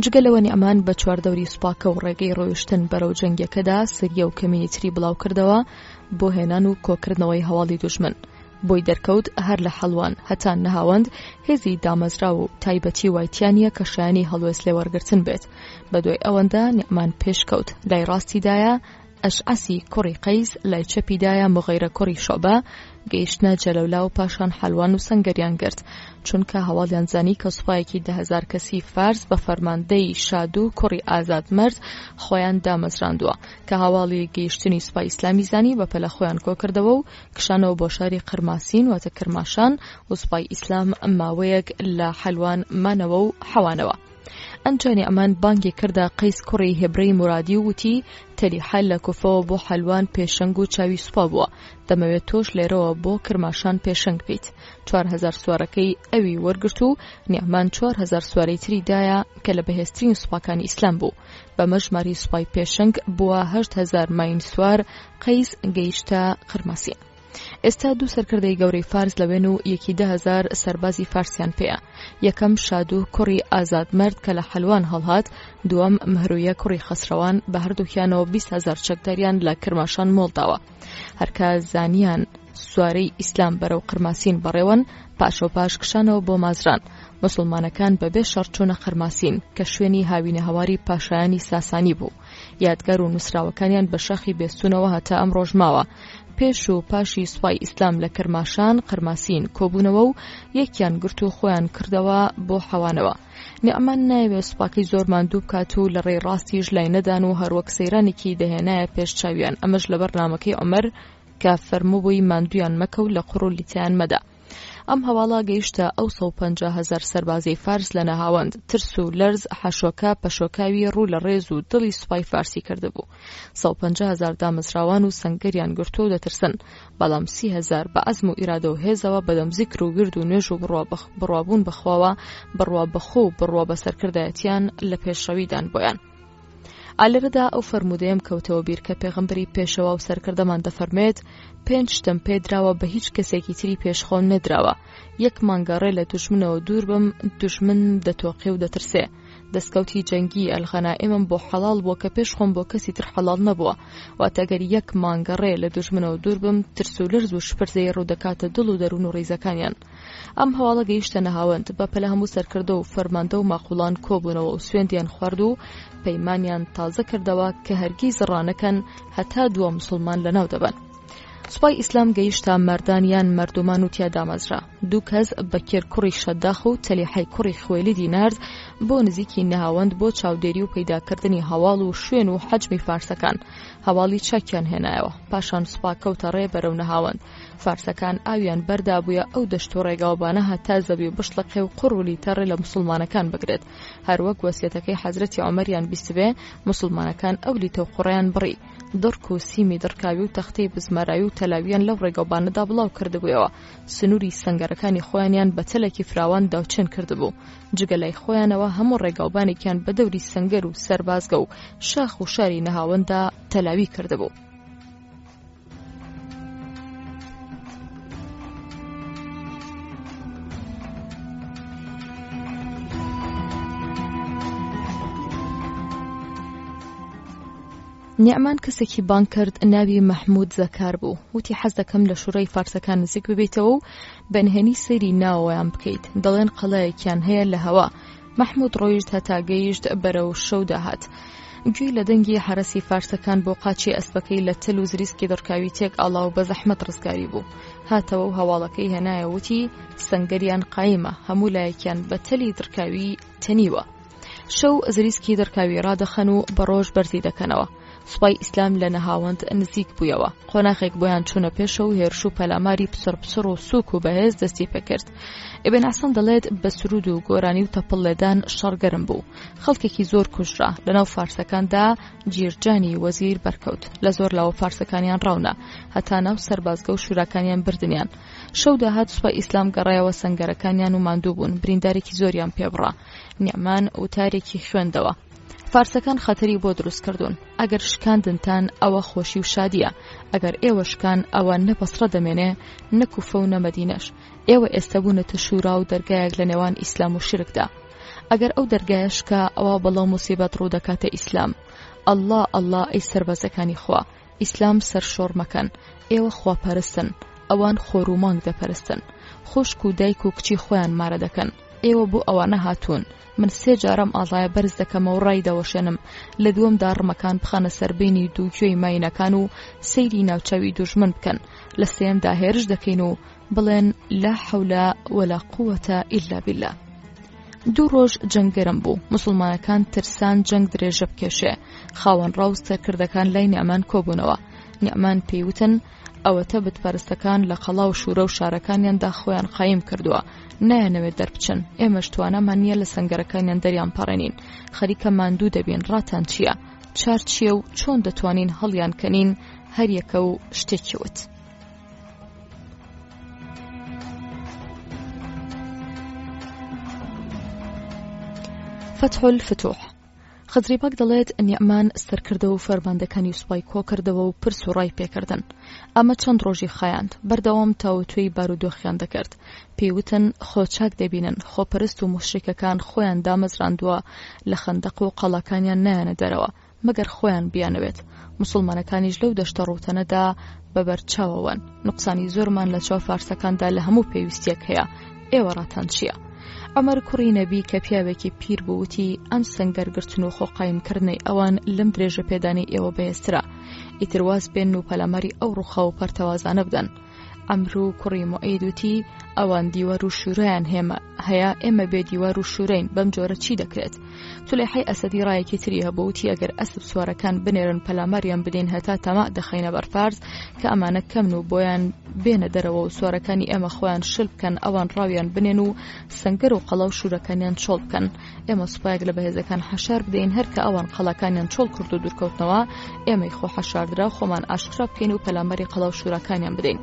Speaker 3: جگە لەوە نیعمان بە چواردەوری سوپاکە و ڕێگەی ڕۆیشتن بەرەو جەنگەکەدا سریە و کەمینی تری بڵاو کردەوە بۆ هێنان و کۆکردنەوەی هەواڵی دوژمن. بۆی دەرکەوت هەر لە حەلوان هەتا نەهاوەند هێزی دامەزراو و تایبەتی وای تیا نییە کە شایانی هەڵوێست لێوەرگرتن بێت. بەدوای ئەوەندا نیعمان پێشکەوت لای ڕاستیدایە ئەشعەسی کوڕی قەیس لای چەپی دایە موغەیرە کوڕی شوعبە گەیشتنە جەلەولا و پاشان حەلوان و سەنگەریان گرت چونکە هەواڵیان زانی کە سوپایەکی 10,000 کەسی فارس بە فەرماندەی شادو کوڕی ئازاد مەرد خۆیان دامەزراندووە کە هەواڵی گەیشتنی سوپای ئیسلامی زانی بە پەلە خۆیان کۆکردەوە و کشانەوە بۆ شاری قرماسین واتە کرماشان و سوپای ئیسلام ماوەیەک لە حەلوان مانەوە و حەوانەوە. ئەنجا نیعمان بانگی کردە قەیس کوڕی هێبرەی مورادی و وتی، تەلیحە لە کوفەوە بۆ حەلوان پێشەنگ و چاوی سوپا بووە، دەمەوێت تۆش لێرەوە بۆ کرماشان پێشەنگ بیت. 4000 سوارەکەی ئەوی وەرگرت و نیعمان 4000 سوارەی تری دایە کە لە بەهێزترین سوپاکانی ئیسلام بوو. بەمە ژمارەی سوپای پێشەنگ بووە 8000 ماین سوار، قەیس گەیشتە قرماسین. ئێستا دوو سەرکردەی گەورەی فارس لەوێن و یەکی 10,000 سەربازی فارسیان پێیە. یەکەم شادو کوڕی ئازاد مەرد کە لە حەلوان هەڵهات، دووەم مهرویە کوڕی خەسرەوان، بە هەردووکیانەوە 20,000 چەکداریان لە کرماشان مۆڵ داوە. هەرکە زانیان سوارەی ئیسلام بەرەو قرماسین بەڕێوەن، پاشەوپاش کشانەوە بۆ مازران. موسڵمانەکان بەبێ شەڕ چوونە قرماسین کە شوێنی هاوینەهەواری پاشایانی ساسانی بوو. یادگار و نووسراوەکانیان بە شاخی بێستوونەوە هەتا ئەمڕۆش ماوە. پێش و پاشی سوپای ئیسلام لە کرماشان، قرماسین، کۆبوونەوە و یەکیان گرت و خۆیان کردەوە بۆ حەوانەوە. نیعمان نایەوێ سوپاکەی زۆر ماندوو بکات و لە ڕێی ڕاستیش لای نەدان و هەروەک سەیرانێکی دەهێنایە پێش چاویان ئەمەش لەبەر نامەکەی عومەر کە فەرمووبووی ماندوویان مەکە و لە قوڕ و لیتەیان مەدە. ئەم هەواڵە گەیشتە ئەو 150 هەزار سەربازەی فارس لە نەهاوەند، ترس و لەرز حەشۆکە پەشۆکاوی ڕوو لە ڕێز و دڵی سوپای فارسی کردبوو. 150 هەزار دامەزراوان و سەنگەریان گرتووە و دەترسن، بەڵام 30 هەزار بە عەزم و ئیرادە و هێزەوە بەدەم زیکر و ورد و نوێژ و بڕوابوون بە خواوە، بڕوا بە خۆ و بڕوا بە سەرکردایەتیان لە پێشڕەویدان بۆیان. ئا لێرەدا ئەو فەرموودەیەم کەوتەوە بیر کە پێغەمبەری پێشەوا و سەرکردەمان دەفەرموێت، پێنج شتم پێ دراوە بە هیچ کەسێکی تری پێش خۆم نەدراوە، یەک مانگە ڕێ لە دوژمنەوە دوور بم، دوژمن دەتۆقێ و دەترسێ. دەستکەوتی جەنگی، الغنائمم بۆ حەڵاڵ بووە کە پێش خۆم بۆ کەسی تر حەڵاڵ نەبووە. واتە گەر یەک مانگە ڕێ لە دوژمنەوە دوور بم، ترس و لەرز و شپرزەیی ڕوودەکاتە دڵ و دەروون و ڕیزەکانیان. ئەم هەواڵە گەیشتە نەهاوەند، بە پەلە هەموو سەرکردە و فەرماندە و ماقوڵان کۆبوونەوە و سوێندیان خوارد و پەیمانیان تازە کردەوە کە هەرگیز ڕانەکەن هەتا دوا موسڵمان لەناو دەبەن. سوپای ئیسلام گەیشتە مەردان یان مەردومان و تیا دامەزرا. دوو کەس بەکێر کوڕی شەداخ و تەلیحەی کوڕی خوێلیدی نارد بۆ نزیکی نەهاوەند بۆ چاودێری و پەیداکردنی هەواڵ و شوێن و حەجمی فارسەکان. هەواڵی چاکیان هێنایەوە. پاشان سوپا کەوتە ڕێ بەرەو نەهاوەند. فارسەکان ئاویان بەردابوویە ئەو دەشت و ڕێگاوبانە هەتا زەوی بشڵەقێ و قوڕ و لیتە ڕێ لە موسڵمانەکان بگرێت. هەروەک وەسیەتەکەی حەزرەتی عومەریان بیستبێ، موسڵمانەکان ئەو لیتە و قوڕەیان بڕی. دڕک و سیمی دڕکاوی و تەختەی بزماراوی و تەلاویان لەو ڕێگاوبانەدا بڵاو کردبوویەوە. سنووری سەنگەرەکانی خۆیانیان بە تەلێکی فراوان داوچێن کردبوو. جگە لای خۆیانەوە هەموو ڕێگاوبانێکیان بە دەوری سەنگەر و سەربازگە و شاخ و شاری نەهاوەنددا تەلاوی کردبوو. نیعمان کەسێکی بانگ کرد ناوی مەحموود زەکار بوو وتی حەز دەکەم لە شوڕای فارسەکان نزیک ببیتەوە و بەنهێنی سەیری ناوەوەیان بکەیت دەڵێن قەڵایەکیان هەیە لە هەوا مەحموود ڕۆیشت هەتا گەیشت بەرەو شەو داهات. گوێی لە دەنگی حەرەسی فارسەکان بۆ قاچی ئەسپەکەی لە تەل و زریسکی دڕکاوی تێک ئاڵا و بە زەحمەت ڕزگاری بوو. هاتەوە و هەواڵەکەی هێنایە وتی سەنگەریان قایمە، هەموو لایەکیان بە تەلی دڕکاوی تەنیوە. شەو زریسکی دڕکاوی ڕادەخەن و بە ڕۆژ بەرزی دەکەنەوە. سوپای ئیسلام لە نەهاوەند نزیک بوویەوە. قۆناغێک بۆیان چوونە پێشەوە و هێرش و پەلاماری پچڕپچڕ و سووک و بەهێز دەستی پێکرد. ئیبن عەسەم دەڵێت بە سروود و گۆرانی و تەپڵ لێدان شەڕ گەرم بوو. خەڵکێکی زۆر کوژرا. لەناو فارسەکاندا جیرجانی وەزیر بەرکەوت. لە زۆر لاوە فارسەکانیان ڕاونا. هەتا ناو سەربازگە و شوراکانیان بردنیان. شەو داهات سوپای ئیسلام گەڕایەوە سەنگەرەکانیان و ماندوو بوون. بریندارێکی زۆریان پێبڕا. نیعمان وتارێکی خوێندەوە. فارسەکان خەتەری بۆ دروست کردوون ئەگەر شکاندنتان ئەوە خۆشی و شادیە ئەگەر ئێوە شکان ئەوە نە بەسڕە دەمێنێ نە کوفە و نە مەدینەش ئێوە ئێستا بوونەتە شورا و دەرگایەک لە نێوان ئیسلام و شرکدا ئەگەر ئەو دەرگایە شکا ئەوە بەڵا و موسیبەت ڕوو دەکاتە ئیسلام ئەڵڵا ئەڵڵا ئەی سەربازەکانی خوا ئیسلام سەرشۆڕ مەکەن ئێوە خواپەرستن ئەوان خۆر و مانگ دەپەرستن خوشک و دایک و کچی خۆیان مارە دەکەن ئێوە بۆ ئەوانە هاتوون من سێ جارەم ئاڵایە بەرز دەکەمەوە ڕای دەوەشێنم لە دووەمدا ڕمەکان بخەنە سەر بینی دوو گوێی ماینەکان و سەیری ناوچاوی دوژمن بکەن لە سێیەمدا هێرش دەکەین و بڵێن لا حەولە وەلا قووەتە ئیلا بیللا دوو ڕۆژ جەنگ گەرم بوو موسڵمانەکان ترسان جەنگ درێژە بکێشێ خاوەن ڕا و سەرکردەکان لای نیعمان کۆبوونەوە نیعمان پێی وتن ئەوەتە بتپەرستەکان لە قەڵا و شوورە و شارەکانیاندا خۆیان قایم کردووە نایانەوێت دەربچن ئێمەش توانامان نییە لە سەنگەرەکانیان دەریان پەڕێنین خەریکە ماندوو دەبین ڕاتان چییە چار چییە و چۆن دەتوانین هەڵیان کەنین هەریەکە و شتێکی وت. فتح الفتوح خزری بەگ دەڵێت نیعمان سەرکردە و فەرماندەکانی سوپای کۆکردەوە و پرس و ڕای پێکردن ئەمە چەند ڕۆژی خایاند بەردەوام تاوتوێی بارودۆخیان دەکرد پێیوتن خۆ چاک دەبینن خۆپەرست و موشریکەکان خۆیان دامەزراندووە لە خەندەق و قەڵاکانیان نایەنە دەرەوە مەگەر خۆیان بیانەوێت موسڵمانەکانیش لەو دەشتە ڕووتەنەدا بە بەرچاوەوەن نوقسانی زۆرمان لە چاو فارسەکاندا لە هەموو پێویستیەک هەیە ئێوە ڕاتان چییە؟ عومەر کوڕی نەبی کە پیاوێکی پیر بوو وتی ئەم سەنگەر گرتن و خۆ قایم کردنەی ئەوان لەم درێژە پێدانەی ئێوە بەهێزترە ئیتر واز بێن و پەلاماری ئەو ڕووخاو و پەرتەوازانە بدەن. عەمرو کوڕی موعید وتی ئەوان دیوار و شورایان هێمە هەیە ئێمە بێ دیوار و شورەین بەم جۆرە چی دەکرێت تولەیحەی ئەسەدی ڕایەکی تری هەبوو وتی ئەگەر ئەسپ سوارەکان بنێرن پەلاماریان بدەین هەتا تەما دەخەینە بەر فارس کە ئەمانە کەمن و بۆیان بێنە دەرەوە و سوارەکانی ئێمە خۆیان شل بکەن ئەوان ڕاویان بنێن و سەنگەر و قەڵا و شوورەکانیان چۆڵ بکەن ئێمە سوپایەک لە بەهێزەکان حەشار بدەین هەر کە ئەوان قەڵاکانیان چۆڵ کرد و دوورکەوتنەوە ئێمەی خۆ حەشاردرا خۆمان ئاشکرا بکەین و پەلاماری قەڵا و شووراکانیان بدەین.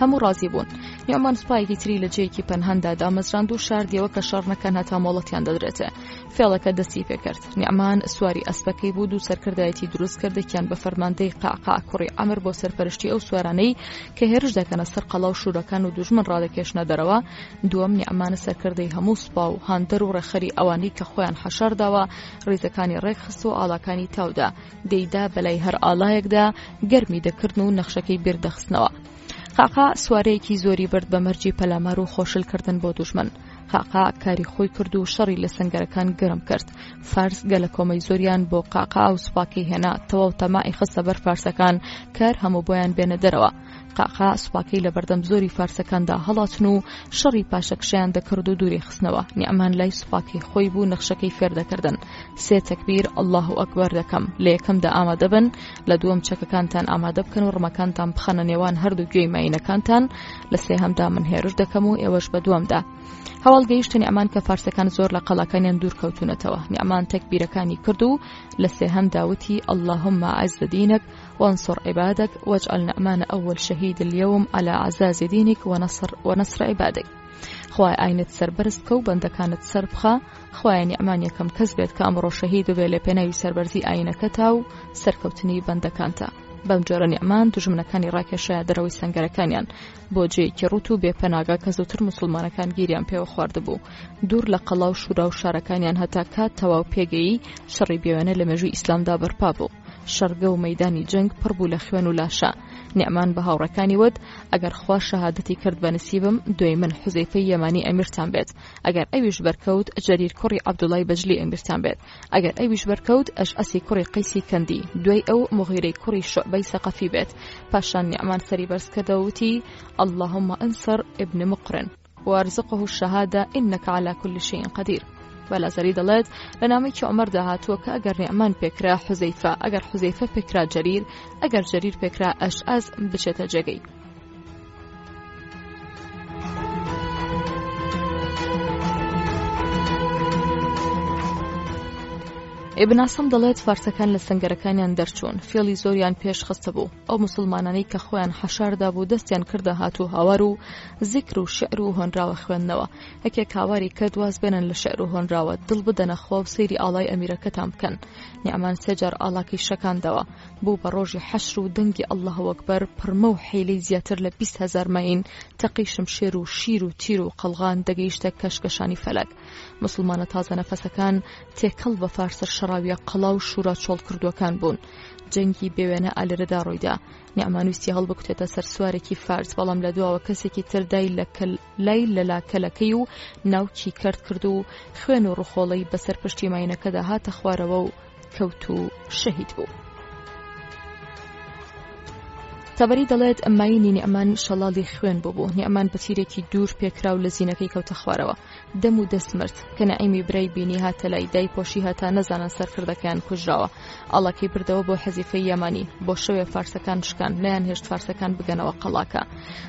Speaker 3: هەموو ڕازی بوون. نیعمان سوپایەکی تری لە جێیەکی پەنهاندا دامەزراند و شاردیەوە کە شەڕ نەکەن هەتا مۆڵەتیان دەدرێتێ. فێڵەکە دەستی پێکرد. نیعمان سواری ئەسپەکەی بوو دوو سەرکردایەتی دروست کرد یەکیان بە فەرماندەی قەعقاع کوڕی عەمر بۆ سەرپەرشتی ئەو سوارانەی کە هێرش دەکەنە سەر قەڵا و شوورەکان و دوژمن ڕادەکێشنە دەرەوە، دووەم نیعمانە سەرکردەی هەموو سوپا و هاندەر و ڕێکخەری ئەوانەی کە خۆیان حەشار داوە، ڕیزەکانی ڕێکخست و ئاڵاکانی تاودا. دەیدا بەلای هەر ئاڵایەکدا گەرمی دەکردن و نەخشەکەی بیر دەخستنەوە. قاقا سوارەیەکی زۆری برد بە مەرجی پەلامار و خۆشل کردن بۆ دوژمن. قاقا کاری خۆی کرد و شەڕی لە سەنگەرەکان گەرم کرد. فارس گەلە کۆمەی زۆریان بۆ قاقا و سوپاکەی هێنا، تەواو تەماعی خستە بەر فارسەکان کار هەموو بۆیان بێنە دەرەوە. قاقا سوپاکەی لەبەردەم زۆری فارسەکاندا هەڵاتن و شەڕی پاشەکشەیان دەکرد و دووری خستنەوە. نیعمان لای سوپاکەی خۆی بوو نەخشەکەی فێر دەکردن. سێ تەکبیر اللە اکبر دەکەم لە یەکەمدا ئامادە بن لە دووەم چەکەکانتان ئامادە بکەن و ڕمەکانتان بخەنە نێوان هەردوو گوێی ماینەکانتان لە سێهەمدا من هێرش دەکەم و ئێوەش بە دووەمدا هەواڵ گەیشتە نیعمان کە فارسەکان زۆر لە قەڵاکانیان دوور کەوتونەتەوە نیعمان تەکبیرەکانی کرد و لە سێهەمدا وتی اللهم اعز دینک وانصر عبادك واجعل نعمان اول شهید اليوم على عزاز دینک ونصر ونصر عبادك خوای ئاینت سەربەرز بکە و بەندەکانت سەر بخە خوایە نیعمان یەکەم کەس بێت کە ئەمڕۆ شەهید ببێ لە پێناوی سەربەرزی ئاینەکەتا و سەرکەوتنی بەندەکانتا. بەم جۆرە نیعمان دوژمنەکانی ڕاکێشایە دەرەوەی سەنگەرەکانیان بۆ جێیەکی ڕووت و بێ پەناگا کە زووتر موسڵمانەکان گیریان پێوە خواردبوو دوور لە قەڵا و شورا و شارەکانیان هەتا کات تەواو پێگەیی شەڕی بێوێنە لە مێژووی ئیسلامدا بەرپا بوو. شەڕگە و مەیدانی جەنگ پڕ بوو لە خوێن و لاشە. نیعمان بە هاوڕێکانی وت، ئەگەر خوا شەهادەتی کرد بە نسیبم، دوێی من حوزەیفەی یەمانی ئەمیرتان بێت. ئەگەر ئەویش بەرکەوت، جەریر کوڕی عەبدوڵای بەجلی ئەمیرتان بێت. ئەگەر ئەویش بەرکەوت، ئەشعەسی کوڕی قەیسی کەندی، دوای ئەو موغیرەی کوڕی شوعبەی سەقەفی بێت. پاشان نیعمان سەری بەرز کردەوە وتی، اللهم انصر ابن مقرن. وارزقه الشهادە انک علی کل شیء قدیر بەلازەری دەڵێت لە نامەیەکی عومەردا هاتووە کە ئەگەر نیعمان پێکرا حوزەیفە ئەگەر حوزەیفە پێکرا جەریر ئەگەر جەریر پێکرا ئەشعەس بچێتە جێگەی. ئیبن عاسم دەڵێت فارسەکان لە سەنگەرەکانیان دەرچوون فێڵی زۆریان پێش خستبوو ئەو موسڵمانانەی کە خۆیان حەشار دابوو دەستیان کردە هات و هاوار و زیکر و شعر و هۆنراوە خوێندنەوە یەکێک هاواری کرد واز بێنن لە شعر و هۆنراوە دڵ بدەنە خوا و سەیری ئاڵای ئەمیرەکەتان بکەن نیعمان سێ جار ئاڵاکەی شەکاندەوە بوو بە ڕۆژی حەشر و دەنگی اللە اکبر پرمە و حیلەی زیاتر لە 20 هەزار ماین تەقی شمشێر و شیر و تیر و قەڵغان دەگەیشتە کەشکەشانی فەلەک موسڵمانە تازە نەفەسەکان تێکەڵ بە فارسە شەڕاویە قەڵا و شورا چۆڵکردووەکان بوون جەنگی بێوێنە ئالێرەدا ڕوویدا نیعمان ویستی هەڵبکوتێتە سەر سوارێکی فارس بەڵام لە دواوە کەسێکی تر دای لە لای لە لاکەلەکەی و ناوکی کەرت کرد و خوێن و ڕوخۆڵەی بەسەر پشتی ماینەکەدا هاتە خوارەوە و کەوت و شەهید بوو. تەبەری دەڵێت ماینی نیعمان شەڵاڵی خوێن بووبوو نیعمان بە تیرێکی دوور پێکراو لە زینەکەی کەوتە خوارەوە دەم و دەست مرد کە نەعیمی برای بینی هاتە لای دایپۆشی هەتا نەزانن سەرکردەکەیان کوژراوە ئاڵاکەی بردەوە بۆ حەزیفەی یەمانی بۆ شەوێ فارسەکان شکان نەیان هێشت فارسەکان بگەنەوە قەڵاکە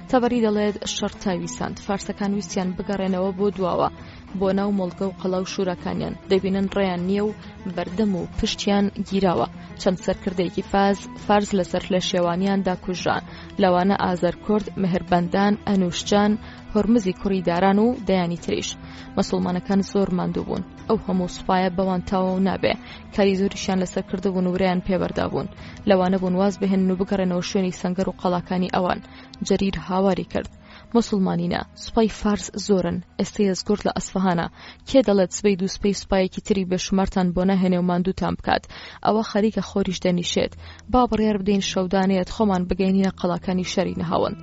Speaker 3: تەبەری دەڵێت شەڕ تاویساند فارسەکان ویستیان بگەڕێنەوە بۆ دواوە بۆ ناو مۆڵگە و قەڵا و شوراکانیان دەبینن ڕێیان نییە و بەردەم و پشتیان گیراوە چەند سەرکردەیەکی فاز فارس لەسەر لە شێوانیاندا کوژران لەوانە ئازەر کورد مهربەندان ئەنوشجان هۆرمزی کوڕی داران و دەیانی تریش. مەسوڵمانەکان زۆر ماندوو بوون. ئەو هەموو سوپایە بەوان تەواو نابێ. کاری زۆریشیان لەسەر کردبوون و ورەیان پێ بەردابوون. لەوانە بوون واز بهێنن و بگەڕێنەوە شوێنی سەنگەر و قەڵاکانی ئەوان. جەریر هاواری کرد. موسڵمانینە، سوپای فارس زۆرن. ئێستە یەزگورد لە ئەسفەهانە. کێ دەڵێت سبەی دووسبەی سوپایەکی تری بێشومارتان بۆ ناهێنێ و ماندووتان بکات؟ ئەوە خەریکە خۆریش دەنیشێت. با بڕیار بدەین شەودانەیەت خۆمان بگەینینە قەڵاکانی شاری نەهاوەند.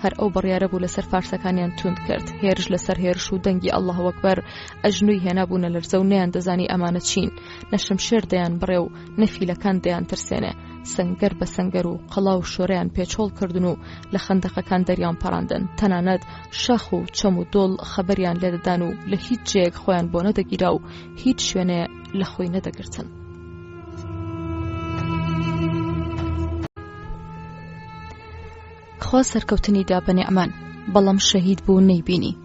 Speaker 3: هەر ئەو بڕیارە بوو لەسەر فارسەکانیان توند کرد هێرش لەسەر هێرش و دەنگی ئەڵڵاه ئەکبەر ئەژنۆی هێنابوونە لەرزە و نەیان دەزانی ئەمانە چین نە شمشێر دەیان بڕێ و نە فیلەکان دەیان ترسێنێ سەنگەر بە سەنگەر و قەڵا و شۆریان پێچۆڵ کردن و لە خەندەقەکان دەریان پەڕاندن تەنانەت شاخ و چەم و دۆڵ خەبەریان لێدەدان و لە هیچ جێیەک خۆیان بۆ نەدەگیرا و هیچ شوێنێ لە خۆی نەدەگرتن. خوا سەرکەوتنی دا بە نیعمان بەڵام شەهید بوو نەیبینی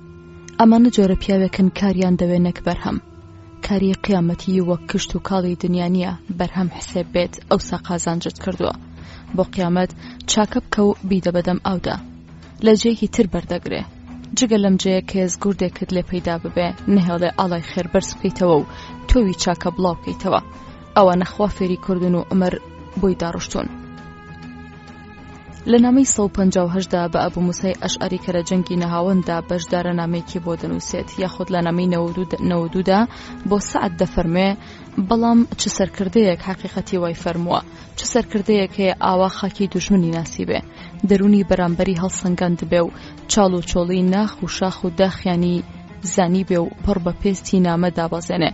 Speaker 3: ئەمانە جۆرە پیاوێکن کاریان دەوێ نەک بەرهەم کاری قیامەتی وەک کشت و کاڵی دنیا نییە بەرهەم حسێب بێت ئەوسا قازانجت کردووە بۆ قیامەت چاکە بکە و بیدە بەدەم ئاودا لە جێیەکی تر بەردەگرێ جگە لەم جێیە کێز گوردێکت لێ پەیدا ببێ نەهێڵێ ئاڵای خێر بەرز بکەیتەوە و تۆوی چاکە بڵاو بکەیتەوە ئەوانە خوا فێری کردون و عومەر بۆی داڕشتوون. لە نامەی 158 دا بە ئەبو موسای ئەشعەری کە لە جەنگی نەهاوەنددا بەشدارە نامەیەکی بۆ دەنووسێت یاخود لە نامەی 92 دا بۆ سەعد دەفەرموێ بەڵام چ سەرکردەیەک حەقیقەتی وای فەرمووە چ سەرکردەیەک هەیە ئاوا خاکی دوژمنی ناسیبێ دەروونی بەرامبەری هەڵسەنگاندبێ و چاڵ و چۆڵی ناخ و شاخ و داخیانی زانیبێ و پڕ بە پێستی نامە دابەزێنێ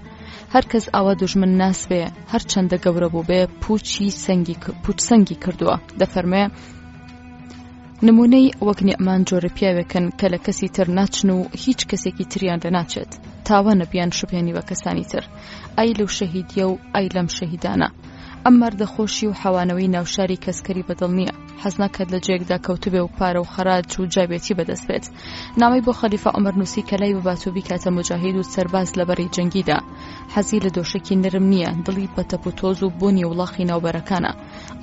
Speaker 3: هەر کەس ئاوا دوژمن ناس بێ هەر چەندە گەورە بووبێ پوچی سەنگی پوچ سەنگی کردووە دەفەرمێ نمونەی وەک نیعمان جۆرە پیاوێکن کە لە کەسی تر ناچن و هیچ کەسێکی تریان لە ناچێت تاوانە بیان شوبهێنی بە کەسانی تر ئای لەو شەهیدیە و ئای لەم شەهیدانە ئەم مەردە خۆشی و حەوانەوەی ناوشاری کەسکەری بەدڵ نییە حەز ناکات لە جێیەکدا کەوتبێ و پارە و خەراج و جابێتی بەدەست بێت نامەی بۆ خەلیفە عومەر نووسی کە لای ببات و بیکاتە موجاهید و سەرباز لە بەرەی جەنگیدا حەزی لە دۆشەکی نەرم نییە دڵی بە تەپ و تۆز و بۆنی وڵاخی ناوبەرەکانە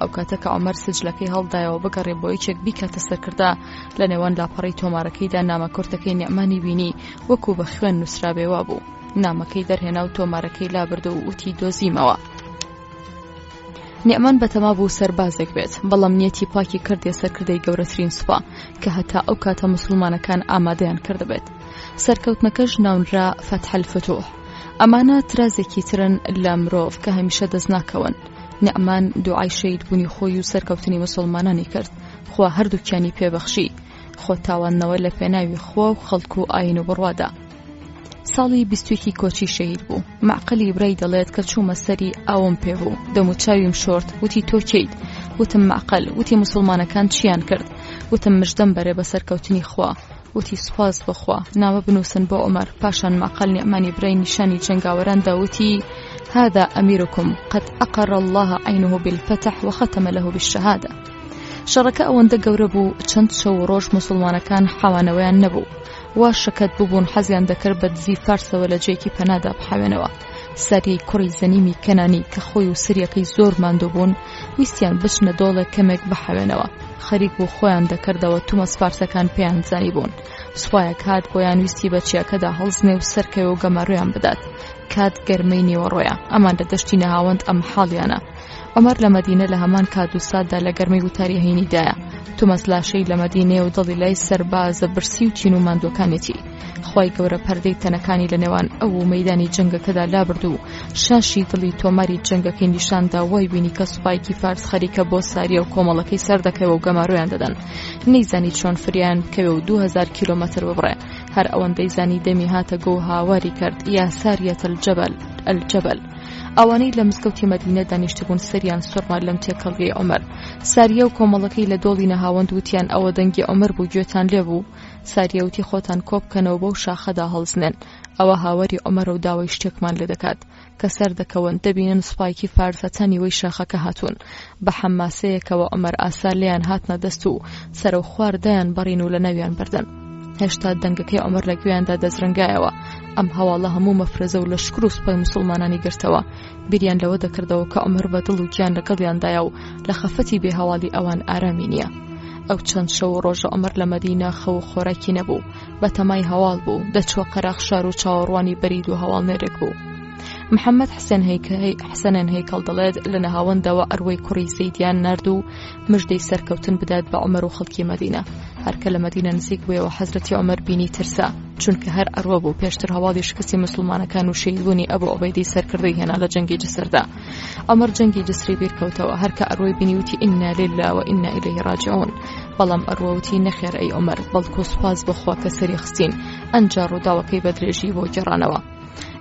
Speaker 3: ئەو کاتە کە عومەر سجلەکەی هەڵدایەوە بگەڕێ بۆ یەکێک بیکاتە سەرکردە لە نێوان لاپەڕەی تۆمارەکەیدا نامە کورتەکەی نیعمانی بینی وەکو بە خوێن نووسرابێ وابوو نامەکەی دەرهێنا و تۆمارەکەی لابرد و وتی دۆزیمەوە. نیعمان بەتەما بوو سەربازێک بێت، بەڵام نیەتی پاکی کردیە سەرکردەی گەورەترین سوپا کە هەتا ئەو کاتە موسڵمانەکان ئامادەیان کردبێت. سەرکەوتنەکەش ناونرا فەتح الفتوح. ئەمانە ترازێکی ترن لە مرۆڤ کە هەمیشە دەست ناکەون. نیعمان دوعای شەهید بوونی خۆی و سەرکەوتنی موسڵمانانی کرد. خوا هەردووکیانی پێبەخشی. خۆ تاواندنەوە لە پێناوی خوا و خەڵک و ئاین و بڕوادا. ساڵی بیستویەکی کۆچی شەهید بوو مەعقلی برای دەڵێت کە چوومە سەری ئاوم پێ بوو دەموچاویم شۆرد وتی تۆ کێیت وتم مەعقل وتی موسڵمانەکان چیان کرد وتم مژدەم بەرێ بە سەرکەوتنی خوا وتی سوپاس بۆ خوا نامە بنووسن بۆ عومەر پاشان مەعقل نیعمانی برای نیشانی جەنگاوەران دا وتی هذا أميركم قد أقر الله عينه بالفتح وختم له بالشهادة شەڕەکە ئەوەندە گەورە بوو چەند شەو و ڕۆژ موسڵمانەکان حەوانەوەیان نەبوو وا شەکەت ببوون حەزیان دەکرد بە دزی فارسەوە لە جێیەکی پەنادا بحەوێنەوە. ساریەی کوڕی زەنیمی کەنانی کە خۆی و سریەکەی زۆر ماندوو بوون، ویستیان بچنە دۆڵێک کەمێک بحەوێنەوە. خەریک بوو خۆیان دەکردەوە تومەز فارسەکان پێیان زانیبوون. سوپایەک هات بۆیان ویستی بە چیاکەدا هەڵزنێ و سەرکەوێ و گەمارۆیان بدات. کات گەرمەی نیوەڕۆیە. ئەمان لە دەشتی نەهاوەند ئەم حاڵیانە. عومەر لە مەدینە لە هەمان کات و ساتدا لە گەرمەی وتاری هەینیدایە. تومەز لاشەی لە مەدینەیە و دڵی لای سەربازە برسی و تین و ماندووەکانیەتی. خوای گەورە پەردەی تەنەکانی لە نێوان ئەو و مەیدانی جەنگەکەدا لابرد و شاشی دڵی تۆماری جەنگەکەی نیشاندا وای بینی کە سوپایەکی فارس خەریکە بۆ ساریە و کۆمەڵەکەی سەردەکەوێ و گەمارۆیان دەدەن. نەیزانی چۆن فریایان بکەوێ و 2000 کیلۆمەتر ببڕێ. هەر ئەوەندەی زانی دەمی هاتە گۆ و هاواری کرد یا ساریە الجبل الجبل. ئەوانەی لە مزگەوتی مەدینە دانیشتبوون سەریان سوڕما لەم تێکەڵیەی عومەر. ساریە و کۆمەڵەکەی لە دۆڵی نەهاوەند وتیان ئەوە دەنگی عومەر بوو گوێتان لێ بوو؟ ساریە وتی خۆتان کۆ بکەنەوە بەو شاخەدا هەڵزنێن ئەوە هاواری عومەرە و داوای شتێکمان لێ دەکات. کە سەردەکەون دەبینن سوپایەکی فارس هەتا نیوەی شاخەکە هاتوون. بە حەماسەیەکەوە عومەر ئاسا لێیان هاتنە دەست و سەرەوخوار دایان بەڕین و لەناویان بردن. هێشتا دەنگەکەی عومەر لە گوێیاندا دەزرنگایەوە. ئەم هەواڵە هەموو مەفرەزە و لەشکر و سوپای موسڵمانانی گرتەوە. بیریان لەوە دەکردەوە کە عومەر بە دڵ و گیان لەگەڵیاندایە و لە خەفەتی بێ هەواڵی ئەوان ئارامی نییە. ئەو چەند شەو و ڕۆژە عومەر لە مەدینە خەو و خۆراکی نەبوو. بە تەمای هەواڵ بوو. دەچووە قەراخ شار و چاوەڕوانی بەرید و هەواڵنێرێک بوو. محەممەد حسێن حسەنێن هەیکەڵ دەڵێت لە نەهاوەندەوە ئەروەی کوڕی زەیدیان نارد و مژدەی سەرکەوتن بدات بە عومەر و خەڵکی مەدینە. هەرکە لە مەدینە نزیک بوویەوە حەزرەتی عومەر بینی ترسا. چونکە هەر عەروە بوو پێشتر هەواڵی شکستی مسلمانەکان و شەهیدبوونی ئەبو عوبەیدەی سەرکردەی هێنا لە جەنگی جسردا. عومەر جەنگی جسری بیرکەوتەوە، هەر کە عەروەی بینی وتی ئینا للە و ئینا ئیلەیه ڕاجعون. بەڵام عەروە وتی نەخێر ئەی عومەر، بەڵکو سوپاس بۆ خوا کە سەری خستین. ئەنجا ڕووداوەکەی بە درێژی بۆ گێڕانەوە.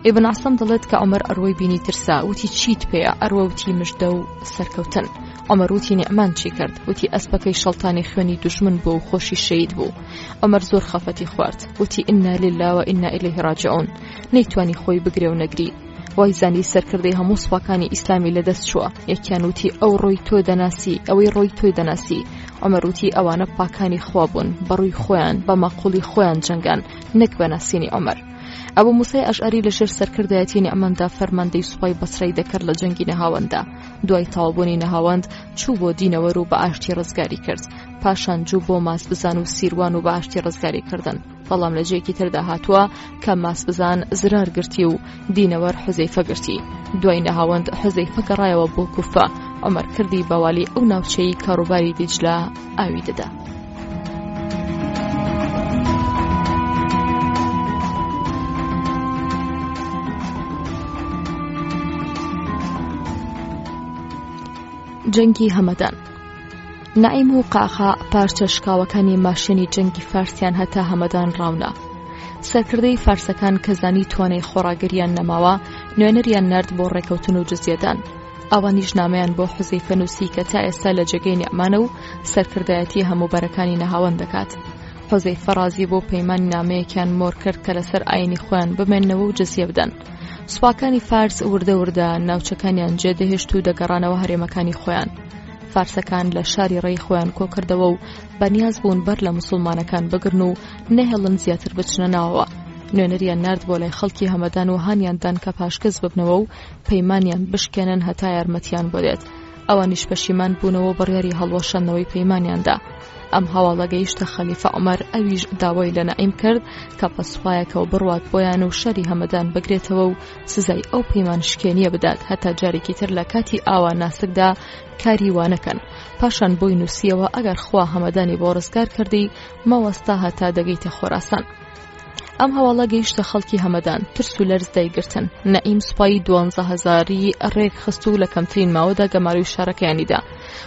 Speaker 3: ئیبن عەسەم دەڵێت کە عومەر عەروەی بینی ترسا، وتی چیت پێیە؟ عەروە وتی مژدە و سەرکەوتن. عومەر وتی نیعمان چی کرد؟ وتی ئەسپەکەی شەڵتانی خوێنی دوژمن بوو و خۆشی شەهید بوو. عومەر زۆر خەفەتی خوارد، وتی ئینا للە و ئینا ئیلەیه ڕاجعون. نەیتوانی خۆی بگرێ و نەگری. وای زانی سەرکردەی هەموو سوپاکانی ئیسلامی لەدەست چووە. یەکیان وتی ئەو ڕۆی تۆ دەناسی، ئەوەی ڕۆی تۆی دەناسی. عومەر وتی ئەوانە پاکانی خوا بوون، بەڕووی خۆیان، بە ماقوڵی خۆیان جەنگان، نەک بە ناسینی عومەر. ئەبو موسای ئەشعەری لەژێر سەرکردایەتی نیعماندا فەرماندەی سوپای بەسرەی دەکرد لە جەنگی نەهاوەنددا. دوای تەواوبوونی نەهاوەند چوو بۆ دینەوەر و بە ئاشتی ڕزگاری کرد. پاشان جوو بۆ ماسبزان و سیروان و بە ئاشتی ڕزگاری کردن. بەڵام لە جێیەکی تردا هاتووە کە ماسبزان زرار گرتی و دینەوەر حوزەیفە گرتی. دوای نەهاوەند حوزەیفە گەڕایەوە بۆ کوفە. عومەر کردی بە والی ئەو ناوچەی کە ڕووباری دیجلە ئاوی دەدا. جەنگی هەمەدان نەعیم و قاقا پارچە شکاوەکانی ماشێنی جەنگی فارسیان هەتا هەمەدان ڕاونا. سەرکردەی فارسەکان کە زانی توانای خۆڕاگریان نەماوە، نوێنەریان نارد بۆ ڕێکەوتن و جزیەدان. ئەوانیش نامەیان بۆ حوزەیفە نووسی کە تا ئێستا لە جێگەی نیعمانە و سەرکردایەتی هەموو بەرەکانی نەهاوەند دەکات. حوزەیفە ڕازی بوو پەیمانی نامەیەکیان مۆر کرد کە لەسەر ئاینی خۆیان بمێننەوە و جزیە بدەن. سوپاکانی فارس وردە وردە ناوچەکانیان جێدەهێشت و دەگەڕانەوە هەرێمەکانی خۆیان. فارسەکان لە شاری ڕێی خۆیان کۆکردەوە و بەنیاز بوون بەر لە موسڵمانەکان بگرن و نەهێڵن زیاتر بچنە ناوەوە. نوێنەریان نارد بۆ لای خەڵکی هەمەدان و هانیان دان کە پاشگەز ببنەوە و پەیمانیان بشکێنن هەتا یارمەتیان بۆ دێت. ئەوانیش پەشیمان بوونەوە و بڕیاری هەڵوەشاندنەوەی پەیمانیان دا. ئەم هەواڵە گەیشتە خەلیفە عومەر، ئەویش داوای لە نەعیم کرد کە بە سوپایەکەوە بڕوات بۆیان و شاری هەمەدان بگرێتەوە و سزای ئەو پەیمان شکێنیە بدات هەتا جارێکی تر لە کاتی ئاوا ناسکدا کاری وا نەکەن. پاشان بۆی نووسیەوە ئەگەر خوا هەمەدانی بۆ ڕزگار کردی مەوەستە هەتا دەگەیتە خۆراسان. ئەم هەواڵە گەیشتە خەڵکی هەمەدان، ترس و لەرز دایگرتن. نەعیم سوپای دوانزە هەزاری ڕێک خست و لە کەمترین ماوەدا گەمارۆی شارەکەیانی دا.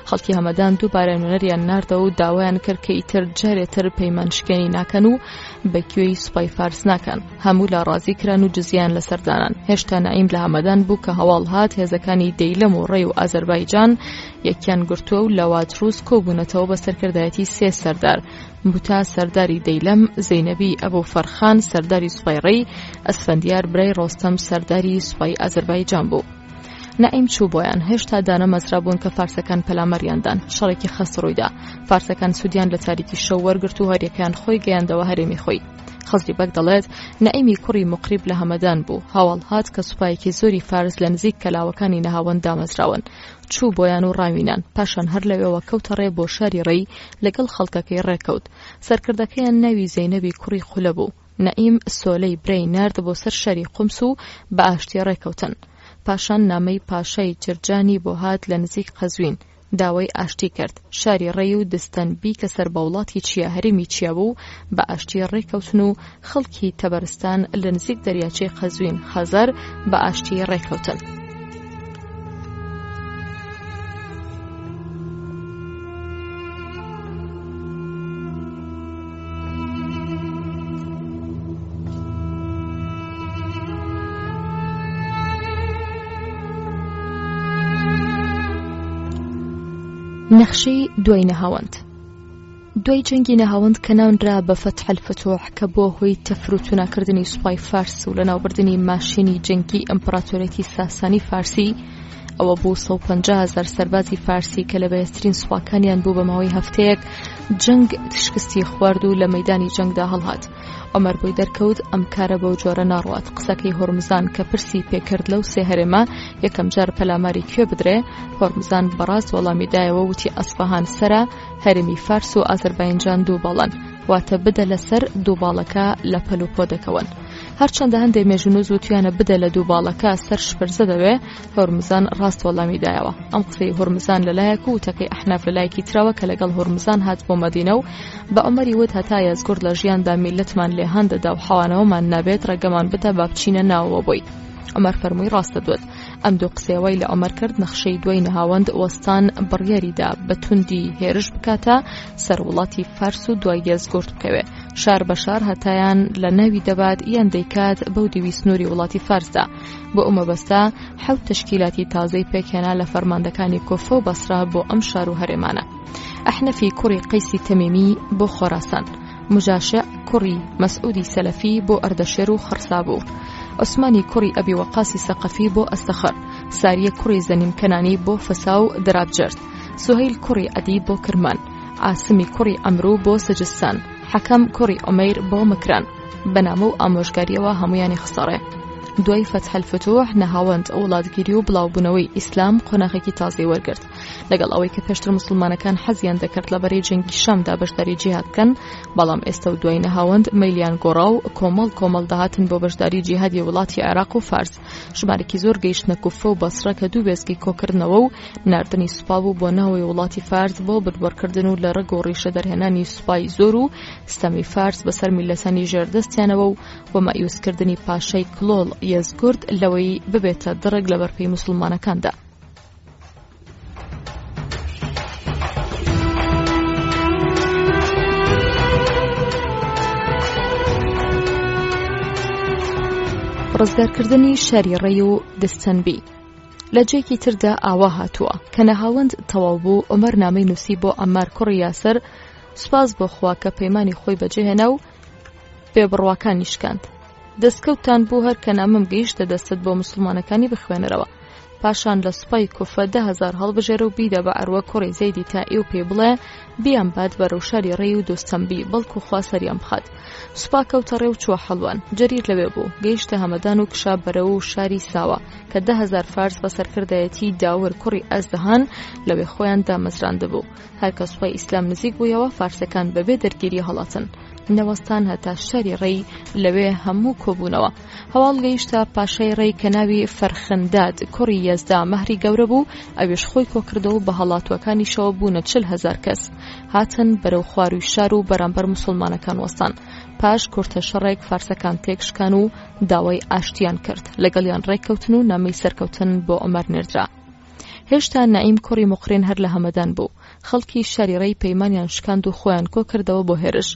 Speaker 3: خەڵکی هەمەدان دووبارە نوێنەریان ناردەوە و داوایان کرد کە ئیتر جارێ تر پەیمان شکێنی ناکەن و بە گوێی سوپای فارس ناکەن. هەموو لا ڕازی کران و جزیەیان لەسەر دانان. هێشتا نەعیم لە هەمەدان بوو کە هەواڵ هات هێزەکانی دەیلەم و ڕێی و ئازەربایجان یەکیان گرتووە و لە واجروس کۆبوونەتەوە بە سەرکردایەتی سێ سەردار، موتا سەرداری دەیلەم، زەینەبی ئەبو فەرخان سەرداری سوپای ڕێی، ئەسفەندیار برای ڕۆستەم سەرداری سوپای ئازەربایجان بوو. نەعیم چوو بۆیان، هێشتا دانەمەزرابوون کە فارسەکان پەلاماریان دان، شەڕێکی خەست ڕوویدا. فارسەکان سوودیان لە تاریکی شەو وەرگرت و هەریەکەیان خۆی گەیاندەوە هەرێمی خۆی. خزری بەگ دەڵێت، نەعیمی کوڕی موقریب لە هەمەدان بوو، هەواڵ هات کە سوپایەکی زۆری فارس لە نزیک کەلاوەکانی نەهاوەند دامەزراون. چوو بۆیان و ڕاوینان، پاشان هەر لەوێوە کەوتە ڕێ بۆ شاری ڕێی، لەگەڵ خەڵکەکەی ڕێکەوت. سەرکردەکەیان ناوی زەینەبی کوڕی قولە بوو. نەعیم سۆلەی برای نارد بۆ سەر شاری قومس و بە ئاشتی ڕێکەوتن. پاشان نامەی پاشای جرجانی بۆ هات لە نزیک قەزوین، داوای ئاشتی کرد. شاری ڕێی و دستەنبی کە سەر بە وڵاتی چیا هەرێمی چیا بوو، بە ئاشتی ڕێکەوتن و خەڵکی تەبەرستان لە نزیک دەریاچەی قەزوین، خەزەر، بە ئاشتی ڕێکەوتن. نەخشەی دوای نەهاوەند دوای جەنگی نەهاوەند کە ناونرا بە فەتح الفتوح کە بووە هۆی تەفروتوناکردنی سوپای فارس و لەناوبردنی ماشێنی جەنگی ئیمپراتۆریەتی ساسانی فارسی، ئەوە بوو 150 هەزار سەربازی فارسی کە لە بەهێزترین سوپاکانیان بوو بە ماوەی هەفتەیەک جەنگ شکستی خوارد و لە مەیدانی جەنگدا هەڵهات. عومەر بۆی دەرکەوت ئەم کارە بەو جۆرە ناڕوات، قسەکەی هۆرمزان کە پرسی پێکرد لەو سێ هەرێمە یەکەم جار پەلاماری کوێ بدرێ، هۆرمزان بەڕاست وەڵامی دایەوە وتی ئەسفەهان سەرە، هەرێمی فارس و ئازەرباینجان دوو باڵن، واتە بدە لەسەر دوو باڵەکە لە پەل و پۆ دەکەون. هەرچەندە هەندێ مێژوونووس وتویانە بدە لە دوو باڵەکە سەر شپرزە دەبێ، هۆرمزان ڕاست وەڵامی دایەوە. ئەم قسەی هۆرمزان لە لایەک و وتەکەی ئەحناف لە لایەکی ترەوە کە لەگەڵ هۆرمزان هات بۆ مەدینە و بە عومەری وت هەتا یەزگورد لە ژیاندا میللەتمان لێ هان دەدا و حەوانەوەمان نابێت ڕێگەمان بدە با بچینە ناوەوە بۆی. عومەر فەرمووی ڕاستە دوت. ئەم دوو قسەیە وای لە عومەر کرد نەخشەی دوای نەهاوەند وەستان بڕیاری دا بە توندی هێرش بکاتە سەر وڵاتی فارس و دوای یەزگورد بکەوێ. شار بە شار هەتایان لە ناوی دەبات یان دەیکات بەو دیوی سنووری وڵاتی فارسدا. بۆ ئەو مەبەستە حەوت تەشکیلاتی تازەی پێکهێنا لە فەرماندەکانی کۆفە و بەسرە بۆ ئەم شار و هەرێمانە. ئەحنەفی کوڕی قەیسی تەمیمی بۆ خۆراسان، مجاشع کوڕی مەسعودی سەلەفی بۆ ئەردەشێر و خەڕسابوور، عوسمانی کوڕی ئەبی وەقاسی سەقەفی بۆ ئەستەخر، ساریە کوڕی زەنیم کەنانی بۆ فەسا و دەرابجەرد، سوهەیل کوڕی عەدی بۆ کرمان، عاسمی کوڕی عەمرو بۆ سجستان، حەکەم کوڕی عومەیر بۆ مکران. بە نامە و ئامۆژگاریەوە هەمویانی خستەڕێ. دوای فەتح الفتوح نەهاوەند وڵاتگیری و بڵاوبوونەوەی ئیسلام قۆناغێکی تازەی وەرگرت. لەگەڵ ئەوەی کە پێشتر موسڵمانەکان حەزیان دەکرد لە بەرەی جەنگی شامدا بەشداری جیهاد بکەن، بەڵام ئێستا و دوای نەهاوەند مەیلیان گۆڕا و کۆمەڵ کۆمەڵ دەهاتن بۆ بەشداری جیهادی وڵاتی عێراق و فارس. ژمارێکی زۆر گەیشتنە کوفە و بەسرە کە دوو وێستگەی کۆکردنەوە و ناردنی سوپا بوو بۆ ناوەوەی وڵاتی فارس بۆ بنبڕکردن و لە ڕەگ و ڕیشە دەرهێنانی سوپای زۆر و ستەمی فارس بەسەر میللەتانی ژێردەستیانەوە و و مەئیوسکردنی پاشای کڵۆڵ یەزگورد لەوەی ببێتە دڕک لە بەرپێی موسڵمانەکاندا. ڕزگارکردنی شاری ڕێی و دستەنبی لە جێکی تردا ئاوا هاتووە کە نەهاوەند تەواو بوو عومەر نامەی نووسی بۆ عەمار کوڕی یاسر سوپاس بۆ خوا کە پەیمانی خۆی بەجێهێنا و بێبڕواکانی شکاند دەستکەوتتان بوو هەر کە نامەم گەیشتە دەستت بۆ مسلمانەکانی بخوێنەرەوە پاشان لە سوپای کوفە 10هزار هەڵبژێرە و بیدە بە عەروە کوڕی زەیدی تائی و پێی بڵێ بیان بات بەرەو شاری ڕێی و دۆستەمبی بەڵکو خوا سەریان بخات سوپا کەوتە ڕێ و چووە حەڵوان جەریر لەوێ بوو گەیشتە هەمەدان و کشا بەرەو و شاری ساوە کە 10هزار فارس بە سەرکردایەتی داور کوڕی ئەزدهان لەوێ خۆیان دامەزراندبوو هەر کە سوپای ئیسلام نزیک بوویەوە فارسەکان بەبێ دەرگیری هەڵاتن نەوەستان هەتا شاری ڕێی لەوێ هەموو کۆبوونەوە هەواڵ گەیشتە پاشای ڕێی کە ناوی فەرخنداد کوڕی یەزدا مەهری گەورە بوو ئەویش خۆی کۆکردەوە بە هەڵاتوەکانیشەوە بوونە 40هزار کەس هاتن بەرەو خواروی شار و بەرامبەر مسلمانەکان وەستان پاش کورتە شەڕێک فارسەکان تێکشکان و داوای ئاشتیان کرد لەگەڵیان ڕێککەوتن و نامەی سەرکەوتن بۆ عومەر نێردرا هێشتا نەعیم کوڕی موقرین هەر لە هەمەدان بوو. خەڵکی شاری ڕێی پەیمانیان شکاند و خۆیان کۆ کردەوە بۆ هێرش.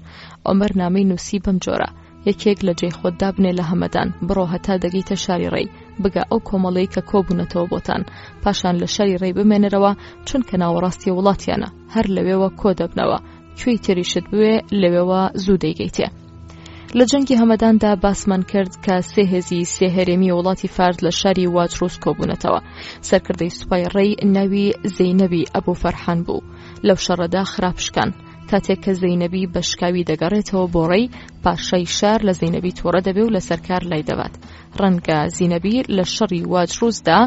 Speaker 3: عومەر نامەی نووسی بەم جۆرە، یەکێک لە جێی خۆت دابنێ لە هەمەدان، بڕۆ هەتا دەگەیتە شاری ڕێی، بگە ئەو کۆمەڵەی کە کۆ بوونەتەوە بۆتان. پاشان لە شاری ڕێی بمێنەرەوە، چونکە ناوەڕاستی وڵاتیانە، هەر لەوێوە کۆ دەبنەوە. کوێی تریشت بوێ لەوێوە زوو دەیگەیتێ. لە جەنگی هەمەداندا باسمان کرد کە سێ هێزی سێ هەرێمی وڵاتی فارس لە شاری واجروس کۆبوونەتەوە. سەرکردەی سوپای ڕێی ناوی زەینەبی ئەبوو فەرحان بوو. لەو شەڕەدا خراپ شکان. کاتێک کە زەینەبی بە شکاوی دەگەڕێتەوە بۆ ڕێی، پاشای شار لە زەینەبی تووڕە دەبێ و لەسەر کار لای دەبات. ڕەنگە زینەبی لە شەڕی واجروسدا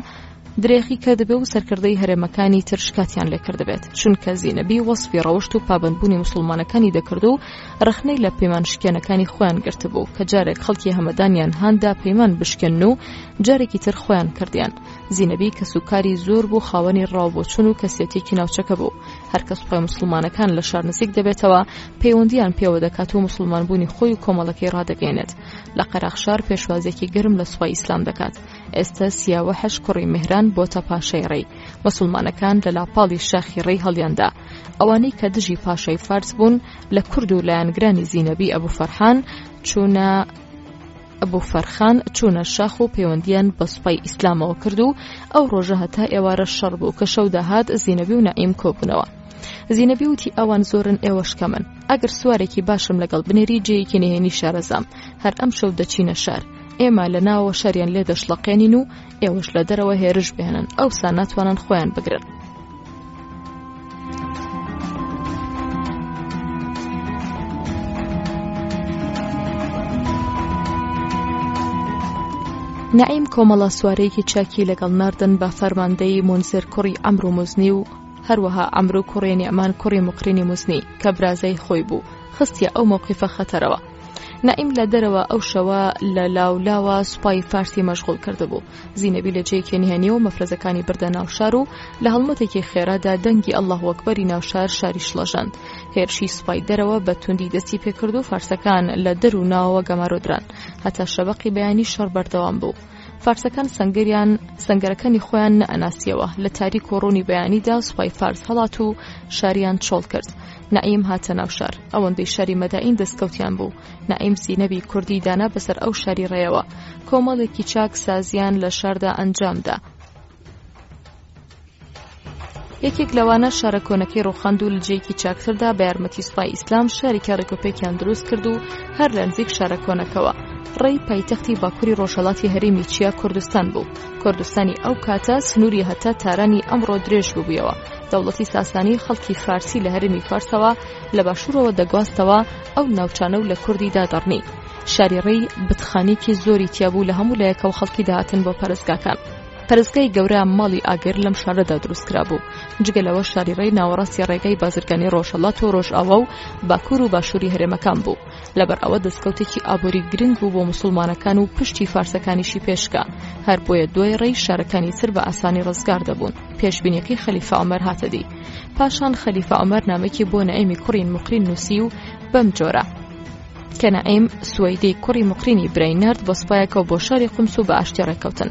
Speaker 3: درێغی کردبێ و سەرکردەی هەرێمەکانی تر شکاتیان لێ کردبێت، چونکە زینەبی وەسفی ڕەوشت و پابەندبوونی موسڵمانەکانی دەکرد و ڕەخنەی لە پەیمان شکێنەکانی خۆیان گرتبوو کە جارێک خەڵکی هەمەدانیان هاندا پەیمان بشکێنن و جارێکی تر خۆیان کردیان. زینەبی کەسوکاری زۆر بوو خاوەنی ڕاوبۆچون و کەسێتیەکی ناوچەکە بوو. هەر کە سوپای موسڵمانەکان لە شار نزیک دەبێتەوە پەیوەندیان پێوە دەکات و موسڵمانبوونی خۆی و کۆمەڵەکەی ڕادەگەیەنێت. لە قەراخ شار پێشوازیەکی گەرم لە سوپای ئیسلام دەکات. ئێستە سیاوەحش کوڕی مێهران بۆتە پاشای ڕێی. موسڵمانەکان لە لاپاڵی شاخی ڕێی هەڵیاندا. ئەوانەی کە دژی پاشای فارس بوون لە کورد و لایەنگرانی زینەبی ئەبو فەرحان چوونە ئەبو فەرخان چوونە شاخ و پەیوەندیان بە سوپای ئیسلامەوە کرد و ئەو ڕۆژە هەتا ئێوارە شەڕ بوو کە شەو داهات زینەبی و نەعیم کۆبوونەوە. زینەبی وتی ئەوان زۆرن ئێوەش کەمن. ئەگەر سوارێکی باشم لەگەڵ بنێری جێیەکی نهێنی شارەزام. هەر ئەمشەو دەچینە شار. ئێمە لە ناوەوە شاریان لێ دەشڵەقێنین و ئێوەش لە دەرەوە هێرش بهێنن ئەوسا ناتوانن خۆیان بگرن. نەعیم کۆمەڵە سوارەیەکی چاکی لەگەڵ ناردن بە فەرماندەیی مونزر کوڕی عەمرو موزنی و هەروەها عەمرو کوڕی نیعمان کوڕی موقرینی موزنی کە برازای خۆی بوو خستیە ئەو مەوقیفە خەتەرەوە. نەعیم لە دەرەوە ئەو شەوە لە لاولاوە سوپای فارسی مەشغوڵ کردبوو. زینەبی لە جێیەکی نهێنیەوە مەفرەزەکانی بردە ناو شار و لە هەڵمەتێکی خێرادا دەنگی ئەڵڵاهو ئەکبەری ناو شار شاری شڵەژاند. هێرشی سوپای دەرەوە بە توندی دەستی پێکرد و فارسەکان لە دەر و ناوەوە گەمارۆ دران. هەتا شەبەقی بەیانی شەڕ بەردەوام بوو. فارسەکان سەنگەریان سەنگەرەکانی خۆیان نەئەناسیەوە. لە تاریک و ڕوونی بەیانیدا سوپای فارس هەڵات و شاریان چۆڵ کرد. نەعیم هاتە ناو شار. ئەوەندەی شاری مەدائین دەستکەوتیان بوو. نەعیم زینەبی کوردی دانا بەسەر ئەو شاری ڕێیەوە. کۆمەڵێکی چاک سازیان لە شاردا ئەنجام دا. یەکێک لەوانە شارە کۆنەکەی ڕوخاند و لە جێیەکی چاکتردا بە یارمەتی سوپای ئیسلام شارێکی ڕێکوپێکیان دروست کرد و هەر لە نزیک شارە کۆنەکەوە ڕێی پایتەختی باکووری ڕۆژهەڵاتی هەرێمی چیا کوردستان بوو. کوردستانی ئەو کاتە سنووری هەتا تارانی ئەمڕۆ درێژ ببوویەوە. دەوڵەتی ساسانی خەڵکی فارسی لە هەرێمی فارسەوە لە باشوورەوە دەگواستەوە ئەو ناوچانە و لە کوردی دادەڕنی. شاری ڕێی بتخانەیەکی زۆری تیابوو لە هەموو لایەکەوە خەڵکی دەهاتن بۆ پەرستگاکان. پەرستگای گەورە ماڵی ئاگر لەم شارەدا دروست کرابوو. جگە لەوە شاری ڕێی ناوەڕاستی ڕێگای بازرگانی ڕۆژهەڵات و ڕۆژئاوا و باکوور و باشووری هەرێمەکان بوو. لەبەر ئەوە دەستکەوتێکی ئابووری گرنگ بوو بۆ موسڵمانەکان و پشتی فارسەکانیشی پێشکا. هەر بۆیە دوای ڕێی شارەکانی تر بە ئاسانی ڕزگار دەبوون. پێشبینیەکەی خەلیفە عومەر هاتە دی. پاشان خەلیفە عومەر نامەیەکی بۆ نەعیمی کوڕی موقرین نووسی و بەم جۆرە. کە نەعیم سوەیدەی کوڕی موقرینی برای نارد بە سوپایەکەوە بۆ شاری قومس و بە ئاشتی ڕێککەوتن.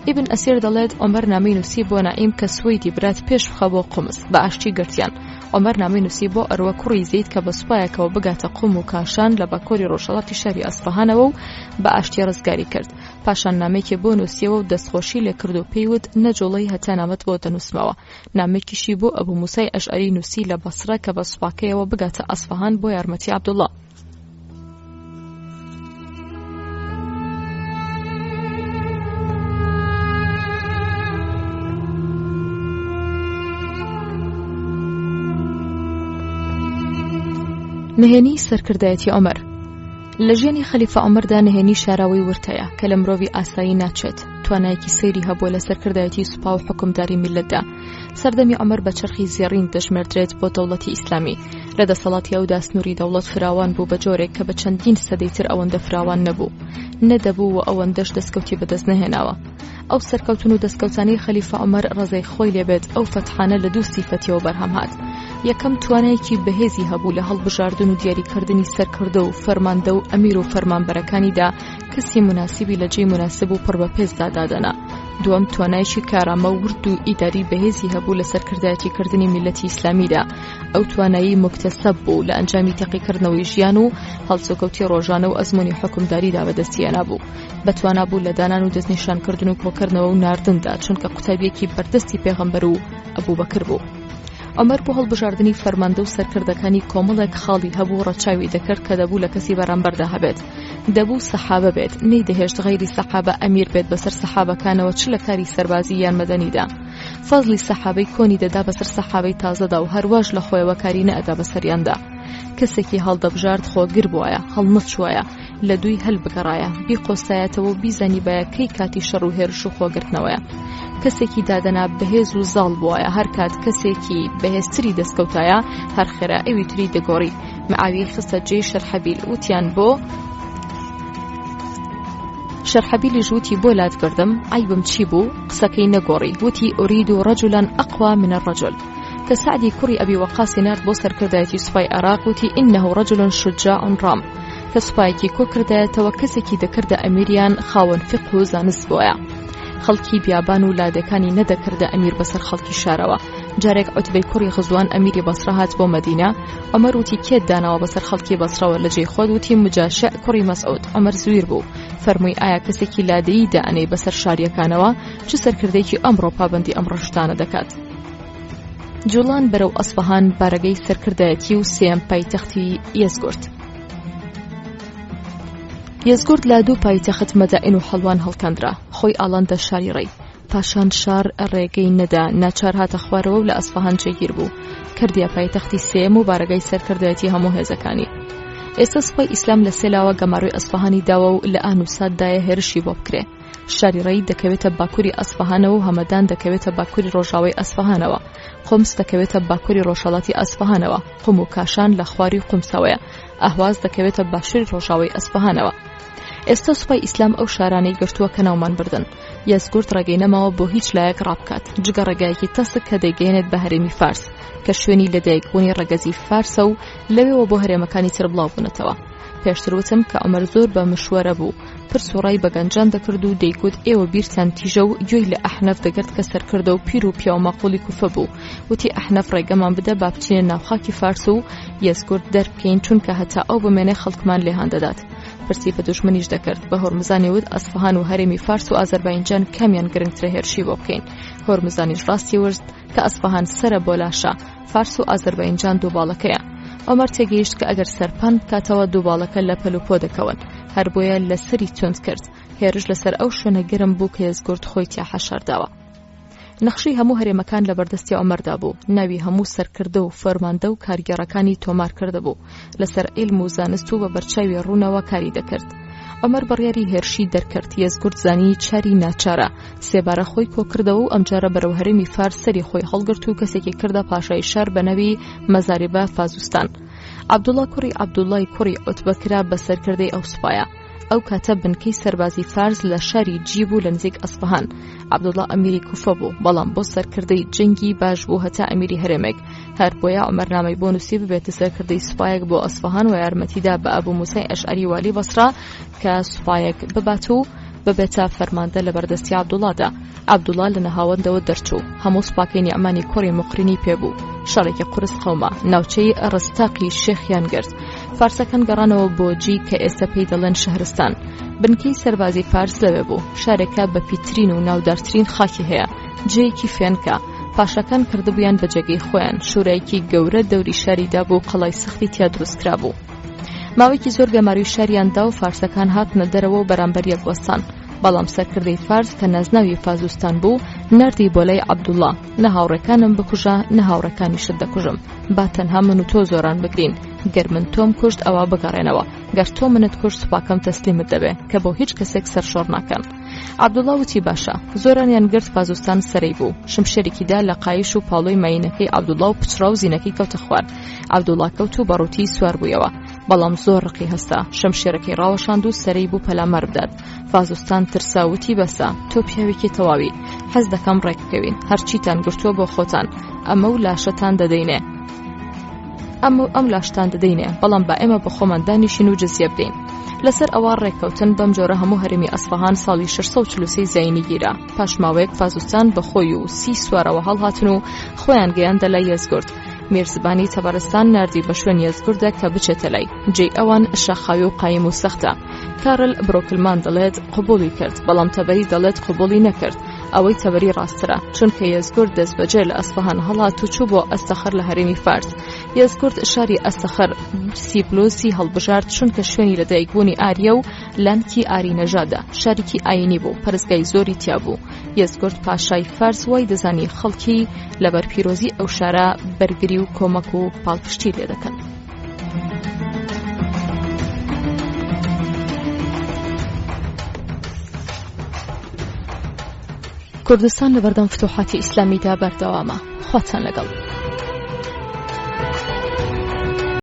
Speaker 3: ئیبن ئەسیر دەڵێت عومەر نامەی نووسی بۆ نەعیم کە سوەیدی برات پێش بخە بۆ قومس، بە ئاشتی گرتیان. عومەر نامەی نووسی بۆ ئەروە کوڕی زەید کە بە سوپایەکەوە بگاتە قوم و کاشان لە باکووری ڕۆژهەڵاتی شاری ئەسفەهانەوە و بە ئاشتی ڕزگاری کرد. پاشان نامەیەکی بۆ نووسیەوە و دەستخۆشی لێ کرد و پێی وت نەجوڵێی هەتا نامەت بۆ دەنووسمەوە. نامەیەکیشی بۆ ئەبو موسای ئەشعەری نووسی لە بەسرە کە بە سوپاکەیەوە بگاتە ئەسفەهان بۆ یارمەتی عەبدوڵڵا. نهێنی سەرکردایەتی عومەر لە ژیانی خەلیفە عومەردا نهێنی شاراوەی ورد هەیە کە لە مرۆڤی ئاسایی ناچێت توانایەکی سەیری هەبووە لە سەرکردایەتی سوپا و حکومداری میللەتدا سەردەمی عومەر بە چەرخی زێڕین دەژمێردرێت بۆ دەوڵەتی ئیسلامی لە دەسەڵاتی ئەودا سنووری دەوڵەت فراوان بوو بە جۆرێک کە بە چەندین سەدەی تر ئەوەندە فراوان نەبوو نەدەبوو و ئەوەندەش دەستکەوتی بەدەست نەهێناوە ئەو سەرکەوتن و دەستکەوتانەی خەلیفە عومەر ڕەزای خۆی لێبێت ئەو فەتحانە لە دوو سیفەتیەوە بەرهەم هات یەکەم توانایەکی بەهێزی هەبوو لە هەڵبژاردن و دیاریکردنی سەرکردە و فەرماندە و ئەمیر و فەرمانبەرەکانیدا کەسی مناسبی لە جێی مناسب و پڕ بە پێستدا دادەنا دووەم توانایەکی کارامە و ورد و ئیداری بەهێزی هەبوو لە سەرکردایەتیکردنی میللەتی ئیسلامیدا ئەو توانایی موکتەسەب بوو لە ئەنجامی تەقیکردنەوەی ژیان و هەڵسوکەوتی ڕۆژانە و ئەزموونی حوکمداریدا بەدەستی هێنابوو بەتوانا بوو لە دانان و دەستنیشانکردن و کۆکردنەوە و ناردندا چونکە قوتابیەکی بەردەستی پێغەمبەر و ئەبوبەکر بوو. عومەر بۆ هەڵبژاردنی فەرماندە و سەرکردەکانی کۆمەڵێک خاڵی هەبوو ڕەچاوی دەکرد کە دەبوو لە کەسی بەرامبەردا هەبێت دەبوو سەحابە بێت نەیدەهێشت غەیری سەحابە ئەمیر بێت بەسەر سەحابەکانەوە چ لە کاری سەربازی یان مەدەنیدا فەزڵی سەحابەی کۆنی دەدا بەسەر سەحابەی تازەدا و هەرواش لە خۆیەوە کاری نەئەدا بەسەریاندا کەسێکی هەڵدەبژارد خۆگر بوایە هەڵنەچوایە لە دووی هەل بگەڕایە بیقۆستایەتەوە و بیزانیبایە کەی کاتی شەڕ و هێرش و خۆگرتنەوەیە کەسێکی دادەنا بەهێز و زاڵ بوایە هەر کات کەسێکی بەهێزتری دەستکەوتایە هەر خێرا ئەوی تری دەگۆڕی معاویەی خستە جێی شەرحەبیل وتیان بۆ شەرحەبیلیش وتی بۆ لات بردم عەیبم چی بوو قسەکەی نەگۆڕی وتی ئورید و ڕەجولەن ئەقوا من الرجل کە سەعدی کوڕی ئەبی وەقاسی نارد بۆ سەرکردایەتی سوپای عێراق وتی ئینه رجل شجاع رام کە سوپایەکی کۆ کردایەتەوە کەسێکی دەکردە ئەمیریان خاوەن فقه و زانست بۆیە خەڵکی بیابان و لادێکانی نەدەکردە ئەمیر بەسەر خەڵکی شارەوە جارێک عوتبەی کوڕی غزوان ئەمیری بەسرە هات بۆ مەدینە عومەر وتی کێت داناوە بەسەر خەڵکی بەسرەوە لە جێی خۆت وتی مجاشع کوڕی مەسعود عومەر زویر بوو فەرمووی ئایا کەسێکی لادێیی دائەنێی بەسەر شاریەکانەوە چ سەرکردەیەکی ئەمڕۆ پابەندی ئەم ڕەشتانە دەکات جوڵان بەرەو ئەسفەهان بارەگەی سەرکردایەتی و سێیەم پایتەختی یەزگورد یەزگورد لە دوو پایتەخت مەدائین و حەڵوان هەڵکەندرا خۆی ئاڵاندە شاری ڕێی پاشان شار ڕێگەی نەدا ناچار هاتە خوارەوە و لە ئەسفەهان جێگیر بوو کردیە پایتەختی سێیەم و بارەگای سەرکردایەتی هەموو هێزەکانی ئێستا سوپای ئیسلام لە سێ لاوە گەمارۆی ئەسفەهانی داوە و لە ئان و ساتدایە هێرشی بۆ بکرێ. شاری ڕێی دەکەوێتە باکووری ئەسفەهانەوە و هەمەدان دەکەوێتە باکووری ڕۆژاوای ئەسفەهانەوە. قومس دەکەوێتە باکووری ڕۆژهەڵاتی ئەسفەهانەوە. قوم و کاشان لە خواری قومسەوەیە. ئەهواز دەکەوێتە باشووری ڕۆژاوای ئەسفەهانەوە. ئێستا سوپای ئیسلام ئەو شارانەی گرتووە کە ناومان بردن. یەزگورد ڕێگەی نەماوە بۆ هیچ لایەک ڕابکات، جگە ڕێگایەکی تەسک کە دەیگەیەنێت بە هەرێمی فارس، کە شوێنی لەدایکبوونی ڕەگەزی فارسە و لەوێوە بۆ هەرێمەکانی تر بڵاو بوونەتەوە. پێشتر وتم کە عومەر زۆر بە مشوەرە بوو، پرس و ڕای بە گەنجان دەکرد و دەیگوت ئێوە بیرتان تیژە و گوێی لە ئەحنەف دەگرت کە سەرکردە و پیر و پیاوماقوڵی کوفە بوو. وتی ئەحنەف ڕێگەمان بدە با بچینە ناو خاکی فارس و یەزگورد دەربکەین چونکە هەتا ئەو بمێنێ خەڵکمان لێ هان دەدات. پرسی بە دوژمنیش دەکرد. بە هۆرمزانی وت ئەسفەهان و هەرێمی فارس و ئازەرباینجان کامیان گرنگترە هێرشی بۆ بکەین. هۆرمزانیش ڕاستی ورد کە ئەسفەهان سەرە بۆ لاشە، فارس و ئازەرباینجان دووباڵەکەیە. عومەر تێگەیشت کە ئەگەر سەرپان بکاتەوە دووباڵەکە لە پەل و پۆ دەکەون، هەر بۆیە لە سەری توند کرد. هێرش لەسەر ئەو شوێنە گەرم بوو کە یەزگورد خۆی تیا حەشارداوە. نەخشەی هەموو هەرێمەکان لە بەردەستی عومەردا بوو، ناوی هەموو سەرکردە و فەرماندە و کارگێڕەکانی تۆمار کردبوو، لەسەر عیلم و زانست و بە بەرچاوی ڕوونەوە کاری دەکرد. عومەر بڕیاری هێرشی دەرکرد، یەزگورد زانی چاری ناچارە، سێبارە خۆی کۆکردەوە و ئەمجارە بەرەو هەرێمی فارس سەری خۆی هەڵگرت و کەسێکی کردە پاشای شار بە ناوی مەزاربە فازوستان. عەبدوڵڵا کوڕی عەبدوڵڵای کوڕی عوتبە کرا بە سەرکردەی ئەو سوپایە. ئەو کاتە بنکەی سەربازی فارس لە شاری جی بوو لە نزیک ئەسفەهان. عەبدوڵڵا ئەمیری کوفە بوو، بەڵام بۆ سەرکردەی جەنگی باش بوو هەتا ئەمیری هەرێمێک. هەر بۆیە عومەر نامەی بۆ نووسی ببێتە سەرکردەی سوپایەک بۆ ئەسفەهان و یارمەتیدا بە ئەبوو موسای ئەشعەری والی بەسڕا کە سوپایەک ببات و ببێتە فەرماندە لە بەردەستی عەبدوڵڵادا. عەبدوڵڵا لە نەهاوەندەوە دەرچوو، هەموو سوپاکەی نیعمانی کوڕی موقرینی پێ بوو. شەڕێکی قورس قەوما، ناوچەی ڕستاقی شێخیان گرت. فارسەکان گەڕانەوە بۆ جی کە ئێستا پێی دەڵێن شەهرستان. بنکەی سەربازی فارس لەوێ بوو. شارێکە بە پیترین و ناودارترین خاکی هەیە. جێیەکی فێنکە. پاشاکان کردبوویان بە جێگەی خۆیان. شورایەکی گەورە دەوری شاری دابوو و قەڵای سەختی تیا دروست کرابوو. ماوەیەکی زۆر گەمارۆی شاریان دا و فارسەکان هاتنە دەرەوە و بەرامبەر یەک وەستان. بەڵام سەرکردەی فارس کە نازناوی فازوستان بوو ناردی بۆ لای عەبدوڵڵا، نە هاوڕێکانم بکوژە نە هاوڕێکانیشت دەکوژم، با تەنها من و تۆ زۆران بگرین، گەر من تۆم کوشت ئەوا بگەڕێنەوە، گەر تۆ منت کوشت سوپاکەم تەسلیمت دەبێ کە بۆ هیچ کەسێک سەرشۆڕ ناکەن. عەبدوڵڵا وتی باشە. زۆرانیان گرت فازوستان سەرەی بوو، شمشێرێکی دا لە قایش و پاڵۆی مایینەکەی عەبدوڵڵا و پچڕا و زینەکەی کەوتە خوار. عەبدوڵڵا کەوت و بە ڕووتی سوار بوویەوە. بەڵام زۆر ڕقی هەستا، شمشێرەکەی ڕاوەشاند و سەرەی بوو پەلامار بدات. فازوستان ترسا وتی بەسە، تۆ پیاوێکی تەواوی، حەز دەکەم ڕێک بکەوین، هەرچیتان گرتووە بۆ خۆتان، ئەمە و لاشەتان دەدەینێ. ئەمە و ئەم لاشتان دەدەینێ، بەڵام با ئێمە بە خۆمان دانیشین و جزیە بدەین. لەسەر ئەوە ڕێککەوتن، بەم جۆرە هەموو هەرێمی ئەسفەهان ساڵی 643 زایینی گیرا. پاش ماوەیەک فازوستان بە خۆی و 30 سوارەوە هەڵهاتن و خۆیان گەیاندە لای یەزگورد. میرزبانی تەبەرستان ناردی بە شوێن یەزگوردە کە بچێتە لای. جێی ئەوان شاخاوی و قایم و سەختە. کارل برۆکلمان دەڵێت قبوڵی کرد، بەڵام تەبەری دەڵێت قبوڵی نەکرد. ئەوەی تەبەری ڕاستترە، چونکە یەزگورد دەستبەجێ لە ئەسفەهان هەڵات و چوو بۆ ئەستەخر لە هەرێمی فارس. یەزگورد شاری ئەستەخر سیبلوسی هەڵبژارد چونکە شوێنی لەدایکبوونی ئاریە و لانکی ئاری نەژادە، شارێکی ئایینی بوو، پەرستگای زۆری تیا بوو. یەزگورد پاشای فارس وای دەزانی خەڵکی لەبەر پیرۆزی ئەو شارە بەرگری و کۆمەک و پاڵپشتی لێ دەکەن. کوردستان لەبەردەم فتوحاتی ئیسلامیدا بەردەوامە. خواتان لەگەڵ.